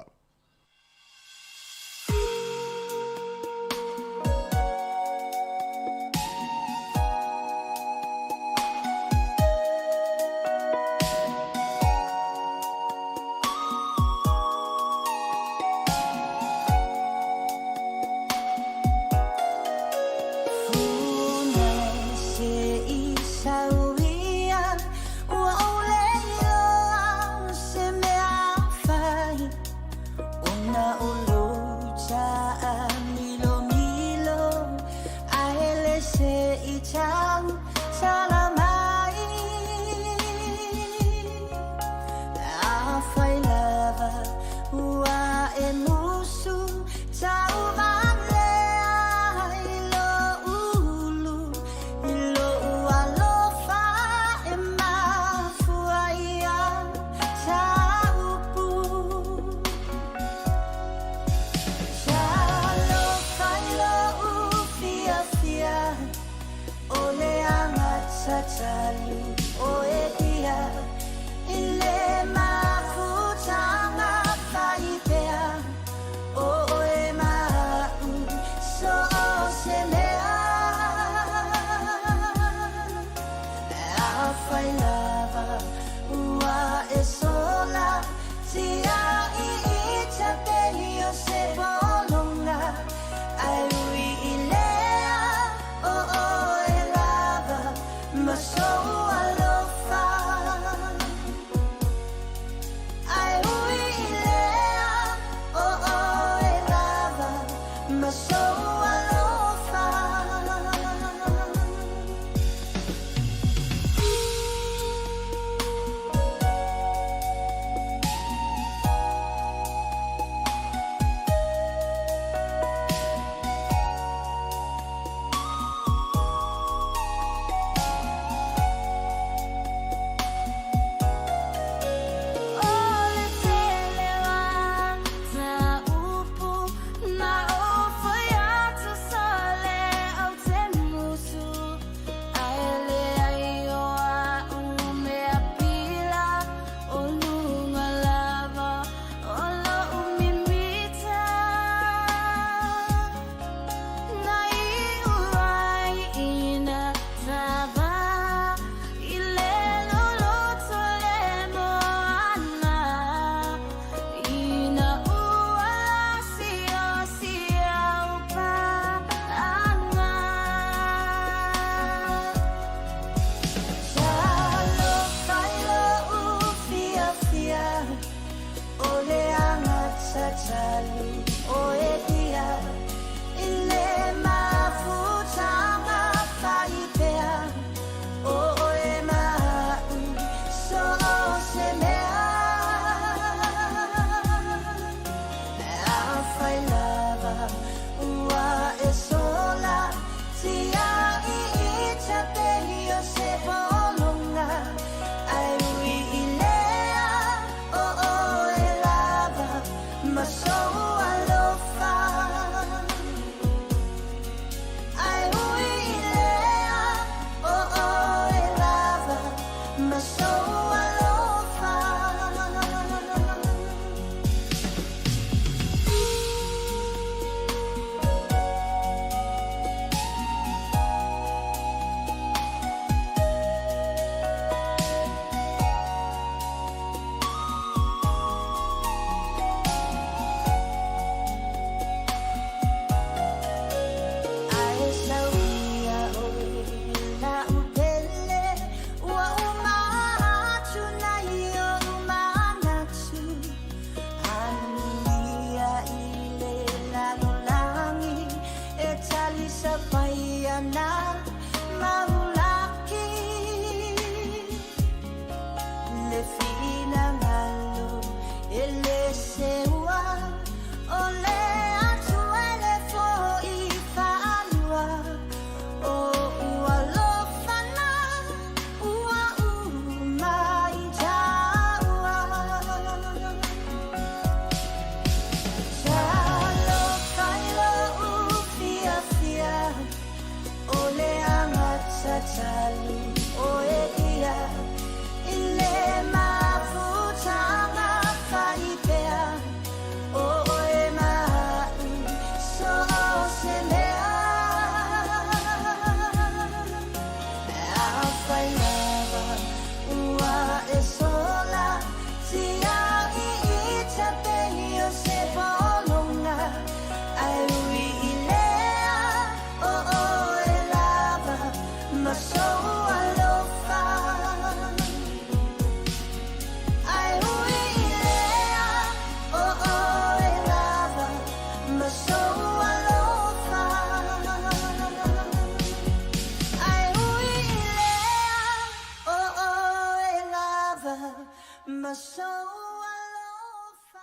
Ma sou alofa.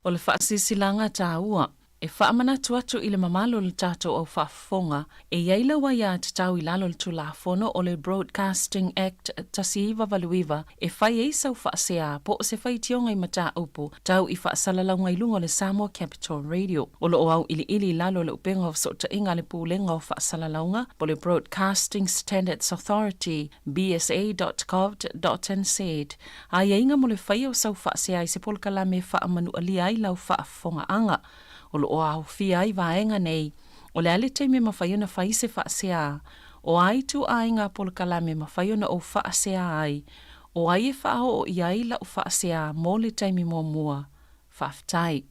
O le faasilasilaga taua, e faamanatu atu i le mamalu o le tatou au faafofoga, e i ai lau aiatatau i lalo o le Tulafono o le Broadcasting Act 1989 e fai ai sau faasea po o se faitioga i mataupu tau i faasalalauga i luga o le Samoa Capital Radio. O lo o auiliili i lalo o le Upega o Fesootaiga a le Pulega o Faasalalauga po o le Broadcasting Standards Authority, bsa.govt.nz, Aiaiga mo le faia o sau faasea i se polokalame e faamanualia ai lau faafofogaaga. O lo o aofia ai vaega nei, o le a le taimi e mafai ona fai se faasea, o a ituaiga polokalame e mafai ona ou faasea ai, o ai e faaoo i ai lau faasea mo le taimi muamua. Faafetai.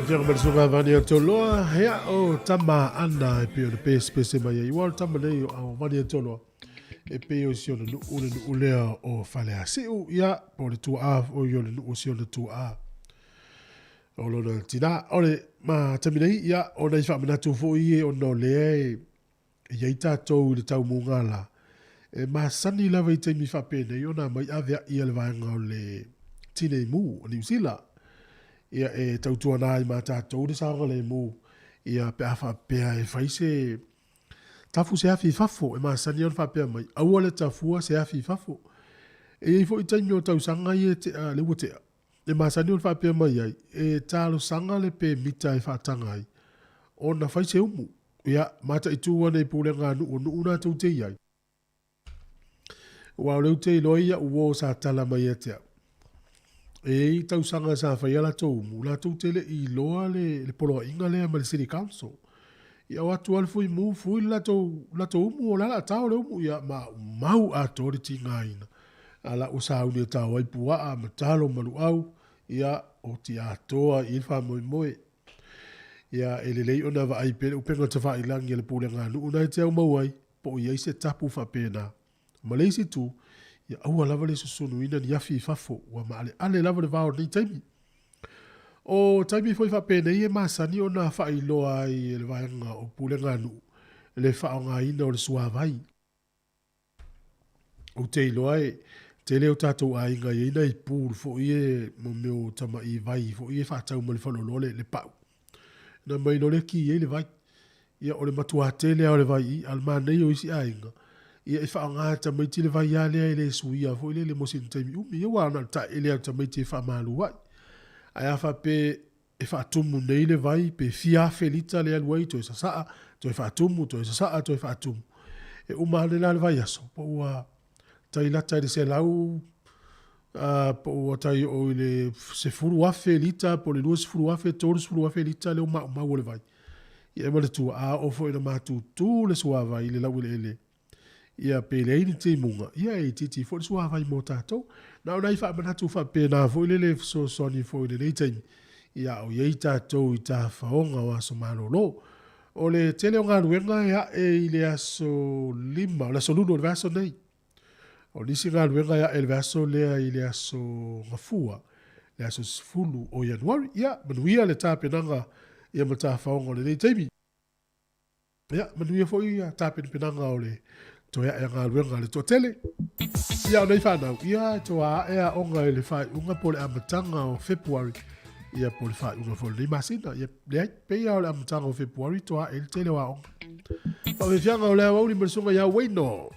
Afioga ma le susuga Vani Toloa, hea o tama ana e pei ona pesepese mai ai. Ua o le tama nei o Vani Toloa e pei o si ona nuu le nuu lea o Faleasiu, ia, po o le tuaa, o i o le nuu o si ona tuaa. O lona tina, o le ma taimi nei, ia, o nai faamanatu foi e ona o lea e E i ai tatou i le tau mugala, e masani lava i taimi faapenei ona mai avea'i a le vaega o le Tinei Mu o Niu Sila. Ia, e tautuana ai ma tatou le saogalemu, ia, pe a faapea e fai se Tafu se afi i fafo, e masani ona faapea mai, aua le tafua se afi i fafo. E i ai foi taimi o tausaga ia e tea, lea ua tea, e masani ona faapea mai ai, e talosaga le pemita e faataga ai ona fai se umu. Ia, mataitu ane i pulega a nuu o nuu latou te i ai. Aua o lea ou te iloa ia uo sa tala mai ia te au. E i ai tausaga sa faia latou umu, latou te le i iloa le, le poloaiga lea ma le City Council. Ia o atu lava le fuimu, fui le latou, latou umu, o le a la tao le umu, ia maumau atoa le tigaina. A la ua sauni e tao ai puaa ma talo ma luau, ia oti atoa i le faamoemoe. Ia e lelei ona vaai pea le upega tafailagi a le pulega a nuu na e te aumau ai, po o i ai se tapu faapena. Ma le isi itu, ia aua lava le susunuina ni afi i fafo, ua maaleale lava le va o lenei taimi. O taimi foi faapenei e masani ona faailoa ai e le vaega o pulega a nuu le faaaogaina o le suavai. Ou te iloa e tele o tatou aiga e i ai nai pool foi e mo mea o tamai vai foi e faatau mai le faleoloa le, le pau. Na mai loa le ki ai le vai. Ia o le matua tele lava o le vai i, a o le manaia o isi aiga, ia e faaaoga e tamaiti le vai lava lea e le suia foi lele mo sina taimi umi. Ia aua na o le taeele lava o tamaiti e faamalu ai. Ae a faapea e faatumu nei le vai pe fia afe lita le alu ai toe sasaa, toe faatumu, toe sasaa, toe faatumu. E uma ane la le vaiaso, po ua tai lata i le 100, po ua tai oo i le 10,000 lita, po o le 20,000, 30,000 lita le maumau o le vai. Ia e manatua, a oo foi ina matutu le suavai i le laueleele, ia pe leai ni timuga, ia e itiiti foi le suavai mo tatou. Na o nai faamanatu faapena foi lele e fesoasoani foi i lenei taimi, ia a o i ai tatou i tafaoga o aso malolo. O le tele o galuega e ae i le aso 5, o le aso Lulu o le vaiaso nei. O nisi galuega e ae i le vaiaso lea i le aso Gafua, le aso 10 o Ianuari. Ia, manuia le tapenaga ia ma tafaoga o lenei taimi. Ia, manuia foi ia tapenapenaga o le toe ae a galuega a le toatele. Ia, o nei whanau, ia e toa ae aoga i le faaiuga po o le amataga o February, ia po o le faaiuga foi o lenei masina. Ia, leai, pei lava o le amataga o February toa ae le tele o aoga. Faafiafiaga o le aoauli ma le susuga ia Wayno.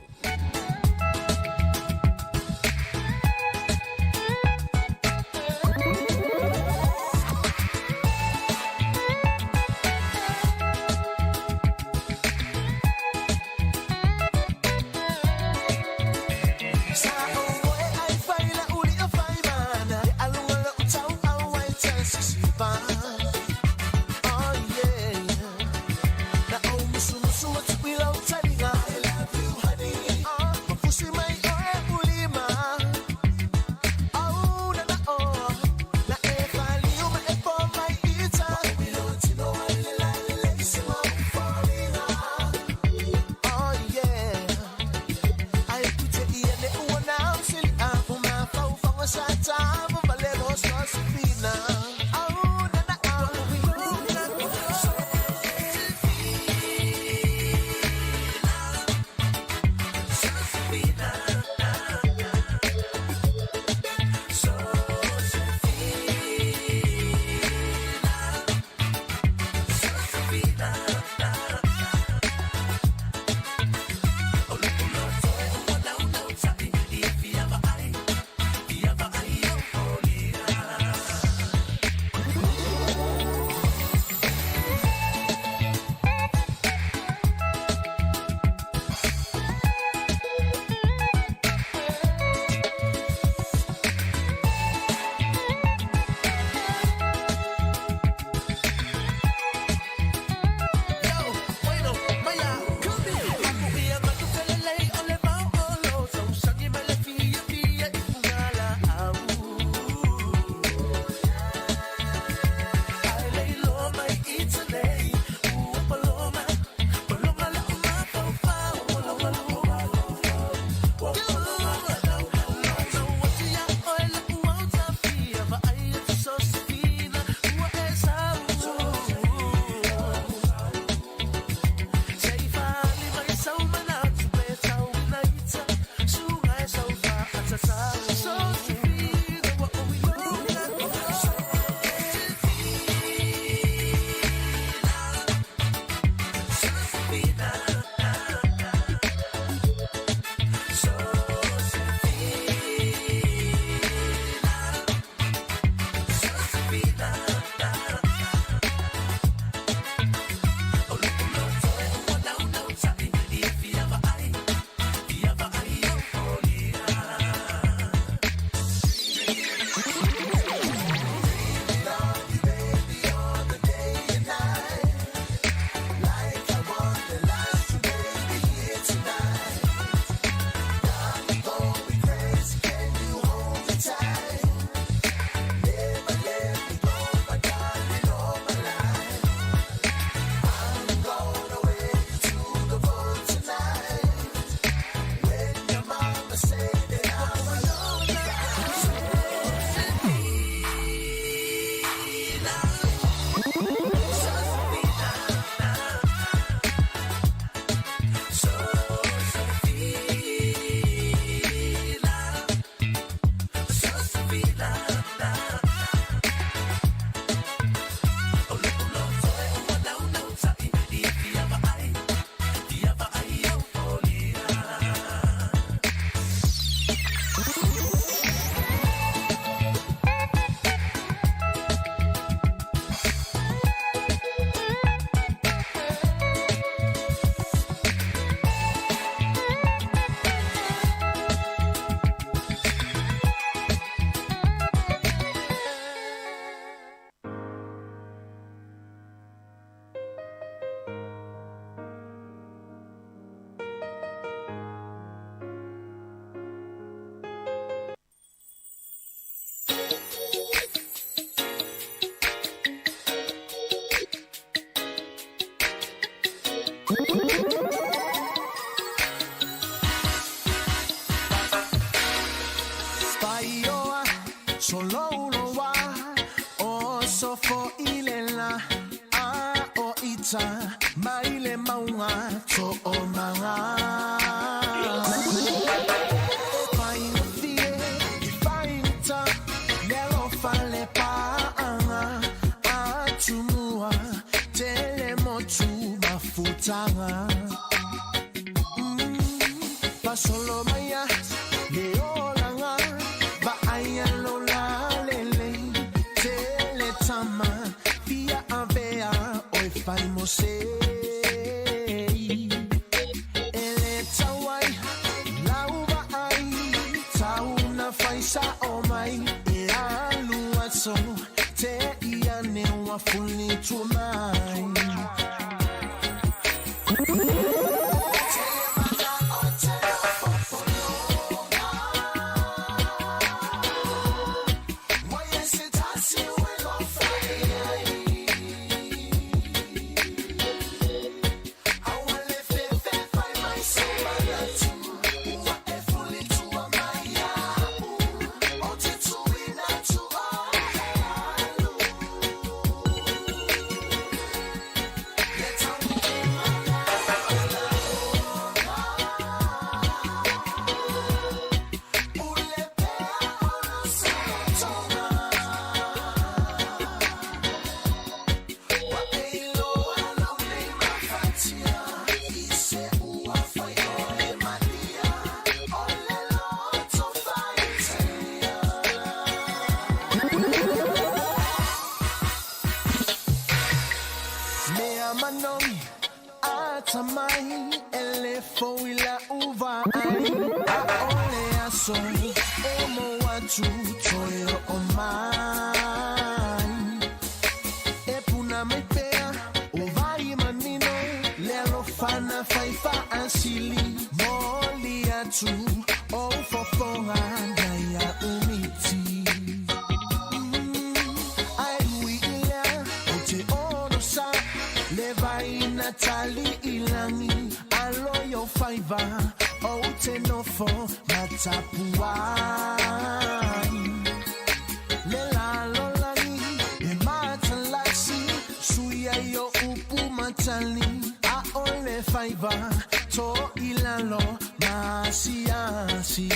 faasolo maia le olaga vaaia lo lalelei tele tama fia avea oe faimosei e lē tauai lau vaai tauna faisao mai e alu aso te iane ua fulitua mai. Mea manogi atamai e lē fou i la'u vaai ʻaʻole aso e mo atu toe oo mai e puna mai pea o vai manino le alofana faifaasili moli atu o fofoga nai a'u miti. Ae ui i lea ou te onosa le vaina tali i lagi alo i ou faiva ou te nofo matapuai le lalolagi e matalasi suia i o upu matali ʻaʻole faiva to i lalo masiasi.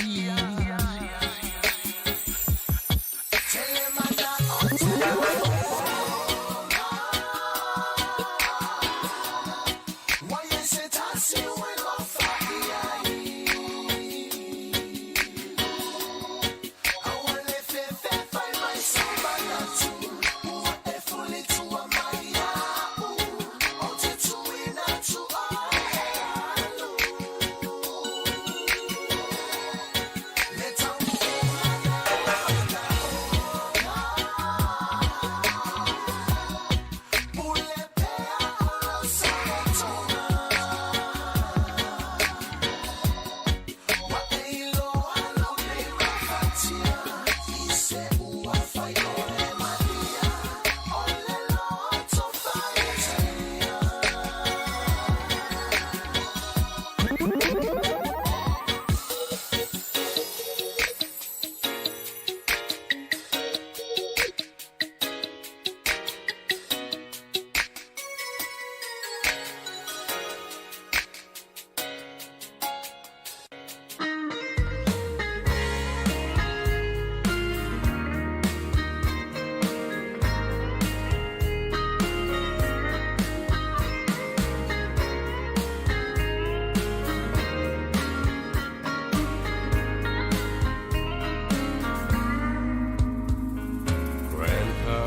Grandpa,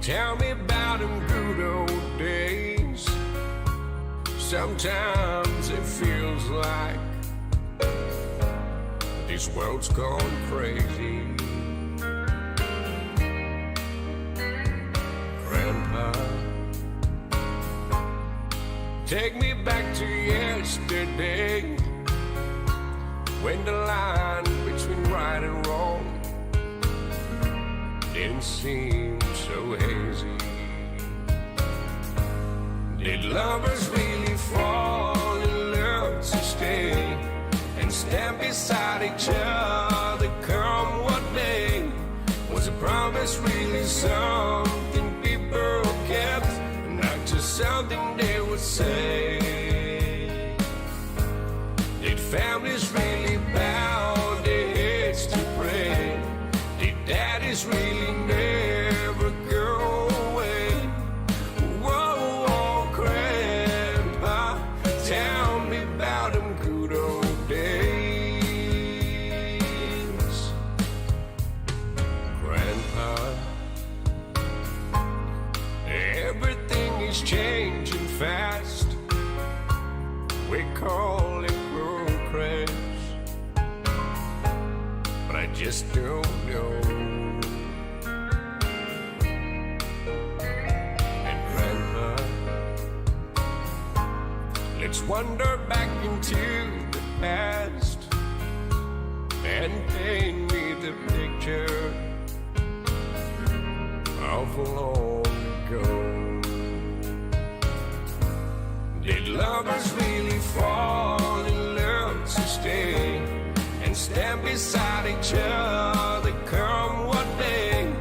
tell me about them good old days. Sometimes it feels like this world's gone crazy. Grandpa, take me back to yesterday when the line between right and wrong didn't seem so hazy. Did lovers really fall in love to stay and stand beside each other come what may? Was a promise really something people kept, not just something they would say? Did families really bow their heads to pray? Did daddies really never go away? Whoa, whoa, Grandpa, tell me We call it progress, but I just don't know. And Grandpa, let's wander back into the past and paint me the picture of long ago. Did lovers really fall in love to stay and stand beside each other come what may?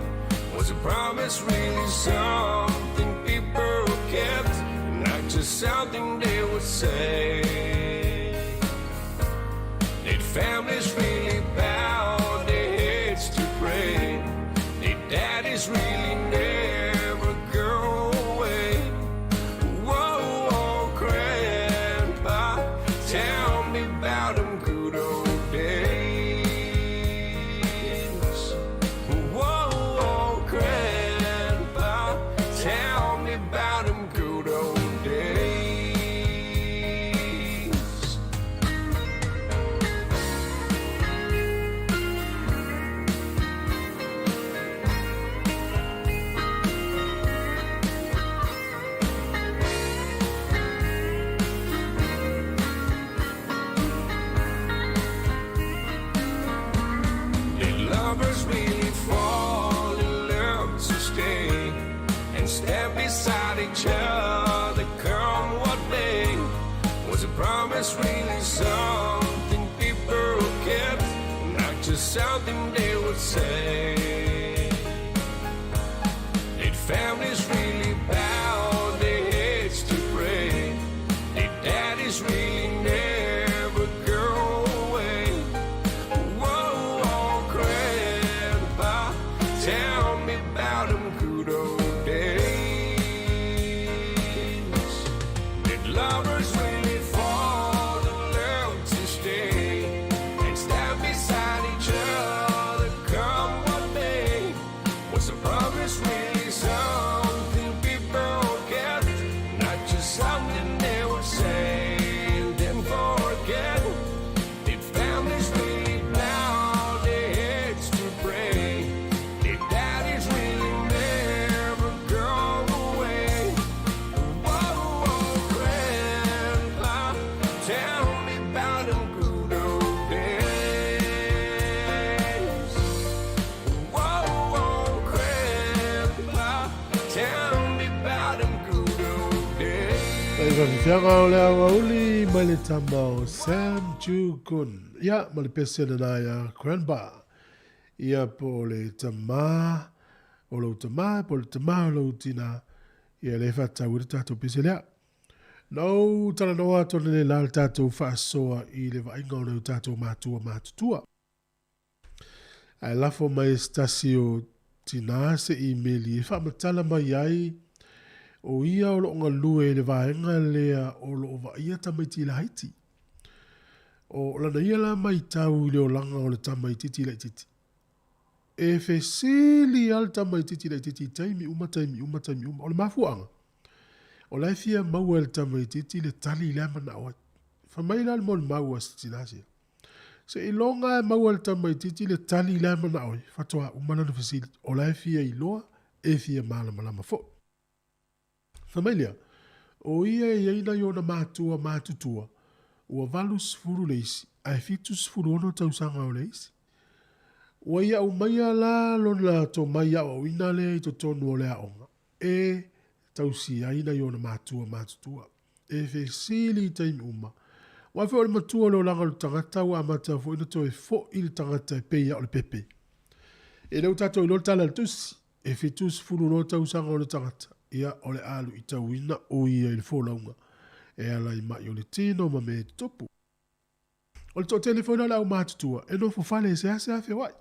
Was a promise really something people kept, not just something they would say? Did families really bow their heads to pray? Did daddies really never go away? Whoa, whoa, Grandpa, tell me about them good old days. Whoa, whoa, Grandpa, tell me about them good old days. Did lovers really fall in love to stay and stand beside each other come what may? Was a promise really something people kept, not just something they would say? Did families really bow their heads to pray? Did daddies really never go away? Whoa, whoa, Grandpa, tell me about them good old days. Did lovers really fall in love to stay and stand beside each other come what may? Was a promise really something people kept, not just something they would say and then forget? Did families really bow their heads to pray? Did daddies really never go away? Whoa, whoa, Grandpa, tell me about them good old days. Whoa, whoa, Grandpa, tell me about them good old days. Le fafifiaga o le aoauli mai le tama o Sam Chukun. Ia, ma le pese lena ia Grandpa. Ia po o le tama o lou tama, po o le tama o lou tina. Ia le whaatau i le tātou pese lea. Na ou talanoa atu analeila la le tātou faasoa i le vaaiga o nai o tātou matua matutua. Ae lafo mai se tasi o tinā se imeli e faamatala mai ai o ia o loo galue i le vaega lea o loo vaaia tamaiti laiti. O lana ia la maitau i le olaga o le tamaititi laititi. E fesili lava le tamaititi laititi i taimi uma, taimi uma, taimi uma. O le mafuaaga, o la e fia maua e le tamaititi le tali i lea manao ai. Fai mai la le molimau a se tinā sia, Seiloga e maua e le tamaititi le tali i lea manao ai, faatoa uma lana fesili, o la e fia iloa, e fia malamalama foi. Fai mai lea, o ia e i ai nai ona matua matutua, ua 80 le isi, ae 76 tausaga o le isi. Ua ia aumaia la lona tomai aoaoina lea i totonu o le aoga, e tausi ai nai ona matua matutua. E fesili i taimi uma. Aua foi o le matua o le olaga o le tagata ua amata foi ona toe foi le tagata e pei lava o le pepe. E le o tatou iloa le tala a le tusi, e 72 tausaga o le tagata, ia o le a luitauina o ia i le folauga e ala i mai o le tino ma mea e tutupu. O le toatele foi la o le aumatutua e nofo fale e seasea feoai.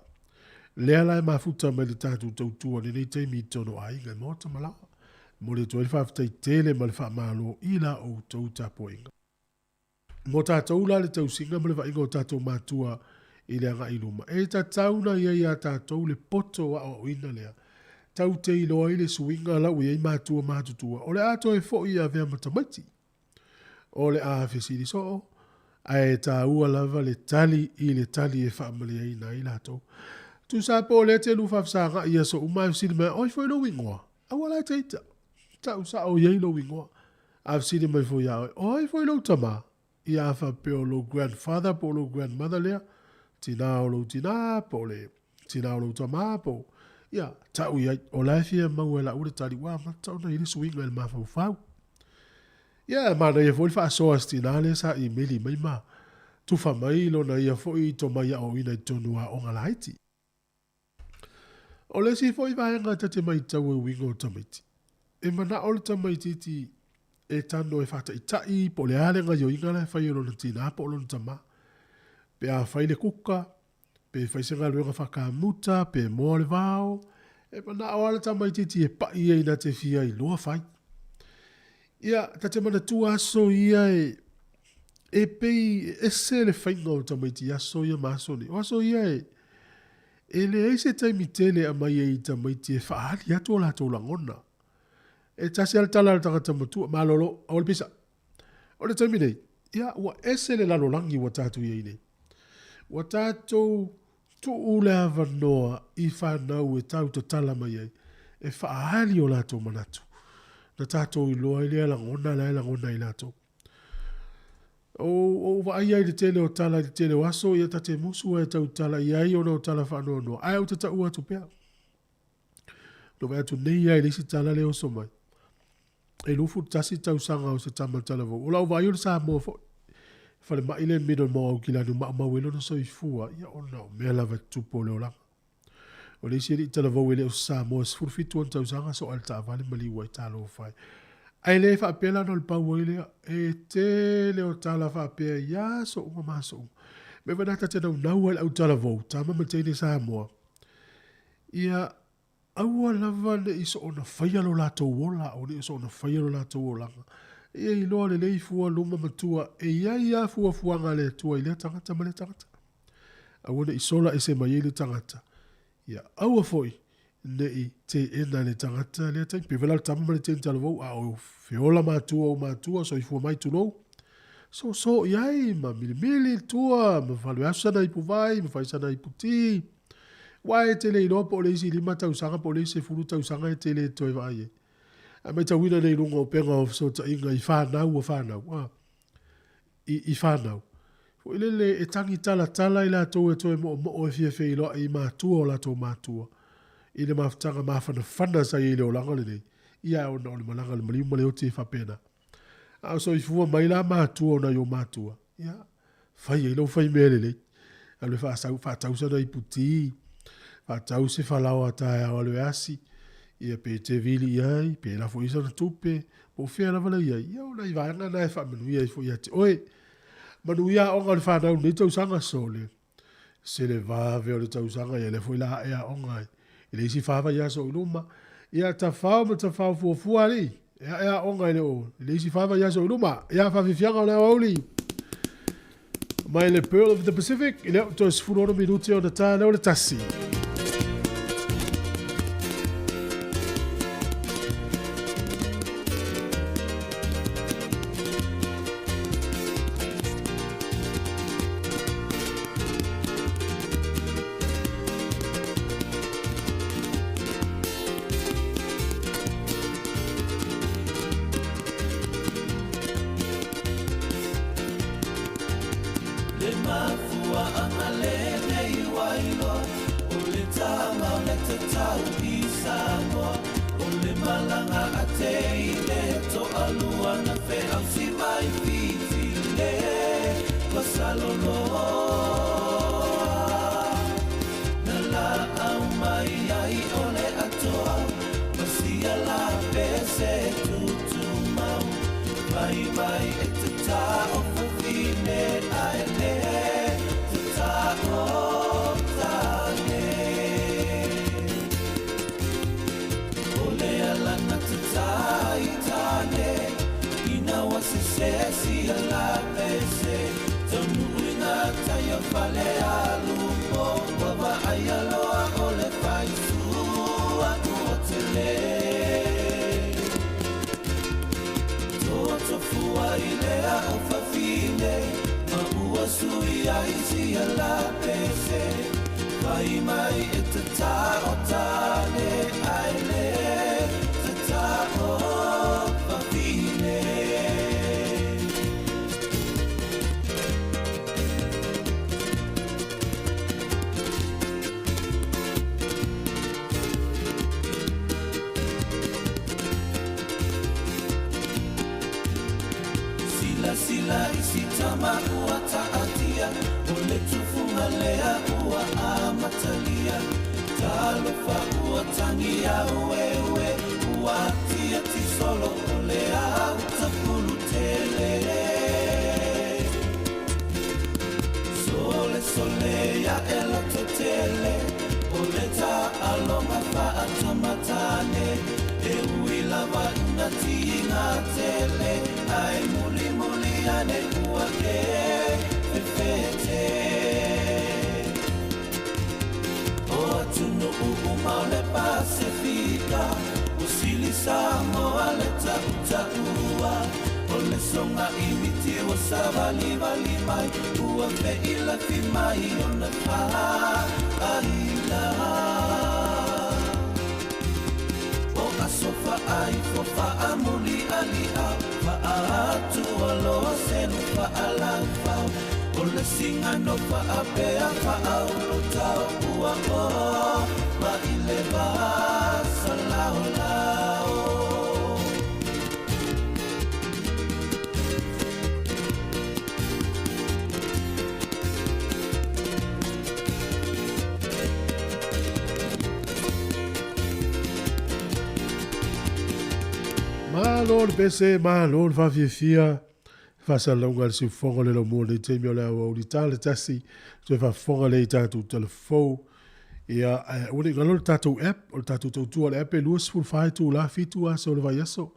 Lea la e mafuta mai le tatou tautua i lenei taimi i totonu o aiga i maota ma laoa. Momoli atu ai le faafetai tele ma le faamalo i la outou tapuaiga. Mo tatou la le tausiga ma le vaaiga o tatou matua i le agai i luma, e tatau ona i ai ia tatou le poto aoaoina lea tau te iloa ai le suiga la ua i ai matua matutua o le a toe foi e avea ma tamaiti. O le a fesili soo, ae taua lava le tali i le tali e faamalieina ai latou. Tusa po o lea te lu faafesagai i aso uma ae fesili mai, o ai foi lou igoa? Aua la e te ita. Tau sao i ai lou igoa. A fesili mai foi ia oe, o ai foi lou tamā? Ia a faapea o lou grandfather po o lou grandmother lea, tinā o lou tinā, po o le tinā o lou tamā, po o, ia, tau i ai. O la e fia maua e la'u le tali, ua amata ona i ai le suiga i le mafaufau. Ia, e manaia foi le faasoa a si tinā lea sa imeli mai ma tufa mai lona ia foi tomai aoaoina i totonu o aoga laiti. O le isi foi vaega ta te matau e uiga o tamaiti, e manao le tamaitiiti e tano e faataitai po o le a le gaioiga la e fai e lona tinā po o lona tamā. Pe a fai le kuka, pe fai se galuega faakamuta, pe moa le vao, e manao lava le tamaitiiti e pa'i ai na te fia iloa fai. Ia, ta te manatua aso ia e, e pei e ese le faiga o tamaiti i aso ia ma aso nei. O aso ia e, e leai se taimi tele e aumai ai i tamaiti e faaali atu o latou lagona. E tasi lava le tala a le tagata matua, malolo, aua le pisa. O le taimi nei, ia, ua ese le lalolagi ua tatou i ai nei. Ua tatou tuu le avanoa i fanau e tau tatala mai ai, e faaali o latou manatu. Na tatou iloa ai lea lagona la e lagona ai latou. Ou vaai ai i le tele o tala i le tele o aso, ia ta te musu ai e tautala i ai ona o tala faanoanoa, ae ou te taua atu pea. Na vaai atu nei lava i le isi tala lea e oso mai. E 21 tausaga o se tama talavou. O lau vaai o le Samoa foi. Falemai le Middlemore Aukilani o maumau ai lona soifua, ia ona o mea lava e tutupu o le olaga. O le isi alii talavou e le o se Samoa e 17 ona tausaga soa i le taavale maliu ai talofa e. Ae le faapea la na o le pau ai lea. E tele o tala faapea i aso uma ma aso uma. Mea foi lena ta te naunau ai le au talavou, tama ma teine Samoa, ia aua lava ne i soona faia lo latou ola, aua ne i soona faia lo latou olaga. Ia iloa lelei fua luma ma tua, e i ai lava fuafuaga a le Atua i lea tagata ma lea tagata. Aua ne i sola ese mai ai le tagata. Ia aua foi ne i teena le tagata lea taimi. Pei foi la o le tama ma le teine talavou, a o feola matua o matua, soifua mai tulou, soosoo i ai ma milimili i tua, ma falu e asu sana ipu vai, ma fai sana ipu ti. Aua e te le iloa po o le isi 5 tausaga po o le isi 10 tausaga e te le toe vaai ai. Ae matauina nei i luga o upega o fesootaiga i fanau ua fanau, a. I, i fanau. Foi lele e tangi talatala i latou e toe moomoo e fia feiloai i matua o latou matua, i le mafutaga mafanafana sa i ai i le olaga lenei, ia ona o le malaga a le maliu ma le oti e faapena. A o soifua mai la matua o nai ou matua, ia, fai ai lou faimea lelei. Alu e faasau, faatau sana ipu ti, faatau se falaoa taeao alu e asi, ia pe te vili i ai, pe lafo i sana tupe, po o fea lava la i ai, ia o nai vaega na e faamanuia ai foi ia te oe. Manuia aoga o le fanau lenei tausaga, sole. Se le vave o le tausaga, ia lea foi la ae aoga i le isi fa vaiaso i luma. Ia tafao ma tafao fuafua alii, e ae aoga i le o i le isi fa vaiaso i luma. Ia faafiafiaga o le aoauli. Mai le Pearl of the Pacific, i lea toe 16 minuti ona ta lea o le tasi. Le mafuaaga lenei ua iloa O le tama o le tatau i Samoa O le malaga a teine toalua Na feausi mai Fiti le Pasaloloa Na laau mai ai o le atoa Pasia la pese tutumau Fai mai e te tao fafine ae le te tao tane O le ala na te tai tane Ina ua se se si ala pese Taunuu i ngā sia la pese Fai mai e tatao tāne ai le tatao wawhine. Sila sila isi tama ua taatia O le tufunga lea ua amatalia Talofa ua tangia ueue Ua tia ti solo o le au tapulu tele Sole sole ia e loto tele O le ta alonga faatamatane E ui lava ina tiga tele Ae mulimuli ane ua e fefete O atunuu uma o le Pasefika Ua sili Samoa le tautaua O le soga i miti ua savalivali mai Ua feilafi mai ona faaila O aso faaifo faamulialiao Faaatualoa selu faalaufau O le sigano faapea faaulutao Ua o mai le vasalaolao. Malo le pese, malo le faafiafia, faasalalauga a le siufofoga o le laumua o lenei taimi o le aoauli ta le tasi, toe faafofoga lea i tatou talafou. Ia, ae aua ne i galo le tatou app, o le tatou tautua o le app e 24 itula, 7 aso o le vaiaso.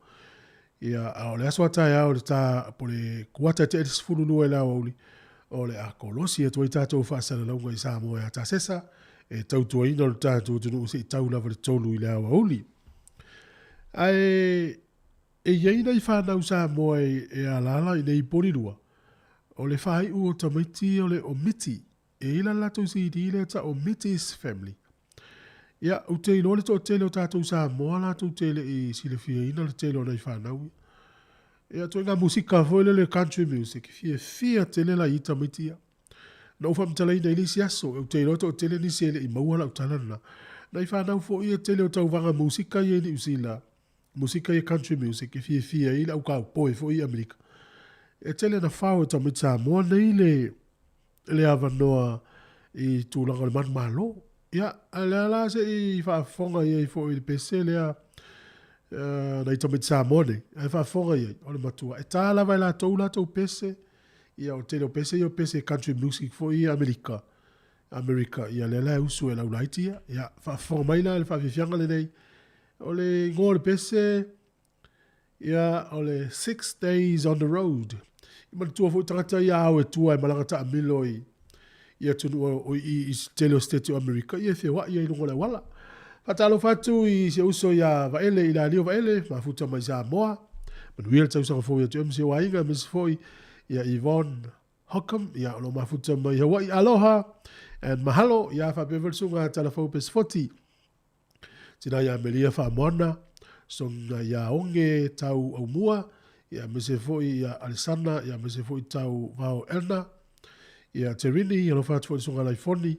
Ia, a o le aso a taeao le ta, po le kuata e tea i le 12 i le aoauli, o le a kolosi atu ai tatou faasalalauga i Samoa e atasesa, e tautuaina lo tatou atunuu se i tau lava le 3 i le aoauli. Ae e i ai nai fanau Samoa e alaala i nei polilua, o le faaiu o tamaiti o le o Miti. E i ai la le latou CD lea e tau o Miti's Family. Ia, ou te iloa le toatele o tatou Samoa latou te le i silafiaina le tele o nai fanau ia. Ia, ituaiga musika foi lele country music, e fiafia tele la i tamaiti ia. Na ou faamatalaina i le isi aso, ou te iloa e toatele nisi e le i maua lau tala lena. Nai fanau foi ia tele o tauvaga musika ia i Niu Sila, musika ia country music e fiafia ai le au kaupoe foi i Amerika. E tele na fao e tamaiti Samoa nei le le avanoa i tulaga o le manumalo. Ia, a o lea la se i faafofoga i ai foi i le pese lea nai tamaiti Samoa nei, ae faafofoga i ai, o le matua. E ta lava e latou latou pese, ia o le tele o pese ia o pese country music foi ia Amerika, America, ia lea la e usu e lau laiti ia. Ia, faafofoga mai la i le faafiafiaga lenei. O le igoa o le pese, ia, o le Six Days on the Road. I manatua foi tagata ia ao e tua e malaga taamilo i, i atunuu o, i, i tele o Siteti o Amerika, ia e feoai ai i luga o le auala. Faatalofa atu i si ou uso ia Vaele i Lalio Vaele, mafuta mai Samoa. Manuia le tausaga fou ia te oe ma si ou aiga, aemaise foi ia Yvonne Hockham, ia o lo o mafuta mai Hawaii. Aloha and mahalo, ia faapea foi le susuga Talafou Pesefoti. Tina ia Melia Faamoana, soga ia Oge Tau Aumua, ia aemaise foi ia Alesana, ia aemaise foi Tau Vao Elna, ia Terini, alofa atu foi le susuga Laifoni,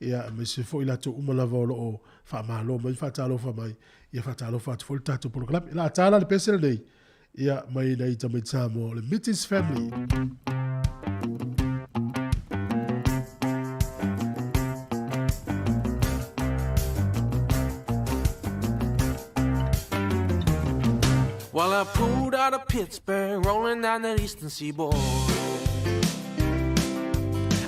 ia aemaise foi latou uma lava o lo o faamalo mai, faatalofa mai, ia faatalofa atu foi le tatou polokalame. La tala le pese lenei, ia mai nai tamaiti Samoa o le Mitty's Family. Well, I pulled out of Pittsburgh, rolling down that eastern seaboard.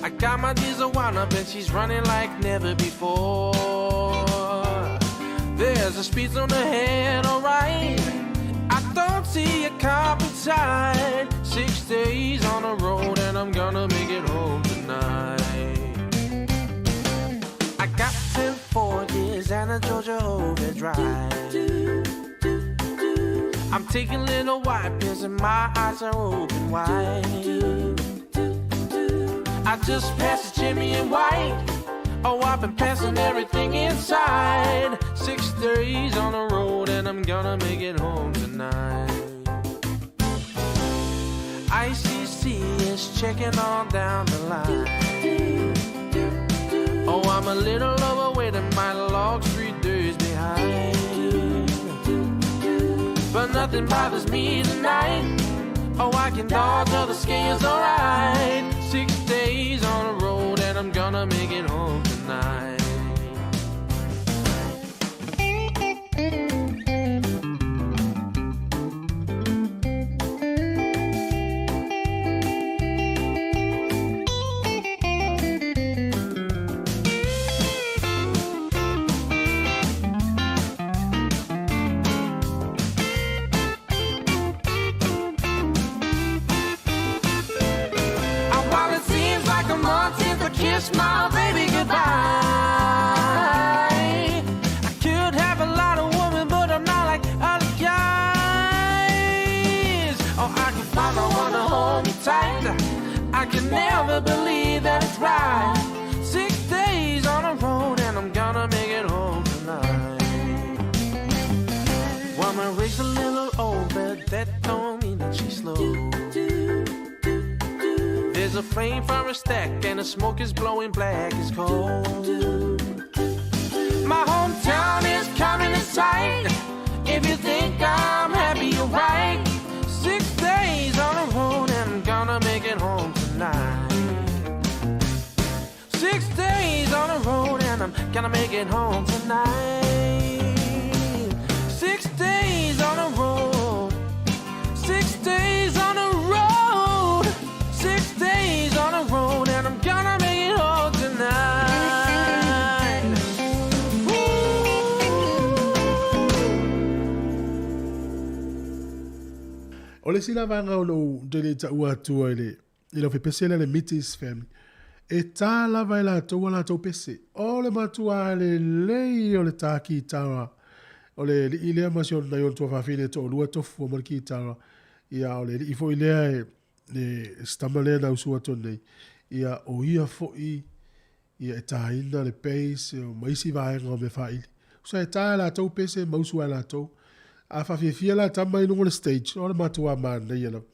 I got my diesel wound up and she's running like never before. There's a speed zone ahead, alright. I don't see a cop inside. 6 days on the road and I'm gonna make it home tonight. I got 10 forties and a Georgia overdrive. I'm taking little white pills and my eyes are open wide. I just passed Jimmy and White. Oh, I've been passing everything inside. 6 days on the road, and I'm gonna make it home tonight. ICC is checking all down the line. Oh, I'm a little overweight and my log's 3 days behind. But nothing bothers me tonight. Oh, I can dodge all the scales, alright. 6 days on the road and I'm gonna make it home tonight. Kiss my baby goodbye. I could have a lot of women, but I'm not like other guys. Oh, I can find no one to hold me tight. I can never believe that it's right. 6 days on the road and I'm gonna make it home tonight. Well, my race a little old, but that don't mean that she's slow. There's a flame from a stack and the smoke is blowing black as coal. My hometown is coming in sight. If you think I'm happy, you're right. 6 days on the road and I'm gonna make it home tonight. 6 days on the road and I'm gonna make it home tonight. 6 days on the road. 6 days on the road. 6 days on the road and I'm gonna make it home tonight. O le sila vanga o lou tele ta ua atua i le i lau fepese lea le Mitty's Family. E tā lava e latou a latou pese. O le matua lelei o le tā kitara. O le alii lea ma si ona nai ona tuafafine e toalua tofu ma le kitara. Ia o le alii foi lea e le sitama lea na usu atu nei. Ia o ia foi ia e tāina le bass ma isi vaega o mea faaili. Usa e tā e latou pese ma usu ai latou. A faafiafia la tama i luga o le stage, o le matua manaia lava.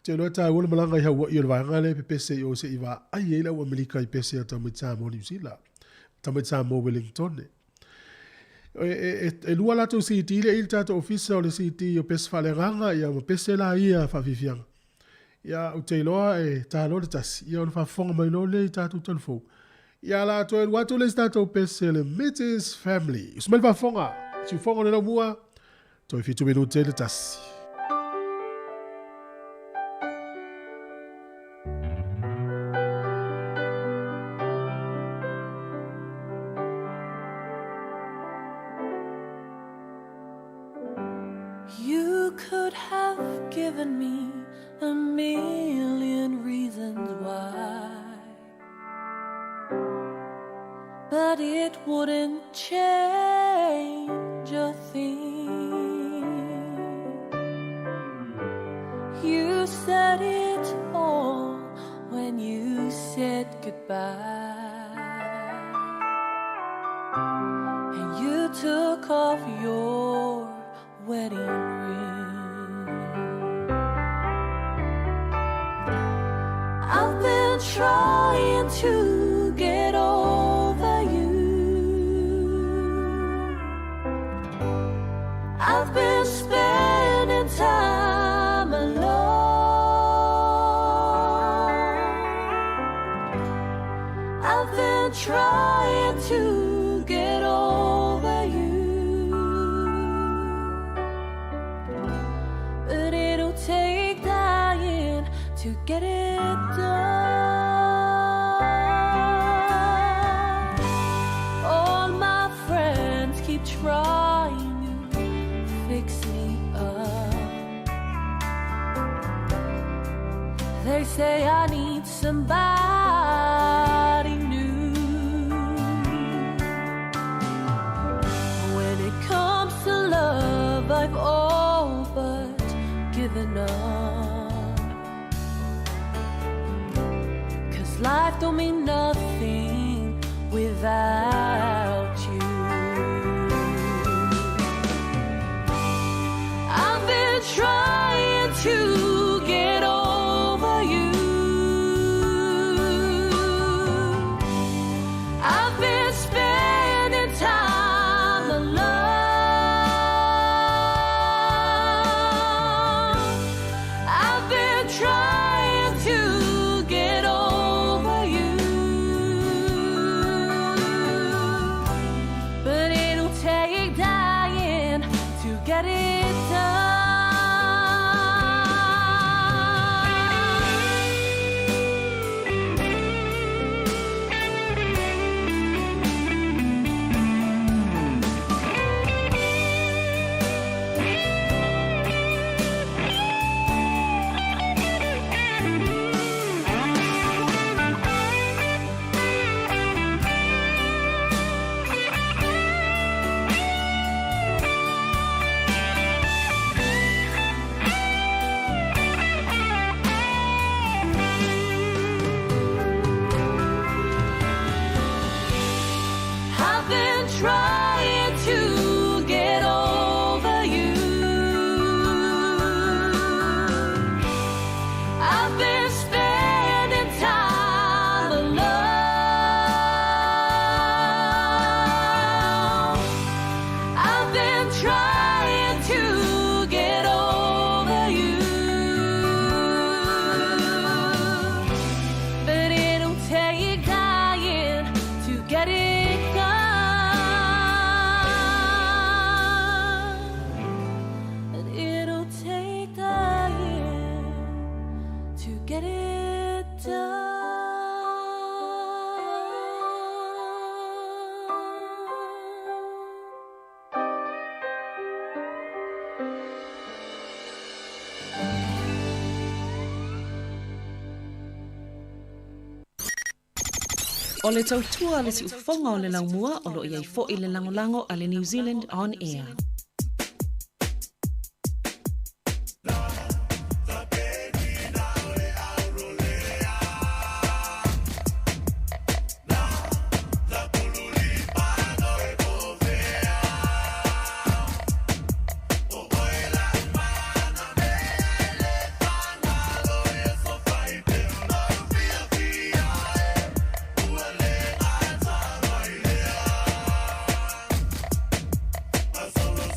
Te iloa e tāua le malaga i Hawaii o le vaega lea e pepese i o se'i vaai ai le au Amerika i pese a tamaiti Samoa Niu Sila, tamaiti Samoa Wellingtone. E lua latou CD lea i le tatou ofisa o le CD o pese faaleagaga ia ma pese la ia faafiafiaga. Ia ou te iloa e tā loa le tasi, ia ona faafofoga mai loa lea i tatou talafou. Ia la toe alu atu le isi tatou pese le Mitty's Family. Usu mai le faafofoga, siufofoga o le laumua, toe 7 minute le tasi. You could have given me a million reasons why, but it wouldn't change a thing. You said it all when you said goodbye, and you took off your wedding ring. I've been trying to get over you. I've been spending time alone. I've been trying to get over you, but it'll take dying to get it done. All my friends keep trying to fix me up. They say I need somebody new. When it comes to love, I've all but given up. 'Cause Cause life don't mean nothing without you. I've been trying to get over you. I've been spending time alone. I've been trying to get over you. But it'll take dying to get it done. I've been trying to get over you. I've been spending time alone. I've been trying to get over you. But it'll take dying to get it done. And it'll take dying to get it done. O le tautua le siufofoga o le laumua o loo i ai fo'i le lagolago a le New Zealand On Air. Solo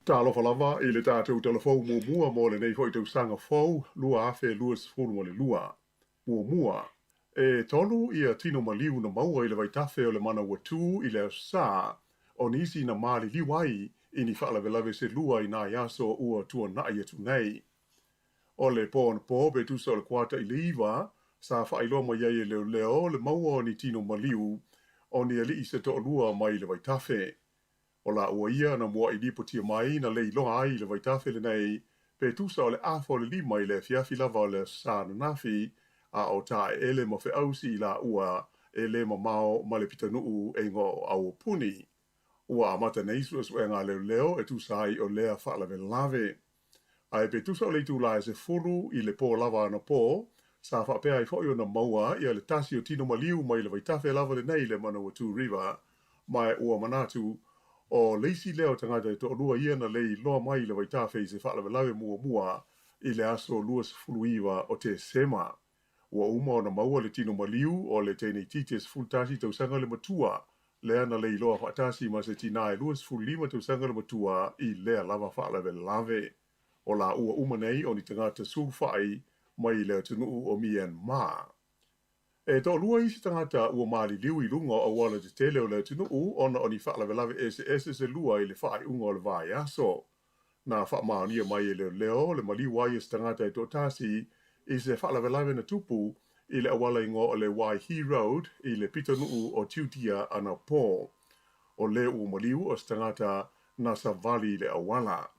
Talofa lava i le tatou Tala Fou muamua mo lenei foi tausaga fou 2022. Muamua, e tolu ia tino maliu na maua i le vaitafe o le Manawatū i le Aso Sa, o nisi na maliliu ai i ni faalavelave se lua i nai aso ua tuana'i atu nei. O le po anapo pe tusa o le kuata i le 9, sa faailoa mai ai e leoleo le maua o ni tino maliu o ni ali'i se to'alua mai le vaitafe. O lāua ia na mua'i lipotia mai na leiloa ai i le vaitafe lenei pe tusa o le afa o le 5 i le afiafi lava o le Aso Sa ananafi, a o tāeele ma feausi i lāua e le mamao ma le pitonuu e igoa o Auapuni. Ua amata nei suesuega a leoleo e tusa ai o lea faalavelave. Ae pe tusa o le itulā e 10 i le pō lava anapo, sa faapea ai foi ona maua ia le tasi o tino maliu mai le vaitafe lava lenei le Manawatū River, ma ua manatu o le isi lea o tagata e to'alua ia na leiloa mai i le vaitafe i se faalavelave muamua i le aso 29 o Tesema. Ua uma ona maua le tino maliu o le teineitiiti e 11 tausaga le matua, lea na leiloa faatasi ma se tinā e 25 tausaga le matua i lea lava faalavelave. O lāua uma nei o ni tagata sulufai mai le atunuu o Myanmar. E to'alua isi tagata ua maliliu i luga o auala tetele o le atunuu ona o ni faalavelave eseese se lua i le faaiuga o le vaiaso. Na faamaonia mai e leoleo le maliu ai o se tagata e to'atasi i se faalavelave na tupu i le auala igoa o le Waihi Road i le pitonuu o Tiutia anapo. O le ua maliu o se tagata na savali i le auala.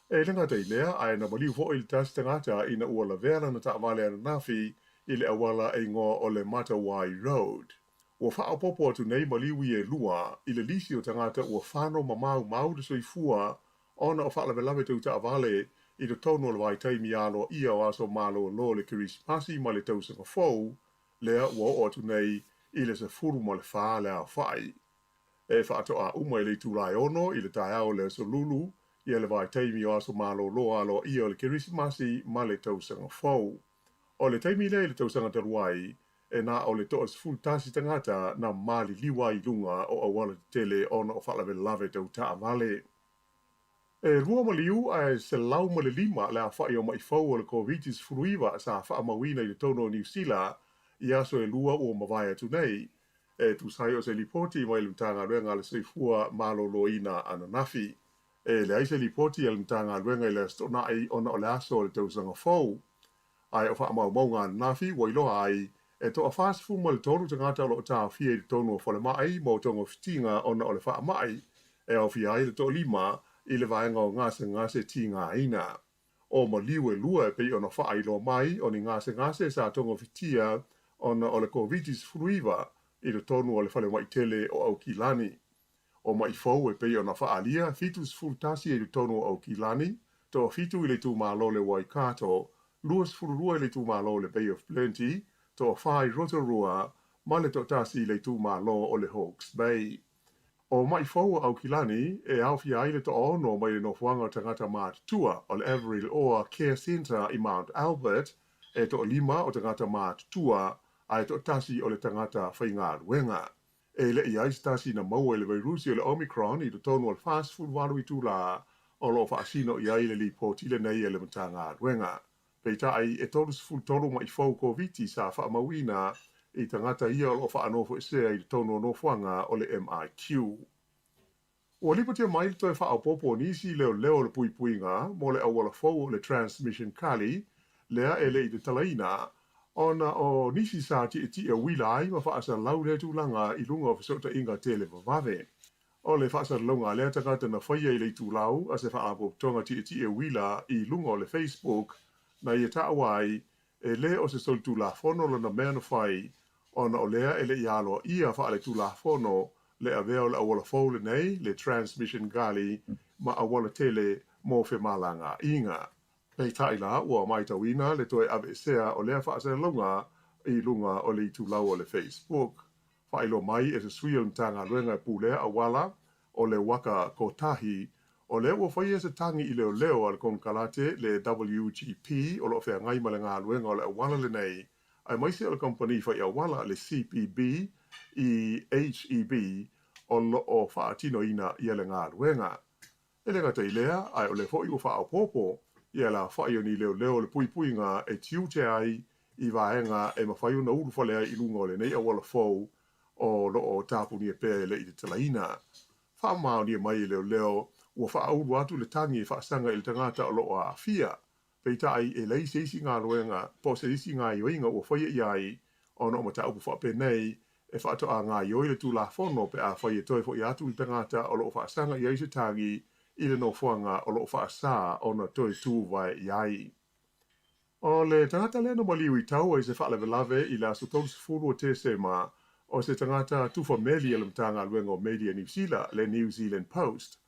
E le gata i lea, ae na maliu foi le tasi tagata ina ua lavea lana taavale ananafi i le auala e igoa o le Matawai Road. Ua faaopoopo atu nei maliu ia e lua i le lisi o tagata ua fano ma maumau le soifua ona o faalavelave tau taavale i totonu o le vaitaimi aloaia o aso malolo o le Kerisimasi ma le tausaga fou, lea ua oo atu nei i le 14 le aofa'i. E faatoa uma i le itulā e 6 i le taeao o le Aso Lulu ia le vaitaimi o aso malolo aloaia o le Kerisimasi ma le tausaga fou. O le taimi lea i le tausaga talu ai, e na o le to'a 11 tagata na maliliu ai i luga o auala tetele ona o faalavelave tau taavale. E lua maliu ae 105 le aofa'i o ma'i fou o le Koviti-19 sa faamauina i totonu o Niu Sila i aso e lua ua mavae atu nei, e tusa ai o se lipoti mai le Matagaluega a le Soifua Maloloina ananafi. E leai se lipoti a le Matagaluega i le Aso Toonai ona o le aso o le tausaga fou. Ae o faamaumauga ananafi ua iloa ai e toa-43 tagata o lo o taofia i totonu o falemai mo togafitiga ona o le faamai, e aofia ai le toalima i le vaega o gasegase tigaina. O maliu e lua e pei ona faailoa mai o ni gasegase sa togafitia ona o le Koviti-19 i totonu o le falemai tele o Aukilani. O ma'i fou e pei ona faaalia 71 i totonu o Aukilani, toa-7 i le itumalo o le Waikato, 22 i le itumalo o le Bay of Plenty, toa-4 i Rotorua, ma le toatasi i le itumalo o le Hawke's Bay. O ma'i fou o Aukilani e aofia ai le toaono mai le nofoaga o tagata matutua o le Averil Orr Care Centre i Mount Albert, e toalima o tagata matutua ae toatasi o le tagata faigaluega. E le i ai se tasi na maua i le vairusi o le Omicron i totonu o le 48 itulā o lo o faasino i ai le lipoti lenei a le Matagaluega. Peitai, e 33 ma'i fou Koviti sa faamauina i tagata ia o lo o faanofoesea i totonu o nofoaga o le MIQ. Ua lipotia mai le toe faaopoopo o nisi leoleo o le puipuiga mo le auala fou o le Transmission Gully lea e le i tatalaina, ona o nisi sa tietie uila ai ma faasalau lea tulaga i luga o fesootaiga televavave. O le faasalalauga a lea tagata na faia i le itulau a se faalapotopotoga tietie uila i luga o le Facebook na ia taua ai e lē o se solitulafono lona mea na fai, ona o lea e le i aloaia faaletulafono le avea o le auala fou lenei, le Transmission Gully, ma auala tele mo femalagaaiga. Peitai la, ua matauina le toe aveesea o lea faasalalauga i luga o le itulau o le Facebook. Faailoa mai e se sui o le Matagaluega e pulea auala o le Waka Kotahi, o lea ua faia se tagi i leoleo a le konekarate le WGP o lo o feagai ma le galuega o le auala lenei, aemaise o le kamupani fai auala le CPB i HEB o lo o faatinoina ia le galuega. E le gata i lea, ae o lea foi ua faaopoopo ia le aofai o ni leoleo o le puipuiga e tiute ai i vaega e mafai ona ulufale ai i luga o lenei auala fou o lo o tapunia pea e le i tatalaina. Faamaonia mai e leoleo ua faaulu atu le tagi e faasaga i le tagata o lo o aafia. Peitai, e leai se isi galuega po o se isi gaoioiga ua faia i ai ona o mataupu faapenei e faatoa gaoioi le Tulafono pe afai e toe foi atu le tagata o lo o faasaga i ai se tagi i le nofoaga o lo o faasa ona toe tuvae i ai. O le tagata lea na maliu i Taua i se faalavelave i le aso 30 o Tesema o se tagata tufa meli a le Matagaluega o Meli a Niu Sila, le New Zealand Post.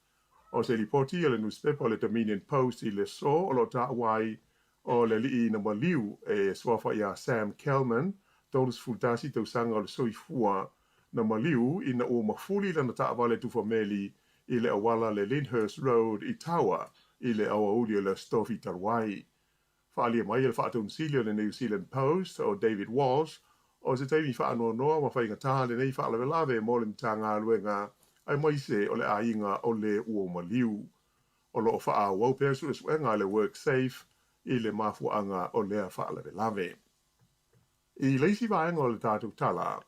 O se lipoti a le nusipepa o le Dominion Post i le aso o lo o taua ai o le alii na maliu e suafa iā Sam Kelman, 31 tausaga o le soifua, na maliu ina ua mafuli lana taavale tufa meli i le auala le Lyndhurst Road i Tawa i le aoauli o le Aso Tofi talu ai. Faaalia mai e le Faatonu-sili o le New Zealand Post, o David Walsh, o se taimi faanoanoa ma faigata lenei faalavelave mo le Matagaluega aemaise o le aiga o le ua maliu. O lo o faaauau pea suesuega a le WorkSafe i le mafuaaga o lea faalavelave. I le isi vaega o le tatou tala,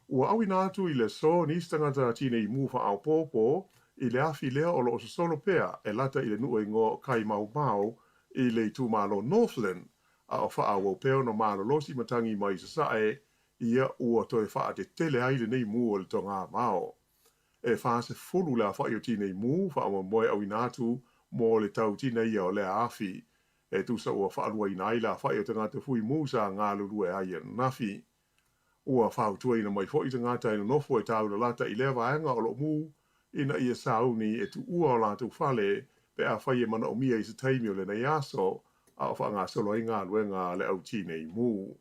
ua auina atu i le aso nisi tagata tinei mu faaopoopo i le afi lea o lo o sosolo pea e lata i le nuu e igoa o Kaimaumau i le itumalo Northland, a o faaauau pea ona malolosi matagi mai Sasae, ia ua toe faatetele ai lenei mu o le togavao. E 40 le aofai o tinei mu faamoemoe auina atu mo le tau tineia o lea afi. E tusa ua faaluaina ai le aofai o tagata fui mu sa galulue ai ananafi. Ua fautuaina mai foi tagata e nonofo e taulalata i lea vaega o lo o mu ina ia sauni e tuua o latou fale pe afai e manaomia i se taimi o lenei aso a o faagasolo ai galuega a le au tinei mu.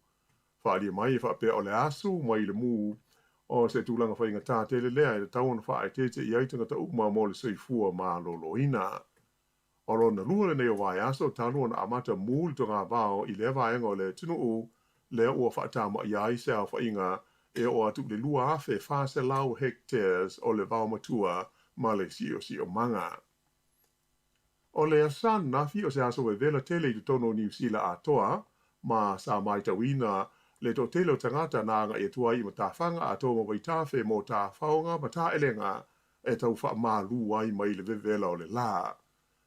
Faaalia mai e faapea o le asu mai le mu o se tulaga faigata tele lea e tatau ona faaeteete i ai tagata uma mo le soifua maloloina. O lona lua lenei o vaiaso talu ona amata mu le togavao i lea vaega o le atunuu lea ua faatamaia ai se aofaiga e oo atu i le 2,400 hectares o le vaomatua ma le siosiomaga. O le aso ananafi o se aso vevela tele i totonu o Niu Sila atoa, ma sa matauina le toatele o tagata na agai atu ai i matafaga atoa ma vaitafe mo tafaoga ma taelega e tau faamalu ai mai le vevela o le la.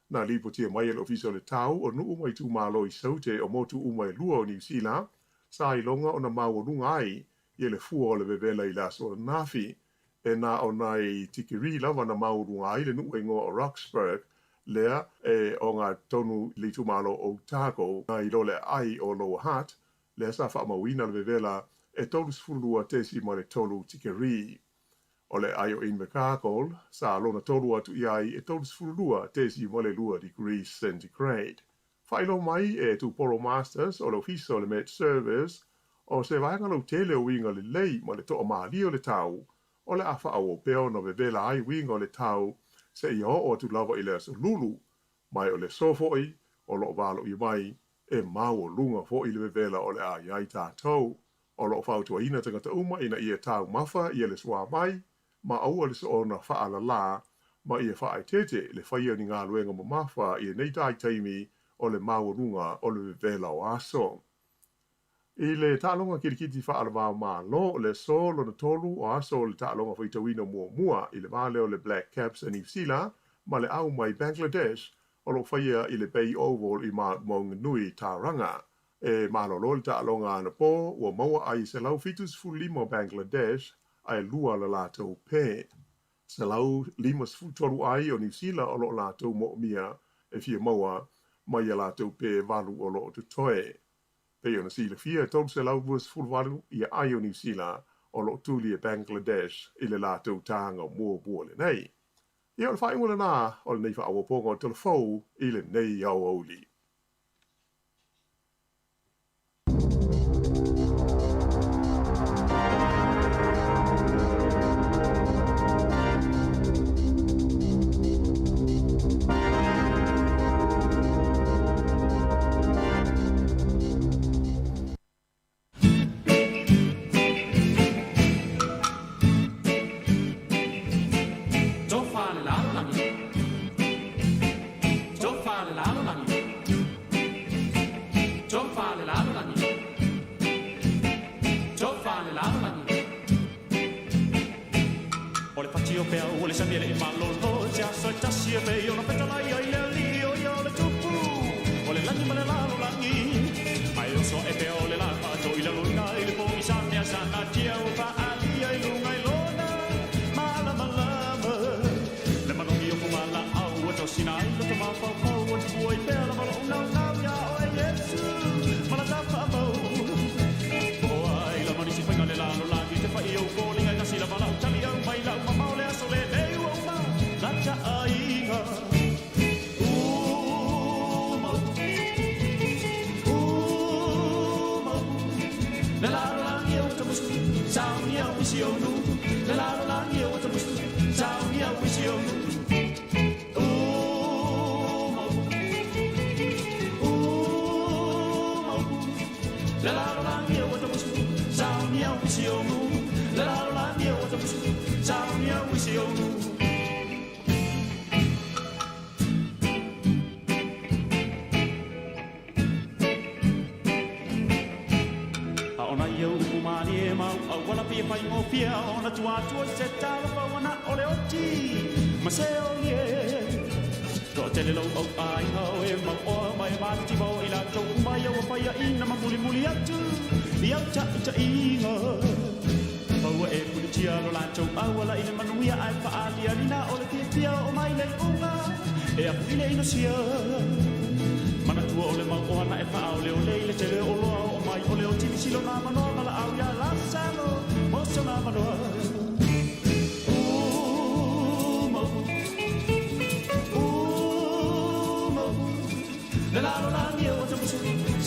Na lipotia mai e le Ofisa o le Tau o nuu ma itumalo i Saute o motu uma e lua o Niu Sila, sa iloga ona maualuga ai ia le fua o le vevela i le aso ananafi. E na o nai tikeri lava na maualuga ai le nuu e igoa o Roxburgh, lea e ogatotonu i le itumalo o Otago nai lo le aai o Lower Hutt, lea sa faamauina le vevela e 32.3 tikeri. O le aai o Invercargill sa lona tolu atu i ai e 32.2 degrees centigrade. Faailoa mai e Tupolo Masters o le Ofisa o le Met Service, o se vaega lautele o uiga lelei ma le toamalie o le tau, o le a faaauau pea ona vevela ai uiga o le tau seia oo atu lava i le aso Lulu, ma o le aso foi o lo o valoia mai e maualuga foi le vevela o le a i ai tatou. O lo o fautuaina tagata uma ina ia taumafa ia le suavai ma aua le soona faalalā ma ia faaeteete le faia o ni galuega mamafa i lenei taitaimi o le maualuga o le vevela o aso. I le taaloga kilikiti faale-va-o-Malo, le aso lona tolu o aso o le taaloga faitauina muamua i le va lea o le Black Caps a Niu Sila ma le au mai Bangladesh o lo o faia i le Bay Oval i Mount Maunganui, Tauranga. E malolo le taaloga anapo ua maua ai 175 o Bangladesh ae lua la latou pe. 153 ai o Niu Sila o lo o latou moomia e fia maua mai ia latou pe valu o lo o totoe. Pei ona silafia e 328 ia ai o Niu Sila o lo o tuli e Bangladesh i le latou taga muamua lenei. Ia o le faaiuga lena o lenei faaopoopoga o Tala Fou i lenei aoauli. Tofa le lalolagi. Le lalolagi e ua tamusu Saunia o isi ou nuu Le lalolagi e ua tamusu Saunia o isi ou nuu A o nai au upu mālie mau auala fia faigofie ona tua atu o se talofa ua na o le oti ma se olie. Toatele lou au aiga o e mau oa ma e matitiva o i latou uma ia ua faiaina ma mulimuli atu i au taʻitaʻiga. Paua e pulitia lo latou auala i le manuia ae faaalialina o le fiafia o mai le iuga e apu i le inosia. Manatua o le mau ohana e faaoleole i le tele o oloa oo mai o le oti misi lona manoa valaau iā Lasalo mo sona manoa. Uma upu, uma upu, le lalolagi e ua tamusu,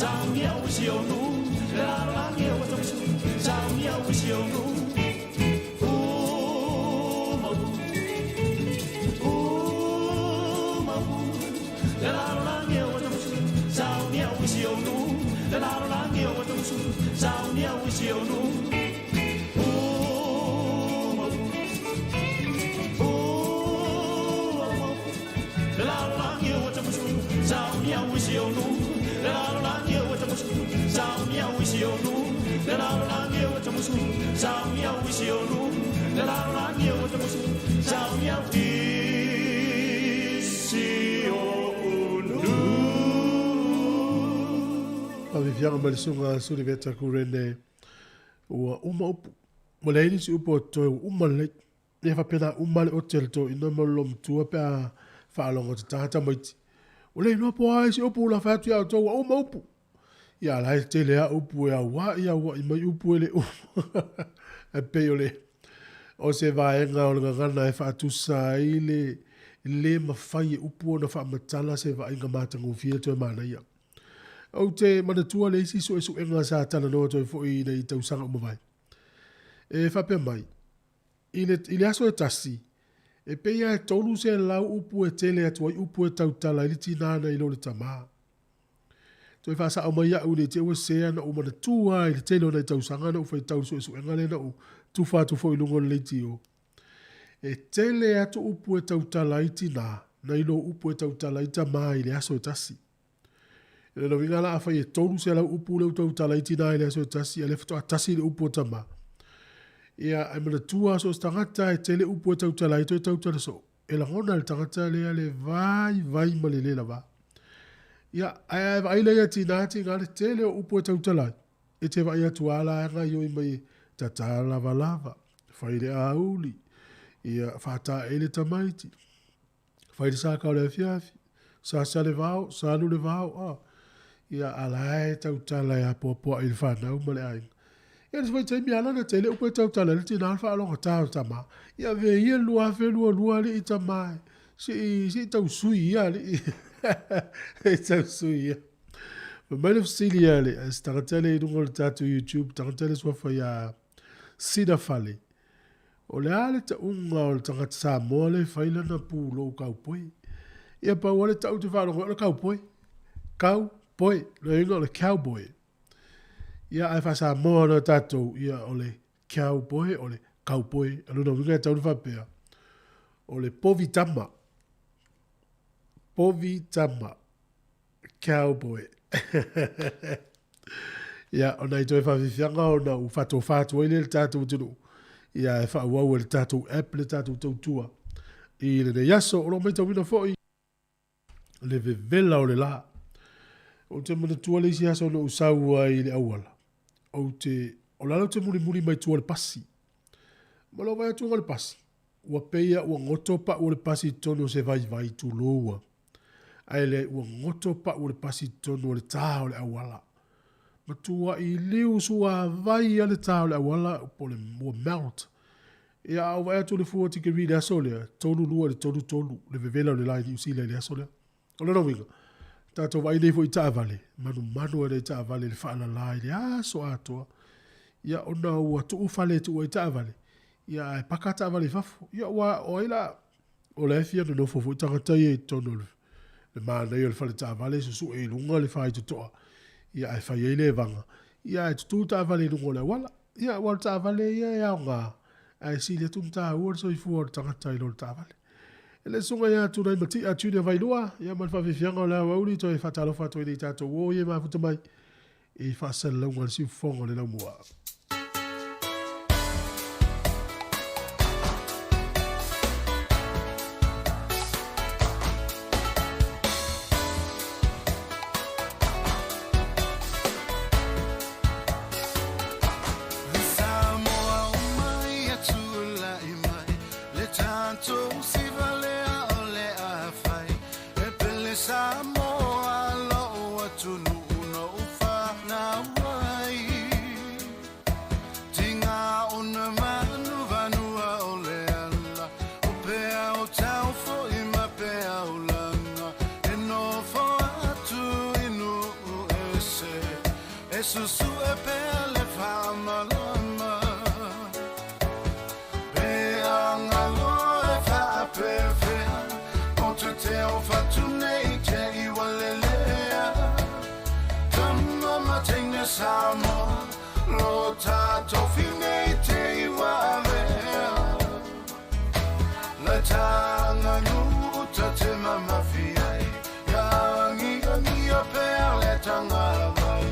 saunia o isi ou nuu, le lalolagi e ua tamusu, saunia o isi ou nuu. Uma upu, uma upu, le lalolagi e ua tamusu, saunia o isi ou nuu, le lalolagi e ua tamusu, saunia o isi ou nuu. Uma upu, uma upu, le lalolagi e ua tamusu, saunia o isi ou nuu, le lalolagi e ua tamusu, saunia o isi ou nuu, le lalolagi e ua tamusu, saunia o isi ou nuu, le lalolagi e ua tamusu, saunia o isi ou nuu. Faafiafiaga mai le susuga Suliveta Kurene ua uma upu. Ua leai nisi upu o totoe ua uma lelei. Ia faapena uma le ote a le toeaina ma le loomatua pe a faalogo tata tamaiti. Ua le iloa po o a isi upu ua fai atu ia outou ua uma upu. Ia a la e tele lava upu e aua'i aua'i mai upu e le uma. Ae pei o le o se vaega o le gagana e faatusa ai le le mafai e upu ona faamatala se vaaiga matagofie toe manaia. Ou te manatua le isi suesuega sa talanoa atu ai foi i nai tausaga ua mavae. E faapea mai, i le, i le aso e tasi, e pei lava e 300 upu e tele atu ai upu e tautala ai le tinā nai lo le tamā. Toe faasao mai au nei te ua sese ana ou manatua lava i le tele o nai tausaga na ou faitau i le suesuega lea na ou tufa atu foi i luga o le leitio. E tele atu upu e tautala ai tinā nai lo upu e tautala ai tamā i le aso e tasi. I lona uiga la afai e 300 upu lea ua tautala ai tinā i le aso e tasi, a o lea faatoa tasi le upu a tamā. Ia, ae manatua so o se tagata e tele upu e tautala ai toe tautala soo. E lagona e le tagata lea le vaivai ma le le lava. Ia, ae a e vaai lea ia tinā tinā le tele o upu e tautala ai, e te vaai atu a la e gaioi mai e tatā lavalava, fai le auli, ia, whātāe le tamaiti, fai le saka o le afiafi, sasa le vao, salu le vao, a. Ia, a la e tautala e apoapoaʻi i le whanau ma le aiga. Ia, le sifai taimi ala na tele upu e tautala i le tina le faalogo tā o tamā. Ia, ve ia le 2022 alii tamā e. Sei, sei tau sui ia alii. Sei tau sui ia. Fai mai le fesili a le, se tagata lea i luga o le tatou YouTube, tagata lea suafa ia Sida Fale. O le a le tauga o le tagata Samoa lea e fai lana pulou kaupoi? Ia pau lava le tau ou te faalogo ai o le kaupoi. Kaupoi. Lona uiga o le cowboy. Ia ae faa-Samoa loa tatou, ia o le cowboy, o le kaupoi. O lona uiga e tatau ona faapea, o le povi tama. Povi tama. Cowboy. Ia, o nai toe faafiafiaga ona ua faatofa atu ai lea i le tatou atunuu, ia e faaauau e le tatou app le tatou tautua i lenei aso. O lo o matauina foi le vevela o le la. Ou te manatua le isi aso na ou sau ai i le auala, ou te, o le ala ou te mulimuli mai tua o le pasi. Ma lou vaai atu o le pasi, ua pei a ua goto pau o le pasi i totonu o se vaivai, tulou a. Ae leai, ua goto pau o le pasi i totonu o le tā o le auala. Matuai liu suavai a le tā o le auala, po o le ua melt. Ia, a ou vaai atu i le fua o tikeri i le aso lea, 32 i le 33 le vevela o le la i Niu Sila i le aso lea. O lona uiga, tatou vaai nei foi i taavale, manumanu ai nai taavale i le faalala i le aso atoa. Ia, ona ua tuu fale e tuu ai taavale, ia ae paka taavale i fafo. Ia, ua, o ai la, O la e fia nonofo foi tagata ia i totonu o le manaia o le fale taavale, susue i luga le faitotoa, ia ae fai ai le evaga. Ia, ae tutū le taavale i luga o le auala. Ia, aua o le taavale ia e aoga, ae sili atu ona taua le soifua o le tagata i lo le taavale. E le susuga ia Tunaimati'a Junior Vailua, ia ma le faafiafiaga o le aoauli, toe faatalofa atu ai nei tatou o ia e mafuta mai i faasalalauga a le siufofoga o le laumua. Samoa uma ia tulai mai le tatou sivalea o le a fai e pele Samoa lou atunuu na ou fanau ai tiga ona vanuvanua o le ala o pea o tau foi ma pea o laga e nofo atu i nuu ese e susue pea le faamalama pe agalo e faapefea o te teo fatu nei te i ua lelea tama ma teine Samoa lo tatou finei te i ua avea le taganuu ta te mamafi ai ia agiagia pea le tagavai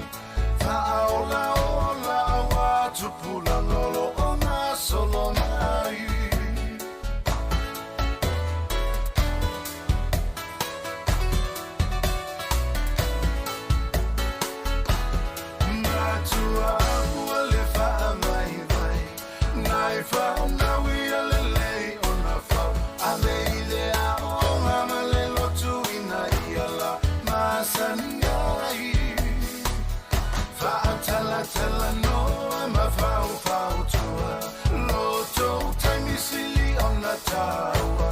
faaolaola auā tupulaga o loo gasolo mai. Matua ua le faavaivai nai fanau ia lelei ona fau ave i le aoga ma le lotu ina ia la masani ai faatalatalanoa ma faufautua lo tou taimi sili ona taua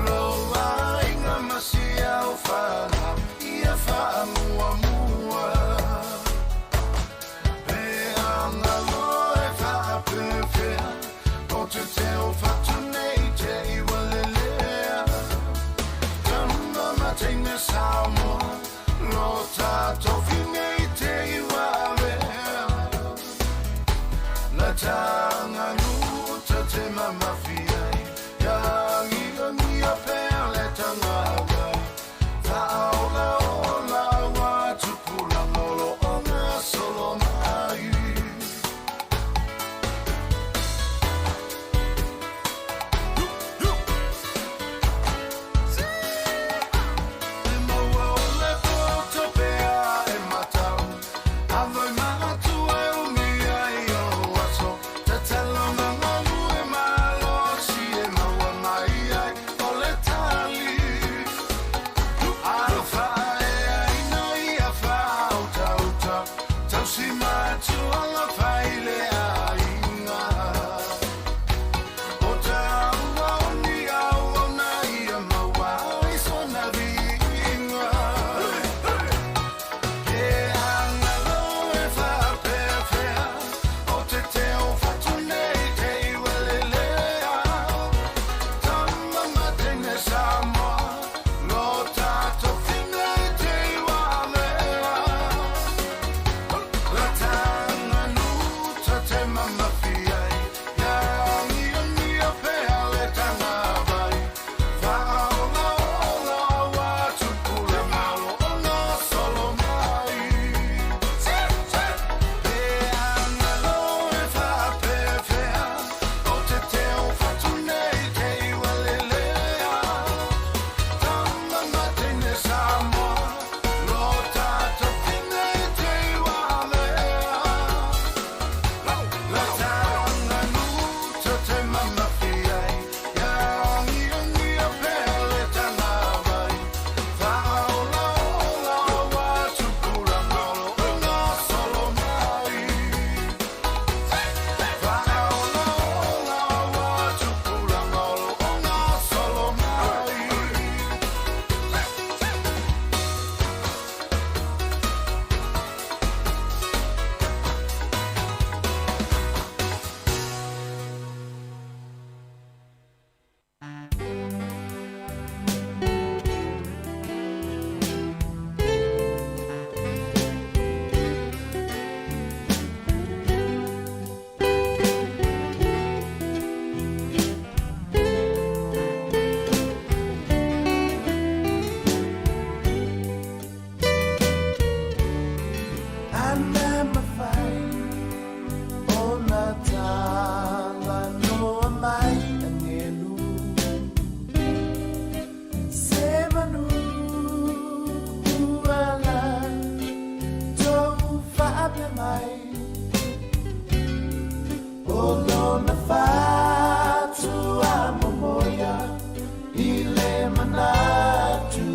lo aiga ma si au fanau ia faamuamua pe agalo e faapefea o te teo fatu nei te i ua lelea tama ma teine Samoa lo tatou finei te i ua avea le taganuu ta te mamafi ai ia agiagia pea le tagavai faaolaola auā tupulaga ai O lona fatu a momoia i le manatu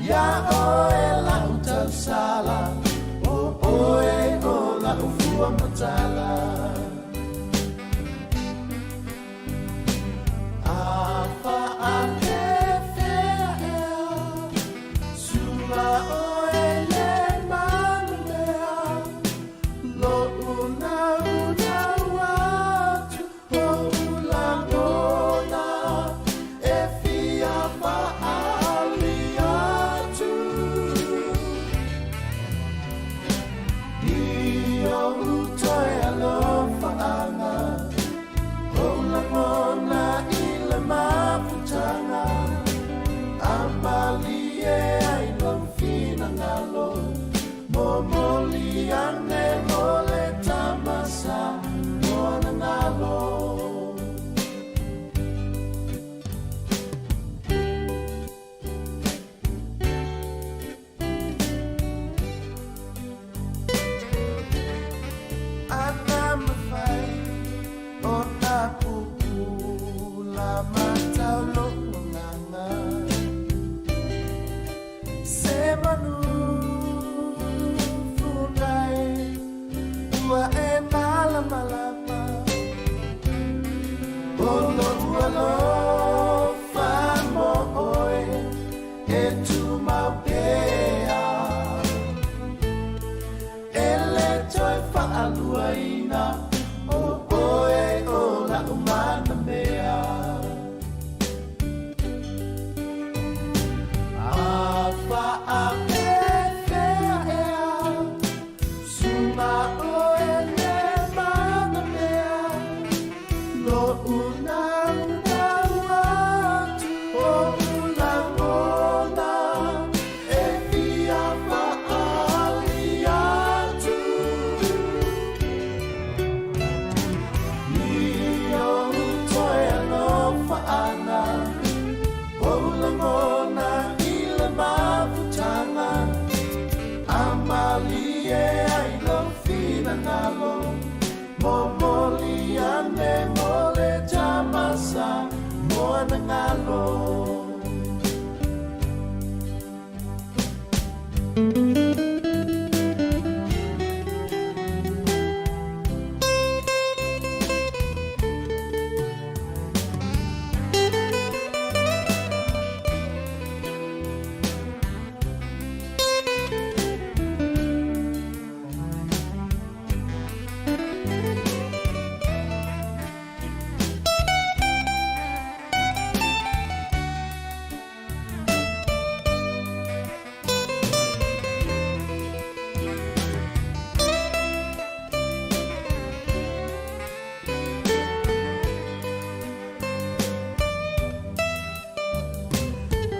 Ia oe lau tausala O oe o lau fua matala A faapefea ea Sula oe le manumea Lo'u naunau atu Ou lagona E fia faaali atu I ou toe alofaaga Ou lagona i le mafutaga A malie ai lou finagalo Momoli ane mo le tama sa moanagalo. Ana mafai ona pupula matau lo'u agaga Se manu funai ua e malamalama O lo'u alofa mo oe e tumau pea E le toe faaluaina O oe o la'u manamea A faapefea ea Suna oe le manamea Lo'u naunau atu Ou lagona E fia faaali atu I ou toe alofaaga Ou lagona i le mafutaga A malie ai lou finagalo Momoli ane mo le tama sa moanagalo.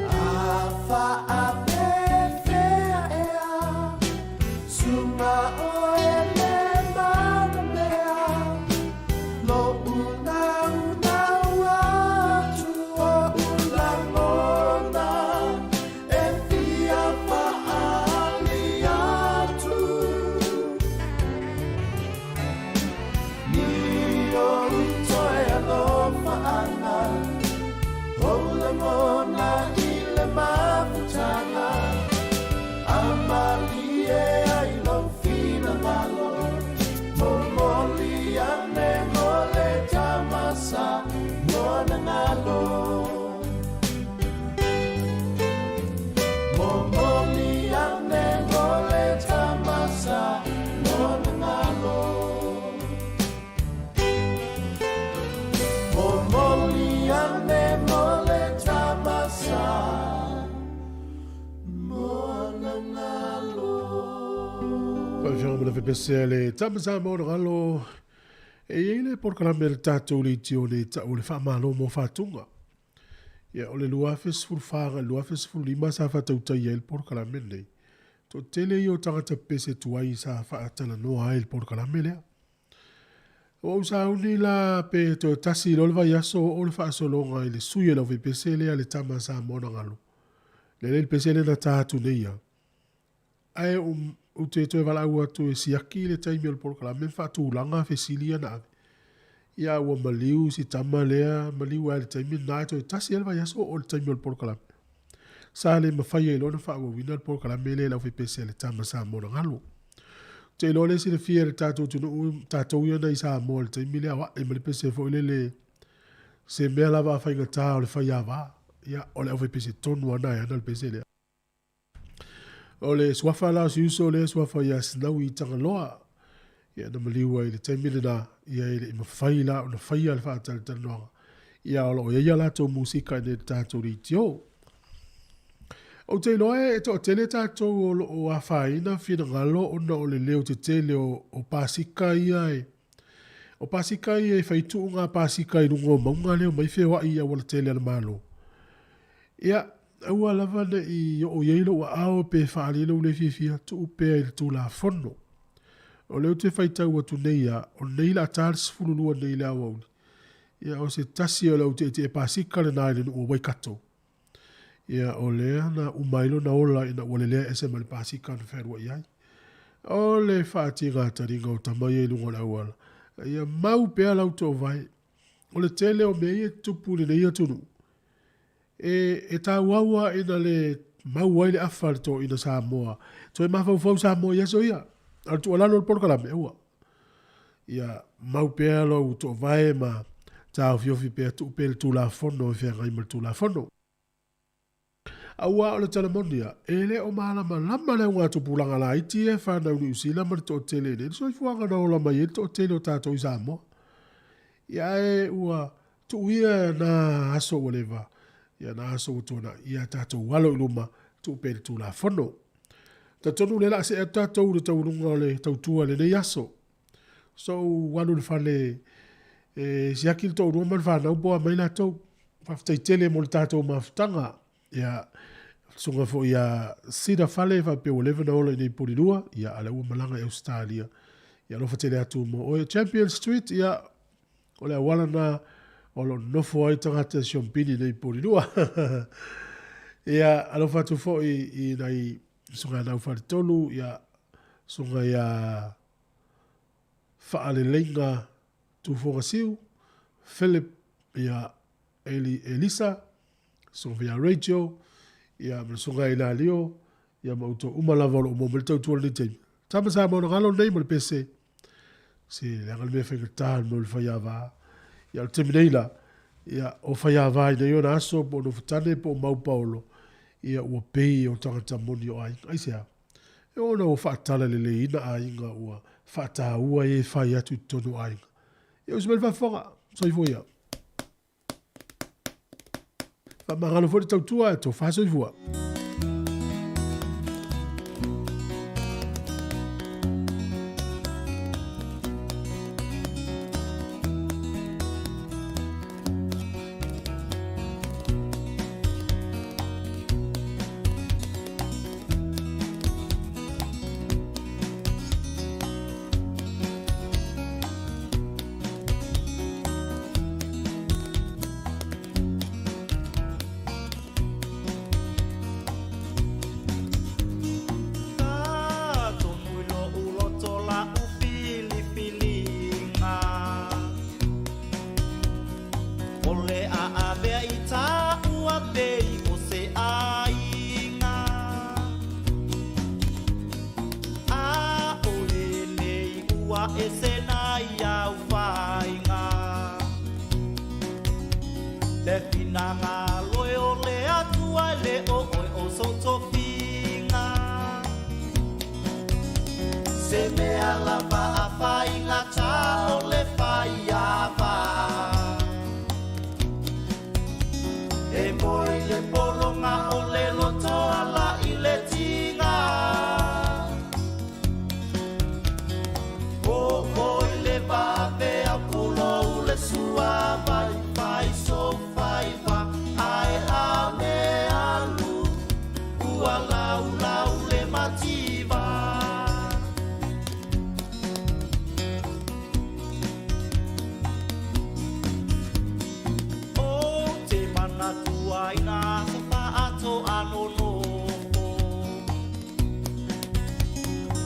A faapefea ea Suna oe le manamea Lo'u naunau atu O'u lagona E fia faaali atu I ou toe alofaaga Ou lagona i le mafutaga A malie ai lou finagalo Momoli ane mo le tama sa moanagalo Momoli ane mo le tama sa moanagalo Momoli ane mo le tama sa moanagalo. Faafeoga ma le fepesea le tama sa moanagalo. E i ai le polokalame a le tatou leitio le ta'u o le faamalo mo faatuga. Ia, o le 2014 agai i le 2015 sa faatautaia ai le polokalame lenei. Toatele ia o tagata pepese tuai sa faatalanoa ai i le polokalame lea. Ua ou sauni la pe toe tasi loa le vaiaso oo le faasologa i le sui o le aufaipese lea le tama sa Samoa na galo. Lea le pese lea na ta atu nei ia. Ae Ou te toe valaau atu e siaki le taimi o le polokalame ma faatulaga fesili ia na ave. Ia ua maliu si tama lea, maliu lava i le taimi lena ae toe tasi lava le vaiaso oo i le taimi o le polokalame. Sa le mafai ai loa ona faaauauina le polokalame lea i le aufaipese a le tama Samoa na galo. Ou te iloa o lea e silafia e le tatou atunuu, tatou ia na i Samoa i le taimi lea o ae mai le pese foi lele, se mea lava a faigata o le faiava, ia o le aufaipese tonu lava na e ana le pese lea. O le suafa la o si uso lea suafa ia Sinaui i Tagaloa. Ia na maliu ai i le taimi lena, ia e le i mafai la ona faia le faatalatalanoaga. Ia o lo o i ai a latou musika i nei le tatou leitio. Ou te iloa e toatele tatou o lo o afaina finagalo ona o le leo tetele o, o pasika ia e o pasika ia e fai tuuga pasika i luga o mauga lea omai feoai i aualatele a le Malo. Ia, aua lava ne i oo i ai lou aao pe faaali ai lou le fiafia, tuu pea i le Tulafono. O lea ou te faitau atu nei ia, o nei la ta le 12 nei i le aoauli. Ia, o se tasi o le au tietie pasika lena i le nuu o Waikato. Ia, o lea na uma ai lona ola ina ua lelea ese ma le pasika na fealuai ai. O le faatigataliga o tama ia i luga o le auala, ia mau pea lau toovae. O le tele o mea ia e tutupu i lenei atunuu, E, e tauau a ina le mau ai le afa a le toeaina Samoa. Toe mafaufau Samoa i aso ia. A o le tuualalo o le polokalame, aua. Ia mau pea lou toovae ma taofiofi pea, tuu pea le Tulafono e feagai ma le Tulafono. Aua o le tala moni a, e le o malamalama le augatupulaga laiti ia e fanau i Niu Sila ma le toatele i le soifuaga na ola mai ai le toatele o tatou i Samoa. Ia ae ua Tuu ia na aso ua leva, ia na aso ua tuanai, ia tatou alo i luma, tuu pea i le Tulafono. Talitonu o lea o le a see atu tatou i le taualuga o le tautua i lenei aso. Sou alu i le fale e siaki le toalua ma le fanau po o a mai latou. Faafetai tele mo le tatou mafutaga. Ia, susuga foi ia Cedar Fale faapea ua leva ona ola i inei i Polilua, ia a o lea ua malaga i Ausetalia. Ia alofa tele atu mo oe. Champion Street, ia O le auala na o lo o nofo ai tagata siompini nei i Polilua. Ia, alofa atu foi i nai susuga ia Naufaletolu, ia, susuga ia Faaleleiga Tufogasiu, Philip, ia, Eli, Elisa, susuga ia Rachel, ia, ma le susuga ia Ilalio, ia ma outou uma lava o lo o maua mai le tautua i lenei taimi. Tama Samoa na galo nei ma le pese, Se leaga le mea faigata le mea o le faiava. Ia o le taimi nei la, ia o faiava i nei ona aso po o Nofotane po o Maupaolo, ia ua pei o tagata moni o aiga. Aisea? E ona ua faatalaleiina aiga ua faataua e fai atu i totonu o aiga. Ia usi mai le faafofoga, soifua ia. Faamagalo foi le tautua ae tofa soifua.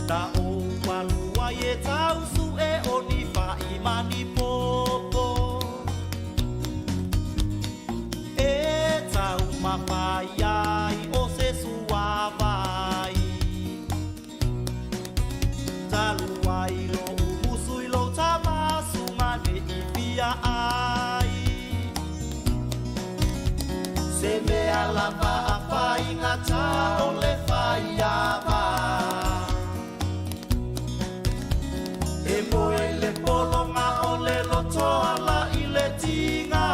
Na ou alu ai e tausuʻe o ni faʻi ma ni popo. E taumafai ai o se suavai. Talu ai loʻu musu i lou tamasuga neʻi fia ai. Se mea lava a faigata o le faiava. E moe le pologa o le loto ala i le tiga.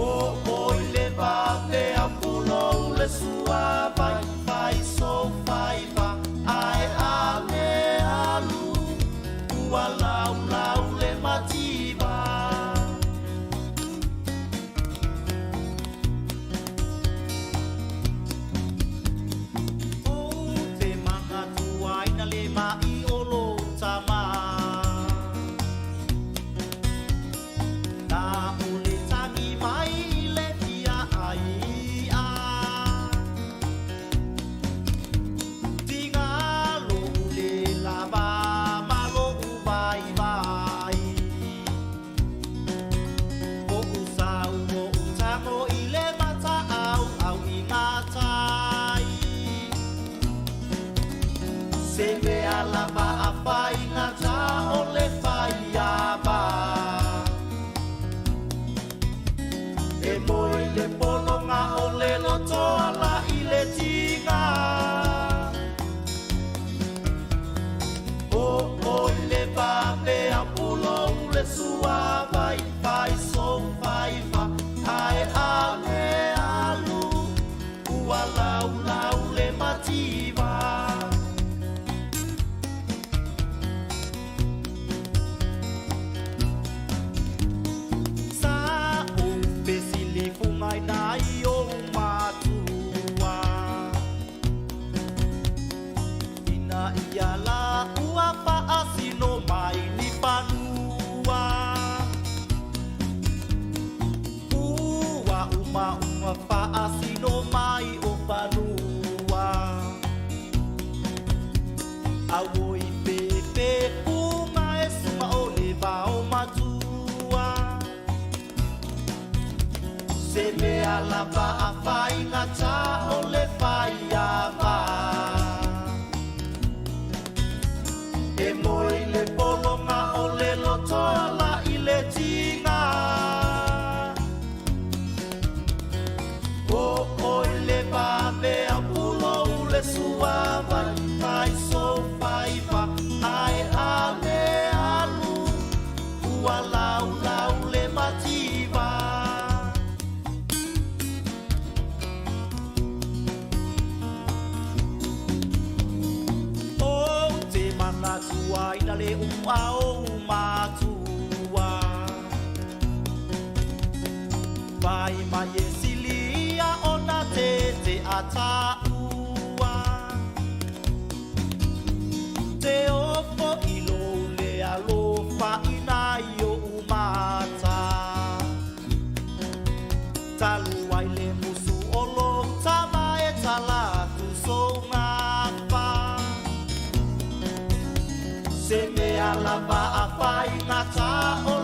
O oi le vave a pulou le suavai fai so faiva ae a le alu ua laulau le mativa. Ou te manatuaina le maʻi o lou tamā. Na o le tagi mai i le fia ai iʻa. Tiga loʻu le lava ma loʻu vaivai. Oʻu sau oʻu tago i le mataʻauʻau i gatai. Se mea lava a faigata o le faiava. E moe le pologa o le loto ala i le tiga. O oi le vave a pulou le suavai fai so faiva ae a le alu ua laulau le mativa. Sa ou fesilifugaina ai ou matua. Ina ia la ua faasino mai ni fanua. Ua umauma faasino mai o fanua. Auoi pepe fuga e suga o le vao matua. Se mea lava a faigata o le faiava. E moe le pologa o le loto ala i le tiga. O oi le vave a pulou le suavai fai so faiva ae a le alu ua laulau le mativa. Ou te manatuaina le upu a ou matua. Vai mai e silia ona te te ataua. Te ofo i lou le alofa ina i ou mata. Talu ai le musu o lou tama e talatu sou gafa. Se mea lava a faigata o